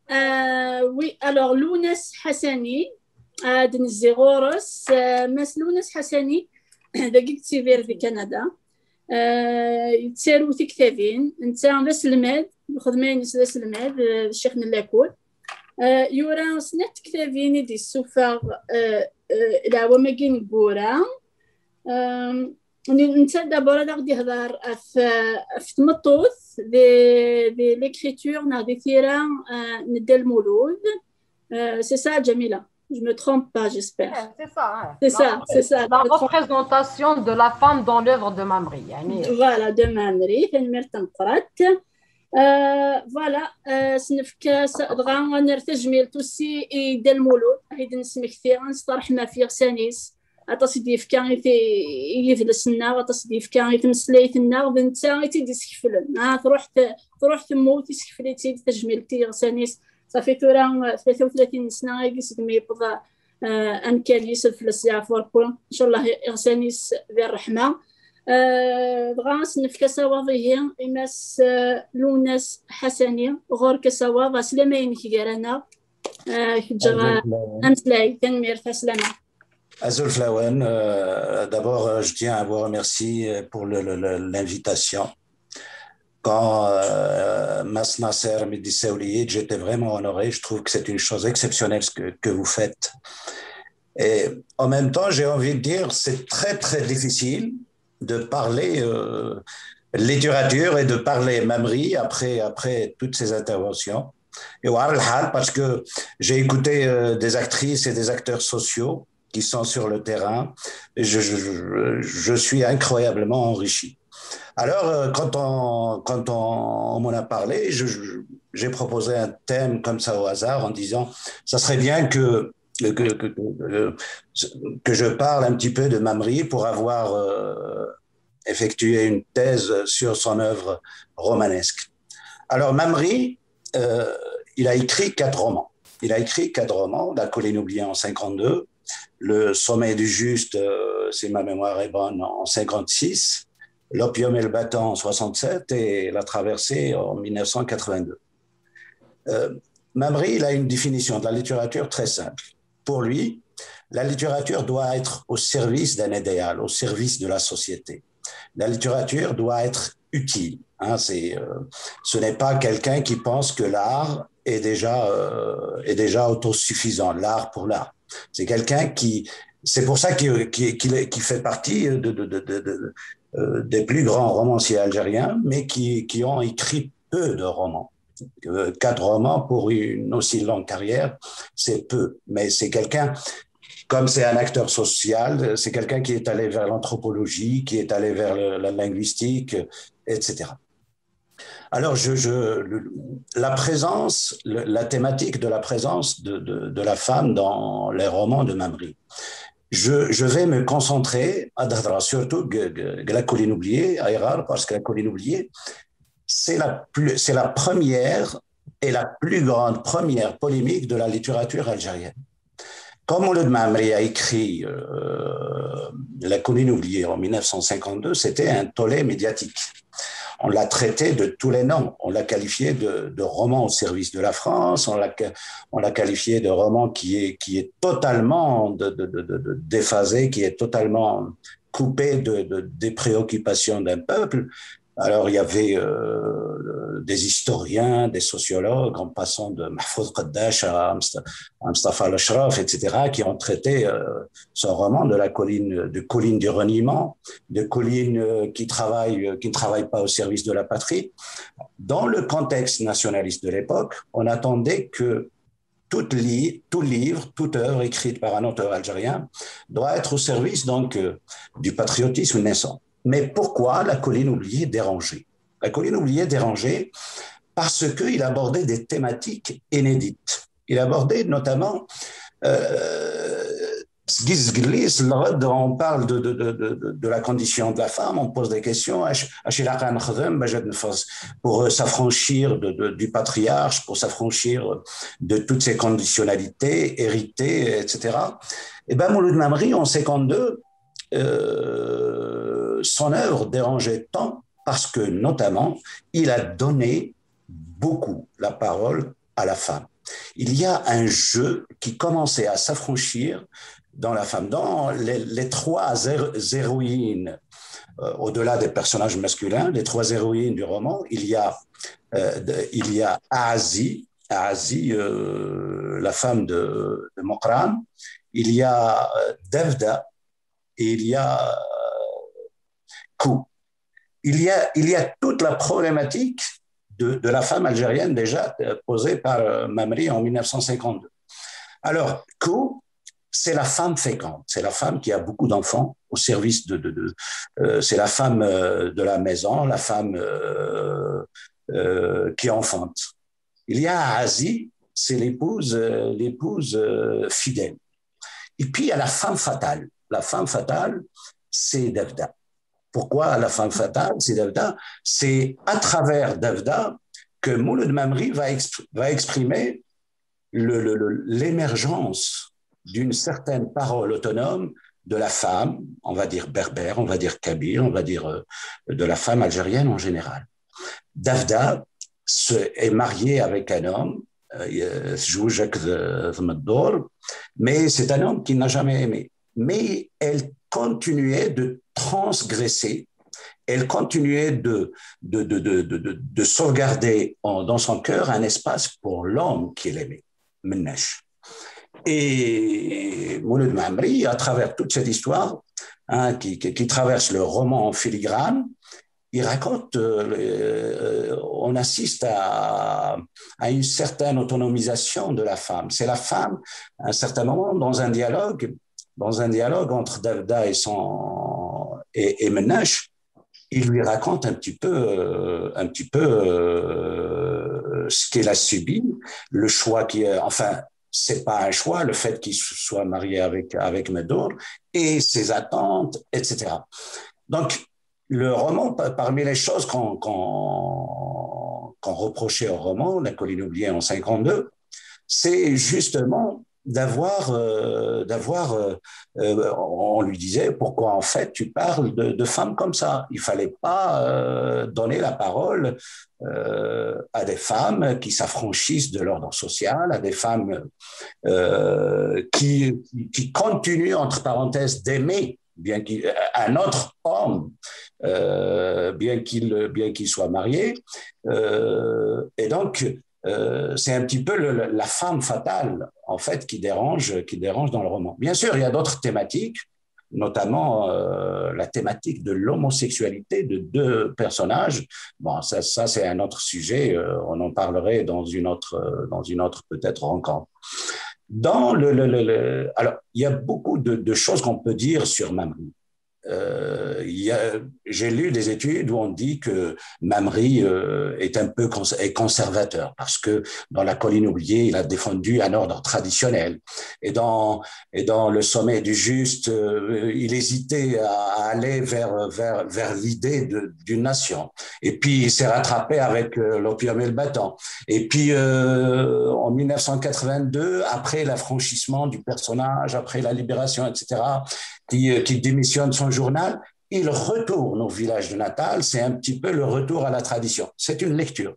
Euh, oui, alors, Lounes Ḥasani, ad nezzi ɣur-s. Euh, Mass Lounes Ḥasani, dagi yettidir di Kanada. Euh, yettaru tiktabin. Netta d aselmad, lxedma-ines d aselmad, euh, d ccix n lakul. Euh, yura snat tektabin i d-yessufeɣ, euh, euh, leɛwam-agi ineggura. Euh, n-, netta d'abord ad aɣ-d-ihder ɣef, ɣef tmeṭṭut di, di l'écriture neɣ di tira, euh, n Dda Lmulud. Euh, c'est ça, Jamila? Je me trompe pas, j'espère. Ouais, c'est ça, hein. C'est ça, c'est ça. La représentation de la femme dans l'œuvre de Mamri, يعني. Voilà, de Mamri, tanemmirt tameqqrant. Euh, voilà, euh, s-nefka s-, dɣa ad nerr tajmilt aussi i Dda Lmulud, ad d-nesmekti, ad nesṭerḥem ɣef yiɣsan-is. Aṭas i d-yefka i ti-, i yidles-nneɣ, aṭas i d-yefka i tmeslayt-nneɣ, d netta i tt-id-iskeflen. Ah, truḥ t-, truḥ temmut, iskefl-itt-id, tajmilt i yiɣsan-is. Safi tura, tlata u tlatin n ssna-agi segmi yewweḍ, eh, amkan-is, ad fell-as yeɛfu Ṛebbi. Ncallah iɣsan-is di ṛṛeḥma. Eh, dɣa ad s-nefk asawaḍ ihi i Mass, eh, Lunas Ḥasani. Ɣur-k asawaḍ, ɛeslama-inek gar-aneɣ. Eh, k-ǧǧeɣ, eh, ameslay. Tanemmirt, ɛeslama. Azul fell-awen, euh, d'abord, euh, je tiens à vous remercier, euh, pour le, le, le, l'invitation. Quand, euh, Mass Nasser m'a dit ça, j'étais vraiment honoré. Je trouve que c'est une chose exceptionnelle ce que, que vous faites. Et en même temps, j'ai envie de dire, c'est très, très difficile de parler, euh, littérature et de parler Mamri après, après toutes ces interventions. Et voilà, parce que j'ai écouté, euh, des actrices et des acteurs sociaux qui sont sur le terrain. Et je, je, je, je suis incroyablement enrichi. Alors, euh, quand on, quand on, on m'en a parlé, je, je, j'ai proposé un thème comme ça au hasard en disant, ça serait bien que, que, que, que, que je parle un petit peu de Mamri pour avoir, euh, effectué une thèse sur son œuvre romanesque. Alors, Mamri, euh, il a écrit quatre romans. Il a écrit quatre romans, La Colline oubliée en cinquante-deux, Le Sommet du Juste, euh, si ma mémoire est bonne, en cinquante-six, L'Opium et le Bâton en soixante-sept et La Traversée en mille neuf cent quatre-vingt-deux. Euh, Mamri, il a une définition de la littérature très simple. Pour lui, la littérature doit être au service d'un idéal, au service de la société. La littérature doit être utile. Hein, c'est, euh, ce n'est pas quelqu'un qui pense que l'art est déjà, euh, est déjà autosuffisant, l'art pour l'art. C'est quelqu'un qui, c'est pour ça qu'il, qu'il, qu'il est, qu'il fait partie de, de, de, de, de, euh, des plus grands romanciers algériens, mais qui, qui ont écrit peu de romans. Euh, quatre romans pour une aussi longue carrière, c'est peu. Mais c'est quelqu'un, comme c'est un acteur social, c'est quelqu'un qui est allé vers l'anthropologie, qui est allé vers le, la linguistique, et cetera. Alors, je, je, le, la présence, le, la thématique de la présence de, de, de, la femme dans les romans de Mamri, je, je vais me concentrer à surtout la Colline oubliée, parce que la Colline oubliée, c'est la, c'est la première et la plus grande première polémique de la littérature algérienne. Comme Mouloud Mammeri a écrit euh, La Colline oubliée en mille neuf cent cinquante-deux, c'était un tollé médiatique. On l'a traité de tous les noms. On l'a qualifié de, de, roman au service de la France. On l'a, on l'a qualifié de roman qui est, qui est totalement de, de, déphasé, qui est totalement coupé de, des préoccupations d'un peuple. Alors, il y avait euh, des historiens, des sociologues, en passant de Mahfouz Qaddash à, Mustafa Lashraf, et cetera, qui ont traité euh, ce roman de la colline, de colline du reniement, de colline euh, qui, travaille, euh, qui ne travaille pas au service de la patrie. Dans le contexte nationaliste de l'époque, on attendait que tout, tout livre, toute œuvre écrite par un auteur algérien doit être au service donc euh, du patriotisme naissant. Mais pourquoi La Colline oubliée dérangée ? La Colline oubliée dérangée parce qu'il abordait des thématiques inédites. Il abordait notamment euh, on parle de, de, de, de, la condition de la femme, on pose des questions pour s'affranchir du patriarche, pour s'affranchir de toutes ces conditionnalités héritées, et cetera. Et bien, Mouloud Mammeri, en cinquante-deux, euh, son œuvre dérangeait tant parce que, notamment, il a donné beaucoup la parole à la femme. Il y a un jeu qui commençait à s'affranchir dans la femme. Dans les, les trois héroïnes, euh, au-delà des personnages masculins, les trois héroïnes du roman, il y a, euh, de, il y a Azi, Azi, euh, la femme de, de Mokran, il y a euh, Devda et il y a euh, Kou. Il y a, il y a toute la problématique de, de la femme algérienne déjà euh, posée par euh, Mammeri en mille neuf cent cinquante-deux. Alors, Kou, c'est la femme féconde, c'est la femme qui a beaucoup d'enfants au service de, de, de euh, c'est la femme euh, de la maison, la femme euh, euh, qui enfante. Il y a Azi, c'est l'épouse, euh, l'épouse euh, fidèle. Et puis il y a la femme fatale. La femme fatale, c'est Davda. Pourquoi la femme fatale, c'est Davda ? C'est à travers Davda que Mouloud Mammeri va, exp va exprimer l'émergence d'une certaine parole autonome de la femme, on va dire berbère, on va dire kabyle, on va dire euh, de la femme algérienne en général. Davda se, est mariée avec un homme, euh, mais c'est un homme qui n'a jamais aimé. Mais elle continuait de transgresser, elle continuait de, de, de, de, de sauvegarder en, dans son cœur un espace pour l'homme qu'elle aimait. Minnash. Et Mouloud Mammeri, à travers toute cette histoire hein, qui, qui, qui, traverse le roman en filigrane, il raconte, euh, on assiste à, à, une certaine autonomisation de la femme. C'est la femme, à un certain moment, dans un dialogue, dans un dialogue entre Davda et son et, et Menache, il lui raconte un petit peu, euh, un petit peu euh, ce qu'elle a subi, le choix qui est, enfin, c'est pas un choix, le fait qu'il soit marié avec, avec Medour, et ses attentes, et cetera. Donc, le roman, parmi les choses qu'on qu qu reprochait au roman, La Colline oubliée en cinquante-deux, c'est justement d'avoir, euh, d'avoir, euh, euh, on lui disait, pourquoi en fait tu parles de, de femmes comme ça ? Il fallait pas euh, donner la parole euh, à des femmes qui s'affranchissent de l'ordre social, à des femmes euh, qui, qui continuent entre parenthèses d'aimer bien qu'il, un autre homme, euh, bien qu'il bien qu'il soit marié. Euh, et donc, euh, c'est un petit peu le, la femme fatale, en fait, qui dérange, qui dérange dans le roman. Bien sûr, il y a d'autres thématiques. notamment euh, la thématique de l'homosexualité de deux personnages. Bon, ça, ça c'est un autre sujet, euh, on en parlerait dans une autre, euh, dans une autre peut-être rencontre. Dans le, le, le, le, alors, il y a beaucoup de, de choses qu'on peut dire sur Mamri. Euh, il y a, j'ai lu des études où on dit que Mamri euh, est un peu cons- est conservateur parce que dans la colline oubliée, il a défendu un ordre traditionnel et dans et dans le sommet du juste, euh, il hésitait à, à aller vers vers vers l'idée de- d'une nation. Et puis il s'est rattrapé avec euh, l'opium et le bâton. Et puis euh, en mille neuf cent quatre-vingt-deux, après l'affranchissement du personnage, après la libération, et cetera, qui, euh, qui démissionne son journal, il retourne au village de Natal, c'est un petit peu le retour à la tradition. C'est une lecture.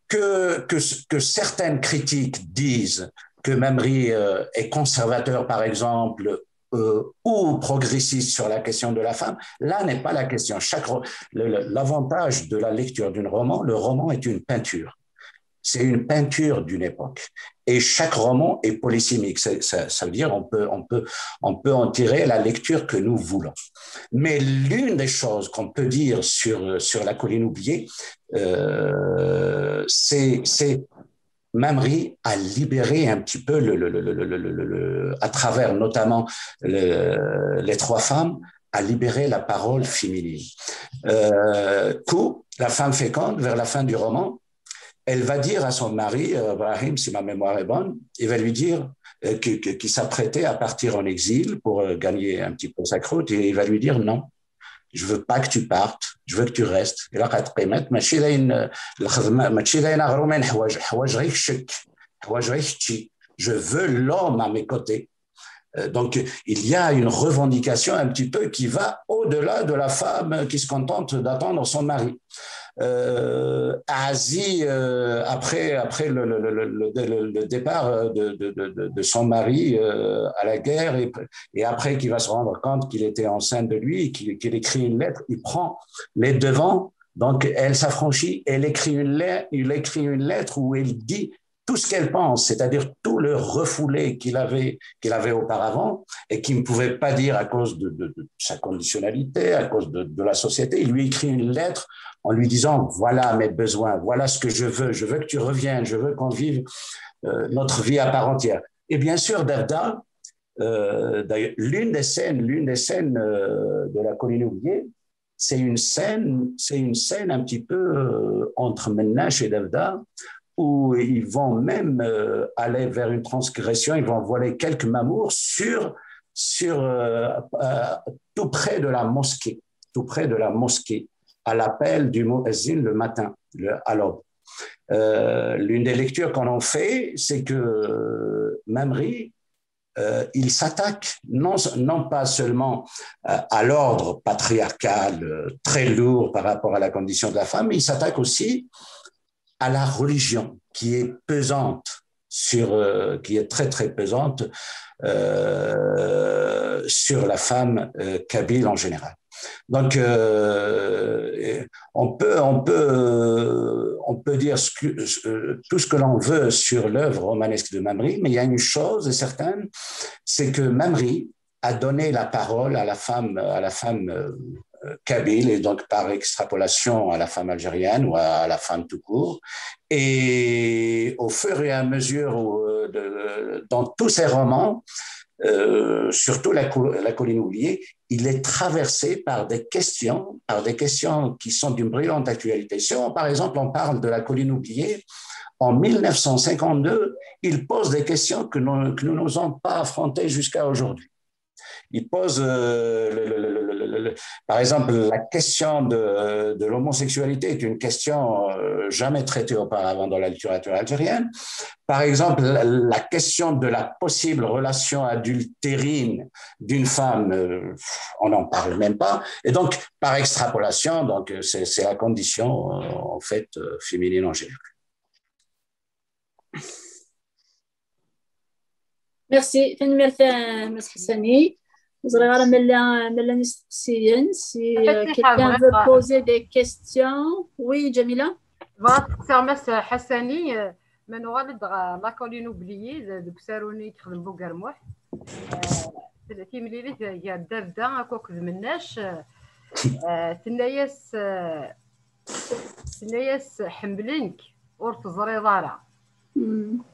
Que, que, que certaines critiques disent que Mamri euh, est conservateur, par exemple, euh, ou progressiste sur la question de la femme, là n'est pas la question. Chaque, le- le- l'avantage de la lecture d'un roman, le roman est une peinture. C'est une peinture d'une époque. Et chaque roman est polysémique. C'est- Ça, ça veut dire on peut, on peut, on peut en tirer la lecture que nous voulons. Mais l'une des choses qu'on peut dire sur, sur La Colline oubliée, euh, c'est c'est Mamri a libéré un petit peu, le, le- le- le- le- le- le- le- à travers notamment le- les trois femmes, a libéré la parole féminine. Euh, Kou, la femme féconde, vers la fin du roman, elle va dire à son mari, euh, Ibrahim, si ma mémoire est bonne, il va lui dire euh, que- que- qu'il s'apprêtait à partir en exil pour euh, gagner un petit peu sa croûte, et il va lui dire non, je veux pas que tu partes, je veux que tu restes. Et là, قالت قيمات ماشي داين الخدمه، ماشي داين اغرومين حوايج حوايج غير الشك، حوايج غير الشي. Je veux l'homme à mes côtés. Euh, Donc, il y a une revendication un petit peu qui va au-delà de la femme qui se contente d'attendre son mari. Euh, Azi, euh, après, après le, le- le- le- le- le départ de, de- de- de- de son mari euh, à la guerre et, et après qu'il va se rendre compte qu'il était enceinte de lui, qu'il qu'il écrit une lettre, il prend les devants. Donc, elle s'affranchit, elle écrit une lettre, il écrit une lettre où elle dit tout ce qu'elle pense, c'est-à-dire tout le refoulé qu'il avait, qu'il avait auparavant et qu'il ne pouvait pas dire à cause de, de- de sa conditionnalité, à cause de, de la société. Il lui écrit une lettre en lui disant, voilà mes besoins, voilà ce que je veux, je veux que tu reviennes, je veux qu'on vive euh, notre vie à part entière. Et bien sûr, Davda, euh, d'ailleurs, l'une des scènes, l'une des scènes euh, de La Colline oubliée, c'est une scène, c'est une scène un petit peu euh, entre Mennash et Davda, où ils vont même euh, aller vers une transgression, ils vont voler quelques mamours sur, sur euh, euh, tout près de la mosquée, tout près de la mosquée, à l'appel du muezzin le matin, le, à l'aube. Euh, l'une des lectures qu'on en fait, c'est que euh, Mamri, euh, il s'attaque non, non pas seulement euh, à l'ordre patriarcal euh, très lourd par rapport à la condition de la femme, mais il s'attaque aussi à la religion qui est pesante sur, euh, qui est très très pesante euh, sur la femme euh, kabyle en général. Donc, euh, on peut, on peut, on peut dire ce que, euh, tout ce que l'on veut sur l'œuvre romanesque de Mamri, mais il y a une chose est certaine, c'est que Mamri a donné la parole à la femme, à la femme euh, kabyle et donc par extrapolation à la femme algérienne ou à la femme tout court. Et au fur et à mesure, où, euh, de, dans tous ses romans, euh, surtout la, la Colline oubliée, il est traversé par des questions, par des questions qui sont d'une brillante actualité. Si on, par exemple, on parle de La Colline oubliée, en mille neuf cent cinquante-deux, il pose des questions que nous, que nous n'osons pas affronter jusqu'à aujourd'hui. Il pose, euh, le, le, le, par exemple, la question de, de l'homosexualité est une question euh, jamais traitée auparavant dans la littérature algérienne. Par exemple, la, la question de la possible relation adultérine d'une femme, euh, on n'en parle même pas. Et donc, par extrapolation, donc c'est la condition euh, en fait euh, féminine en général. Merci. Tanemmirt a Mass Hassani. Ẓriɣ ara ma llan isteqsiyen, si quelqu'un veut poser des questions. Oui, Jamila. Bɣiɣ ad d-sseqsiɣ Mass Hassani, ma nuɣal-d ɣer La Colline oubliée, deg usaru-nni i yexdem Bugermuḥ. Tella timlilit gar Darda akked Mennac, eh, tenna-yas, eh, tenna-yas: "Ḥemmlen-k, ur teẓriḍ ara."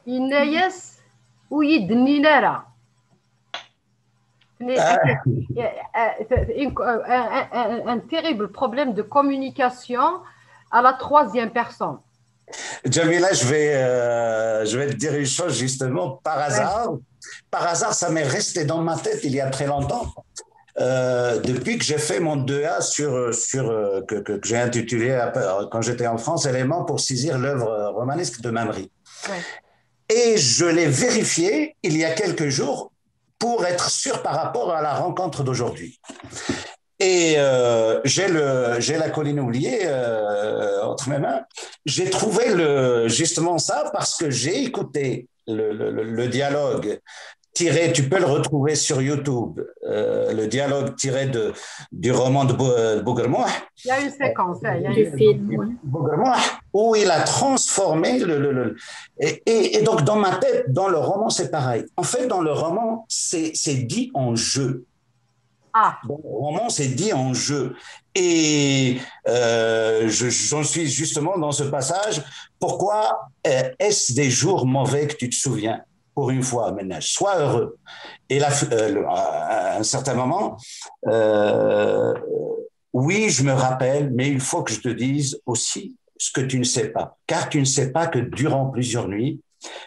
Yenna-yas: "Ur yi-d-nnin ara." Tenna-yas: "Ah. Eh, eh, eh, un, un, un, un terrible problème de communication à la troisième personne." Jamila, je vais, euh, je vais te dire une chose justement par hasard. Par hasard, ça m'est resté dans ma tête il y a très longtemps. Euh, depuis que j'ai fait mon deux A sur, sur, euh, que, que, que j'ai intitulé, euh, quand j'étais en France, Éléments pour saisir l'œuvre romanesque de Mamry. Ouais. Et je l'ai vérifié il y a quelques jours pour être sûr par rapport à la rencontre d'aujourd'hui. Et euh, j'ai le, j'ai la colline oubliée euh, entre mes mains. J'ai trouvé le, justement ça parce que j'ai écouté le, le, le, le dialogue tiré, tu peux le retrouver sur YouTube, euh, le dialogue tiré de, du roman de Bou- Bougremouh. Il y a une séquence, hein, il y a une... Du film, ouais. Bougremouh, où il a transformé le, le, le et, et, et, donc dans ma tête, dans le roman, c'est pareil. En fait, dans le roman, c'est dit en je. Ah. Dans le roman, c'est dit en je. Et euh, j'en suis justement dans ce passage. Pourquoi euh, est-ce des jours mauvais que tu te souviens ? Pour une fois, maintenant, sois heureux. Et là, euh, à un certain moment, euh, oui, je me rappelle, mais il faut que je te dise aussi ce que tu ne sais pas, car tu ne sais pas que durant plusieurs nuits,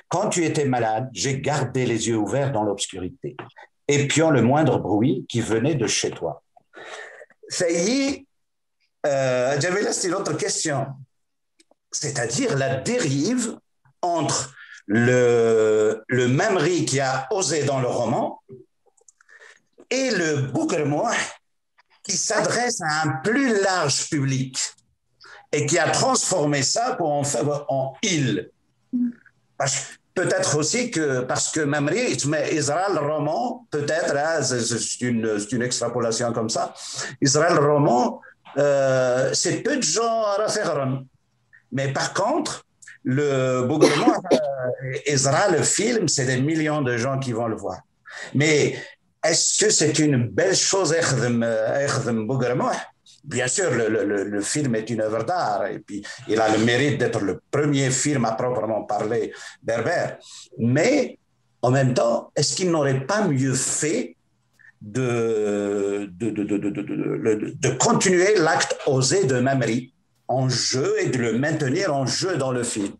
quand tu étais malade, j'ai gardé les yeux ouverts dans l'obscurité, épiant le moindre bruit qui venait de chez toi. Ça y est, euh, j'avais là, c'est l'autre question, c'est-à-dire la dérive entre le, le Mamry qui a osé dans le roman et le Bougremouh qui s'adresse à un plus large public et qui a transformé ça pour en faire en il. Peut-être aussi que parce que Mamry, mais Israël roman, peut-être, hein, c'est une, une extrapolation comme ça, Israël roman, euh, c'est peu de gens à la Ferron. Mais par contre, le Bougremouh, euh, Ezra, le film, c'est des millions de gens qui vont le voir. Mais est-ce que c'est une belle chose, Bougremouh ? Bien sûr, le, le, le, film est une œuvre d'art et puis il a le mérite d'être le premier film à proprement parler berbère. Mais en même temps, est-ce qu'il n'aurait pas mieux fait de, de, de, de, de, de, de continuer l'acte osé de Mamry en jeu et de le maintenir en jeu dans le film ?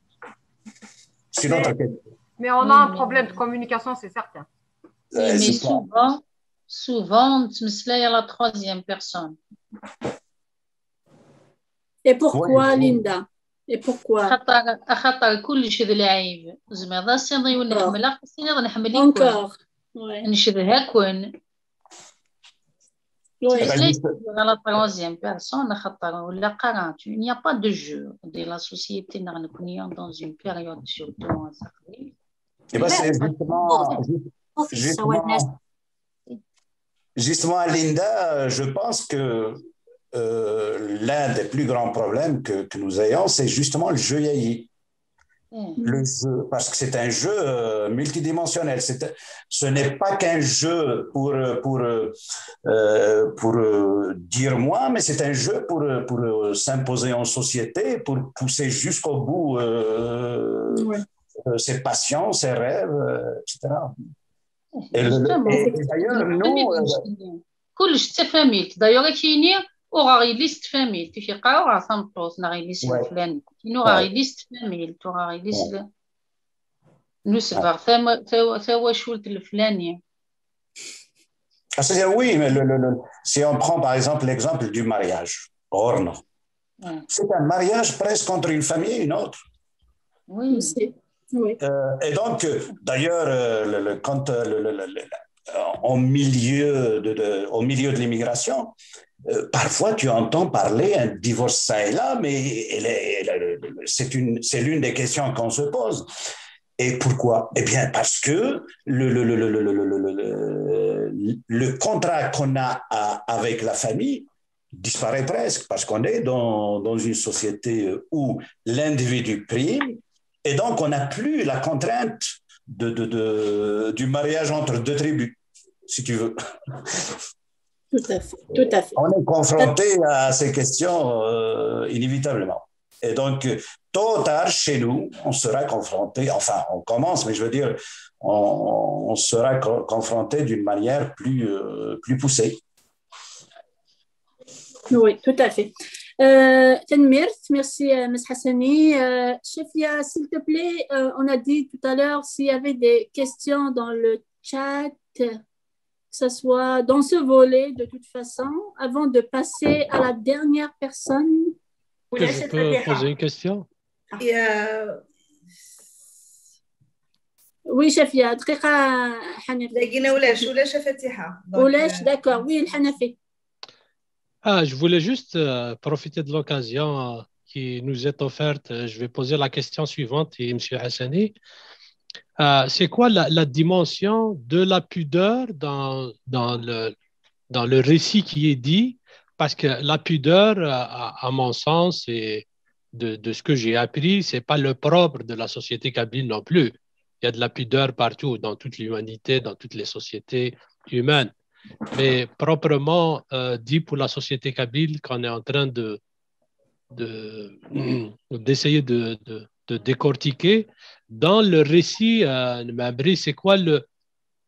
C'est une autre question. Mais on a un problème de communication, c'est certain. Mais souvent, souvent, on se met à la troisième personne. Et pourquoi, Linda ? Et pourquoi ? خاطر كلش ذي العيب. زعما هذا السيد يولي نحمل، السيد نحمل يكون. نشبهكن. Oui. À la troisième personne, خاطر ولا قرات, il n'y a pas de jeu de la société, نكوني dans une période surtout en Sardi. Eh ben, c'est justement, justement, justement, Linda, je pense que euh, l'un des plus grands problèmes que, que nous ayons, c'est justement le jeu yayi. Le jeu, parce que c'est un jeu euh, multidimensionnel. Ce n'est pas qu'un jeu pour, pour, euh, pour euh, dire moi, mais c'est un jeu pour, pour s'imposer en société, pour pousser jusqu'au bout euh, ouais. ses passions, ses rêves, et cetera. Et, le, et, et d'ailleurs, nous... كلش تفاميلت. D'ailleurs, كيني uɣeɣ yelli-s n tfamilt, i k-yeqqar uɣeɣ tameṭṭut neɣ yelli-s n leflani, kini uɣeɣ yelli-s n tfamilt, uɣeɣ yelli-s n usbeɣ, tawacult n leflani. C'est-à-dire, oui, mais le, le, le, si on prend par exemple l'exemple du mariage, ɣur-neɣ, c'est un mariage presque entre une famille et une autre. Oui. Oui. Euh, et donc, euh, d'ailleurs, euh, le, le, quand euh, le, le, en milieu de, de, au milieu de l'immigration, euh, parfois tu entends parler un divorce ça et là, mais elle est, elle est, c'est une, c'est l'une des questions qu'on se pose. Et pourquoi ? Eh bien, parce que le, le, le, le, le, le, le, le contrat qu'on a à, avec la famille disparaît presque, parce qu'on est dans, dans une société où l'individu prime, et donc on n'a plus la contrainte de, de, de, du mariage entre deux tribus, si tu veux. Tout à fait, tout à fait. On est confronté à ces questions euh, inévitablement. Et donc, tôt ou tard, chez nous, on sera confronté, enfin, on commence, mais je veux dire, on, on sera confronté d'une manière plus, euh, plus poussée. Oui, tout à fait. Euh, merci, euh, Ms Hassani. Euh, Shafia, s'il te plaît, euh, on a dit tout à l'heure s'il y avait des questions dans le chat, que ce soit dans ce volet de toute façon, avant de passer à la dernière personne. Que je peux poser une question ? Oui, Shafia, دقيقة حنفي. لكن ولاش ولاش فاتحة. ولاش d'accord, oui, الحنفي. Ah, je voulais juste euh, profiter de l'occasion euh, qui nous est offerte. Je vais poser la question suivante, et M. Hassani. Euh, c'est quoi la, la, dimension de la pudeur dans, dans, le, dans le récit qui est dit ? Parce que la pudeur, à, à mon sens, et de, de ce que j'ai appris, c'est pas le propre de la société kabyle non plus. Il y a de la pudeur partout, dans toute l'humanité, dans toutes les sociétés humaines. Mais proprement euh, dit pour la société kabyle qu'on est en train de, de, d'essayer de, de, de, décortiquer, dans le récit euh, Memri, c'est quoi le,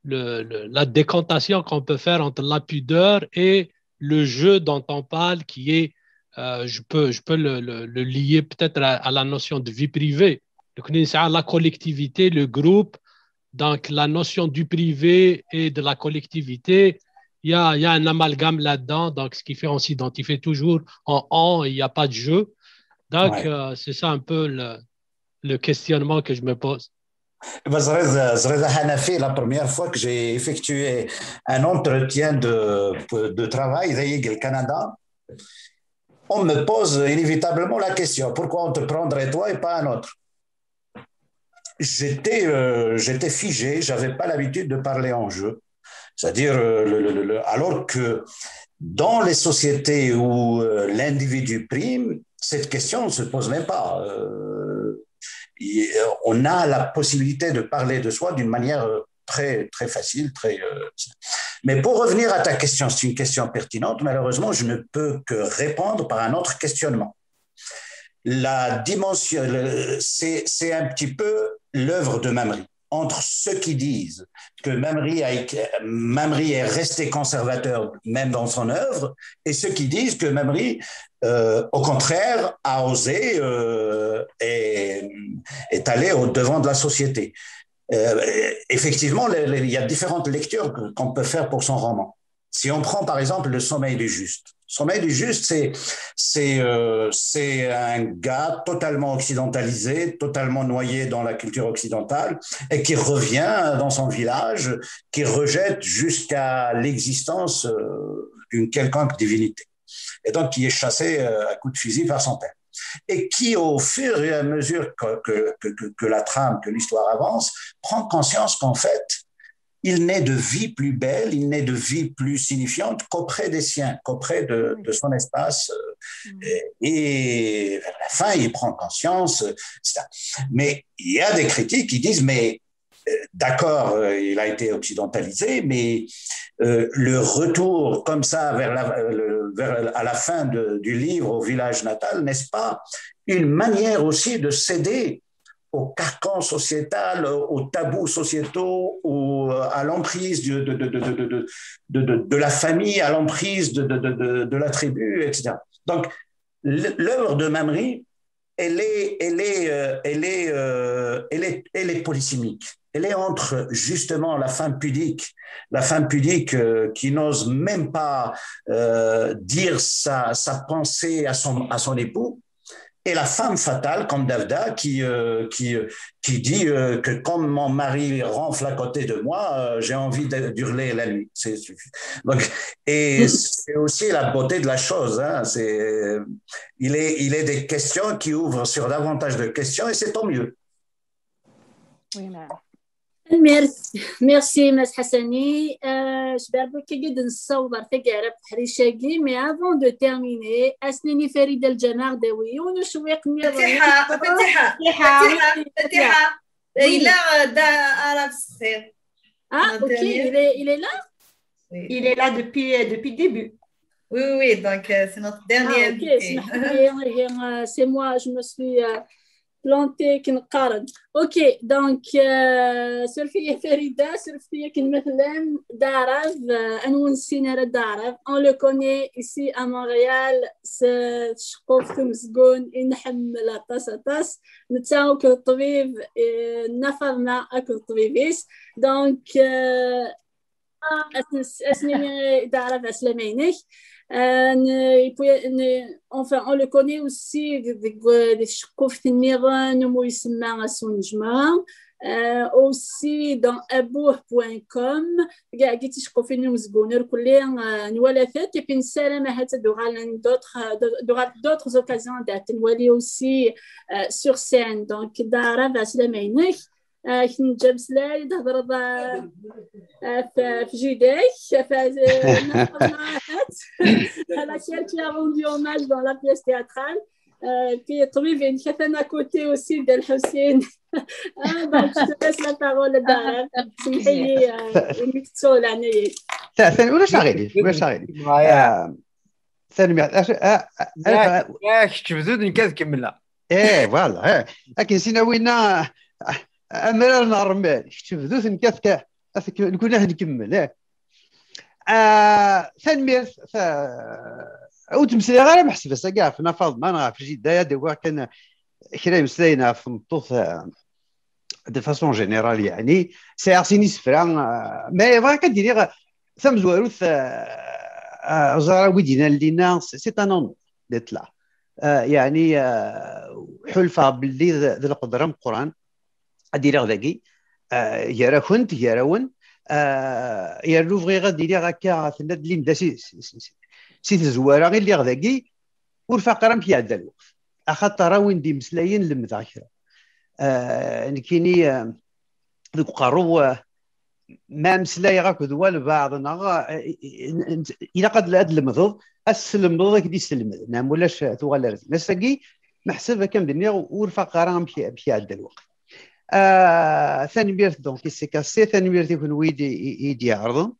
le, le, la décantation qu'on peut faire entre la pudeur et le jeu dont on parle, qui est, euh, je peux, je peux le, le, le lier peut-être à, à la notion de vie privée. Donc, la collectivité, le groupe, donc la notion du privé et de la collectivité, il y a, il y a un amalgame là-dedans, donc ce qui fait on s'identifie toujours en on, il n'y a pas de jeu. Donc, ouais. euh, c'est ça un peu le, le questionnement que je me pose. Ẓriɣ Hanafi, la première fois que j'ai effectué un entretien de, de travail au Canada, on me pose inévitablement la question, pourquoi on te prendrait toi et pas un autre ? J'étais euh, j'étais figé, j'avais pas l'habitude de parler en jeu. C'est-à-dire, euh, le, le, le, alors que dans les sociétés où euh, l'individu prime, cette question ne se pose même pas. Euh, on a la possibilité de parler de soi d'une manière très, très facile, très. Euh... Mais pour revenir à ta question, c'est une question pertinente. Malheureusement, je ne peux que répondre par un autre questionnement. La dimension, c'est un petit peu l'œuvre de Memri. Entre ceux qui disent que Memri, a, Memri est resté conservateur même dans son œuvre et ceux qui disent que Memri, euh, au contraire, a osé euh, et est allé au devant de la société. Euh, effectivement, il y a différentes lectures qu'on peut faire pour son roman. Si on prend par exemple Le Sommeil du Juste, Sommeil du Juste, c'est c'est euh, c'est un gars totalement occidentalisé, totalement noyé dans la culture occidentale, et qui revient dans son village, qui rejette jusqu'à l'existence euh, d'une quelconque divinité. Et donc qui est chassé euh, à coups de fusil par son père. Et qui, au fur et à mesure que, que, que, que la trame, que l'histoire avance, prend conscience qu'en fait, il n'est de vie plus belle, il n'est de vie plus signifiante qu'auprès des siens, qu'auprès de, de, son espace. Euh, et, et, vers la fin, il prend conscience, euh, et cetera. Mais il y a des critiques qui disent, mais euh, d'accord, euh, il a été occidentalisé, mais euh, le retour comme ça vers la, vers, à la fin de, du livre au village natal, n'est-ce pas une manière aussi de céder au carcan sociétal, aux tabous sociétaux, ou à l'emprise de, de, de, de, la famille, à l'emprise de, de, de, la tribu, et cetera. Donc, l'œuvre de Memri, elle est, elle est, euh, elle est, euh, elle est, elle est polysémique. Elle est entre justement la femme pudique, la femme pudique euh, qui n'ose même pas euh, dire sa, sa pensée à son, à son époux, et la femme fatale, comme Davda, qui, euh, qui, euh, qui dit euh, que comme mon mari ronfle à côté de moi, euh, j'ai envie d'hurler la nuit. Donc, et c'est aussi la beauté de la chose. Hein. C'est, il, est, il est des questions qui ouvrent sur davantage de questions et c'est tant mieux. Oui, merci, merci, Ms Hassani. Je vais vous dire de sauver, mais avant de terminer, Asnini Farid El Jamar Dawi, on nous souhaite une Fatiha, Fatiha, Fatiha, Fatiha. Il a Arab Skhir. Ah, ok, il est, il est là. Il est là depuis, depuis le début. Oui, oui, oui, donc euh, c'est notre dernier Ah, ok, invité. اسمح لي، euh, c'est moi, je me suis euh, plantée كي نقارن. Ok, donc euh, surfet Farida, surfet كي مثلا Darav, euh, أنو نسينا Darav. On le connaît ici à Montréal, c'est شقوف تمزقون، ينحم la tasse à tasse. نتا وكل الطبيب نفرنا أكل الطبيبيس. Donc euh, Asnini Darav, عسلامة عينيك. Euh, ne- et puis, ne- enfin, on le connaît aussi des شقوف النيران وما يسمى سون جماعة. Euh, aussi dans abouh point com, كاع كي تشقوف النيران مزقون كل نوالفات. Et puis نسالم حتى دوغال d'autres d'autres occasions دات نوالي aussi euh, sur scène. Donc Darav, عسلامة عينيك. آه، كنت جا مسلاي تهضر في في جيديك في على celle qui a rendu hommage dans la pièce théâtrale. آه، في طبيب يعني كان à côté aussi ديال حسين. آه، donc je te laisse la parole دار. سمحي لي آه، انك تسول عني. ثاني ولا شاغلي ولا شاغلي. معايا ثاني ميعاد اش آه، آه، ياك تبدو نكاد كملها. ايه فوالا ايه. لكن سينا وينا امرار نهار مال تبدو نكاد نكون راح نكمل ايه. آه ثانميرث ثا وتمسلي غير محسبه ساكا في نفاض ما نعرف جدايا دي كان كرا يمسلاينا في مطوث. De façon générale يعني سي عرسيني سفرا. ما يبغى كديري ثمزواروث زرا ويدينا لينا c'est un honneur d'être là. يعني حلفة باللي ذ القدرة مقران اديريغ ذاكي. يراكنت يراون. يرنو بغيغ اديريغ هكا ثناد ليندا سي سي تزوارا غير اللي غذاكي. ور فاقر امك يعدى الوقت اخاطر وين دي مسلايين لمدغ كرا. آه نكيني آه ذوك قارو آه ما مسلاي غاك ذوال بعض نغ آه إلا قد لا أدلمضض أسلمضض أك دي سلمد نعم ولاش ثوغال رزق نساقي محسب كم دنيا ور فاقر امك يعدى الوقت. آه ثاني ميرث donc c'est cassé ثاني ميرث يكون ويدي يدي عرض.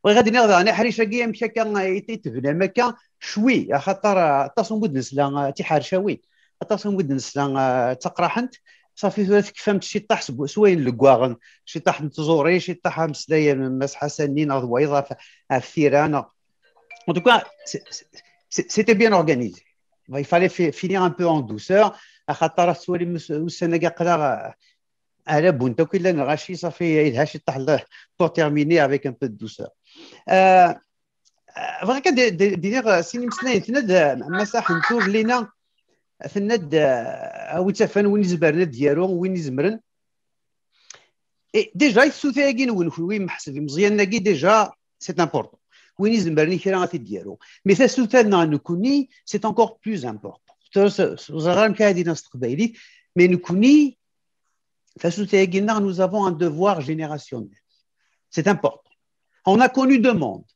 وغادي نغض انا حريشه كي مشى كان يتبنى مكا شوي خاطر اتصل بود نسلا تيحار شاوين اتصل بود نسلا تقرحنت. صافي ثلاث كفامت شي طاح سوين لكواغن شي طاح نتزوري شي طاح مسلايا ماس حسنين غض ويضا في الثيران. En tout cas, c'était bien organisé. Il fallait finir un peu en douceur. خاطر سوالي وسنا قلنا على بونتا كي لا نغاشي صافي يدها شي طاح pour terminer avec un peu de douceur. آه بغا كان دير سيني مسلاين تناد مساح نتور لينا تناد. آه ويتفن وين يزبرنا ديالو وين يزمرن. ديجا يسوثاقي نون كوي محسب مزيان ناقي ديجا c'est important. وين يزمرني كرا غادي ديالو mais تسوثانا نكوني c'est encore plus important. زغران كادي ناس تقبايلي mais نكوني تسوثاقي nous avons un devoir générationnel. C'est important. On a connu deux mondes.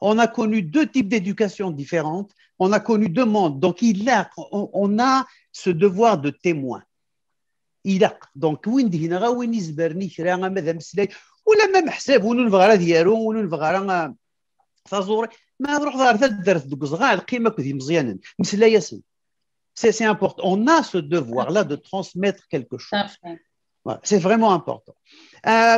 On a connu deux types d'éducation différentes. On a connu deux mondes. Donc, il a, on, on a ce devoir de témoin. Il a. Donc, وين دهنا غا وين يزبرني كرا ما ذا مسلاي ولا ما محساب ونو نبغى راه ديالو ونو نبغى راه تزوري. ما نروح دار تدرت دوك زغا القيمه كذي مزيانا مسلايا سن. C'est important. On a ce devoir-là de transmettre quelque chose. C'est vraiment important.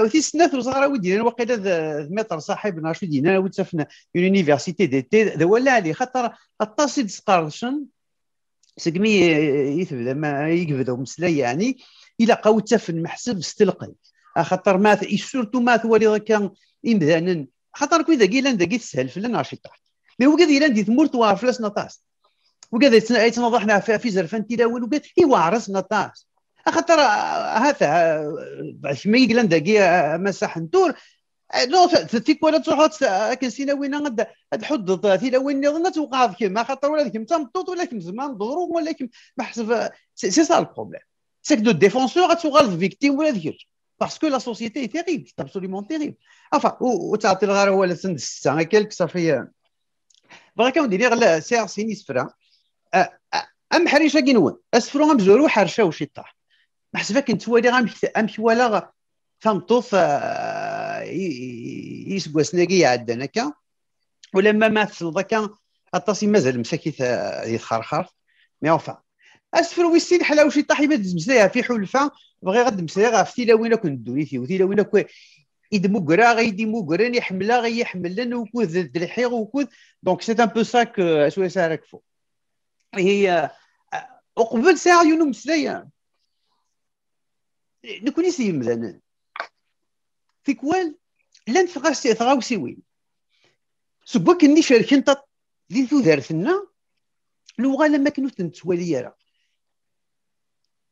وثي سنات وزغرا ودينا واقيلا ذ ميتر صاحبنا شو دينا وتسفنا une université d'été ذا ولا علي خاطر الطاسي دسقارشن سقمي يثبت ما يقبض ومسلا يعني. إلا قاو تسفن محسب ستلقي خاطر ما surtout ما ثوالي كان إمدانا خاطر كوي ذاكي لان ذاكي تسهل فلان عشي طاح. Mais وقد يلان دي ثمورت وعرف لسنا طاس وقد يتنضحنا في زرفان تلاول وقد يوعرسنا طاس. اخاطر هذا كما يقلن داكي مساح نتور. نو تيكوالا تروح اكن سينا وين غد تحض تيلا وين نظن توقع كيما خاطر ولا كيما تمطوط ولا كيما زمان ضرو ولا كيما محسب. C'est ça le problème. C'est que de défenseur غتوغال victime ولا ديك parce que la société est terrible, c'est absolument terrible. Enfin, وتعطي الغار هو لسن الساعه كلك صافي. بغا كون ديري غلا سي عرسيني سفرا. ام حريشه كي نون اسفرو امزورو حرشه وشي طاح. Meḥseb akken ttwaliɣ amek, amek walaɣ tameṭṭut, ah, i, i, i iseggasen-agi iɛeddan akka. Ulamma ma tessneḍ akka, aṭas i mazal msakit, ah, di txerxart. Mais enfin, asefru wis sin, ḥlaw ciṭaḥ, imi ad d-mmeslayeɣ ɣef iḥulfa, bɣiɣ ad d-mmeslayeɣ ɣef tilawin akk n ddunit-iw, tilawin akk i d-mugreɣ, i d-imugren, i ḥemmleɣ, i yi-ḥemmlen, ukud d-lḥiɣ, ukud. Donc c'est un peu ça que, ah, swayes ara kfu. Ihi, ah, ah, uqbel sɛiɣ yiwen umeslay, ah, nekkni s yimdanen, tikwal llant tɣas-, tɣawsiwin seg wakken i cerkent a-, di tudert-nneɣ, nuɣal am akken ur tent-nettwali ara.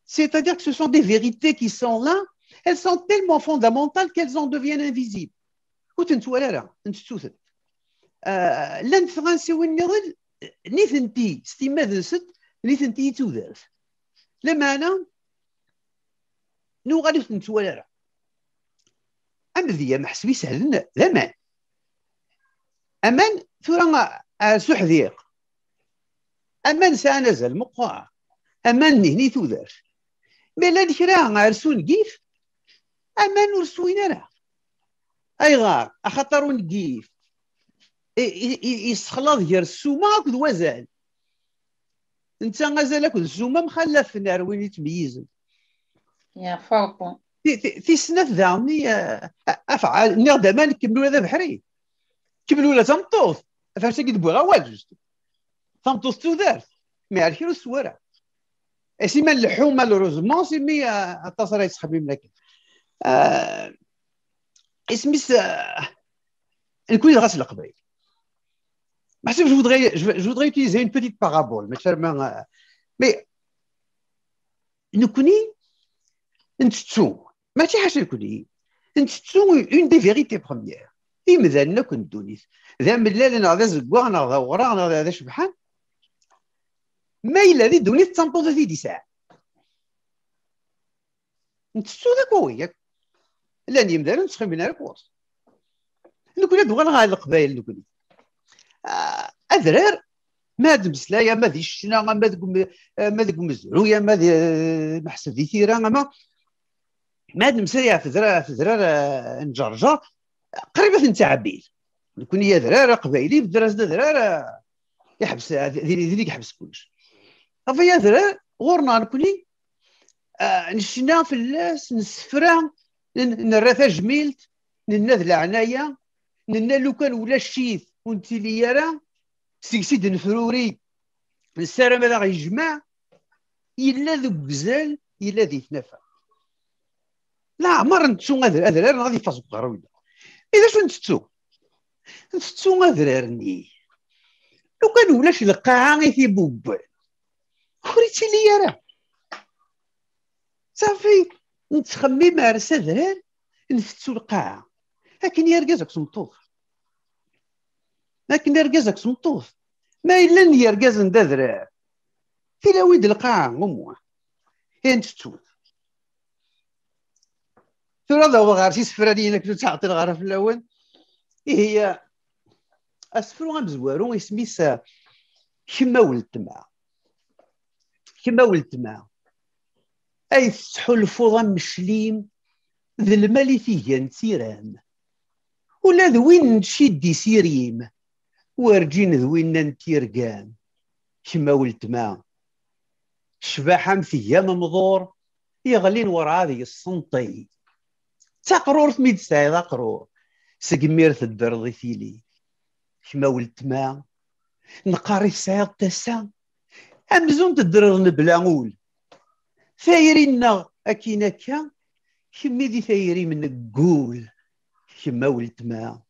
C'est-à-dire que ce sont des vérités qui sont là, elles sont tellement fondamentales qu'elles en deviennent invisibles. Ur tent-nettwali ara, nettettu-tent. Ah, llant tɣawsiwin nniḍen, nitenti s timmad-nsent, nitenti i d tudert. Lameɛna, nuɣal ur ten-nettwali ara. Amedya, meḥseb isehlen d aman. Aman, tura, a-, a-, s uḥdiq. Aman sɛan azal meqqer. Aman nihni tudert. Mi llan kra ar s ungif, aman ur swin ara. Ayɣer? Axaṭer ungif i, i, i, yessexlaḍ gar ssuma akked wazal. Netta azal akked ssuma mxallafen ar win yettmeyyizen. Ya, fort. Ti-, ti-, tis snat daɣen, eh, afɛal, nniɣ-d aman, kemmel ula d abeḥri. Kemmel ula d tameṭṭut. Ɣef wacu i d-wwiɣ awal, just. Tameṭṭut d tudert. Mi ar kra ur s-wara. Asmi nleḥḥu, malheureusement, simi, eh, aṭas ara yettxemmimen akken. Eh, isem-is, eh, nekkni dɣa s Leqbayel. Meḥsub, je voudrais, je, je voudrais utiliser une petite parabole, mais seulement, euh, mais nekkni ntettu, mačči ḥaca nekkni, ntettu une des vérités premières. Imdanen akk n ddunit, d amellal neɣ d azeggaɣ neɣ d awraɣ neɣ d, d acebḥan, ma yella di ddunit d tameṭṭut i t-id-yesɛan. Ntettu d akk wawal, yak. Llan yimdanen ur ttxemmimen ara akk ɣur-s. Nekkni ad uɣaleɣ ɣer Leqbayel nekkni. Ah, adrar, ma d mmeslay, ama di ccna, ama deg um-, ama deg umezruy, ama di, meḥseb di tira, ama ma d mmeslay ɣef adrar, ɣef adrar, ah, n Ǧerǧer, qrib ad ten-ttɛebbid. Nekkni adrar aqbayli, bedder-as-d adrar, ah, iḥbes, ah, d, d, d, iḥbes kullec. Ɣef ay adrar, ɣur-neɣ nekkni, ah, necna fell-as, nessefra, n-, nerra tajmilt, nenna d leɛnaya, nenna lukan ulac-it ur nettili ara, seg-s i d-nefruri, nessaram ad aɣ-yejmeɛ, yella deg uzal, yella di tnafa. Leɛmer nettu adr-, adrar neɣ ad yeffeɣ seg uqerruy-nneɣ. I d acu nettettu? Nettettu adrar-nni. Lukan ulac lqaɛa i t-ibubben, ur ittili ara. Safi, nettxemmim ar s adrar, ntettu lqaɛa. Akken i argaz akked tmeṭṭut. Akken i argaz akked tmeṭṭut. Ma yellan yergazen d adrar, tilawin d lqaɛa, umuḥ. I ntettu. Tura ad awḍeɣ ɣer tisefra-nni-inek, ur ttɛeṭṭileɣ ara fell-awen. Ihi, asefru amezwaru isem-is, eh, Kemm a weltma. Kemm a weltma, ay tettḥulfuḍ am meclim, d lmal i t-igan d tiram. Ula d win n tcid d isirim, werǧin d winna n tirgam. Kemm a weltma, ccbaḥa-m tga amemḍur, yeɣlin werɛad yessenṭi. D taqrurt mi d-tesɛiḍ aqrur, segmi ar teddreḍ i tili. Kemm a weltma, neqqar i tesɛiḍ tasa, amzun teddreḍ mebla ul. Tayri-nneɣ akkin akka, kemmi di tayri-m neggul. Kemm a weltma,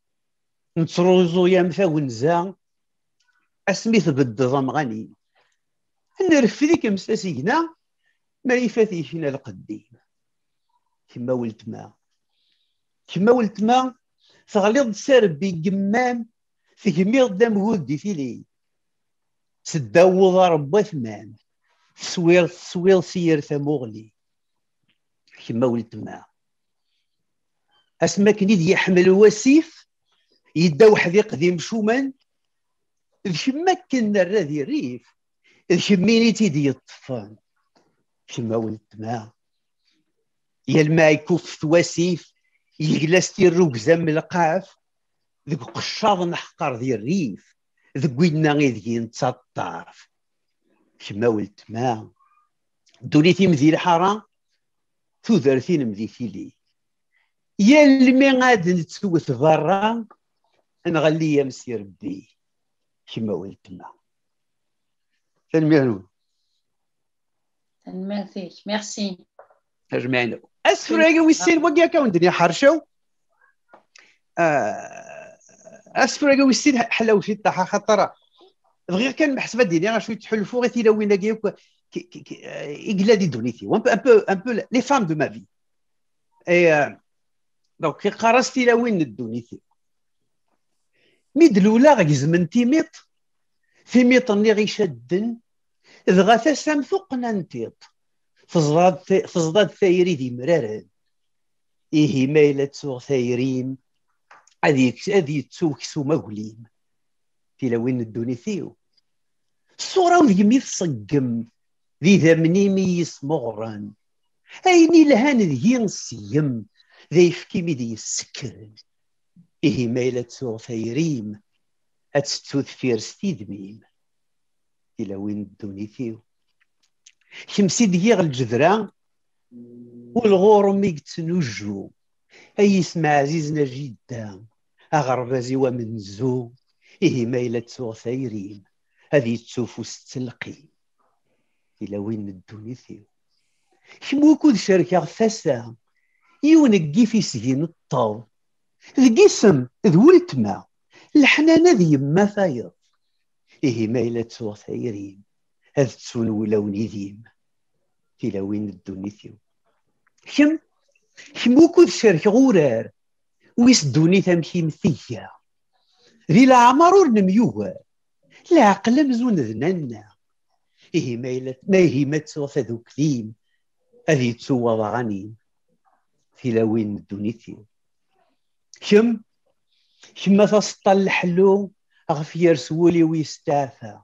nettruẓu-yam tawenza asmi tbeddeḍ amɣan-im. Nreffed-ikem s tasigna, ma ifat yekna lqedd-im. Kemm a weltma, kemm a weltma, teɣliḍ-d s arebbi n yemma-m, tegmiḍ-d amgud di tili. Seddaw uḍar n watma-m, teswiḍ, teswiḍ s yir tamuɣli. Kemm a weltma, asmi akken i d-yeḥmel wasif, yedda uḥdiq d imcumen, d kemm akken nerra di rrif, d kemmini i tt-id-yeṭṭfen. Kemm a weltma, Yal ma ikuffet wasif, yegla s tirrugza m lqaf, deg uqeccaḍ neḥqer di rrif, deg winna ideg nettaṭṭaf. Kemm a weltma, ddunit-im di lḥara, tudert-inem di tili. Yal mi ad nettwet berra, nɣelli am si Rebbi. Kemm a weltma. Tanemmirt-nwen. Tanemmirt-ik. Merci. Ajmaɛin. Asefru-agi wis sin, wagi akka wen-d-nniɣ ḥercew. Ah, asefru-agi wis sin ḥlaw ciṭṭaḥ, axaṭer bɣiɣ kan meḥseb ad d-iniɣ acu yettḥulfu i tilawin-agi akk ki- ki- ki- eh, i yella di ddunit-iw. Un peu, un peu, un peu les femmes de ma vie. Et, euh, donc, iqqar-as tilawin n ddunit-iw. Mi d-luleɣ gezmen timiṭ, timiṭ-nni ɣ-icadden, dɣa tasa-m tuqqna n tiṭ. Teẓḍa-d ta- teẓḍa-d tayri d imraren. Ihi ma yella ttuɣ tayri-m, ad yek- ad yettu uksum aglim. Tilawin n ddunit-iw. Ṣṣura-w deg-m i tṣeggem, d idammen-im i yi-smeɣren. Ayen ilhan deg-i seg-m, d ayefki-m i d-yessekkren. Ihi ma yella ttuɣ tayri-m, ad tettu deffir s tidmi-m. Tilawin n ddunit-iw. Kemm si deg-i ɣ lǧedra, ulɣur-m i yettnujju. Ay isem ɛzizen a jidda, aɣerbaz-iw amenzu, ihi ma yella ttuɣ tayri-m, ad yettu ufus ttelqim. Tilawin n ddunit-iw. Kemm wukud cerkeɣ tasa, yiwen n yif isgi neṭṭeḍ, deg isem d weltma, leḥnana d yemma tayeḍ. Ihi ma yella ttuɣ tayri-m, ad ttun wulawen idim, tilawin n ddunit-iw. Kemm, kemm wukud cerkeɣ urar, wis ddunit amek i m-tga. Di leɛmer ur nemyugar, leɛqel amzun d nanna. Ihi ma yella, ma ihi ma ttuɣ tadukli-m, ad yettu waḍɣan-im, tilawin n ddunit-iw. Kemm, kemm a taseṭṭa n leḥlu, ɣef yers wul-iw yesteɛfa.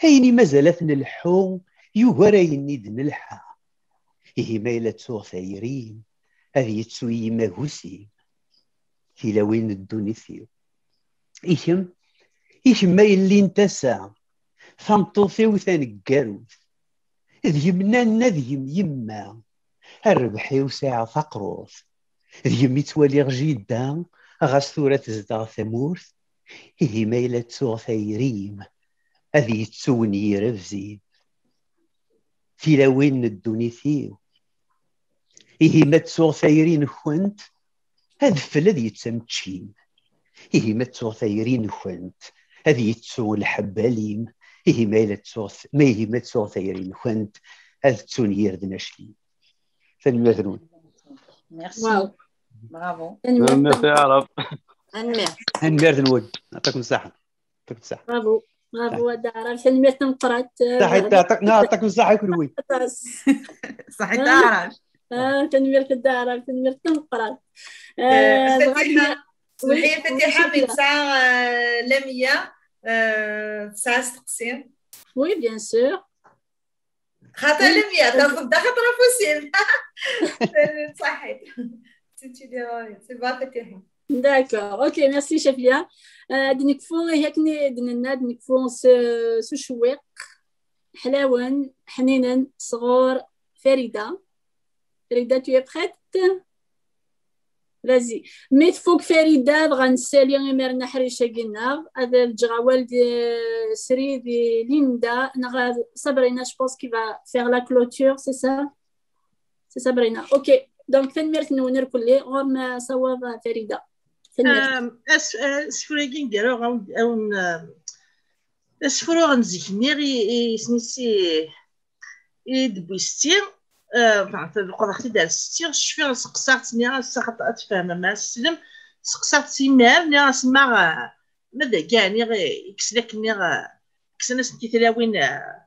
Ayen i mazal ad t-nelḥu, yugar ayen i d-nelḥa. Ihi ma yella ttuɣ tayri-m, ad yettu yimagus-im, tilawin n ddunit-iw. I kemm, i kemm a yelli n tasa, tameṭṭut-iw taneggarut, d yemnan ad yem yemma, a rrbeḥ-iw sɛiɣ taqrurt, d yemmi ttwaliɣ jidda, ɣas tura tezdeɣ tamurt. Ihi ma yella ttuɣ tayri-m, ad yettu wenyir abzib, tilawin n ddunit-iw. Ihi ma ttuɣ tayri-nkent, adfel ad yettu ameččim. Ihi ma ttuɣ tayri-nkent, ad yettu lḥebba-lim. Ihi ma yella ttuɣ, ma ihi ma ttuɣ tayri-nkent, ad ttun yirden aclim. Tanemmirt-nwen. Merci. Waaw. Bravo. Tanemmirt. Merci a Rab. Tanemmirt. Tanemmirt-nwen. Yɛṭikum ṣṣeḥḥa. Yɛṭikum ṣṣeḥḥa. Bravo. Bravo a Dda Ɛrab. Tanemmirt tameqqrant. Ṣaḥit, yɛṭik-, na, yɛṭikum ṣṣeḥḥa i kunwi. Aṭas. Ṣaḥit a Rab. Ah, tanemmirt a Dda Ɛrab, tanemmirt tameqqrant. Eh, Ah, Fatiḥa, oui, smeḥ-iyi Fatiḥa, oui, mi nesɛa, eh, Lamia, eh, tesɛa asteqsi. Oui, bien sûr. Xaṭi Lamia, taẓeḍ-d axaṭer afus-im. Ṣaḥit. C'est bon, Fatiḥa. D'accord. Ok, merci Chefia. Euh, ad nekfu, akken i d-nenna, ad nekfu s, s ucewwiq. Ḥlawen, ḥninen, sɣur Farida. Farida, tu es prête? Vas-y. Mi tfuk Farida, dɣa nessali imir-nni aḥric-agi-nneɣ. Ad ǧǧeɣ awal di Srid, di Linda, neɣ Sabrina, je pense qu'il va faire la clôture, c'est ça? C'est Sabrina. Ok. Donc, tanemmirt-nwen irkelli. Ɣur-m asawaḍ, Farida. Tanemmirt. Um, as- uh, asefru-agi n gar-aɣ awen, awen, um, asefru n zik-nni i, i isem-is i, i d-wwi setti, uh, enfin, leqḍeɣ-t-id ar setti, cfiɣ seqsaɣ-tt, nniɣ-as axaṭer ad tfehmem, ad teslem, seqsaɣ-tt imir, nniɣ-as ma, uh, ma d agi, nniɣ, eh, kksen akken, nniɣ, uh, kksen-asent i tlawin, uh,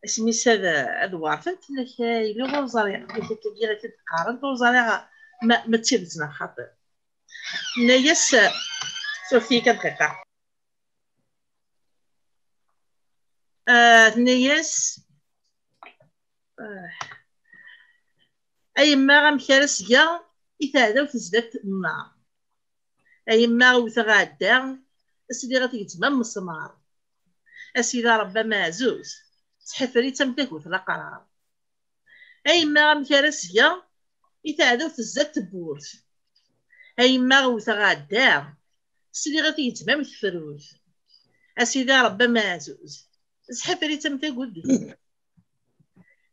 asmi-s ad, ad weɛfent, nniɣ, eh, yili ur ẓriɣ, nniɣ, akka-agi i t-id-qqarent, ur ẓriɣ ma, ma d tidet neɣ xaṭi. Tenna-yas, suref-iyi kan dqiqa. Ah, tenna-yas, ah, A yemma, amek ara s-geɣ i teɛdawt zdat nnar? A yemma, wteɣ ɛedda, sliɣ ad tgezzem am mesmar. A sidi Ṛebbi ameɛzuz, sḥifer-itt am tagut laqrar. A yemma, amek ara s-geɣ i teɛdawt zdat tewwurt? A yemma, wteɣ ɛedda, sliɣ ad tgezzem am tefrut. A sidi Ṛebbi ameɛzuz, sḥifer-itt am tagut deg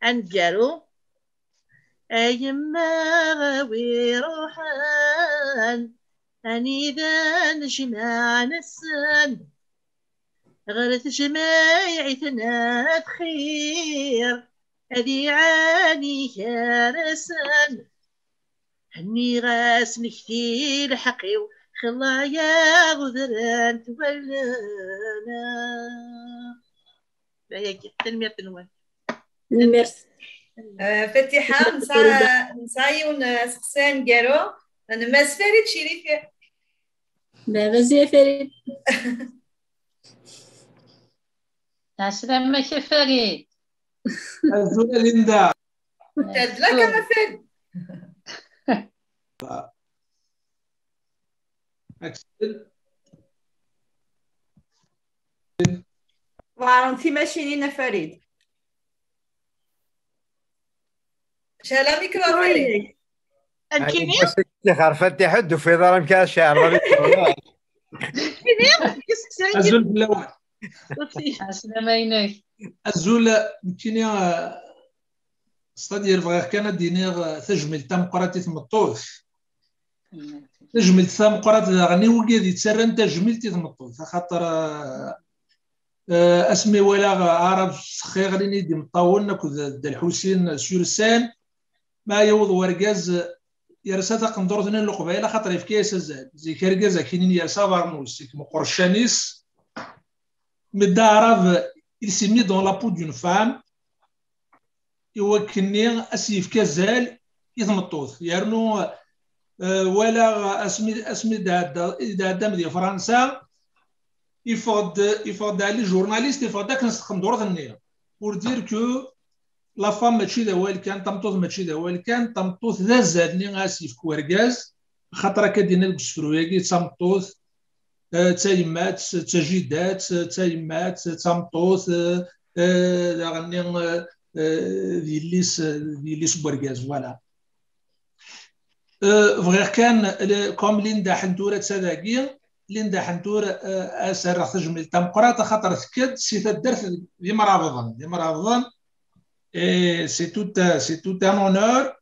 aneggaru. A yemma, a wi ruḥen, anida nejmaɛ nessen, ɣer tejmaɛit n at xir, ad iɛani gar-asen. Henniɣ-as nekti lḥeqq-iw, xilla-yaɣ udren-t wallen. D ayagi, tanemmirt-nwen. Tanemmirt. Eh, Fatiḥa, nesɛa, nesɛa yiwen, eh, aseqsi aneggaru n Mass Farid Cirifi. Bah, vas-y, Farid. Ɛeslama-k a Farid. Azul a Linda. Tadla kama Farid. Ḍeɛrent timacinin a Farid. Cala mikru a Farid. Nekkini? Ixerfan tiḥudd ufiḍ ara mkar ceɛl. Azul fell-awen. Ɛeslama-inek. Azul, nekkini, eh, c'est-à-dire bɣiɣ kan ad d-iniɣ, eh, tajmilt tameqqrant i tmeṭṭut. Tajmilt tameqqrant daɣen i wigad yettarran tajmilt i tmeṭṭut, axaṭer, eh, eh, asmi walaɣ Aɛrab s xir lin i d-imeṭṭawen akked Dda Lḥusin sur scène, ma yaweḍ wergaz yersa taqendurt-nni n Leqbayel, axaṭer yefka-yas azal. Zik argaz akinin yersa abernus, ikmeqqer ccan-is, mais Dda Aɛrab, il s'est mis dans la peau d'une femme, i wakken-nni ad s-yefk azal i tmeṭṭut. Yernu, eh, walaɣ asmi, asmi d-ɛedda, i d-ɛeddam di Fransa, iffeɣ-d, iffeɣ-d ɛli journaliste, iffeɣ-d akken s tqendurt-nni. Pour dire que la femme mačči d awal kan, tameṭṭut mačči d awal kan, tameṭṭut d azal-nni ad s-yefk wergaz, axaṭer akka d-yenna deg usefru-agi, d tameṭṭut, eh, d tayemmat, d tajidat, d tayemmat, d tameṭṭut, eh, eh, daɣen-nni, eh, eh, d yelli-s, d yelli-s n wergaz, voilà. Eh, bɣiɣ kan, le-, comme Linda Ḥentur atta dagi, Linda Ḥentur, eh, ad s-rreɣ tajmilt tameqqrant, axaṭer tekka-d si taddart d imrabḍen, d imrabḍen, et c'est tout, c'est tout un honneur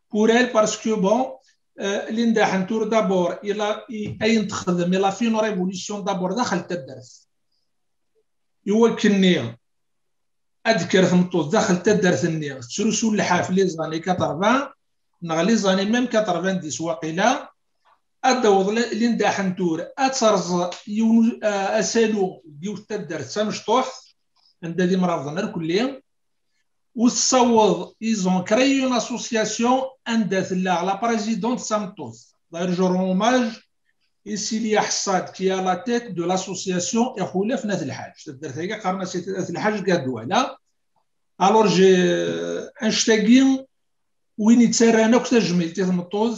pour elle parce que, bon, eh, Linda Ḥentur, d'abord, il a, i, ayen texdem, il a fait une révolution, d'abord, daxel taddart. I wakken-nni, ad d-tekker tmeṭṭut daxel taddart-nni, tettrusu lḥaf les années quatre-vingts, neɣ les années même quatre-vingt-dix waqila, ad d-taweḍ Li-, Linda Ḥentur, ad terẓ yiwen, eh, asalu deg yiwet taddart d tamecṭuḥt, anda d imrabḍen irkelli, u tessaweḍ, ils ont créé une association anda tella la présidente d tameṭṭut. D'ailleurs, je rends hommage i Sili Ḥessad, qui est à la tête de l'association Ixulaf n At Lḥaǧ. Taddart-agi qqaren-as At Lḥaǧ deg At Dwala. Alors, j'ai, euh, annect-agi, win yettarran akk tajmilt i tmeṭṭut,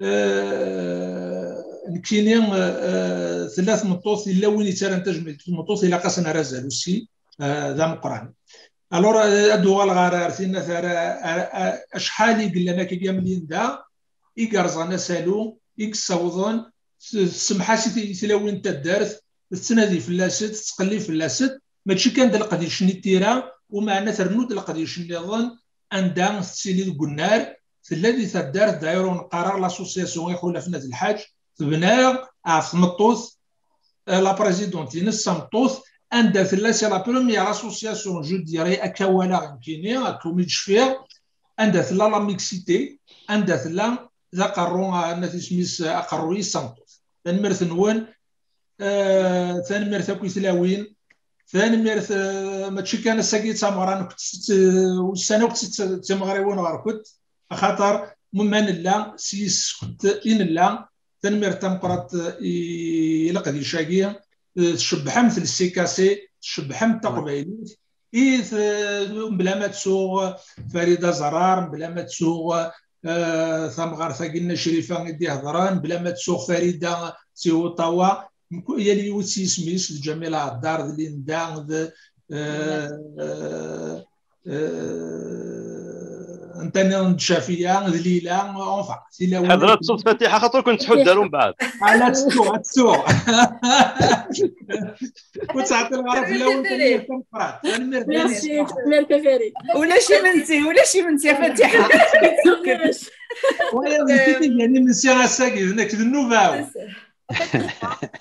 euh, nekkini, euh, euh, tella tmeṭṭut, yella win yettarran tajmilt i tmeṭṭut, ilaq-as ad nerr azal aussi, euh, d ameqqran. Alors, euh, ad uɣaleɣ ar, ar tin, ar, ar, ar, acḥal i yellan akka am Linda, i yerẓan asalu, i yessawḍen, s-, tsemmeḥ-as i t-, i tlawin n taddart, tettnadi fell-asent, tettqellib fell-asent, mačči kan d leqdic-nni n tira, umeɛna trennu-d leqdic nniḍen, anda tettili deg unnar, tella di taddart, d'ailleurs ur neqqar ara l'association Ixulaf n At Lḥaǧ, tebna ɣef tmeṭṭut, eh, la présidente-ines d tameṭṭut, anda tella, c'est la première association, je dirais, akka walaɣ nekkini, akka umi d-cfiɣ, anda tella la mixité, anda tella d aqerru, ah, nna tismis, ah, aqerru-is d tameṭṭut. Tanemmirt-nwen, eh, tanemmirt akk i tlawin, tanemmirt, eh, mačči kan ass-agi d tameɣra-nkent, eh, ussan akk d timeɣriwin ɣer-kent, axaṭer ma nella s yis-kent i nella, tanemmirt tameqqrant i, i leqdic-agi, eh, tcebbḥemt le C K C, tcebbḥemt taqbaylit, i t-, mebla ma ttuɣ Farida Zerrar, mebla ma ttuɣ, eh, tamɣart-agi n Crifa i d-ihedṛen, mebla ma ttuɣ Farida Si Uṭawa, mku-, yal yiwet s yisem-is, d Ǧamil Ɛeddar, d Linda, d, eh, eh, eh, anta nniḍen, d Cafiya, d Lila, enfin, tilawin. Ḥadret ṣṣut Fatiḥa, xaṭer ur ken-tḥudd ara umbeɛd. Ah, la ttuɣ, la ttuɣ. Ur ttɛeṭṭileɣ ara fell-awen, tanemmirt tameqqrant. Tanemmirt. Merci, tanemmirt a Farid. Ulac imensi, ulac imensi a Fatiḥa. Wa, d nekk i d-igan imensi ass-agi, d nekk d nnuba-w.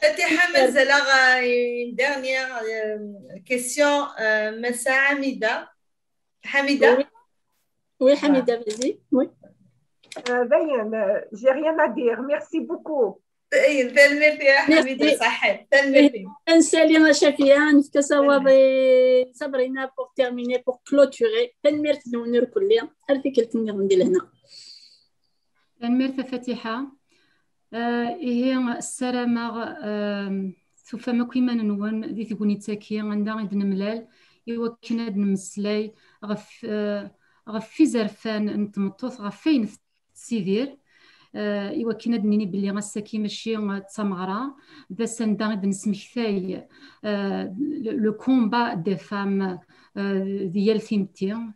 Fatiḥa, mazal-aɣ, euh, une dernière, euh, question, euh, Massa Hamida. Hamida? Oui. Oui, Hamida, vas-y. Oui. Euh, dayen, euh, j'ai rien à dire. Merci beaucoup. Ay, tanemmirt ya Hamida, merci. Ṣaḥḥit. Tanemmirt. Ad nsali a Cafiya, nefka-as awaḍ i Sabrina pour terminer, pour clôturer. Tanemmirt-nwen irkelli. Ar tikkelt nniḍen di lehna. Tanemmirt a Fatiḥa. Ah, ihi, ssarameɣ, ah, tufam akk iman-nwen di tegnit-agi anda i d-nemlal, i wakken ad nemmeslay ɣef, ah, ɣef izerfan n tmeṭṭut, ɣef wayen tettidir, ah, i wakken ad d-nini belli ass-agi mačči, ah, d tameɣra, d ass anda i d-nesmektay, ah, le, le combat des femmes, ah, di yal timetti, ah,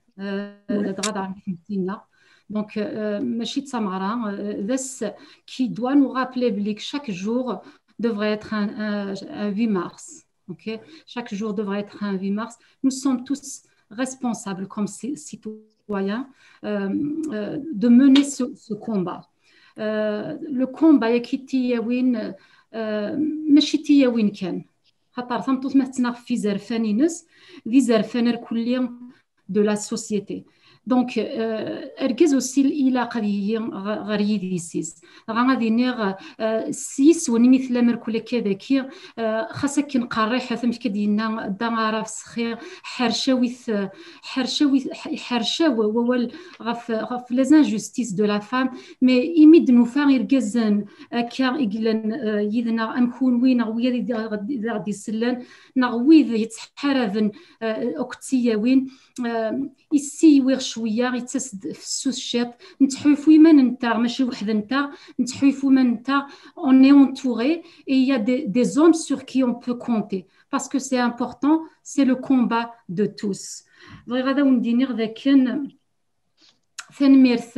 ladɣa d timetti-nneɣ. Donc, euh, mačči d tameɣra, euh, d ass qui doit nous rappeler belli que chaque jour devrait être un, un, un huit mars. Ok ? Chaque jour devrait être un huit mars. Nous sommes tous responsables comme ci-, citoyens, euh, euh, de mener ce, ce combat. Euh, le combat i t-yawin, euh, mačči i t-yawin kan. Xaṭer tameṭṭut ma tettnaɣ ɣef izerfan-ines, d izerfan irkelli de la société. Donc, euh, argaz aussi ilaq ad yili ɣ-, ɣer yidis-is. Dɣa ad iniɣ, euh, s yiswen imi tellam irkelli akka daki, euh, xas akken qerriḥet, amek ad yenna Dda Araf Sexi, ḥercawit, euh, ḥercawit, ḥ-, ḥercaw wawal ɣef, ɣef les injustices de la femme, mais imi d-nufa irgazen akka i yellan, euh, yid-neɣ am kunwi, neɣ wid i d-, i d-, i d-, i d-isellen, neɣ wid yettḥaraben, euh, akked tiyawin, euh, issiwiɣ cwiya, ittas-d fessus ciṭ, nettḥulfu iman-nteɣ, mačči weḥd-nteɣ, nettḥulfu iman-nteɣ, on est entouré, et il y a des, des hommes sur qui on peut compter, parce que c'est important, c'est le combat de tous. Bɣiɣ ad awen-d-iniɣ dakken tanemmirt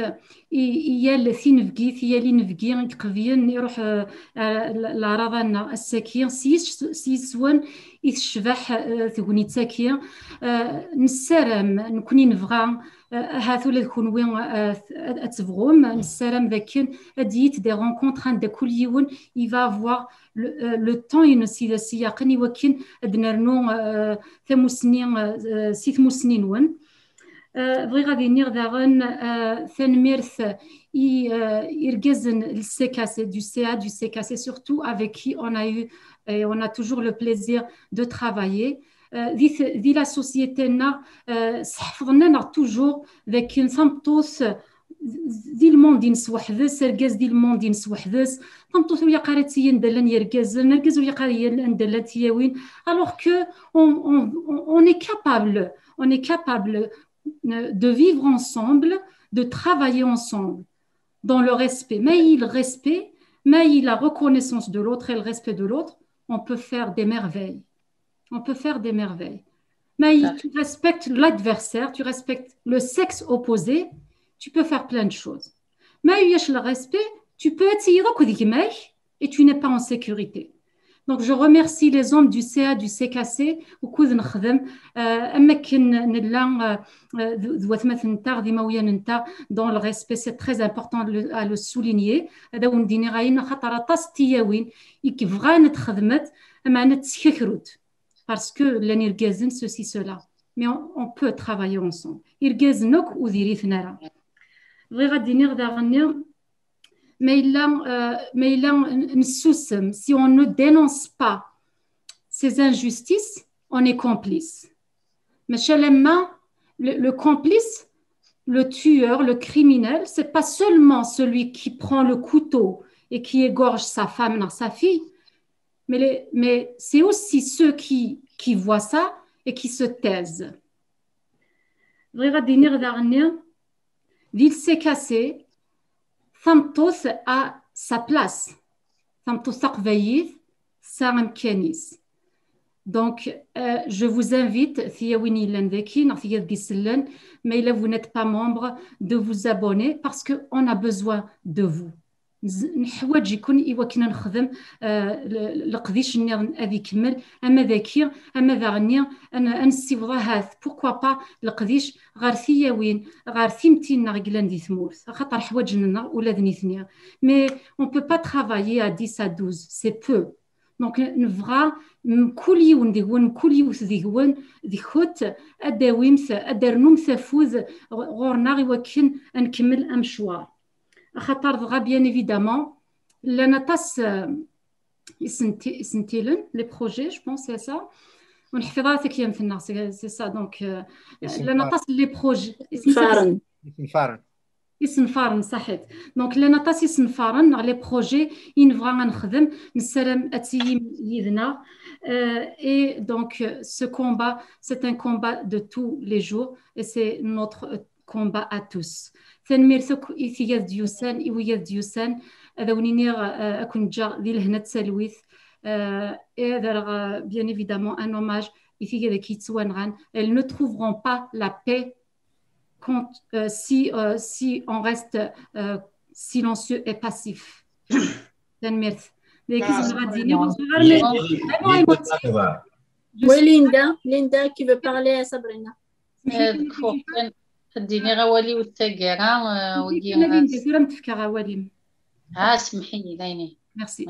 i, i yal tinebgit, i yal inebgi i iqebyen, iruḥ, eh, ar l-, leɛraḍa-nneɣ ass-agi. S yis-, s yis-wen i tecbeḥ, eh, tegnit-agi. Eh, nessaram, nekkni nebɣa, eh, ahat ula d kunwi, eh, ad, ad tebɣum, nessaram dakken ad d-yit des rencontres anda kul yiwen i va avoir le, eh, le temps ines i d as-ilaqen i wakken ad nernu, eh, tamusni, eh, si tmusni-nwen. Eh, bɣiɣ ad iniɣ daɣen, eh, tanemmirt i, eh, irgazen n C K C, du C A, du C K C surtout, avec qui on a eu et on a toujours le plaisir de travailler. Eh, di t-, di la société-nneɣ, eh, sḥefḍen-aneɣ toujours d akken tameṭṭut di lmond-ines weḥd-s, argaz di lmond-ines weḥd-s, tameṭṭut ur ilaq ara ad tili anda llan yergazen, argaz ur ilaq ara ad yili anda llan tiyawin, alors que on, on, on est capable, on est capable, euh, de vivre ensemble, de travailler ensemble, dans le respect. Mais il respect, mais il la reconnaissance de l'autre et le respect de l'autre, on peut faire des merveilles. On peut faire des merveilles. Mais tu respectes l'adversaire, tu respectes le sexe opposé, tu peux faire plein de choses. Mais il y a le respect, tu peux être et tu n'es pas en sécurité. Donc, je remercie les hommes du C A, du C K C, ukud nexdem, euh, am akken nella, euh, euh, d, d watmaten-nteɣ, d imawlan-nteɣ, dans le respect, c'est très important de le, à le souligner. Ad awen-d-iniɣ ayen, axaṭer aṭas n tiyawin i yebɣan ad xedment, ameɛna ttkakrut. Parce que llan irgazen, ceci, cela. Mais on, on peut travailler ensemble. Irgazen akk ur diri-ten ara. Bɣiɣ ad d-iniɣ daɣen, ma yella, euh, ma yella n-, nessusem, si on ne dénonce pas ces injustices, on est complice. Mais seulement le, le complice, le tueur, le criminel, c'est pas seulement celui qui prend le couteau et qui égorge sa femme ou sa fille, mais, les, mais c'est aussi ceux qui, qui voient ça et qui se taisent. Bɣiɣ ad d-iniɣ daɣenni, di le C K C, tameṭṭut a sa place. Tameṭṭut taqbaylit tesɛa amkan-is. Donc, euh, je vous invite, tiyawin yellan daki, neɣ tigad d-isellen, ma yella vous n'êtes pas membre, de vous abonner parce que on a besoin de vous. Neḥwaǧ-iken i wakken ad nexdem, euh, le- leqdic nniḍen ad ikemmel, ama daki, ama daɣenni, ad n- ad nessiweḍ ahat, pourquoi pas, leqdic ɣer tiyawin, ɣer timtin-nneɣ i yellan di tmurt, axaṭer ḥwaǧen-nneɣ ula d nitni. Mais on peut pas travailler à dix à douze, c'est peu. Donc, nebɣa mkul yiwen deg-wen, mkul yiwet deg-wen, deg-kent, ad d-tawimt, ad d-ternumt afud ɣ- ɣur-neɣ i wakken ad nkemmel amecwar. Axaṭer dɣa, bien évidemment, llan aṭas, euh, isenti- isentilen, les projets, je pense, c'est ça. Ur neḥfiḍ ara takyamt-nneɣ, c'est c'est ça. Donc, euh, llan aṭas les projets. Isenfaren. Isenfaren. Isenfaren, saḥit. Donc, llan aṭas isenfaren neɣ les projets i nebɣa ad nexdem, nessaram ad tiyim yid-neɣ. Euh, et donc, euh, ce combat, c'est un combat de tous les jours et c'est notre combat à tous. Tanemmirt akk i tigad d-yusan, i wigad d-yusan, ad awen-iniɣ, euh, ad ken-ǧǧeɣ di lehna d talwit. Euh, et ad rreɣ, euh, bien évidemment, un hommage i tigad-agi yettwanɣan. Elles ne trouveront pas la paix quand, euh, si, euh, si on reste, euh, silencieux et passif. Tanemmirt. D ayagi i zemreɣ ad d-iniɣ, ur bɣiɣ ara ma yella vraiment émotif. Oui, Linda, Linda qui veut parler à Sabrina. Ad d-iniɣ awal-iw d taggara, euh, Linda, tura am-d-fkeɣ awal-im. Ah, semmeḥ-iyi, d ayen. Merci.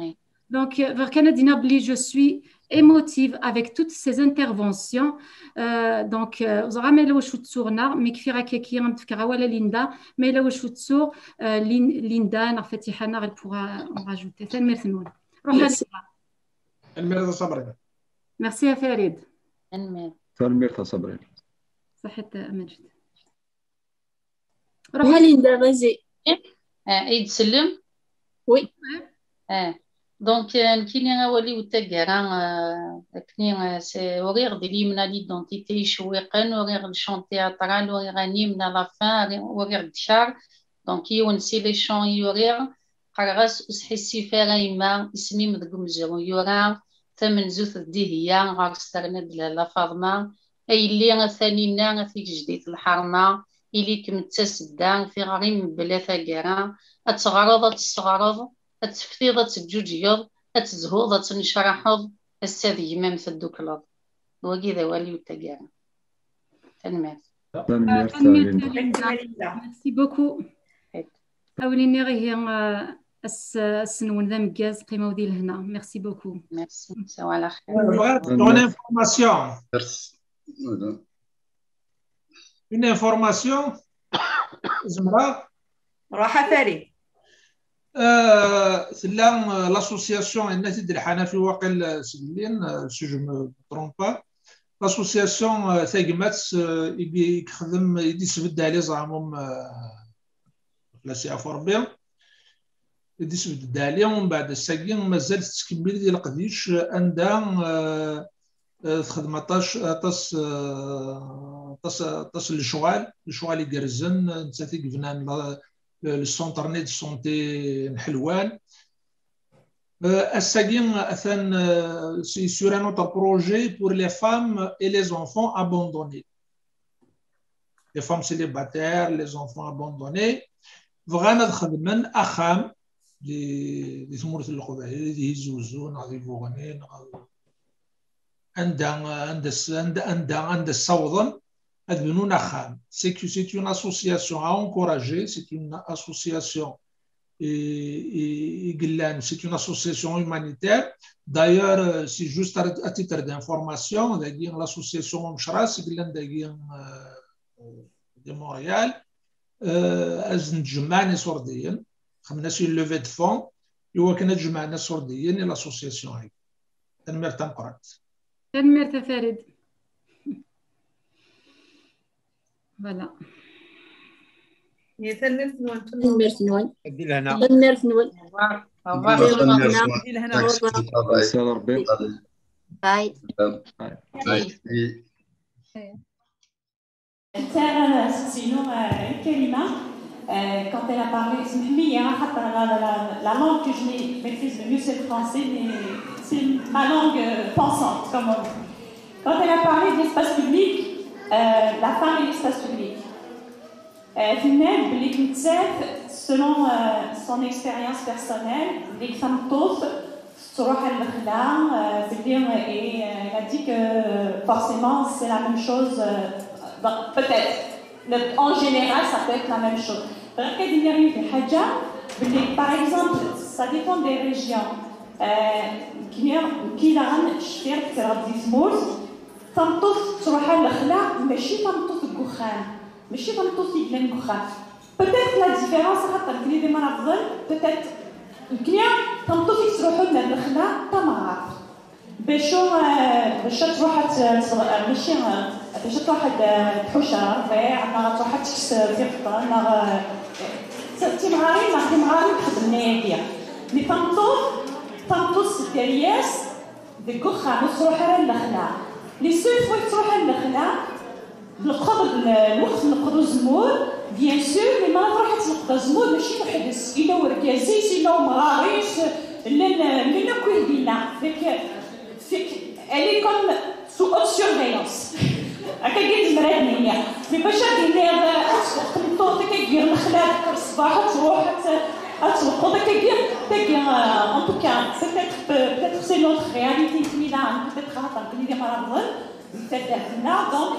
Donc, euh, bɣiɣ kan ad d-iniɣ belli je suis émotive avec toutes ces interventions. Euh, donc, euh, ur ẓriɣ ma yella wacu ttuɣ neɣ, mi kfiɣ akkaki, am-d-fkeɣ awal a Linda, ma yella wacu ttuɣ, euh, Lin- Linda neɣ Fatiḥa neɣ elle pourra en rajouter. Tanemmirt-nwen. Ruḥ a Linda. Tanemmirt a Sabrina. Merci a Farid. Tanemmirt. Tanemmirt a Sabrina. Saḥit a Maǧid. Oui, Linda, vas-y. Ah, i d-sellem? Oui. Ah. Donc, euh, nekkini awal-iw d taggara, euh, akken, euh, c'est- uriɣ di l'hymne à l'identité icewwiqen, uriɣ le chant théâtral, uriɣ un hymne à la fin, uriɣ ddkar. Donc, yiwen si les chants i uriɣ, qqareɣ-as: Ur sḥissif ara yemma, isem-im deg umezruy yura, tamenzut d Dihya, ɣer-s terna-d Lalla Faḍma, a yelli a Taninna, a tigejdit lḥerma, ili-kem d tasedda, tiɣri mebla taggara, ad teɣreḍ, ad tesseɣreḍ, ad teftiḍ, ad teǧǧuǧgeḍ, ad tezhuḍ, ad tennecraḥeḍ, ass-a d gma-m teddukleḍ. D wagi d awal-iw n taggara. Tanemmirt. Tanemmirt a Tanemmirt Linda. a Linda. Merci beaucoup. A wen-iniɣ ihi, euh, ass- ass-nwen d ameggaz, qqimew di lehna. Merci beaucoup. Merci. Sawal axir. Bɣiɣ une information. Merci. Une information. Zemreɣ? Ruḥ a Farid. Euh, tella, euh, l'association, yenna-t-id Lḥanafi waqil, euh, s Berlin, euh, si je me trompe pas, l'association, euh, Tagmat, euh, i i yexdem, i d-isbedd Ɛli Zeɛmum, euh, la C F R B, i d-isbedd Ɛli, umbeɛd ass-agi mazal tettkemmil di leqdic, euh, anda, euh, euh, texdem aṭas, aṭas, euh, aṭas, aṭas n lecɣal, lecɣal igerrzen, nettat i yebnan la- le, le centre-nni de santé n Ḥelwan. Euh, ass-agi, atan, euh, sur un autre projet pour les femmes et les enfants abandonnés. Les femmes célibataires, les enfants abandonnés. Bɣan ad xedmen axxam di, di tmurt n Leqbayel, di Tizi Uzzu, neɣ di Buɣni, neɣ anda, anda s- anda anda anda ssawḍen ad bnun axxam. C'est que c'est une association à encourager, c'est une association i i i yellan, c'est une association humanitaire. D'ailleurs, euh, c'est juste à, à titre d'information, dagi l'association Mecras i yellan dagi, euh, de Montréal, euh, ad d-jemɛen iṣurdiyen, xedmen-as une levée de fonds i wakken ad jemɛen iṣurdiyen i l'association-agi. Tanemmirt tameqqrant. Tanemmirt a Farid. Voilà. Tanemmirt-nwen. Tanemmirt-nwen. Di lehna. Tanemmirt-nwen. Au revoir. Au revoir. Tanemmirt-nwen. Di lehna. Au revoir. Merci à vous. Bye. Bye. Bye. Sinu Karima, euh, quand elle a parlé, c'est la, la, la langue que je maîtrise le mieux, c'est le français, mais c'est ma langue euh, pensante, comme on dit. Quand elle a parlé de l'espace public, euh, la femme et l'espace public, euh, tenait, selon euh, son expérience personnelle, les femmes تروح للخلا, euh, باللي, et euh, elle a dit que forcément c'est la même chose, euh, peut-être, en général ça peut être la même chose. غير كدير في حاجة باللي, par exemple, ça dépend des régions. كاين كاين غنشتي غتكرهض دي تموت. تمطوط تروح للخلا, ماشي تمطوط الكخان, ماشي تمطوط يدلن الكخان. Peut-être la différence خاطر كلي ديما نفضل, peut-être كلي تمطوط تروحوا للخلا تمغار. باش باش تروح ماشي باش تروح تحوش الربيع, ما تروح تكس في الفطن, ما تمغاري ما تمغاري تخدم نيديا. Mais تمطوط تمطوط ستيرياس ديك وخا ما تروح على النخله. Les seules fois تروح على النخله نقض الوقت, نقض الزمور, bien sûr, mais ما تروح تنقض الزمور ماشي وحدس, الا وركازيس الا ومغاريس, لان لان كوي دينا فيك فيك الي كون سو اوت سيرفيلانس. هكا قلت المراد نيا. Mais باش هاد النيا تنطوط هكا كي نخلات الصباح تروح تنقض هكا كي تاكي. En tout cas, peut-être, peut-être c'est notre réalité, كلينا, peut-être خاطر كلينا ما راه, donc,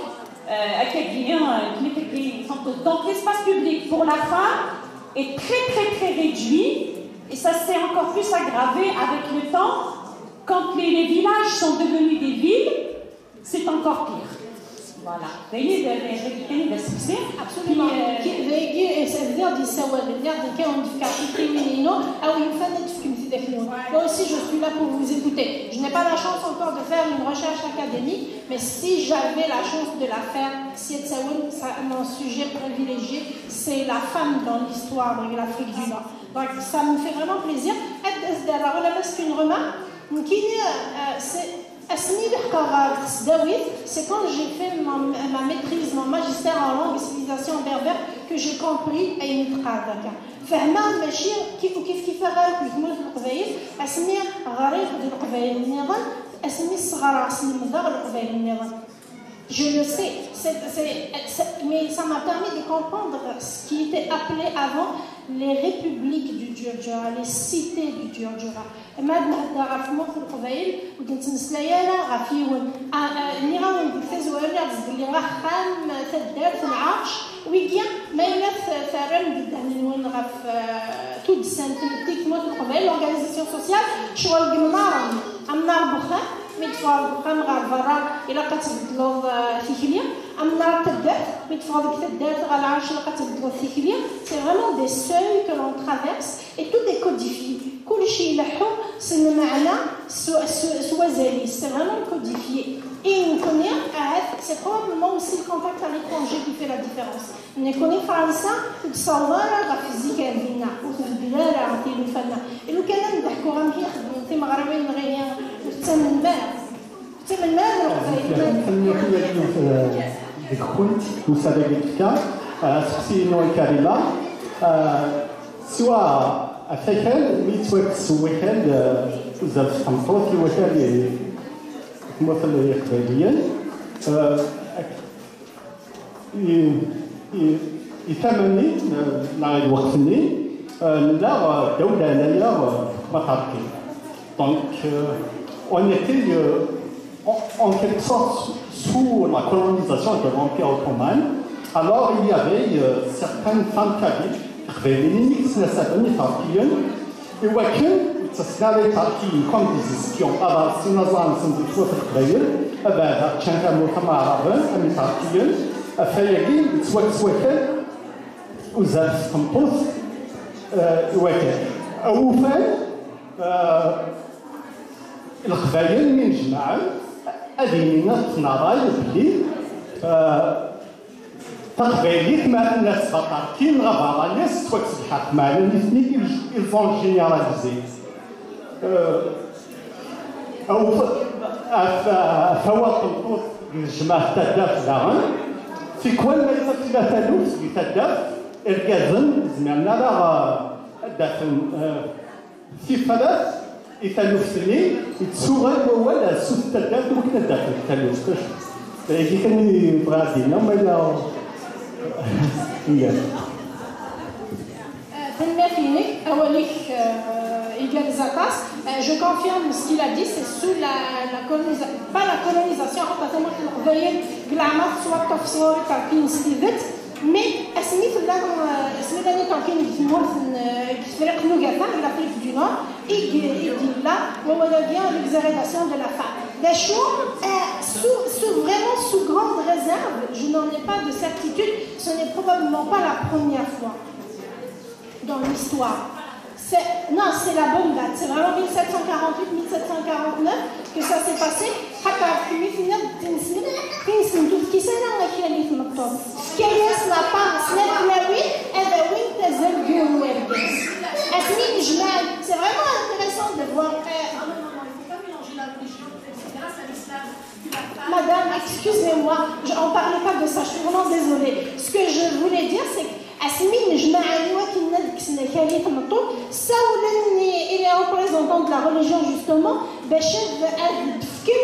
euh, هكا كي, كلينا كي تنطوط. Donc l'espace public pour la femme est très très très réduit, et ça s'est encore plus aggravé avec le temps quand les, les villages sont devenus des villes. C'est encore pire. Voilà. Daymi d daymi d asefsi. Absolument. Puis, euh, Qui- dagi, eh, ça veut dire des sawal, veut dire des cas on difficulté, oui, non. Ah oui, une fois, tu me dis des mots. Moi aussi, je suis là pour vous écouter. Je n'ai pas la chance encore de faire une recherche académique, mais si j'avais la chance de la faire, c'est ça, oui, ça, mon sujet privilégié, c'est la femme dans l'histoire de l'Afrique du Nord. Donc, ça me fait vraiment plaisir. Est-ce que c'est une remarque ? Donc, il y a, euh, c'est Asmi d-ḥeqqeɣ ɣer tesdawit, c'est quand j'ai fait ma, ma maîtrise, mon magistère en langue et civilisation berbère, que j'ai compris ayen i d-teqqar daka. Fehmeɣ mačči ki-, ur kif kif ara akk di tmurt n Leqbayel, asmi ɣriɣ di Leqbayel nniḍen, asmi sɣreɣ slemdeɣ Leqbayel nniḍen. Je le sais, c'est, c'est, c'est, mais ça m'a permis de comprendre ce qui était appelé avant les républiques du Djurdjura, les cités du Djurdjura. Ma ad nehder ɣef tmurt n Leqbayel, ur d-nettmeslay ara ɣef yiwen. Ah, ah, nniɣ-awen deg tazwara, lliɣ zedliɣ axxam, taddart, lɛerc. Wigi, ma yella t-, terram-d ddehn-nwen ɣef, ah, tuddsa n tmetti deg tmurt n Leqbayel, l'organisation sociale, ccɣel deg yimnaren, amnar n wexxam, mi d-teffɣeḍ deg wexxam ɣer berra, ilaq ad tbeddleḍ, ah, tikli, amnar n taddart, mi d-teffɣeḍ deg taddart ɣer lɛerc, ilaq ad tbeddleḍ tikli. C'est vraiment des seuils que l'on traverse. Et tout est codifié. Kulci ileḥḥu s lmeɛna, s, s, s wazal-is. C'est vraiment codifié. Et nekkni, ahat, c'est probablement aussi le contact à l'étranger qui fait la différence. Nekkni Fransa, ur d-tessaweḍ ara ɣef zik ar dinna, ur tbeddel ara tilufa-nneɣ. I lukan ad d-ḥkuɣ amek i xeddmen timeɣriwin-nneɣ ihi, ur tettamnem ara. Ur tettamnem ara d Leqbayel. Tanemmirt i wagi, eh, deg-kent, tusa dagi tefka, eh, aseqsi-inu i Karima. Eh, Siwa ɣef wakal, mi yettwakkes wakal, eh, uzal s tmeṭṭut i wakal i tmurt n Yiqbayliyen, eh, i, i, i tama-nni, eh, neɣ i lweqt-nni, eh, nella, eh, ddaw leɛnaya, eh, n Maṭerki. Donc, euh, on était, euh, en, en quelque sorte sous la colonisation de l'Empire ottoman. Alors, il y avait, euh, certaines femmes kabyles, Tiqbayliyin i yettnasaben Iṭerkiyen, i wakken ur ttasen ara Iṭerkiyen comme des espions, aḍar sin aẓar-nsen di tmurt n Leqbayel, abeɛda ččan tamurt am Iɛraben, am Iṭerkiyen, ɣef wayagi yettwakkes wakal, uzal s tmeṭṭut, euh, i wakal. Awufan, Euh, Leqbayel mi nejmaɛen, ad inin at tnaḍay belli, euh, taqbaylit ma tella s baṭerki neɣ berra-yas tettwakkes lḥerf, meɛna nitni ils, ils ont généralisé. Euh, awf-, af-, af awal tmeṭṭut deg tejmaɛt taddart daɣen, Tikwal ma yella tella taluft di taddart, irgazen zemren ara, eh, ad d-afen, eh, tifrat i taluft-nni, yettuɣal wawal ar sut n taddart i wakken ad d-afen taluft. D ayagi kan i bɣiɣ ad d-iniɣ, ma yella. Nga. Tanemmirt-inek, awal-ik, euh, igerrez aṭas. Euh, je confirme ce qu'il a dit, c'est sous la, la colonisa-, pas la colonisation, ɣef tamurt n Leqbayel, deg leɛmer tettwaṭṭef ṣṣwab iṭerkiyen s tidet, mais asmi tella, euh, asmi llan iṭerkiyen deg tmurt n, euh, deg Tefriqt n Ugafa, deg l'Afrique du Nord, i d-, i d-yella wawal-agi, l'exhérédation de la femme. D acu, euh, sous, sous, vraiment sous grande réserve, je n'en ai pas de certitude, ce n'est probablement pas la première fois dans l'histoire. C'est, non, c'est la bonne date. C'est vraiment mille sept cent quarante-huit, mille sept cent quarante-neuf que ça s'est passé. Ḥaṭer kemmini tenniḍ-d tineslemt, tineslemt ur tekkis ara akal i tmeṭṭut. Tefka-yas la part snat tlawin ad awint azal n yiwen wergaz. Asmi nejmaɛ, c'est vraiment intéressant de voir. Madame, excusez-moi, je, on parlait pas de ça, je suis vraiment désolée. Ce que je voulais dire, c'est que asmi nejmaɛen i wakken ad kksen akal i tmeṭṭut, ssawlen i, i les représentants de la religion, justement, bac ad, ad d-fken,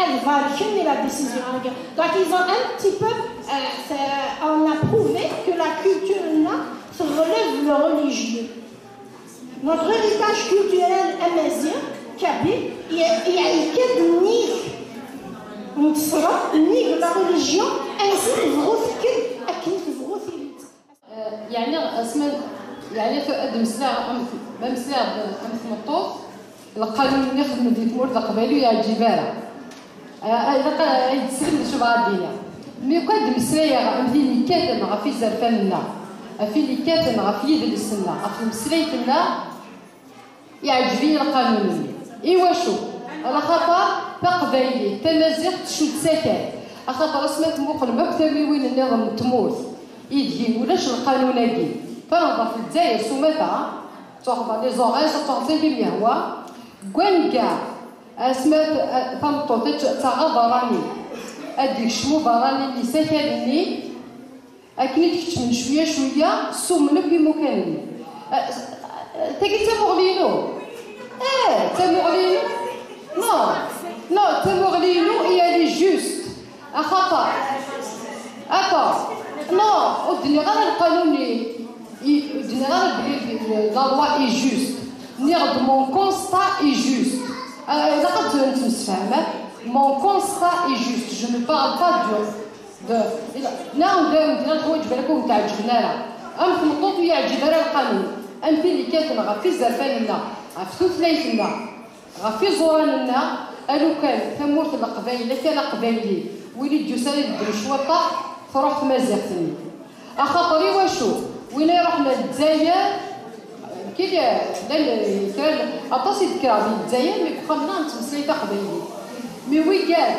ad barken i la décision-agi. Donc, ils ont un petit peu, euh, fait, on a prouvé que la culture-nneɣ teɣleb le religieux. Notre héritage culturel amaziɣ, kabyle, i-, iɛekk-d nnig n tesreḍt, nnig la religion, ansi tebɣu tekkel, akken tebɣu tili. Yeɛni, asma, yeɛni, ad d-mmeslaɣ am, ma mmeslaɣ d, am tmeṭṭut, lqanun-nni xedmen di tmurt n Leqbayel ur yeɛǧib ara. Ah, ilaq ad yi-d-teslim d acu bɣiɣ ad d-iniɣ. Mi kan d-mmeslayeɣ am tin yekkaten ɣef izerfan-nneɣ, ɣef win yekkaten ɣef yidles-nneɣ, ɣef tmeslayt-nneɣ, yeɛǧeb-iyi lqanun-nni. Iwacu? Alaxaṭer taqbaylit, tamaziɣt tcudd s akal. Axaṭer asma temmuqlem akk tamiwin nniḍen n tmurt, ideg ulac lqanun-agi, ferneḍ ɣef Lezzayer s umata, ttwaxḍa les horaires, ad twaxḍ anda i m-yehwa, deg wanga, asma t-, a-, tameṭṭut ad t-, taɣ aberrani, ad d-ikcem uberrani-nni s akal-nni, akken i d-keččmen cwiya cwiya, ssumen akk imukan-nni. A, a, tagi d tamuɣli-inu? Eh, d tamuɣli-inu? Non, non, d tamuɣli-inu, et elle est juste. Axaṭer, attends, non, ur d-nniɣ ara lqanun-nni, i-, ur d-nniɣ ara belli la loi est juste. Nniɣ-d mon constat est juste. Ah, ilaq ad nettemsefham, eh? Mon constat est juste. Je ne parle pas de, de, neɣ d, d, d lḥwayeǧ balak ur m-teɛǧiben ara. Am tmeṭṭut ur yeɛǧib ara lqanun. Am tin yekkaten ɣef izerfan-nneɣ, ɣef tutlayt-nneɣ, ɣef iẓuran-nneɣ, a lukan tamurt n Leqbayel, akal aqbayli, win i d-yusan ad ibeddel cwiṭṭaḥ, truḥ tmaziɣt-nni. Axaṭer iwacu? Win iruḥen ar Lezzayer, kil, llan kra, aṭas i d-kkreɣ di Lezzayer, mi deg uxxam-nneɣ nettmeslay taqbaylit. Mi wigad,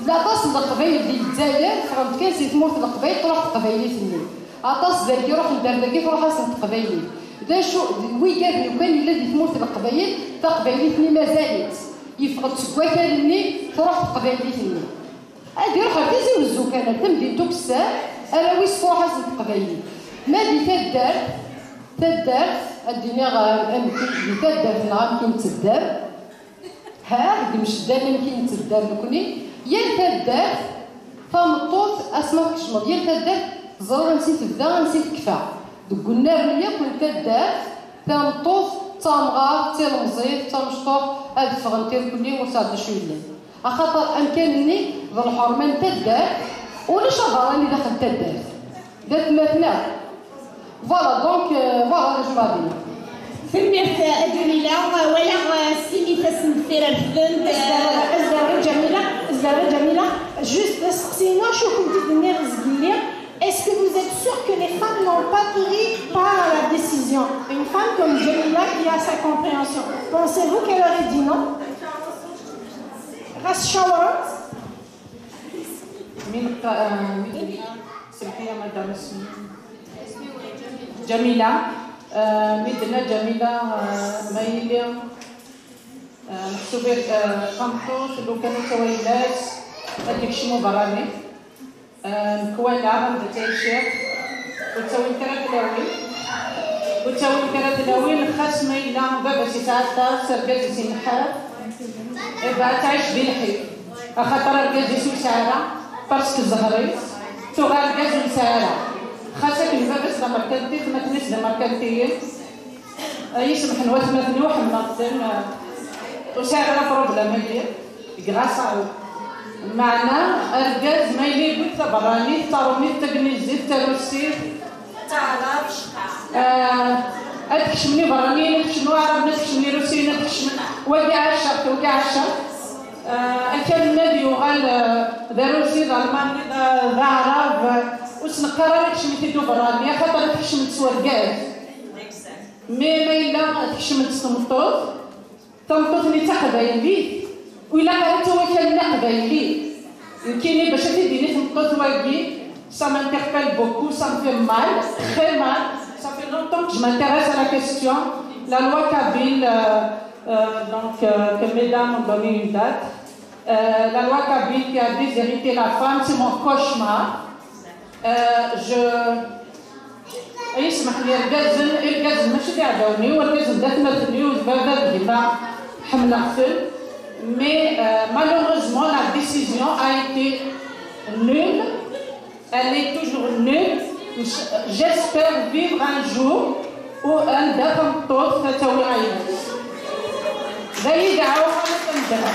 llan aṭas n Leqbayel di Lezzayer, ffɣen-d kan si tmurt n Leqbayel, truḥ teqbaylit-nni. Aṭas dagi ruḥen-d ar dagi, truḥ-asen teqbaylit. D acu, d wigad lukan yella di tmurt n Leqbayel, taqbaylit-nni mazal-itt. Yeffeɣ-d seg wakal-nni, truḥ teqbaylit-nni. Ad iruḥ ar Tizi Wezzu kan, ar tamdint ukessar, arraw-is truḥ-asen teqbaylit. Ma di taddart, taddart, ad d-iniɣ, eh, amek, di taddart neɣ amek i nettedder, ha, deg Mceddan amek i nettedder nekni, yal taddart, tameṭṭut, asma tkecmeḍ yal taddart, teẓriḍ ansi tebda, ansi tekfa. Deg unnar-nni akk n taddart, tameṭṭut d tamɣart, d tilemẓit, d tamecṭuḥt, ad ffɣent irkelli ur sɛiɣ d acu yellan. Axaṭer amkan-nni d lḥerma n taddart, ulac aberrani daxel n taddart. D atmaten akk. Voilà, donc, euh, voilà, d acu ara d-iniɣ. Tanemmirt, a Ǧamila. Walaɣ, euh, sin ifassen deffir refden, euh, Azdaɣ Ǧamila, Azdaɣ Ǧamila, juste d asteqsi-inu, acu kunt d-tenniḍ zgelli, est-ce que vous êtes sûr que les femmes n'ont pas pris part à la décision? Une femme comme Jamila qui a sa compréhension, pensez-vous qu'elle aurait dit non? Ɣas cawrent? Min qa-, ah, min, semḥi ya madame, isem-, Ǧamila. Ah, mi d-tenna Ǧamila, ah, ma yili, ah, meḥsub, ah, tameṭṭut, lukan ur tawaylas, ad d-ikcem uberrani. Nekk walaɣ anda ttɛiciɣ, ur ttawint ara tlawin, ur ttawint ara tlawin, xas ma yella baba-s yesɛa aṭas, argaz-is ineḥḥer, iba ad tɛic di lḥif, axaṭer argaz-is ur yesɛi ara, parce que zzher-is tuɣ argaz ur yesɛi ara, xas akken baba-s d amerkanti, tmatma-s d amerkantiyen. Ay, semḥen watmaten-iw, ḥemmleɣ-ten, ur sɛiɣ ara problème-agi. Grâce à eux. Meɛna argaz ma yella yewwi-d taberranit, taṛumit, tagnizit, tarusit, ah, ad kecmen iberraniyen, ad kecmen waɛraben, ad kecmen irusiyen, ad kecmen, wagi ɛaceɣ-t, wagi ɛaceɣ-t. Ah, akal-nni ad yuɣal, ah, d arusi, d almani, d, d aɛrab, ah, ur s-neqqar ara kecmet-id uberrani, axaṭer ad kecment s urgaz. Mi ma yella tkecmemt s tmeṭṭut, tameṭṭut-nni d taqbaylit, ur ilaq ara ad tawi akal-nni aqbayli. Nekkini bac ad t-id-tini tmeṭṭut-wagi, ça m'interpelle beaucoup, ça me fait mal, très mal. Ça fait longtemps que je m'intéresse à la question. La loi kabyle, euh, euh, donc, euh, que mesdames ont donné une date. Euh, la loi kabyle qui a déshérité la femme, c'est mon cauchemar. Euh, je, ay, smeḥ-iyi, irgazen, irgazen mačči d iɛdawen-iw, irgazen d atmaten-iw, d baba d gma, ḥemmleɣ-ten. Mais, euh, malheureusement, la décision a été nulle. Elle est toujours nulle. J'espère vivre un jour où anda tameṭṭut ad tawi ayla-s. D aya i dɛiɣ ad tameddra.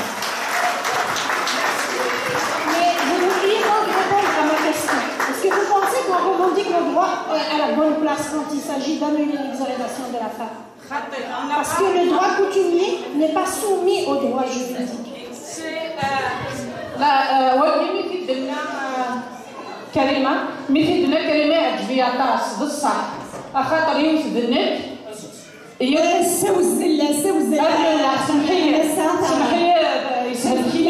Mais vous n'oubliez pas de répondre à ma question. Est-ce que vous pensez qu'on revendique nos droits, euh, à la bonne place quand il s'agit d'annuler l'exonération de la femme? Parce que le droit coutumier n'est pas soumis au droit juridique. La, euh, wagi mi t-id-tenna, euh, Karima, mi t-id-tenna Karima, yeɛǧeb-iyi aṭas, d ṣṣeḥ. Axaṭer yiwet d nekk, yiwet Sewzel, sewzel. Semḥ-iyi, semḥ-iyi, euh, yeshel-iyi,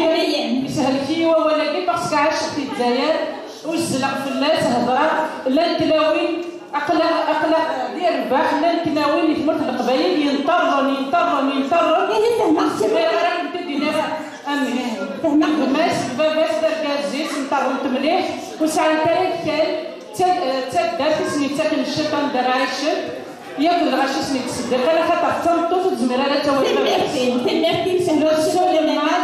yeshel-iyi wawal-agi, parce que ɛaceɣ di Lezzayer, uzzleɣ fell-as, hedreɣ, llant tlawin, aql-aɣ, aql-aɣ di rrbeḥ, llant tlawin di tmurt n Leqbayel, yenṭerren, yenṭerren, yenṭerren. Ihi fehmeɣ-kem. Ur zmireɣ ara ad kent-id-iniɣ amek. Fehmeɣ. Gma-s, baba-s, d argaz-is, nṭerrent mliḥ, ur sɛant ara akal, d ta-, d taddart i sen-yettaken cciṭan d ara ɛicen, yakk d lɣaci i sen-yettseddiq, ala xaṭer d tameṭṭut ur tezmir ara ad tawi baba-s. Tanemmirt-im, tanemmirt-im, sehwa. Le seul mal,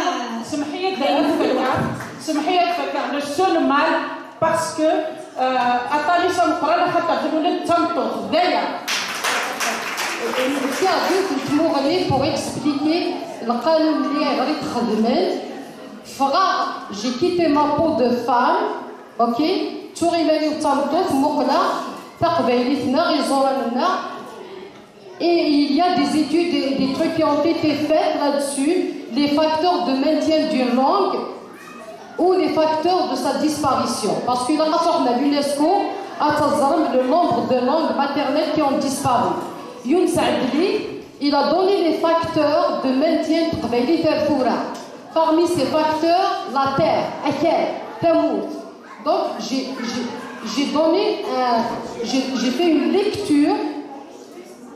semḥ-iyi ad fakkeɣ, semḥ-iyi ad fakkeɣ, le seul mal, parce que, euh, aṭanis ameqqran axaṭer tlul-d d tameṭṭut, d aya. Nekk ɛeddiɣ n tmuɣli pour expliquer lqanun-nni ayɣer i t-xedmen. Ffɣeɣ, j'ai quitté ma peau de femme, ok, ttuɣ iman-iw d tameṭṭut, muqleɣ taqbaylit-nneɣ, iẓuran-nneɣ. Et il y a des études et des trucs qui ont été faits là-dessus, les facteurs de maintien d'une langue ou les facteurs de sa disparition. Parce que la l'UNESCO a le nombre de langues maternelles qui ont disparu. Youn Saadli, il a donné les facteurs de maintien de Parmi ces facteurs, la terre, akal, tamour. Donc, j'ai donné, j'ai fait une lecture,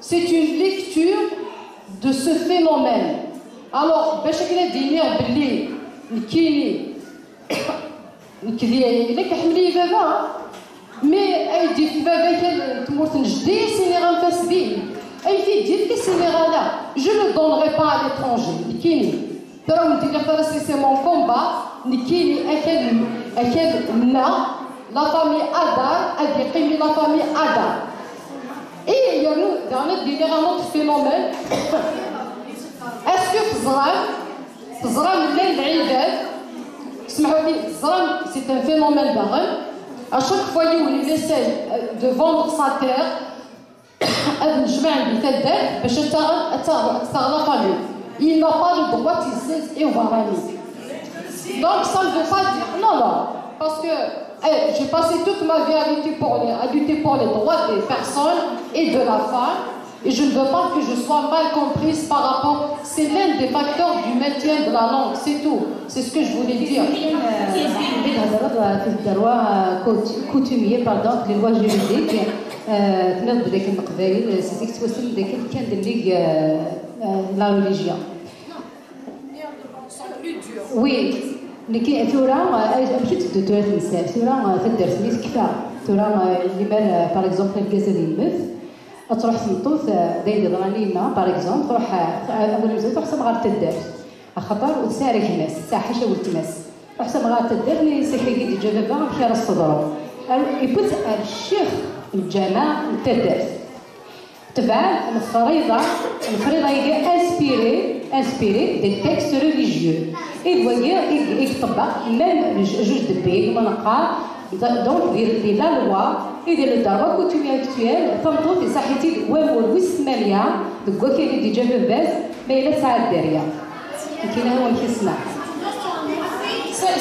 c'est une lecture de ce phénomène. Alors, باش كنا دينير باللي نكيني نكذي لك حملي بابا. Mais ay d-yefk baba-k n tmurt n jeddi, siniɣ anef-as din. Ay t-id-yefk, siniɣ ala. Je ne donnerai pas à l'étranger. Nekkini. Tura wen-d-iniɣ tura c'est mon combat. Nekkini akal, akal nneɣ, la famille Adar, ad yeqqim la famille Adar. Et yernu daɣen ad d-iniɣ un autre phénomène. Est-ce que teẓram Teẓram llan lɛibad, semḥu-yi, teẓram, c'est un phénomène daɣen. À chaque fois yiwen il essaye de vendre sa terre, ad nejmeɛ di taddart bac ad taɣ, ad taɣ, ad taɣ la famille. Il n'a pas le droit de se et au barani. Donc ça ne veut pas dire, non, non, parce que eh, j'ai passé toute ma vie à lutter pour les, à lutter pour les droits des personnes et de la femme. Et je ne veux pas que je sois mal comprise par rapport, c'est l'un des facteurs du maintien de la langue, c'est tout. C'est ce que je voulais dire. Des droits coutumiers, pardon, des lois juridiques. تنبذ لك القبائل c'est que tu as كان la religion. Oui. Nekki tura, eh, amek i tteddu tura temsal? Tura, eh, taddart-nni tekfa. Tura, eh, limer, eh, par exemple, argaz ad yemmet, ad truḥ tmeṭṭut, eh, d ayen yeḍran i yemma, par exemple, truḥ, eh, awal amezwaru, truḥ s amɣar n taddart. Axaṭer ur tesɛi ara gma-s, tesɛa ḥaca weltma-s. Ruḥ s amɣar n taddart, nnan-as akka i d-yeǧǧa baba, amek ara s-teḍru? Ar-, yewwi-tt ar ccix n lǧameɛ n taddart. Tebɛen lefriḍa, lefriḍa-agi inspiré, inspiré des textes religieux. I d wagi i, i iṭebbeq même le ju-, juge de paix, ma neqqar, donc di, di la loi, i di le droit coutumier actuel, tameṭṭut iṣaḥ-itt-id wamur wis tmanya deg wakal i d-yeǧǧa baba-s, ma yella tesɛa dderya. Nekk ina wamek i ssneɣ.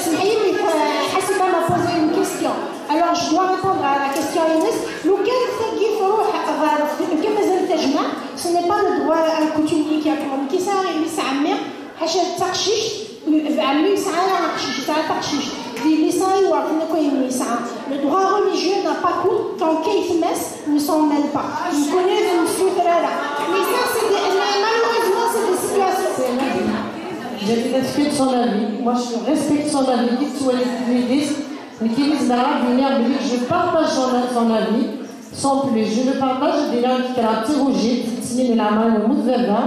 Semḥ-iyi, mais, euh, Hasiba m'a posé une question. Alors, je dois répondre à la question ines. لو كان تجي تروح غير كما زال تجمع، ce n'est pas le droit coutumier qui a كي صار يسعى مي حاجة تقشيش، عمي يسعى تقشيش، يسعى تقشيش. دي لي صاي وعرفنا كاين يسعى. Le droit religieux n'a pas cours tant كيف مس ne s'en mêle pas. نكون هذا المسيو ثلاثة. Mais ça, c'est des, malheureusement, c'est des situations. J'ai respecté son avis. Moi, je respecte son avis. Qu'il soit les, les disques, mais qu'il dise la vie, mais je partage son, son avis. Sans plus, je le partage. دينا كرا تيروجي تسنين العمل المذبة.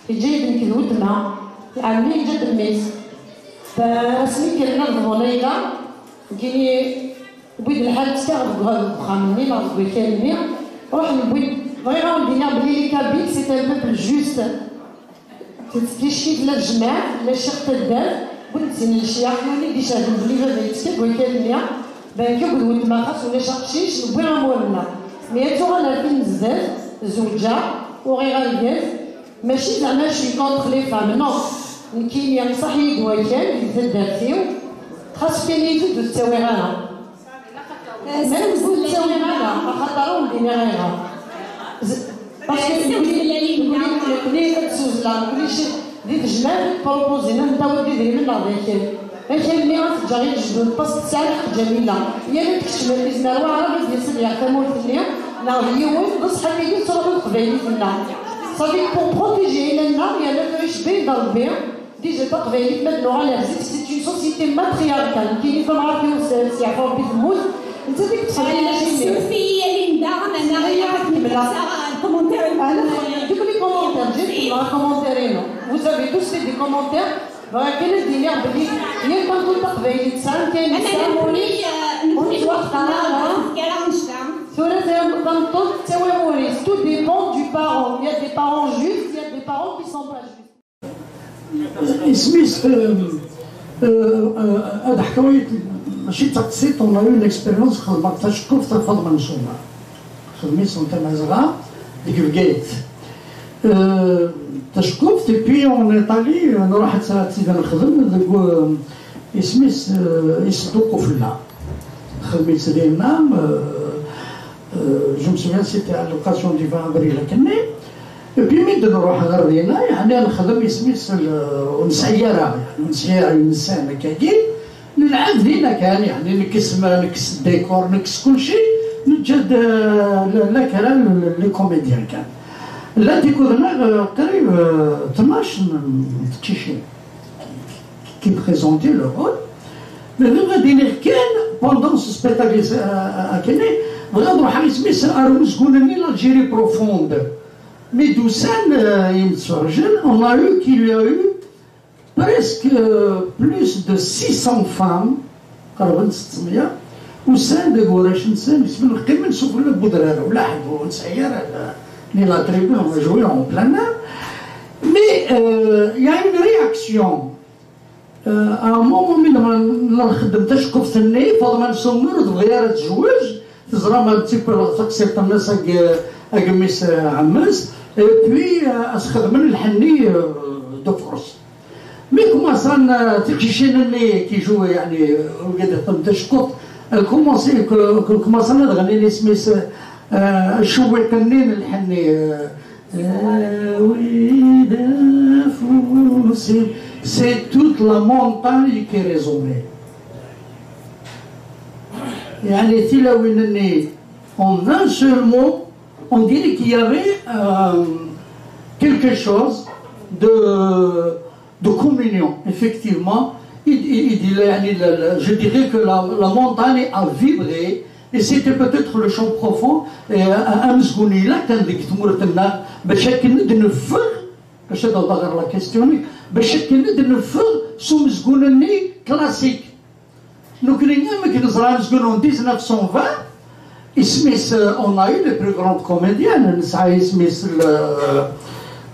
يجي يدنك الودمة. عمي يجد الميس. فاسمي كان نغضب هنا. كيني بغيت الحال تستغرب بهذا الدخان مني ما غضبي كان مني. روح نبغي بغيغ ندير بلي les Kabyles c'est un peuple juste. تتكشف لا الجماعة لا الشيخ تدار. قلت زين الشيخ حنوني دي شاهد بلي بابا يتكب وكان مني. بان كي قلت ما خاص ولا شاق شيش نبغي غمورنا. Mais tu vois la fille زاد زوجة وغير الجاز. ماشي زعما je suis contre les femmes, non. نكيني صح يد وكان يتدافيو. خاص كان يجي تساوي غانا. ما نقول تساوي غانا خاطر ولدي غيرها. Parce que يقولي لي تسوز لا نقولي شي دي تجمع بروبوزينا نتا ودي ديري من لا ذاكر. غير كاين اللي غتجا غير جدود parce que تسعى الحق جميله. هي اللي تكتشف الاسم راه عربي ديال سميع كمول في الليل. لا هي وين بصح اللي تروح القبايلي في النار. صافي pour protéger لنا يا لا تعيش بين ضربين. Déjà taqbaylit ma d-nuɣal ar zik c'est une société matriarcale. Kini tamɣart-iw s yeɛfu Rebbi temmut. Netta dik tettxemmim acimi. Surfi-yi a Linda, meɛna ɣileɣ ad kem-kkseɣ lkumuntir-nwen. Dik les commentaires, j'ai fait un commentaire-inu. Vous avez tous fait des commentaires. Bɣiɣ kan ad d-iniɣ belli yal tameṭṭut taqbaylit tesɛa amkan-is, amur-is, ur nettwaxtar ara. Tura tameṭṭut tettawi amur-is. Tout dépend du parent. Il y a des parents justes, il y a des parents qui sont pas justes. Isem-is, euh, euh, euh, ad ḥkuɣ, mačči d taqsiṭ, on a eu une expérience, xedmeɣ tacekkuft ɣef Faḍma n Sumer. Xedm-itt n Tamazɣa deg Bgayet. Euh, tacekkuft, et puis on est allé, euh, nruḥ ad tt-, ad tt-id-nexdem deg, euh, isem-is, euh, Iṣedduq Ufella. Xedm-itt dinna, euh, euh, je me souviens, c'était à l'occasion du vingt avril, akken-nni. Et puis mi d-nruḥ ɣer dinna, yeɛni nexdem isem-is, ur nesɛi ara, yeɛni ur nesɛi ara insan akkagi, nelɛeb dinna kan, yeɛni nekkes ma, nekkes décor, nekkes kulci, neǧǧa-d, euh, la, la kra, les comédiens kan. Llant ikudneɣ, euh, qrib, euh, tnac n, n teqcicin qui présentaient le rôle. Mais bɣiɣ ad iniɣ kan, pendant ce spectacle, euh, akken-nni, bɣiɣ ad ruḥeɣ isem-is ar umezgun-nni l'Algérie profonde. Mi d-usan, euh, yimsujjen, on a eu qu'il y a eu presque, euh, plus de six cents femmes, qerben settmeyya, usan-d deg warrac-nsen, isem-nneɣ qqimen sufella n wedrar, ula ḥedd ur nesɛi ara la, ni la tribune, on a joué en plein air. Mais, euh, il y a une réaction. Euh, à un moment, mi nxeddem tacekkuft-nni, Faḍma n Sumer ur tebɣi ara tezweǧ, teẓra ma d taqsiṭ-nnes ag, ag mmi-s, euh, ɛemmi-s, et puis, euh, as-xedmen lḥenni, euh, de force. Mi kmaṣan, euh, tiqcicin-nni qui jouent, yeɛni, euh, wigad ixeddmen tacekkuft, elles commencent, que, que kmaṣan ad ɣnin isem-is, euh, cewwiq-nni n lḥenni, euh, Awi-d afus-im. C'est toute la montagne qui résonnait. يعني tilawin-nni, en un seul mot, on dirait qu'il y avait, euh, quelque chose de, de communion, effectivement. Il, il, il dit, يعني, la, la, je dirais que la, la montagne a vibré, et c'était peut-être le chant profond, et, euh, amezgun yella kan deg tmurt-nneɣ, bac akken ad neffeɣ, bac ad awḍeɣ ɣer la question-ik, bac akken ad neffeɣ s umezgun-nni classique. Nekkni, amek neẓra amezgun en dix-neuf cent vingt, isem-is, euh, on a eu les plus grandes comédiennes, nesɛa isem-is le,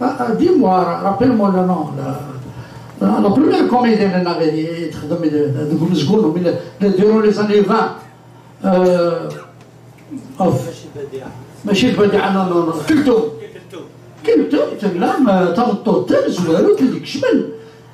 ah, ah, dis-moi, rappelle-moi le nom, la, la, la première comédienne n aɣ i texdem deg umezgun, durant les années vingt. Euh, of. Mačči Badiɛa, non, non, non. Keltum. Keltum tella, euh, tameṭṭut tamezwarut i d-ikecmen.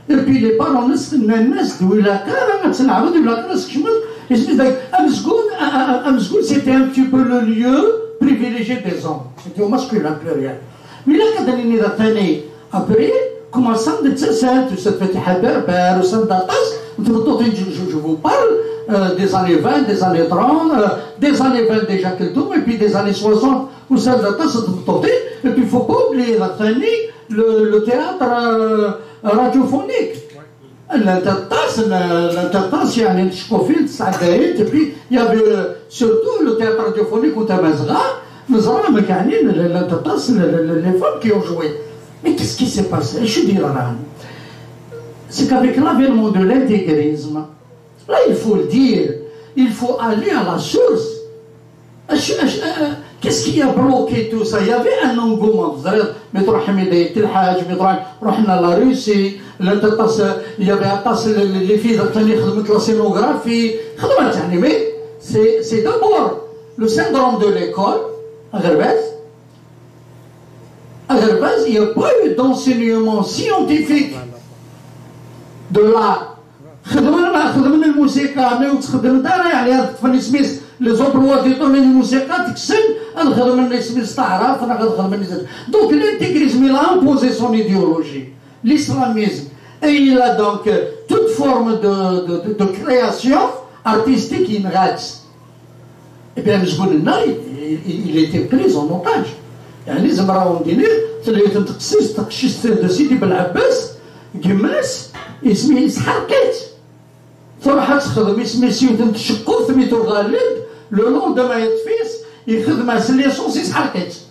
Et puis les parents-nnes nnan-as-d, ur ilaq ara ad tneɛreḍ, ur ilaq ara ad tkecmeḍ. Isem-is dak, amezgun, a, a, a, amezgun, c'était un petit peu le lieu privilégié des hommes. C'était au masculin pluriel. Mais ilaq ad d-nini d aṭṭani, après, commençant de ttasent, usan-d Fatiḥa Berber, usan-d aṭas n tmeṭṭutin, je, je, je vous parle, euh, des années vingt, des années trente, euh, des années vingt déjà Keltum, et puis des années soixante, usan-d aṭas n tmeṭṭutin, et puis faut pas oublier d aṭṭani, le, le théâtre, euh, radiophonique. Llant aṭas n, llant aṭas, yeɛni, n tceqqufin, tesɛeddayen, et puis il y avait, euh, surtout le théâtre radiophonique u Tamazɣa, neẓra amek, yeɛni, llant aṭas n, n, n, les femmes qui ont joué. Mais qu'est-ce qui s'est passé? Acu i d-yeḍran? C'est qu'avec l'avènement de l'intégrisme, là, il faut le dire, il faut aller à la source. Acu, acu, euh, euh, qu'est-ce qui a bloqué tout ça? Il y avait un engouement, teẓriḍ, mi truḥem i Dayt Lḥaǧ, mi truḥem, ruḥen à la Russie, llant aṭas, euh, il y avait aṭas, les, les, les filles aṭas i xedment la scénographie, xedment, yeɛni, mais c'est, c'est d'abord le syndrome de l'école, aɣerbaz, aɣerbaz, il n'y a pas eu d'enseignement scientifique de l'art. Xedmen, xedmen lmusiqa, mais ur ttxeddment ara, yeɛni, ad ṭṭfen isem-is, les emplois du temps n lmusiqa, teksen, ad xedmen isem-is taɛrabt, neɣ ad xedmen isem. Donc, l'intégrisme, il a imposé son idéologie, l'islamisme. Et il a donc, euh, toute forme de, de, de, de création artistique, yenɣa-tt. Et puis amezgun-nneɣ, il, il, il était pris en otage. Yeɛni, zemreɣ ad wen-d-iniɣ, tella yiwet n teqcict, taqcict de Sidi Belɛebbas, gma-s, isem-is ḥerq-itt. Truḥ ad texdem isem-is yiwet n tceqquft, mi tuɣal-d, le lendemain yeṭṭef-itt, ixdem-as licence, isḥerq-itt.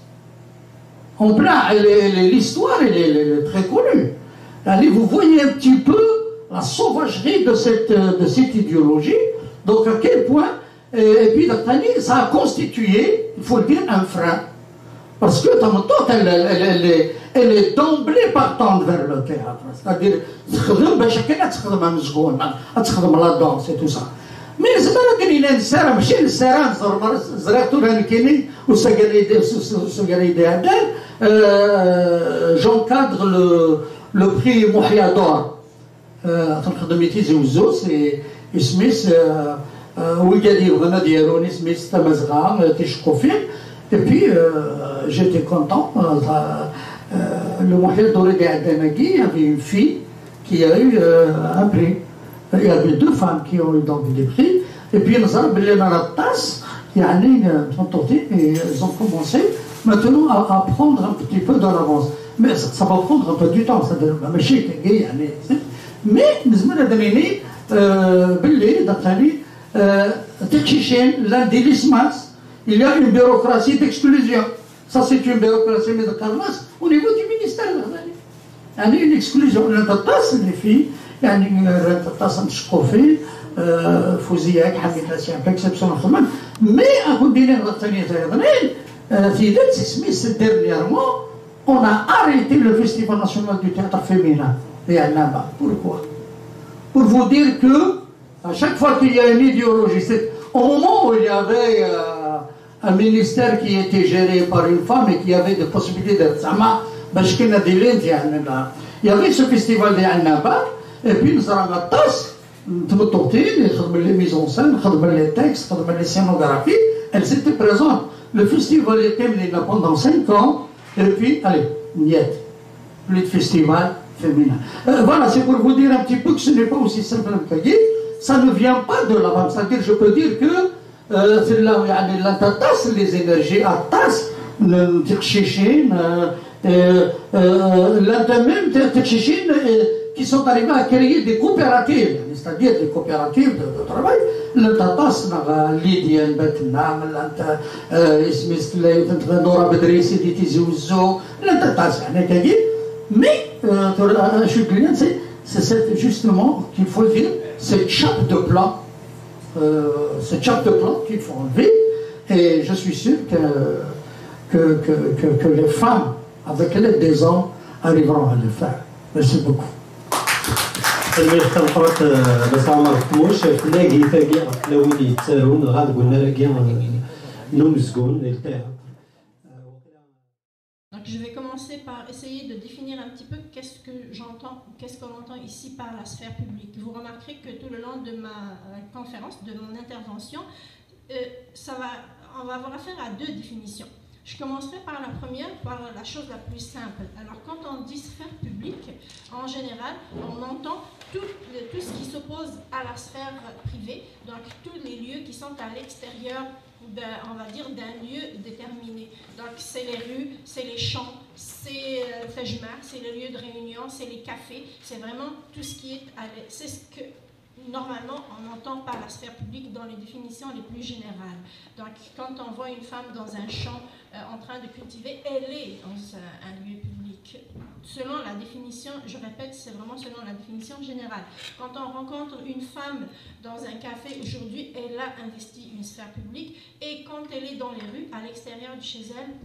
En plein, elle est, elle est, l'histoire, elle est, elle est, elle est très connue. Allez, vous voyez un petit peu la sauvagerie de cette, de cette idéologie. Donc, à quel point, et, et puis, ça a constitué, il faut le dire, un frein. Parce que tameṭṭut, elle, elle, elle, elle est, elle est d'emblée partante vers le théâtre. C'est-à-dire, txedem bac akken ad texdem amezgun, ad texdem la danse et tout ça. Mais nezmer ad d-nini nessaram, mačči nessaram, ẓer-, ẓriɣ tura nekkini, ussan-agi, ussan-agi iɛeddan, euh, j'encadre le, le prix Moḥya Dor. Euh, ad nexdem i Tizi Wezzu, c'est, isem-is, euh, euh, wigad yebɣan ad yarun isem-is Tamazɣa, euh, ticeqqufin. Et puis, euh, j'étais content, euh, ça, euh, le Moḥya Dor i d-iɛeddan-agi, il y avait une fille, qui a eu, euh, un prix. Il y avait deux femmes qui ont eu donc des prix. Et puis, neẓra belli llan aṭas, yeɛni, euh, tmeṭṭutin, et elles ont commencé maintenant à, à prendre un petit peu de l'avance. Mais ça, ça va prendre un peu du temps, c'est-à-dire, mačči kan, yeɛni, mais nezmer ad nini, euh, belli, d'après lui, euh, tiqcicin, llant di l'isem-is, il y a une bureaucratie d'exclusion. Ça, c'est une bureaucratie, mais de Carlas, au niveau du ministère, yeɛni, une exclusion. Llant aṭas n les filles, yeɛni, llant aṭas n tceqqufin, euh, Fouziya, Ḥamida, c'est un peu exceptionnel quand même. Mais, ad wen-d-iniɣ ɣef tani tayeḍnin, euh, tidet, isem-is, dernièrement, on a arrêté le Festival national du théâtre féminin, di Ɛennaba. Pourquoi? Pour vous dire que à chaque fois qu'il y a une idéologie, c'est au moment où il y avait, euh, un ministère qui était géré par une femme et qui avait des possibilités de, زعما, باش كنا دي لين ديالنا. Il y avait ce festival di Ɛennaba, et puis neẓra aṭas n tmeṭṭutin, xedmen les mises en scène, xedmen les textes, xedmen les scénographies, elles étaient présentes. Le festival yeqqim dinna pendant cinq ans, et puis, allez, niet. Plus de festival féminin. Euh, voilà, c'est pour vous dire un petit peu que ce n'est pas aussi simple que ça. Ça ne vient pas de la femme. C'est-à-dire, je peux dire que, euh, c'est là, yeɛni, llant aṭas les énergies, aṭas n tiqcicin, euh, euh, euh, llant même tiqcicin, euh, Ils sont arrivés à créer des coopératives, c'est-à-dire des coopératives de, de travail. Llant aṭas, neɣ Lydia n Batna, llant, euh, isem-is tella yiwet n Nura Bedri, Sidi Tizi Uzzu, llant aṭas, yeɛni, akkagi. Mais, euh, tura, acu d-nnan, c'est, c'est cette, justement, qu'il faut le dire, cette chape de plomb, euh, cette chape de plomb qu'il faut enlever. Et je suis sûr que, que, que, que, que les femmes, avec l'aide des hommes, arriveront à le faire. Merci beaucoup. Tanemmirt tameqqrant, eh, Mass Ɛmer Qmuc, ɣef tnagit-agi ɣef tlawin yettarun, dɣa deg unnar-agi, eh, n umezgun, di lṭiɛa. Donc, je vais commencer par essayer de définir un petit peu qu'est-ce que j'entends, qu'est-ce qu'on entend ici par la sphère publique. Vous remarquerez que tout le long de ma euh, conférence, de mon intervention, euh, ça va, on va avoir affaire à deux définitions. Je commencerai par la première, par la chose la plus simple. Alors, quand on dit sphère publique, en général, on entend tout, le- tout ce qui s'oppose à la sphère privée, donc tous les lieux qui sont à l'extérieur, d'un- on va dire, d'un lieu déterminé. Donc, c'est les rues, c'est les champs, c'est euh, Tajma, c'est les lieux de réunion, c'est les cafés, c'est vraiment tout ce qui est à l'e- c'est ce que normalement on entend par la sphère publique dans les définitions les plus générales. Donc, quand on voit une femme dans un champ euh, en train de cultiver, elle est dans un, un lieu public. Selon la définition, je répète, c'est vraiment selon la définition générale. Quand on rencontre une femme dans un café aujourd'hui, elle a investi une sphère publique. Et quand elle est dans les rues, à l'extérieur de chez elle,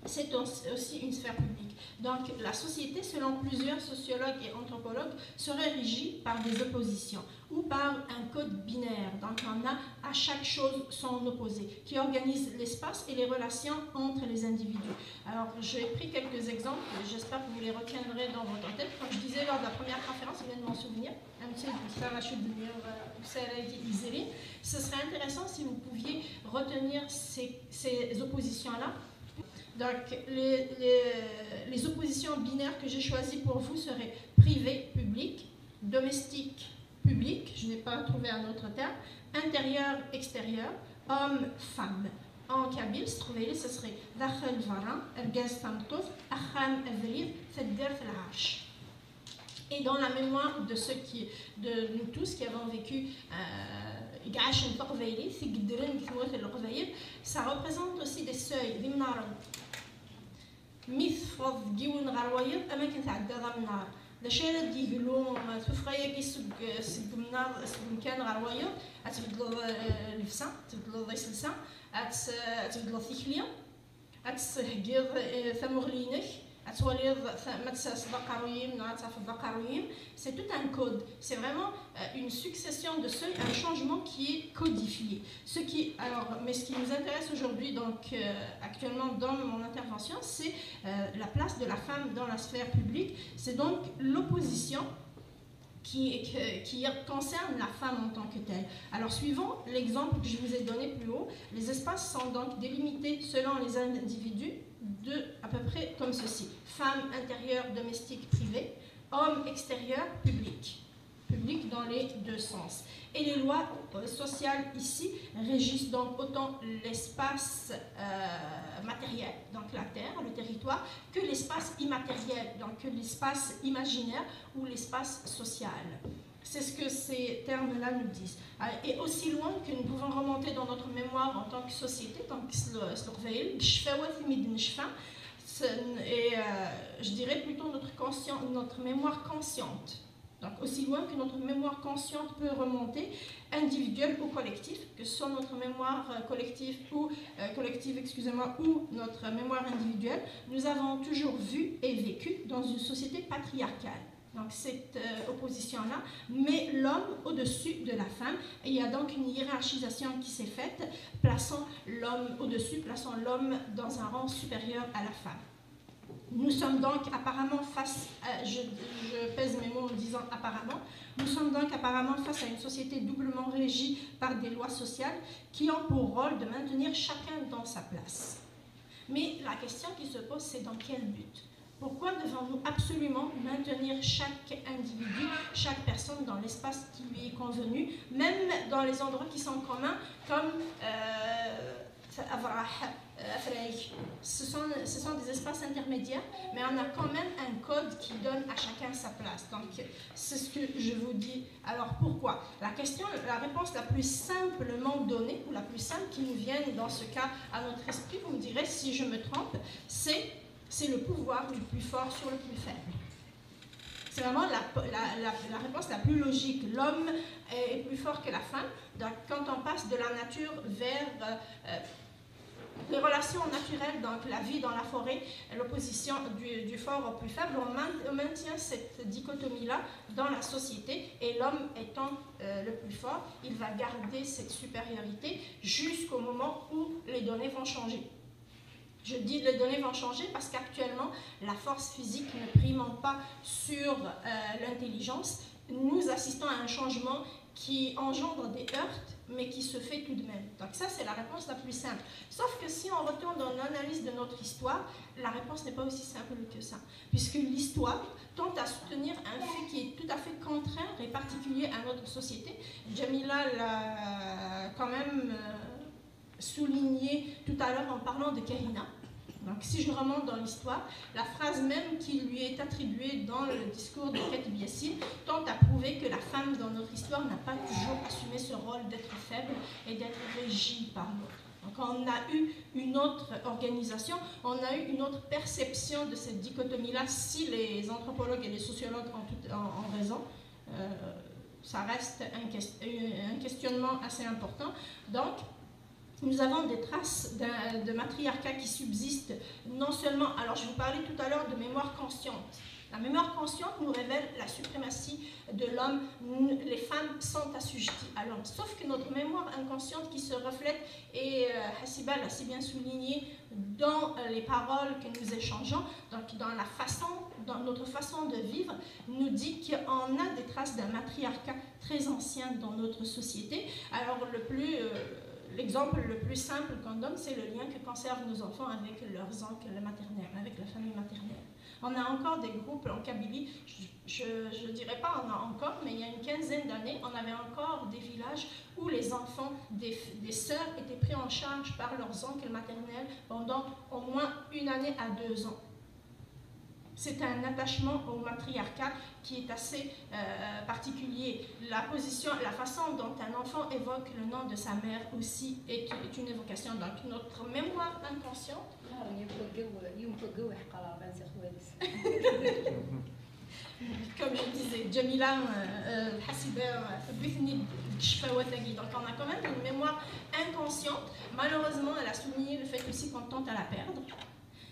c'est aussi une sphère publique. Donc, la société, selon plusieurs sociologues et anthropologues, serait régie par des oppositions ou par un code binaire. Donc, on a à chaque chose son opposé, qui organise l'espace et les relations entre les individus. Alors, j'ai pris quelques exemples, j'espère que vous les retiendrez dans votre tête. Comme je disais lors de la première conférence, je viens de m'en souvenir, un petit peu de ça, je suis devenue, euh, ça a été isolé. Ce serait intéressant si vous pouviez retenir ces, ces oppositions-là. Donc, les, les, les oppositions binaires que j'ai choisies pour vous seraient privé, public, domestique, public, je n'ai pas trouvé un autre terme, intérieur, extérieur, homme, femme. En kabyle, ce serait داخل برا, argaz, tameṭṭut, axxam, abrid, taddart, lɛerc. Et dans la mémoire de ceux qui, de nous tous qui avons vécu euh, i iɛacen taqbaylit, i yeddren deg tmurt n Leqbayel, ça représente aussi des seuils, d imnaren. Mi teffɣeḍ deg yiwen ɣer wayeḍ, am akken tɛeddaḍ amnar. D acu ara d-yeglu tuffɣa-agi seg, seg umnar, seg umkan ɣer wayeḍ? Ad tbeddleḍ eh, llebsa, ad tbeddleḍ iselsa, ad t- ad tbeddleḍ tikli, ad tessehgiḍ eh, tamuɣli-inek, ad twaliḍ ta- ma tesserseḍ aqerruy-im neɣ ad tafeḍ aqerruy-im. C'est tout un code. C'est vraiment euh, une succession de seuils, un changement qui est codifié. Ce qui, alors, mais ce qui nous intéresse aujourd'hui, donc euh, actuellement dans mon intervention, c'est euh, la place de la femme dans la sphère publique. C'est donc l'opposition qui, qui, qui concerne la femme en tant que telle. Alors, suivant l'exemple que je vous ai donné plus haut, les espaces sont donc délimités selon les individus de à peu près comme ceci. Femme intérieure, domestique, privée. Homme extérieur, public. Public dans les deux sens. Et les lois euh, sociales ici régissent donc autant l'espace euh, matériel, donc la terre, le territoire, que l'espace immatériel, donc que l'espace imaginaire ou l'espace social. C'est ce que ces termes-là nous disent. Euh, Et aussi loin que nous pouvons remonter dans notre mémoire en tant que société, tant que s- s- Leqbayel, ccfawat imi d-necfa, c'est- et euh, je dirais plutôt notre, conscien- notre mémoire consciente. Donc aussi loin que notre mémoire consciente peut remonter, individuelle ou collective, que ce soit notre mémoire euh, collective ou euh, collective, excusez-moi, ou notre mémoire individuelle, nous avons toujours vu et vécu dans une société patriarcale. Donc cette euh, opposition-là met l'homme au-dessus de la femme. Et il y a donc une hiérarchisation qui s'est faite, plaçant l'homme au-dessus, plaçant l'homme dans un rang supérieur à la femme. Nous sommes donc apparemment face, à- je, je pèse mes mots en disant apparemment, nous sommes donc apparemment face à une société doublement régie par des lois sociales qui ont pour rôle de maintenir chacun dans sa place. Mais la question qui se pose, c'est dans quel but ? Pourquoi devons-nous absolument maintenir chaque individu, chaque personne dans l'espace qui lui est convenu, même dans les endroits qui sont communs, comme euh, Afrah, euh, Afraï. Ce sont, ce sont des espaces intermédiaires, mais on a quand même un code qui donne à chacun sa place. Donc, c'est ce que je vous dis. Alors, pourquoi ? La question, la réponse la plus simplement donnée, ou la plus simple qui nous vient dans ce cas à notre esprit, vous me direz si je me trompe, c'est, c'est le pouvoir du plus fort sur le plus faible. C'est vraiment la, la, la, la réponse la plus logique. L'homme est, est plus fort que la femme. Donc, quand on passe de la nature vers, euh, euh, les relations naturelles, donc la vie dans la forêt, l'opposition du, du fort au plus faible, on main-, on maintient cette dichotomie-là dans la société, et l'homme étant, euh, le plus fort, il va garder cette supériorité jusqu'au moment où les données vont changer. Je dis les données vont changer parce qu'actuellement, la force physique ne primant pas sur, euh, l'intelligence, nous assistons à un changement qui engendre des heurts, mais qui se fait tout de même. Donc ça, c'est la réponse la plus simple. Sauf que si on retourne dans l'analyse de notre histoire, la réponse n'est pas aussi simple que ça. Puisque l'histoire tente à soutenir un fait qui est tout à fait contraire et particulier à notre société. Jamila l'a quand même, euh, souligné tout à l'heure en parlant de Kahina. Donc, si je remonte dans l'histoire, la phrase même qui lui est attribuée dans le discours de Khatib Yassine tente à prouver que la femme dans notre histoire n'a pas toujours assumé ce rôle d'être faible et d'être régie par l'autre. Donc, on a eu une autre organisation, on a eu une autre perception de cette dichotomie-là, si les anthropologues et les sociologues ont, tout, ont, ont raison. Euh, ça reste un, un questionnement assez important. Donc, nous avons des traces d'un, de matriarcat qui subsistent non seulement, alors je vous parlais tout à l'heure de mémoire consciente. La mémoire consciente nous révèle la suprématie de l'homme. Les femmes sont assujetties à l'homme. Sauf que notre mémoire inconsciente qui se reflète, et euh, Hassiba l'a si bien souligné dans, euh, les paroles que nous échangeons, donc dans la façon, dans notre façon de vivre, nous dit qu'on a des traces d'un matriarcat très ancien dans notre société. Alors le plus, euh, l'exemple le plus simple qu'on donne, c'est le lien que conservent nos enfants avec leurs oncles maternels, avec la famille maternelle. On a encore des groupes en Kabylie, je ne dirais pas on a encore, mais il y a une quinzaine d'années, on avait encore des villages où les enfants des, des sœurs étaient pris en charge par leurs oncles maternels pendant au moins une année à deux ans. C'est un attachement au matriarcat qui est assez, euh, particulier. La position, la façon dont un enfant évoque le nom de sa mère aussi est, est une évocation. Donc notre mémoire inconsciente. Comme je disais, Jamila, euh, euh, Hassiba, euh, donc on a quand même une mémoire inconsciente. Malheureusement, elle a souligné le fait aussi qu'on tente à la perdre.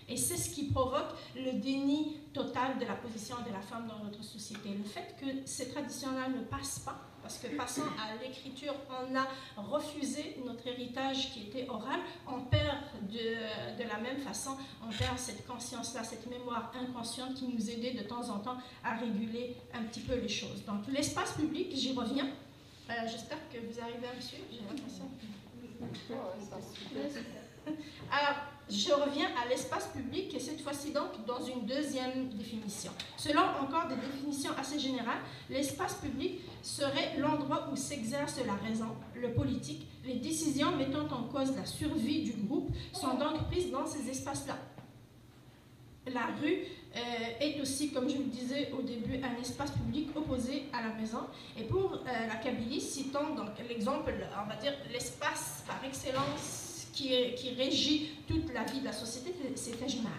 Et c'est ce qui provoque le déni total de la position de la femme dans notre société. Le fait que ces traditions-là ne passent pas, parce que passant à l'écriture, on a refusé notre héritage qui était oral, on perd de, de la même façon, on perd cette conscience-là, cette mémoire inconsciente qui nous aidait de temps en temps à réguler un petit peu les choses. Donc l'espace public, j'y reviens. Euh, j'espère que vous arrivez à me suivre, j'ai l'impression. Alors, je reviens à l'espace public et cette fois-ci donc dans une deuxième définition. Selon encore des définitions assez générales, l'espace public serait l'endroit où s'exerce la raison, le politique, les décisions mettant en cause la survie du groupe sont donc prises dans ces espaces-là. La rue, euh, est aussi, comme je le disais au début, un espace public opposé à la maison. Et pour, euh, la Kabylie, citons donc l'exemple, on va dire l'espace par excellence qui, est, qui régit toute la vie de la société, c'est Tejmaat.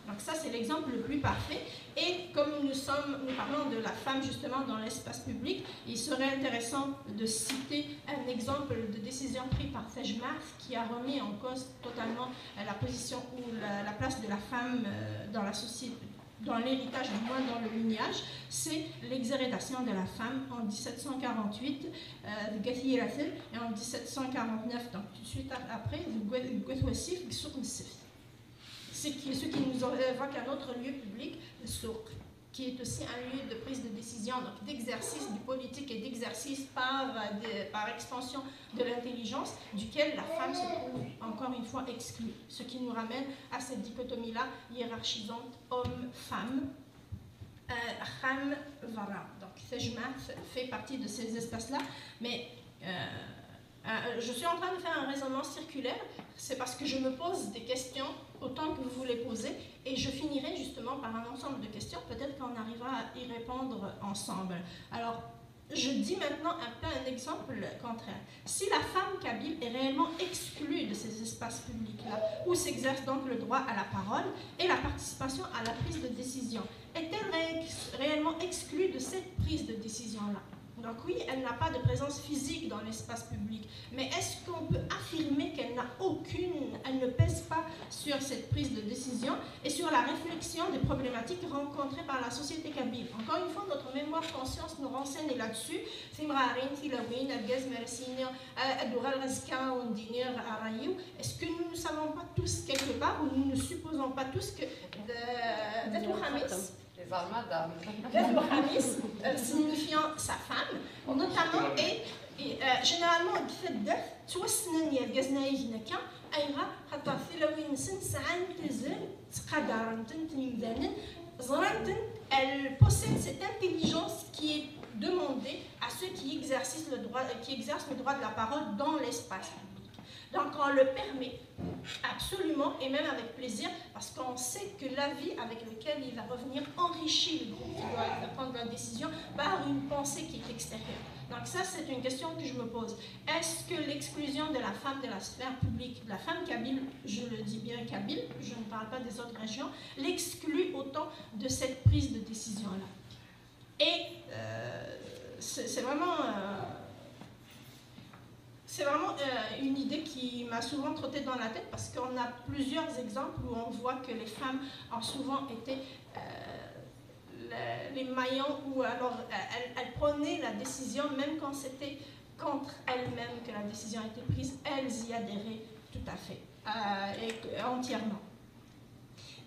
Donc ça, c'est l'exemple le plus parfait. Et comme nous, sommes, nous parlons de la femme justement dans l'espace public, il serait intéressant de citer un exemple de décision prise par Tejmaat qui a remis en cause totalement, euh, la position ou la, la place de la femme, euh, dans la société, dans l'héritage, du moins dans le lignage, c'est l'exhérédation de la femme en dix-sept cent quarante-huit, euh, de Gathir et en dix-sept cent quarante-neuf, donc tout de suite après, de Gwethwasif, Souq Msif. C'est ce qui nous évoque un autre lieu public, le Souq, qui est aussi un lieu de prise de décision, donc d'exercice du politique et d'exercice par, euh, de, par extension de l'intelligence, duquel la femme se trouve encore une fois exclue. Ce qui nous ramène à cette dichotomie-là hiérarchisante homme-femme, euh, Khan Vara. Donc, Tejmaat fait partie de ces espaces-là, mais, euh, Euh, je suis en train de faire un raisonnement circulaire, c'est parce que je me pose des questions autant que vous vous les posez, et je finirai justement par un ensemble de questions, peut-être qu'on arrivera à y répondre ensemble. Alors, je dis maintenant un peu un exemple contraire. Si la femme kabyle est réellement exclue de ces espaces publics-là, où s'exerce donc le droit à la parole et la participation à la prise de décision, est-elle ré- réellement exclue de cette prise de décision-là ? Donc oui, elle n'a pas de présence physique dans l'espace public, mais est-ce qu'on peut affirmer qu'elle n'a aucune, elle ne pèse pas sur cette prise de décision et sur la réflexion des problématiques rencontrées par la société kabyle ? Encore une fois, notre mémoire conscience nous renseigne là-dessus. Timɣarin, tilawin, argaz, ma ara s-yini, euh, ad uɣaleɣ azekka, ad wen-d-iniɣ ṛṛay-iw. Est-ce que nous ne savons pas tous quelque part, ou nous ne supposons pas tous que de, de Khamis, Les armades d'âmes. Beth Mohamis, euh, signifiant sa femme, notamment, et, et, euh, généralement, deg taddart, ttwassnen yergazen-a igen akka, ayɣer? Xaṭer tilawin-nsen sɛant azal, ttqadaren-tent yimdanen, ẓran-ten, elles possèdent cette intelligence qui est demandée à ceux qui exercent le droit, qui exercent le droit de la parole dans l'espace public. Donc on le permet absolument et même avec plaisir, parce qu'on sait que l'avis avec lequel il va revenir enrichit le groupe qui doit prendre la décision par une pensée qui est extérieure. Donc ça, c'est une question que je me pose. Est-ce que l'exclusion de la femme de la sphère publique, de la femme kabyle, je le dis bien kabyle, je ne parle pas des autres régions, l'exclut autant de cette prise de décision-là ? Et euh, c'est c'est vraiment, euh, c'est vraiment euh, une idée qui m'a souvent trotté dans la tête, parce qu'on a plusieurs exemples où on voit que les femmes ont souvent été euh, les, les maillons, ou alors euh, elles, elles prenaient la décision même quand c'était contre elles-mêmes que la décision a été prise, elles y adhéraient tout à fait, euh, et que- entièrement.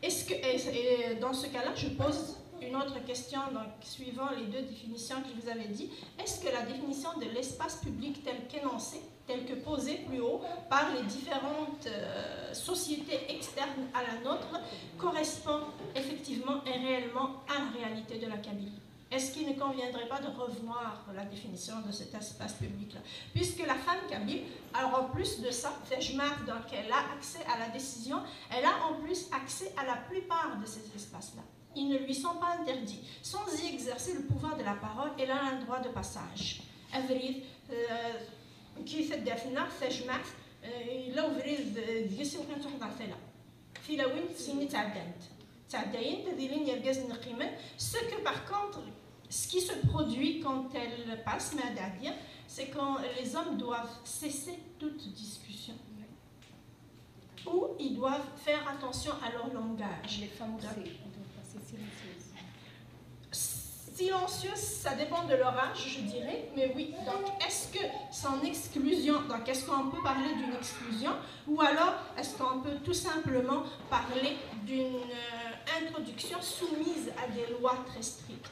Est-ce que, et, et dans ce cas-là, je pose une autre question, donc suivant les deux définitions que je vous avais dit, est-ce que la définition de l'espace public telle qu'énoncée, telle que posée plus haut par les différentes euh, sociétés externes à la nôtre, correspond effectivement et réellement à la réalité de la Kabylie ? Est-ce qu'il ne conviendrait pas de revoir la définition de cet espace public-là ? Puisque la femme kabyle, alors en plus de ça, Fejmar, donc elle a accès à la décision, elle a en plus accès à la plupart de ces espaces-là. Ils ne lui sont pas interdits, sans y exercer le pouvoir de la parole, elle a un droit de passage. Abrid, euh, qui fait des Fejmar, euh, là où tilawin sin i ttɛeddant. Ttɛeddayent, ad ilin yergazen qqimen. Ce que par contre, ce qui se produit quand elle passe, ma ad ɛeddiɣ, c'est quand les hommes doivent cesser toute discussion. Ou ils doivent faire attention à leur langage. Les femmes aussi, on doit passer silencieuses. Silencieuses, ça dépend de leur âge, je dirais, mais oui. Donc, est-ce que son exclusion, donc est-ce qu'on peut parler d'une exclusion, ou alors est-ce qu'on peut tout simplement parler d'une euh, introduction soumise à des lois très strictes ?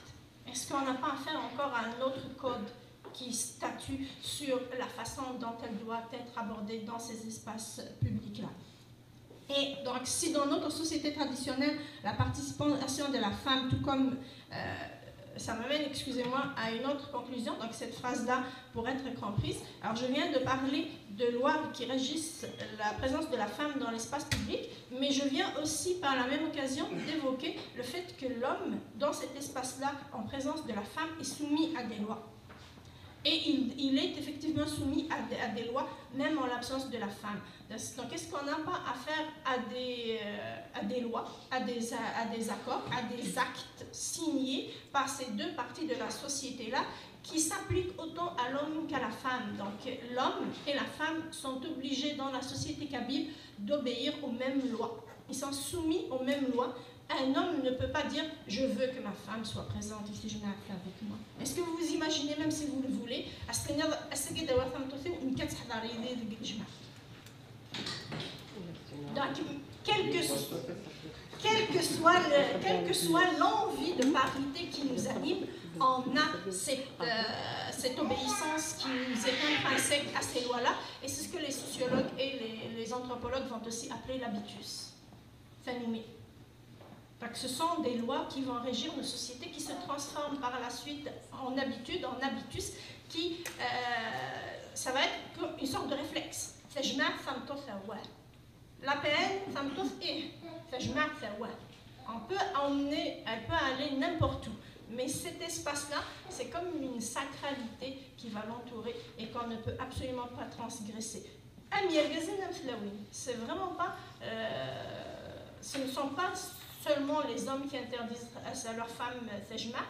Est-ce qu'on n'a pas affaire encore à un autre code qui statue sur la façon dont elle doit être abordée dans ces espaces publics-là ? Et donc, si dans notre société traditionnelle, la participation de la femme, tout comme, euh, ça m'amène, excusez-moi, à une autre conclusion, donc cette phrase-là, pour être comprise. Alors, je viens de parler de lois qui régissent la présence de la femme dans l'espace public, mais je viens aussi, par la même occasion, d'évoquer le fait que l'homme, dans cet espace-là, en présence de la femme, est soumis à des lois. Et il, il est effectivement soumis à des, à des lois, même en l'absence de la femme. Donc, est-ce qu'on n'a pas affaire à des, euh, à des lois, à des, à des accords, à des actes signés par ces deux parties de la société-là qui s'appliquent autant à l'homme qu'à la femme ? Donc, l'homme et la femme sont obligés dans la société kabyle d'obéir aux mêmes lois. Ils sont soumis aux mêmes lois. Un homme ne peut pas dire : « Je veux que ma femme soit présente ici, je n'ai affaire avec moi. » Est-ce que vous vous imaginez, même si vous le voulez, à ce que Donc, quelle que, quelle que soit le- quelle que soit l'envie de parité qui nous anime, on a cette, euh, cette obéissance qui nous est intrinsèque à ces lois-là, et c'est ce que les sociologues et les, les anthropologues vont aussi appeler l'habitus. Phénomène. Donc, ce sont des lois qui vont régir nos sociétés, qui se transforment par la suite en habitude, en habitus, qui, euh, Ça va être comme une sorte de réflexe. Tajmaɛt, tameṭṭut, wah. L'A P N, tameṭṭut, ih. Tajmaɛt, wah. On peut emmener, elle peut aller n'importe où. Mais cet espace-là, c'est comme une sacralité qui va l'entourer et qu'on ne peut absolument pas transgresser. Am yergazen, am tlawin. C'est vraiment pas, euh, ce ne sont pas seulement les hommes qui interdisent à, à leurs femmes, euh, tajmaɛt.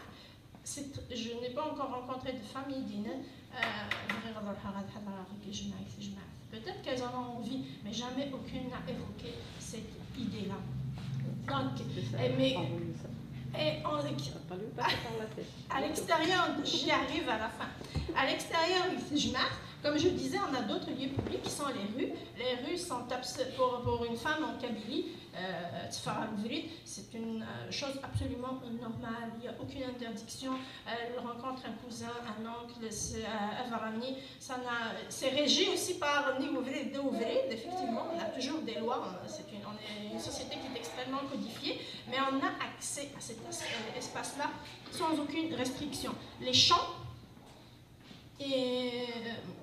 C'est tr-, je n'ai pas encore rencontré de femme i d-yennan, euh, bɣiɣ ad ruḥeɣ ad ḥadreɣ deg lǧemɛa, deg tejmaɛt. Peut-être qu'elles en ont envie, mais jamais aucune n'a évoqué cette idée-là. Donc, eh, mais, et en, à l'extérieur, j'y arrive à la fin. À l'extérieur, il se jmart. Comme je disais, on a d'autres lieux publics qui sont les rues. Les rues sont abs-, pour, pour une femme en Kabylie, euh, c'est une, euh, chose absolument normale. Il n'y a aucune interdiction. Elle rencontre un cousin, un oncle, c'est, euh, aberrani. Ça n'a, c'est régi aussi par nnig ubrid d ubrid, effectivement. On a toujours des lois. C'est une, on est une société qui est extrêmement codifiée, mais on a accès à cet es-, euh, espace-là sans aucune restriction. Les champs, et,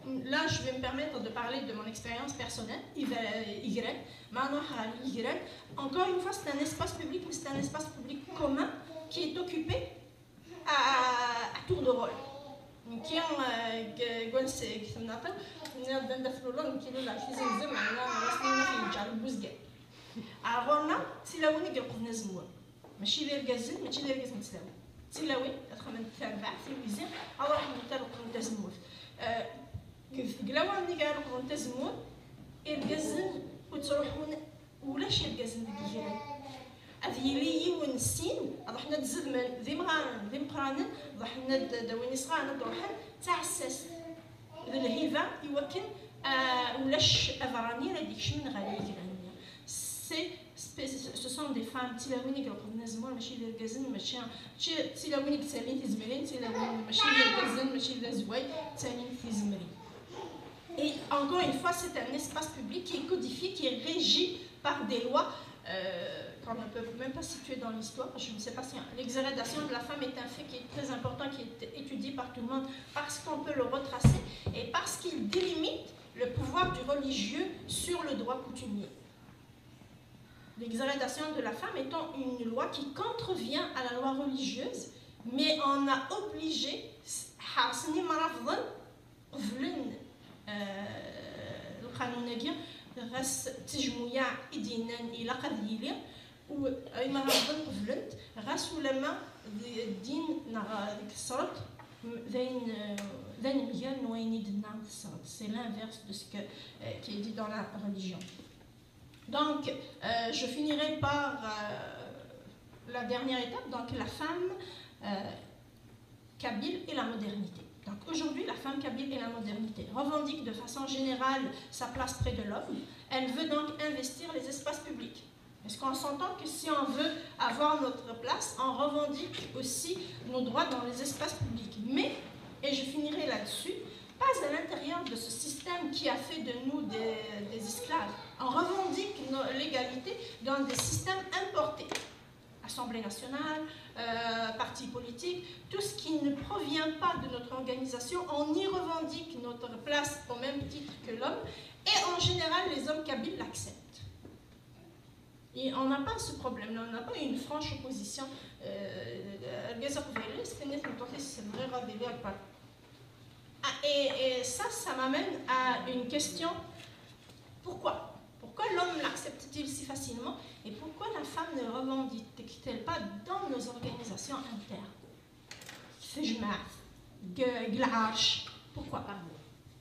euh, là, je vais me permettre de parler de mon expérience personnelle, igran, ma nruḥ ɣer yigran. Encore une fois, c'est un espace public, mais c'est un espace public commun qui est occupé à, à tour de rôle. Nekki, euh, deg, deg wansi, deg temnaḍt-iw, tenniḍ-d anda tluleḍ, nekki luleɣ deg Tizi Wezzu, meɛna ɣas nini yeǧǧa deg Buzgan. Ar ɣur-neɣ, d tilawin i ileqḍen azemmur. Mačči d irgazen, mačči d irgazen n tlawin. D tilawin, ad xedment tarbaɛt, tiwizi, ad ruḥent ad leqḍent azemmur. Euh, deg lawan-nni i leqḍent azemmur, irgazen ur ttruḥun, ulac irgazen deg yigran. Ad yili yiwen, sin, ad ruḥen ad zedmen d imɣaren, d imeqranen, ad ruḥen ad d-awin isɣaren, ad ruḥen d taɛessast, d lhiba, i wakken, ah, ulac aberrani ara d-ikecmen ɣer yigran-nni. C'est spé-, ce sont des femmes, d tilawin i ileqḍen azemmur, mačči d irgazen, mačči, mačči d tilawin i yettalin tizemrin, d tilawin, mačči d irgazen, mačči d azway, ttalin tizemrin. Et encore une fois, c'est un espace public qui est codifié, qui est régi par des lois, euh, qu'on ne peut même pas situer dans l'histoire. Je ne sais pas si l'exhérédation de la femme est un fait qui est très important, qui est étudié par tout le monde, parce qu'on peut le retracer et parce qu'il délimite le pouvoir du religieux sur le droit coutumier. L'exhérédation de la femme étant une loi qui contrevient à la loi religieuse, mais on a obligé, ḥersen imrafḍen, qeblen, euh, lqanun-agi, ɣas d tejmuyaɛ i d-yennan ilaq ad yili, u imrafḍen qeblen-t, ɣas ulamma d ddin neɣ deg tesreḍt, m-, d ayen, euh, d anemgal n wayen i d-tenna tesreḍt. C'est l'inverse de ce que, euh, qui est dit dans la religion. Donc, euh, je finirai par, euh, la dernière étape, donc la femme, euh, kabyle et la modernité. Donc aujourd'hui, la femme kabyle et la modernité revendique de façon générale sa place près de l'homme. Elle veut donc investir les espaces publics. Parce qu'on s'entend que si on veut avoir notre place, on revendique aussi nos droits dans les espaces publics. Mais, et je finirai là-dessus, pas à l'intérieur de ce système qui a fait de nous des, des esclaves. On revendique no-, l'égalité dans des systèmes importés. Assemblée nationale, euh, partis politiques, tout ce qui ne provient pas de notre organisation, on y revendique notre place au même titre que l'homme. Et en général, les hommes kabyles l'acceptent. Et on n'a pas ce problème-là, on n'a pas une franche opposition. Euh, argaz aqbayli, s-tenna tmeṭṭut-is, bɣiɣ ad iliɣ deg berra. Ah, et, et ça, ça m'amène à une question. Pourquoi ? Pourquoi l'homme l'accepte-t-il si facilement ? Et pourquoi la femme ne revendique-t-elle pas dans nos organisations internes ? Tejmaɛt, deg, deg lɛerc. Pourquoi ?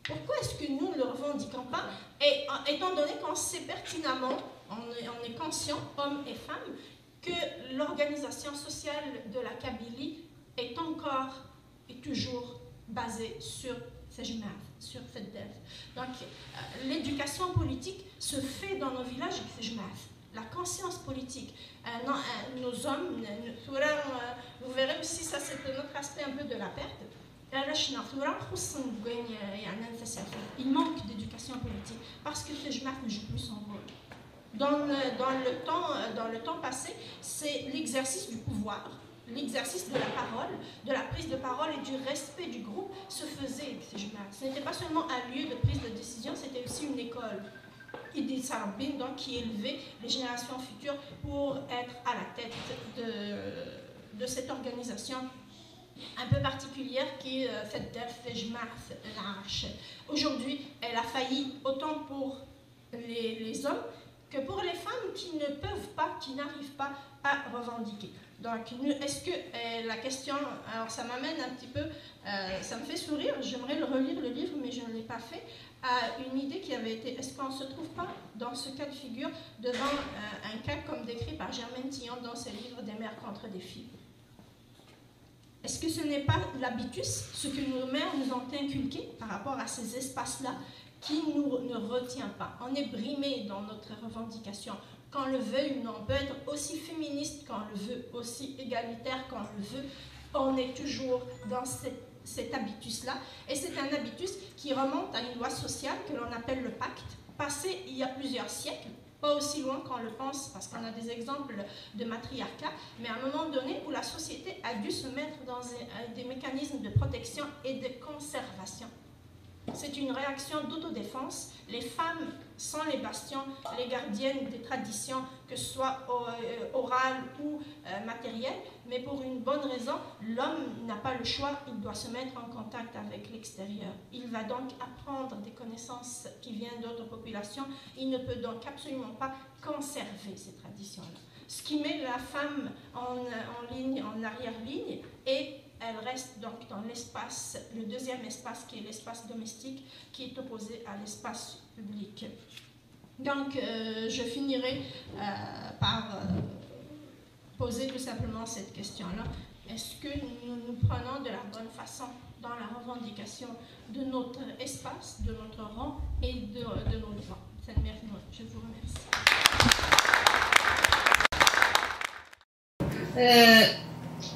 Pourquoi est-ce que nous ne le revendiquons pas ? Et, euh, étant donné qu'on sait pertinemment, on est, on est conscient, hommes et femmes, que l'organisation sociale de la Kabylie est encore et toujours basée sur tejmaɛt, sur cette dette. Donc, euh, l'éducation politique se fait dans nos villages avec tejmaɛt. La conscience politique, euh, non, euh, nos hommes, n-, n-, tura, euh, vous verrez aussi, ça c'est un autre aspect un peu de la perte. Arrac-nneɣ tura xuṣṣen deg wayen, euh, yeɛnan tasertit. Il manque d'éducation politique parce que tejmaɛt ne joue plus son rôle. Dans le, dans le temps, euh, dans le temps passé, c'est l'exercice du pouvoir L'exercice de la parole, de la prise de parole et du respect du groupe se faisait. Ce n'était pas seulement un lieu de prise de décision, c'était aussi une école. Idi Sarbin, donc, qui élevait les générations futures pour être à la tête de, de cette organisation un peu particulière qui est euh, Taddart Tejmaɛt Lɛerc. Aujourd'hui, elle a failli autant pour les, les hommes que pour les femmes qui ne peuvent pas, qui n'arrivent pas à revendiquer. Donc, est-ce que euh, la question, alors ça m'amène un petit peu, euh, ça me fait sourire, j'aimerais le relire le livre, mais je ne l'ai pas fait, à une idée qui avait été, est-ce qu'on ne se trouve pas dans ce cas de figure devant euh, un cas comme décrit par Germaine Tillon dans ses livres des mères contre des filles? Est-ce que ce n'est pas l'habitus, ce que nos mères nous ont inculqué par rapport à ces espaces-là, qui nous ne retient pas? On est brimé dans notre revendication. Qu'on le veuille ou non, on peut être aussi féministe, qu'on le veut, aussi égalitaire, qu'on le veut, on est toujours dans cette, cet habitus-là. Et c'est un habitus qui remonte à une loi sociale que l'on appelle le pacte, passé il y a plusieurs siècles, pas aussi loin qu'on le pense, parce qu'on a des exemples de matriarcat, mais à un moment donné où la société a dû se mettre dans des mécanismes de protection et de conservation. C'est une réaction d'autodéfense. Les femmes sont les bastions, les gardiennes des traditions, que ce soit euh, orales ou euh, matérielles, mais pour une bonne raison, l'homme n'a pas le choix, il doit se mettre en contact avec l'extérieur. Il va donc apprendre des connaissances qui viennent d'autres populations, il ne peut donc absolument pas conserver ces traditions-là. Ce qui met la femme en, en ligne, en arrière-ligne, et elle reste donc dans l'espace, le deuxième espace qui est l'espace domestique, qui est opposé à l'espace public. Donc, euh, je finirai euh, par euh, poser tout simplement cette question-là. Est-ce que nous nous prenons de la bonne façon dans la revendication de notre espace, de notre rang et de, de nos droits? Je vous remercie.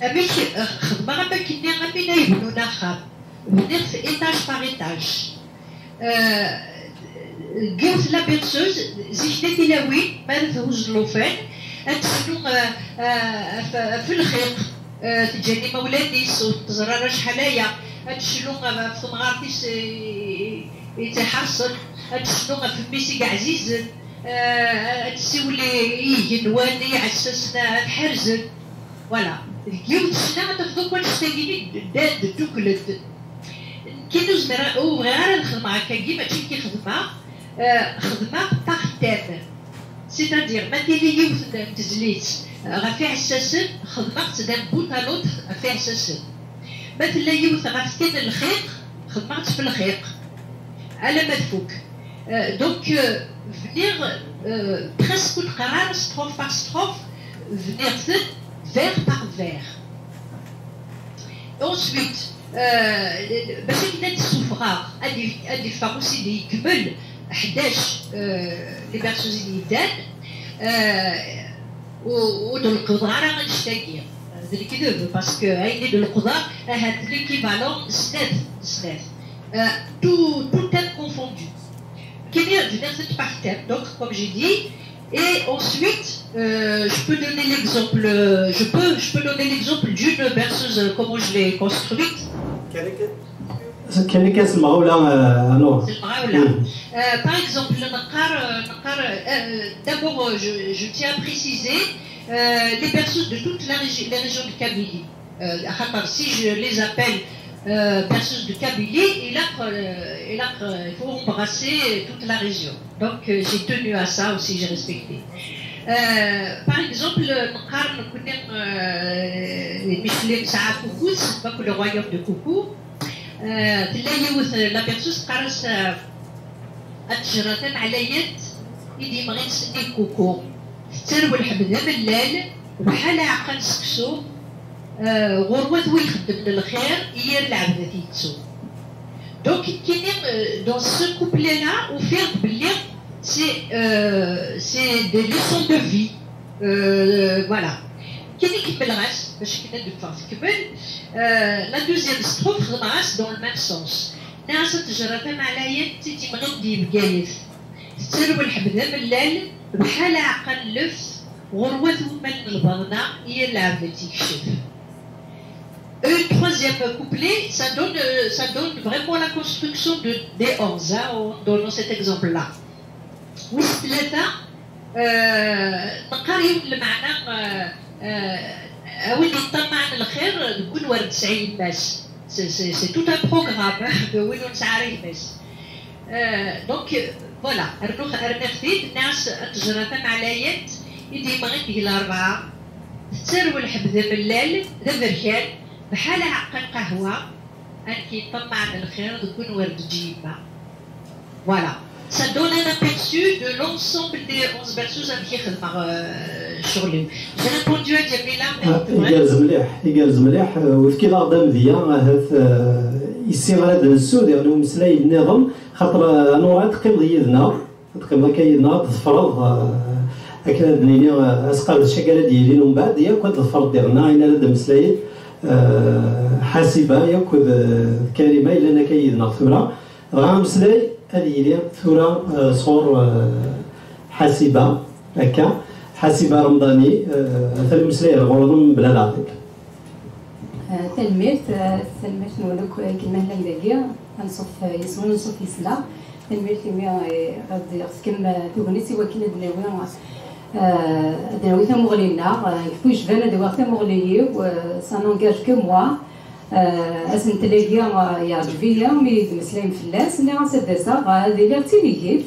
Amek xedmeɣ am akken-nni am win ay yebnun axxam, bniɣ-t étage par étage. Deg yiwet la berceuse, zik-nni tilawin, mi ara thuzz llufan, ad tecnu ɣef lxiq, teǧǧa-n imawlan-is ur teẓri ara acḥal aya, ad tecnu ɣef temɣart-is i tt-iḥerṣen, ad tecnu ɣef mmi-s i yeɛzizen, ad tessiwel i yigenwan, i yiɛessasen ad ḥerzen. Voilà. Deg yiwet ccna ad tafeḍ akk annect-agi-nni ddan-d, dduklen-d. Nekkini ur zmireɣ, ur bɣiɣ ara ad xedmeɣ akkagi, mačči nekk i xedmeɣ, xedmeɣ par thème. C'est-à-dire, ma tili yiwet n tezlit ɣef iɛessasen, xedmeɣ-tt d'un bout à l'autre ɣef iɛessasen. Ma tella yiwet ɣef tin n lxiq, xedmeɣ-tt f lxiq alamma tfuk. Donc, bniɣ presque ur d-qqareɣ ara strophe par strophe, bniɣ-ten vers par vers. Ensuite, bac akken ad d-ssufɣeɣ, ad d-iffeɣ usidi ikemmel ḥdac les berceuses i d-yeddan, ur d-leqqḍeɣ ara annect-agi. D lekdeb, parce que ayen i d-leqqḍeɣ ahat l'équivalent n snat, snat. Tout, tout thème confondu. Kini bniɣ-tent par thème, donc, comme j'ai dit, et ensuite, euh, je peux donner l'exemple, je peux, je peux donner l'exemple d'une berceuse, euh, comment je l'ai construite. Kan akka s lemɣawla, alors. S lemɣawla. Par exemple, neqqar, neqqar, d'abord, je, je tiens à préciser, les berceuses de toute la région, les régions de Kabylie. Axaṭer, si je les appelle berceuses de Kabylie, ilaq, ilaq, il faut embrasser toute la région. Donc, j'ai tenu à ça aussi, j'ai respecté. Par exemple, neqqar nekkni, Micheline tesɛa Kukut, donc le royaume de Coucou. Tella yiwet la berceuse teqqar-as, a ttejra tameɛlayant i d-yemɣin s nnig Kuku, tettarwel ḥebb d amellal, bḥal aɛeqqa n seksu, ɣur-wat wi ixeddmen lxir i yir lɛebd ad t-yettu. Donc, nekkini, dans ce couplet-là, ufiɣ-d belli c'est, c'est des leçons de vie. Voilà. Nekkini kemmleɣ-as, bac akken ad d-teffeɣ tkemmel. La deuxième strophe, xedmeɣ-as dans le même sens. Nniɣ-as a ttejra tameɛlayant i d-yemɣin di Bgayet, tettarwel ḥebb d amellal, bḥal aɛeqqa n lleft, ɣur-wat wummal n lbaḍna, i yir lɛebd ad tt-yekcef. Le troisième couplet, ça donne, euh, ça donne vraiment la construction de, des onze, hein, en donnant cet exemple-là. Wis tlata, euh, neqqar yiwen lmeɛna, euh, euh, a win yeṭṭamaɛen lxir, deg win ur nesɛi yemma-s. C'est, c'est, c'est tout un programme, hein, de win ur nesɛi ara yemma-s. Euh, donc, euh, voilà, rnuɣ, rniɣ-t-id, nniɣ-as ad tejra tameɛlayant i d-yemɣin deg Larebɛa, tettarew lḥeb d amellal, d aberkan, bḥal aɛeqqa n qahwa, amek yeṭṭamaɛen lxir deg win ur d-teǧǧi yemma. Voilà. Ça donne un aperçu de l'ensemble des onze berceaux amek i xedmeɣ, euh, ccɣel-iw. J'ai répondu à Djamila, mais Ah, igerrez mliḥ, igerrez mliḥ. Euh, wefkiḍ-aɣ-d amedya, ahat, euh, issi ara d-nessud, yeɣli umeslay nniḍen, xaṭer, euh, Nura teqqimeḍ yid-neɣ, teqqimeḍ akka yid-neɣ, ad tḍefreḍ, euh, akken ad d-nini, euh, asqerdec-agi ara d-yilin umbeɛd, yakk ad tḍefreḍ diɣen ayen ara d-mmeslayen, euh, Ḥasiba, yakk d, euh, Karima, yellan akka yid-neɣ tura. Dɣa ameslay ad yili tura, eh, sɣur, eh, Ḥasiba, akka. Ḥasiba Remḍani, eh, atan umeslay ar ɣur-wen mebla leɛḍil. Eh, tanemmirt, eh, tanemmirt-nwen akk akken ma llan dagi, anṣuf, eh, yes-wen, anṣuf yes-neɣ. Tanemmirt imi, eh, ɣ-d-tefkem, eh, tagnit i wakken ad d-nawi, eh, ad d-nawi tamuɣli-nneɣ. Eh, deg yecban ad awiɣ tamuɣli-iw, eh, ça n'engage que moi. Eh, asentel-agi, eh, yeɛǧeb-iyi mi d-meslayem fell-as, nniɣ-as ad d-aseɣ, eh, ad iliɣ d tinigit.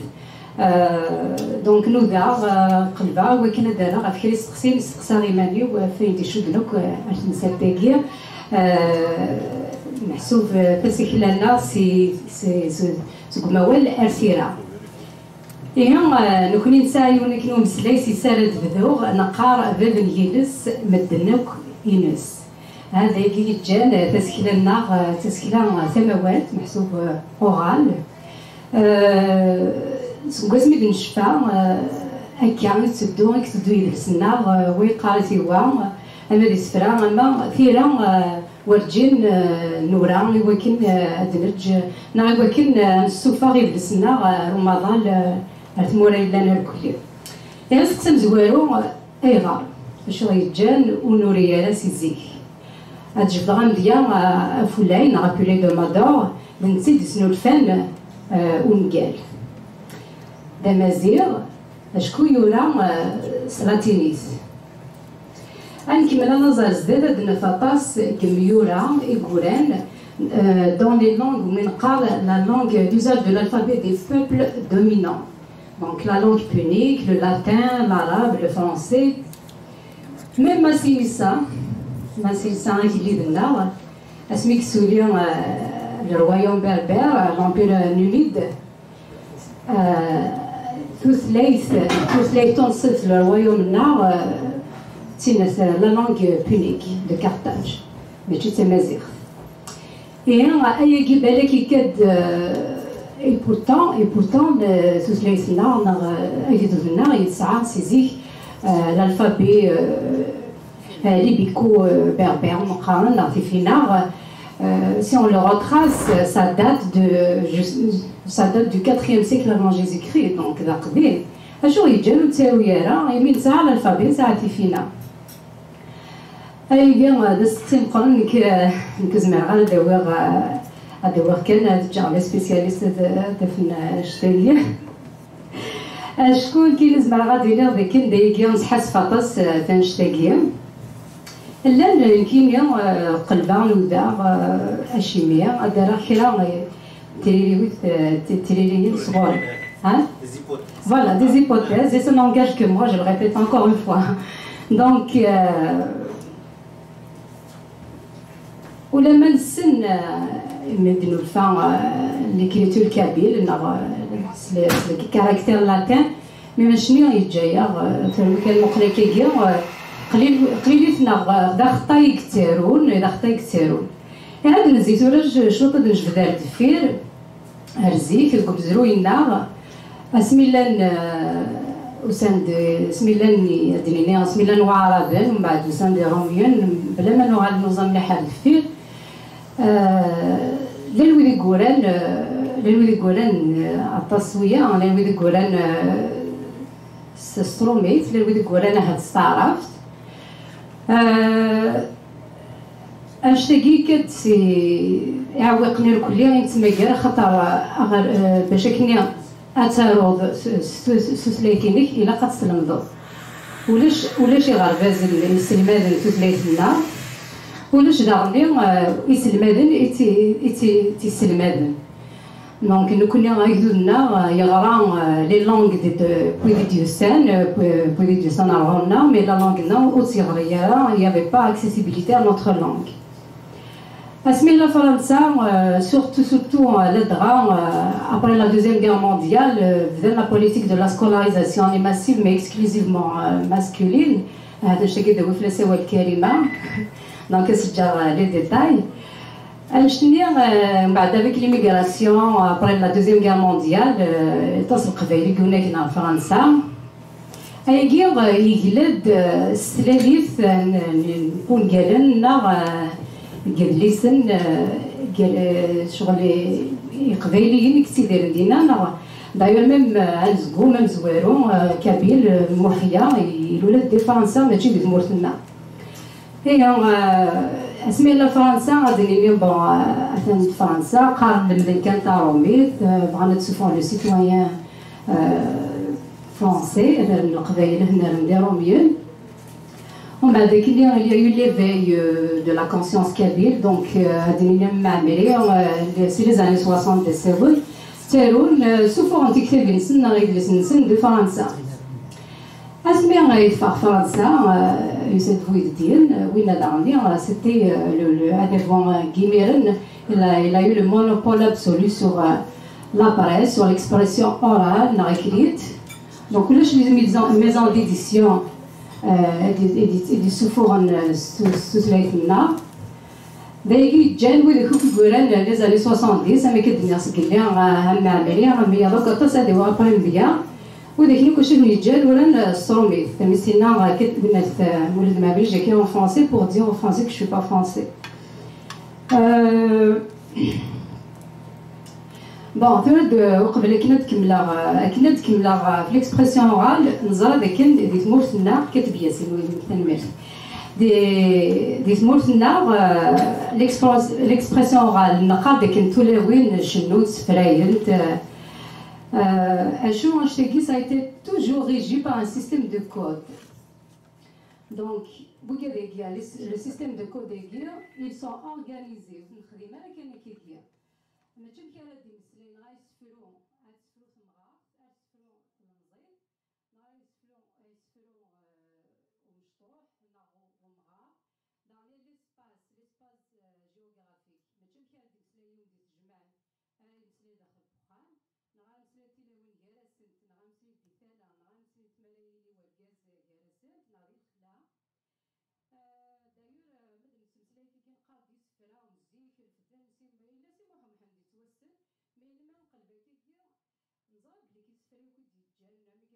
Eh, donc nudaɣ, eh, qelbeɣ i wakken ad d-rreɣ ɣef kra isteqsiyen, steqsaɣ iman-iw, eh, ɣef wayen d-icudden akk, eh, ar temsalt-agi. Eh, meḥsub, eh, tasekla-nneɣ si, si, si, seg umawal ar tira. Ihi, eh, nekni nesɛa yiwen akken umeslay, s yis ara d-bduɣ, neqqar bab n yiles, medden akk ines. Dagi yeǧǧan, eh, tasekla-nneɣ, eh, d tasekla, eh, tamawalt, meḥsub, eh, oral. Eh, seg wasmi d-necfa, eh, akka i tetteddu, i tetteddu yidles-nneɣ, eh, wa yeqqar-it i wa, ama d isefra, ama tira, eh, werǧin, eh, nura i wakken, eh, ad neǧǧ, neɣ i wakken, eh, ad nessufeɣ idles-nneɣ, eh, ar umaḍal, eh, ar tmura yellan irkelli. Ihi asteqsi amezwaru, eh, ayɣer? Acu ɣ-yeǧǧan ur nuri ara si zik? Ad jebdeɣ amedya, eh, afulay neɣ apulay de Mador, d netta i d-isnulfan, eh, ungal. D amaziɣ, acku yura, eh, s latinit. Ad nkemmel ad naẓ ar zdat, ad naf aṭas n yemyura i yuran, euh, dans les langues, umi neqqar la langue d'usage de l'alphabet des peuples dominants. Donc la langue punique, le latin, l'arabe, le français. Même Masinissa, Masinissa agellid-nneɣ, asmi yessuli, euh, le royaume berbère, euh, l'empire numide, euh, tutlayt, tutlayt tunṣibt n lerwayum-nneɣ, euh, d tin, euh, la langue punique de Carthage, mačči d tamaziɣt. Ihi, ayagi balak ikad, euh, et pourtant, et pourtant, euh, tutlayt-nneɣ, neɣ, euh, agdud-nneɣ, yesɛa si zik, euh, l'alphabet, euh, euh, libico-berbère, meqqaren, neɣ tifinaɣ, euh, si on le retrace, ça date de, jus-, ça date du quatrième siècle avant Jésus-Christ, donc d aqdim. Acu ɣ-yeǧǧan ur nettaru ara, imi nesɛa l'alphabet, nesɛa tifinaɣ. Ayagi, euh, d asteqsi meqqren, nekk, euh, nekk zemreɣ ad d-awiɣ, euh, ad d-awiɣ kan, ad ǧǧeɣ les spécialistes ad, ad d-afen, euh, annect-agi. Acku nekkini zemreɣ ad iliɣ d akken d ayagi nesḥassef aṭas, eh, tannect-agi. Llan, eh, nekkini, eh, qelbeɣ nudaɣ, eh, acimi, ad d-rreɣ kra, eh, tririwit, eh, t-, tririyin sɣur. Hein? Voilà, des hypothèses, et ça n'engage que moi, je le répète encore une fois. Donc, euh, Ulamma nessen, eh, mi d-nulfa, eh, l'écriture kabyle, neɣ, eh, s le, s le caractère latin, mi mačči yeǧǧa-yaɣ, eh, terwi kan muqel akkagi, eh, qlil, qlilit neɣ, eh, d axeṭṭay i yettarun, d axeṭṭay i yettarun. Ihi ad nezzi tura c-, cwiṭ ad nejbed ar deffir. Ar zik, deg umezruy-nneɣ, asmi llan, eh, usan-d, asmi llan, ad d-nini, asmi llan Waɛraben, mbeɛd usan-d Iṛumyen, bla ma nuɣal nuẓa mliḥ ar deffir, eh, llan wid i yuran, eh, llan wid i yuran, eh, aṭas wiyaḍ, llan wid i yuran, eh, s, s tṛumit, llan wid i yuran ahat s taɛrabt. Eh, Annect-agi kan si iɛewwiqen irkelli i nettmagar, axaṭer, aɣer, eh, bac akken ad taruḍ s, s, s tutlayt-inek, ilaq ad tt-tlemdeḍ. Ulac, ulac iɣerbazen yesselmaden tutlayt-nneɣ, ulac daɣen, eh, iselmaden i tt-, i tt-, i tt-yesselmaden. Donc, nekkni agdud-nneɣ, euh, yeɣra, euh, les langues de, de, wid i d-yusan, euh, wid i d-yusan ar ɣur-nneɣ, mais la langue-nneɣ ur tt-yeɣri ara, il y avait pas accessibilité à notre langue. Asmi la Fransa, euh, surtout, surtout, euh, ladɣa, euh, après la Deuxième Guerre mondiale, euh, bdan la politique de la scolarisation est massive, mais exclusivement, euh, masculine. Euh, d acu-agi d awiflas awal Karima. Donc, c'est déjà, euh, les détails. Annect-nni, euh, mbeɛd avec l'immigration, après la Deuxième Guerre mondiale, euh, aṭas n Leqbayel i yunagen ar Fransa. Ayagi, euh, yegla-d, euh, s tlalit, euh, n, n, n wungalen neɣ, euh, deg yedlisen, euh, deg, euh, ccɣel i, Iqbayliyen i yettidiren dinna, neɣ d'ailleurs même, euh, anezgum amezwaru, euh, Kabyle, euh, Muḥya, ilul-d di Fransa, mačči di tmurt-nneɣ. Ihi, eh, asmi yella Fransa, ad d-nini, bon, eh, atan di Fransa, qqaren lemden kan tarumit, eh, bɣan ad sufɣen le citoyen, eh, français, ad rren Leqbayel, ad rren d Irumyen. Umbeɛd akken, il y a eu l'éveil, euh, de la conscience kabyle, donc, euh, ad d-nini Mɛemmri, euh, c'est les années soixante-dix, c'est vrai, ttarun, euh, ssufuɣen tiktabin-nsen neɣ idlisen-nsen di Fransa. Asmi ay teffeɣ Fransa, euh, yusa-d Bouidine, euh, winna daɣen, euh, c'était, euh, le, le, ad d-awiɣ, euh, deg yimiren, il a, il a eu le monopole absolu sur, euh, la presse, sur l'expression orale, neɣ écrite. Donc, ulac les maisons, maisons d'édition, euh, i d-, i d-, i d-yessuffuɣen, euh, s, s tutlayt-nneɣ. D ayagi yeǧǧan widak akk i yuran les années soixante-dix, am akka d-nniɣ seg yelli, ah, am Mɛemmri, am wiyaḍ akk aṭas ad awiɣ après lemya. Widak akk acu i ten-yeǧǧan uran, eh, s trumit. Am i s-yenna, eh, Kat-, Kat-, eh, Mulud Mɛemmri, j'écris en français pour dire aux Français que je suis pas français. Euh, Bon, tura d-, uqbel akken ad kemmleɣ, akken ad kemmleɣ ɣef l'expression orale, neẓra dakken di tmurt-nneɣ, Kateb Yasin, win, tanemmirt. Di, di tmurt-nneɣ, euh, l'expres-, l'expression orale, neqqar dakken tulawin cennunt, ssefrayent, euh, euh, acu, annect-agi, ça a été toujours régi par un système de code. Donc, wigad-agi, le, le système de code-agi, ils sont organisés, ur nexdim ara kan akkagi. Mačči amek ara d-imeslay, neɣ ad yessefru, ad tessefru temɣart, ad tessefru tlemẓit, neɣ ad yessefru, ad yessefru, eh, umecṭuḥ, neɣ u-, umɣar. Daɣen, il y a l'espace, l'espace, eh, géographique. Mačči amek ara d-imeslay yiwen di tejmaɛt, ara yemmeslay daxel n uxxam, neɣ ara yemmeslay tilawin gar-asent, neɣ ara yemmeslay di tala, neɣ ara yemmeslay mi ara yili wergaz, eh, gar-asent, neɣ di lexla. Euh, d'ailleurs, euh, ma d-nettmeslay tigi, neqqar-d isefra n zik, refden si, yella Si Muḥ Mḥend yettwassen, ma yella ma nqelleb ay tigi, neẓra belli isefra akk i d-yeǧǧan, am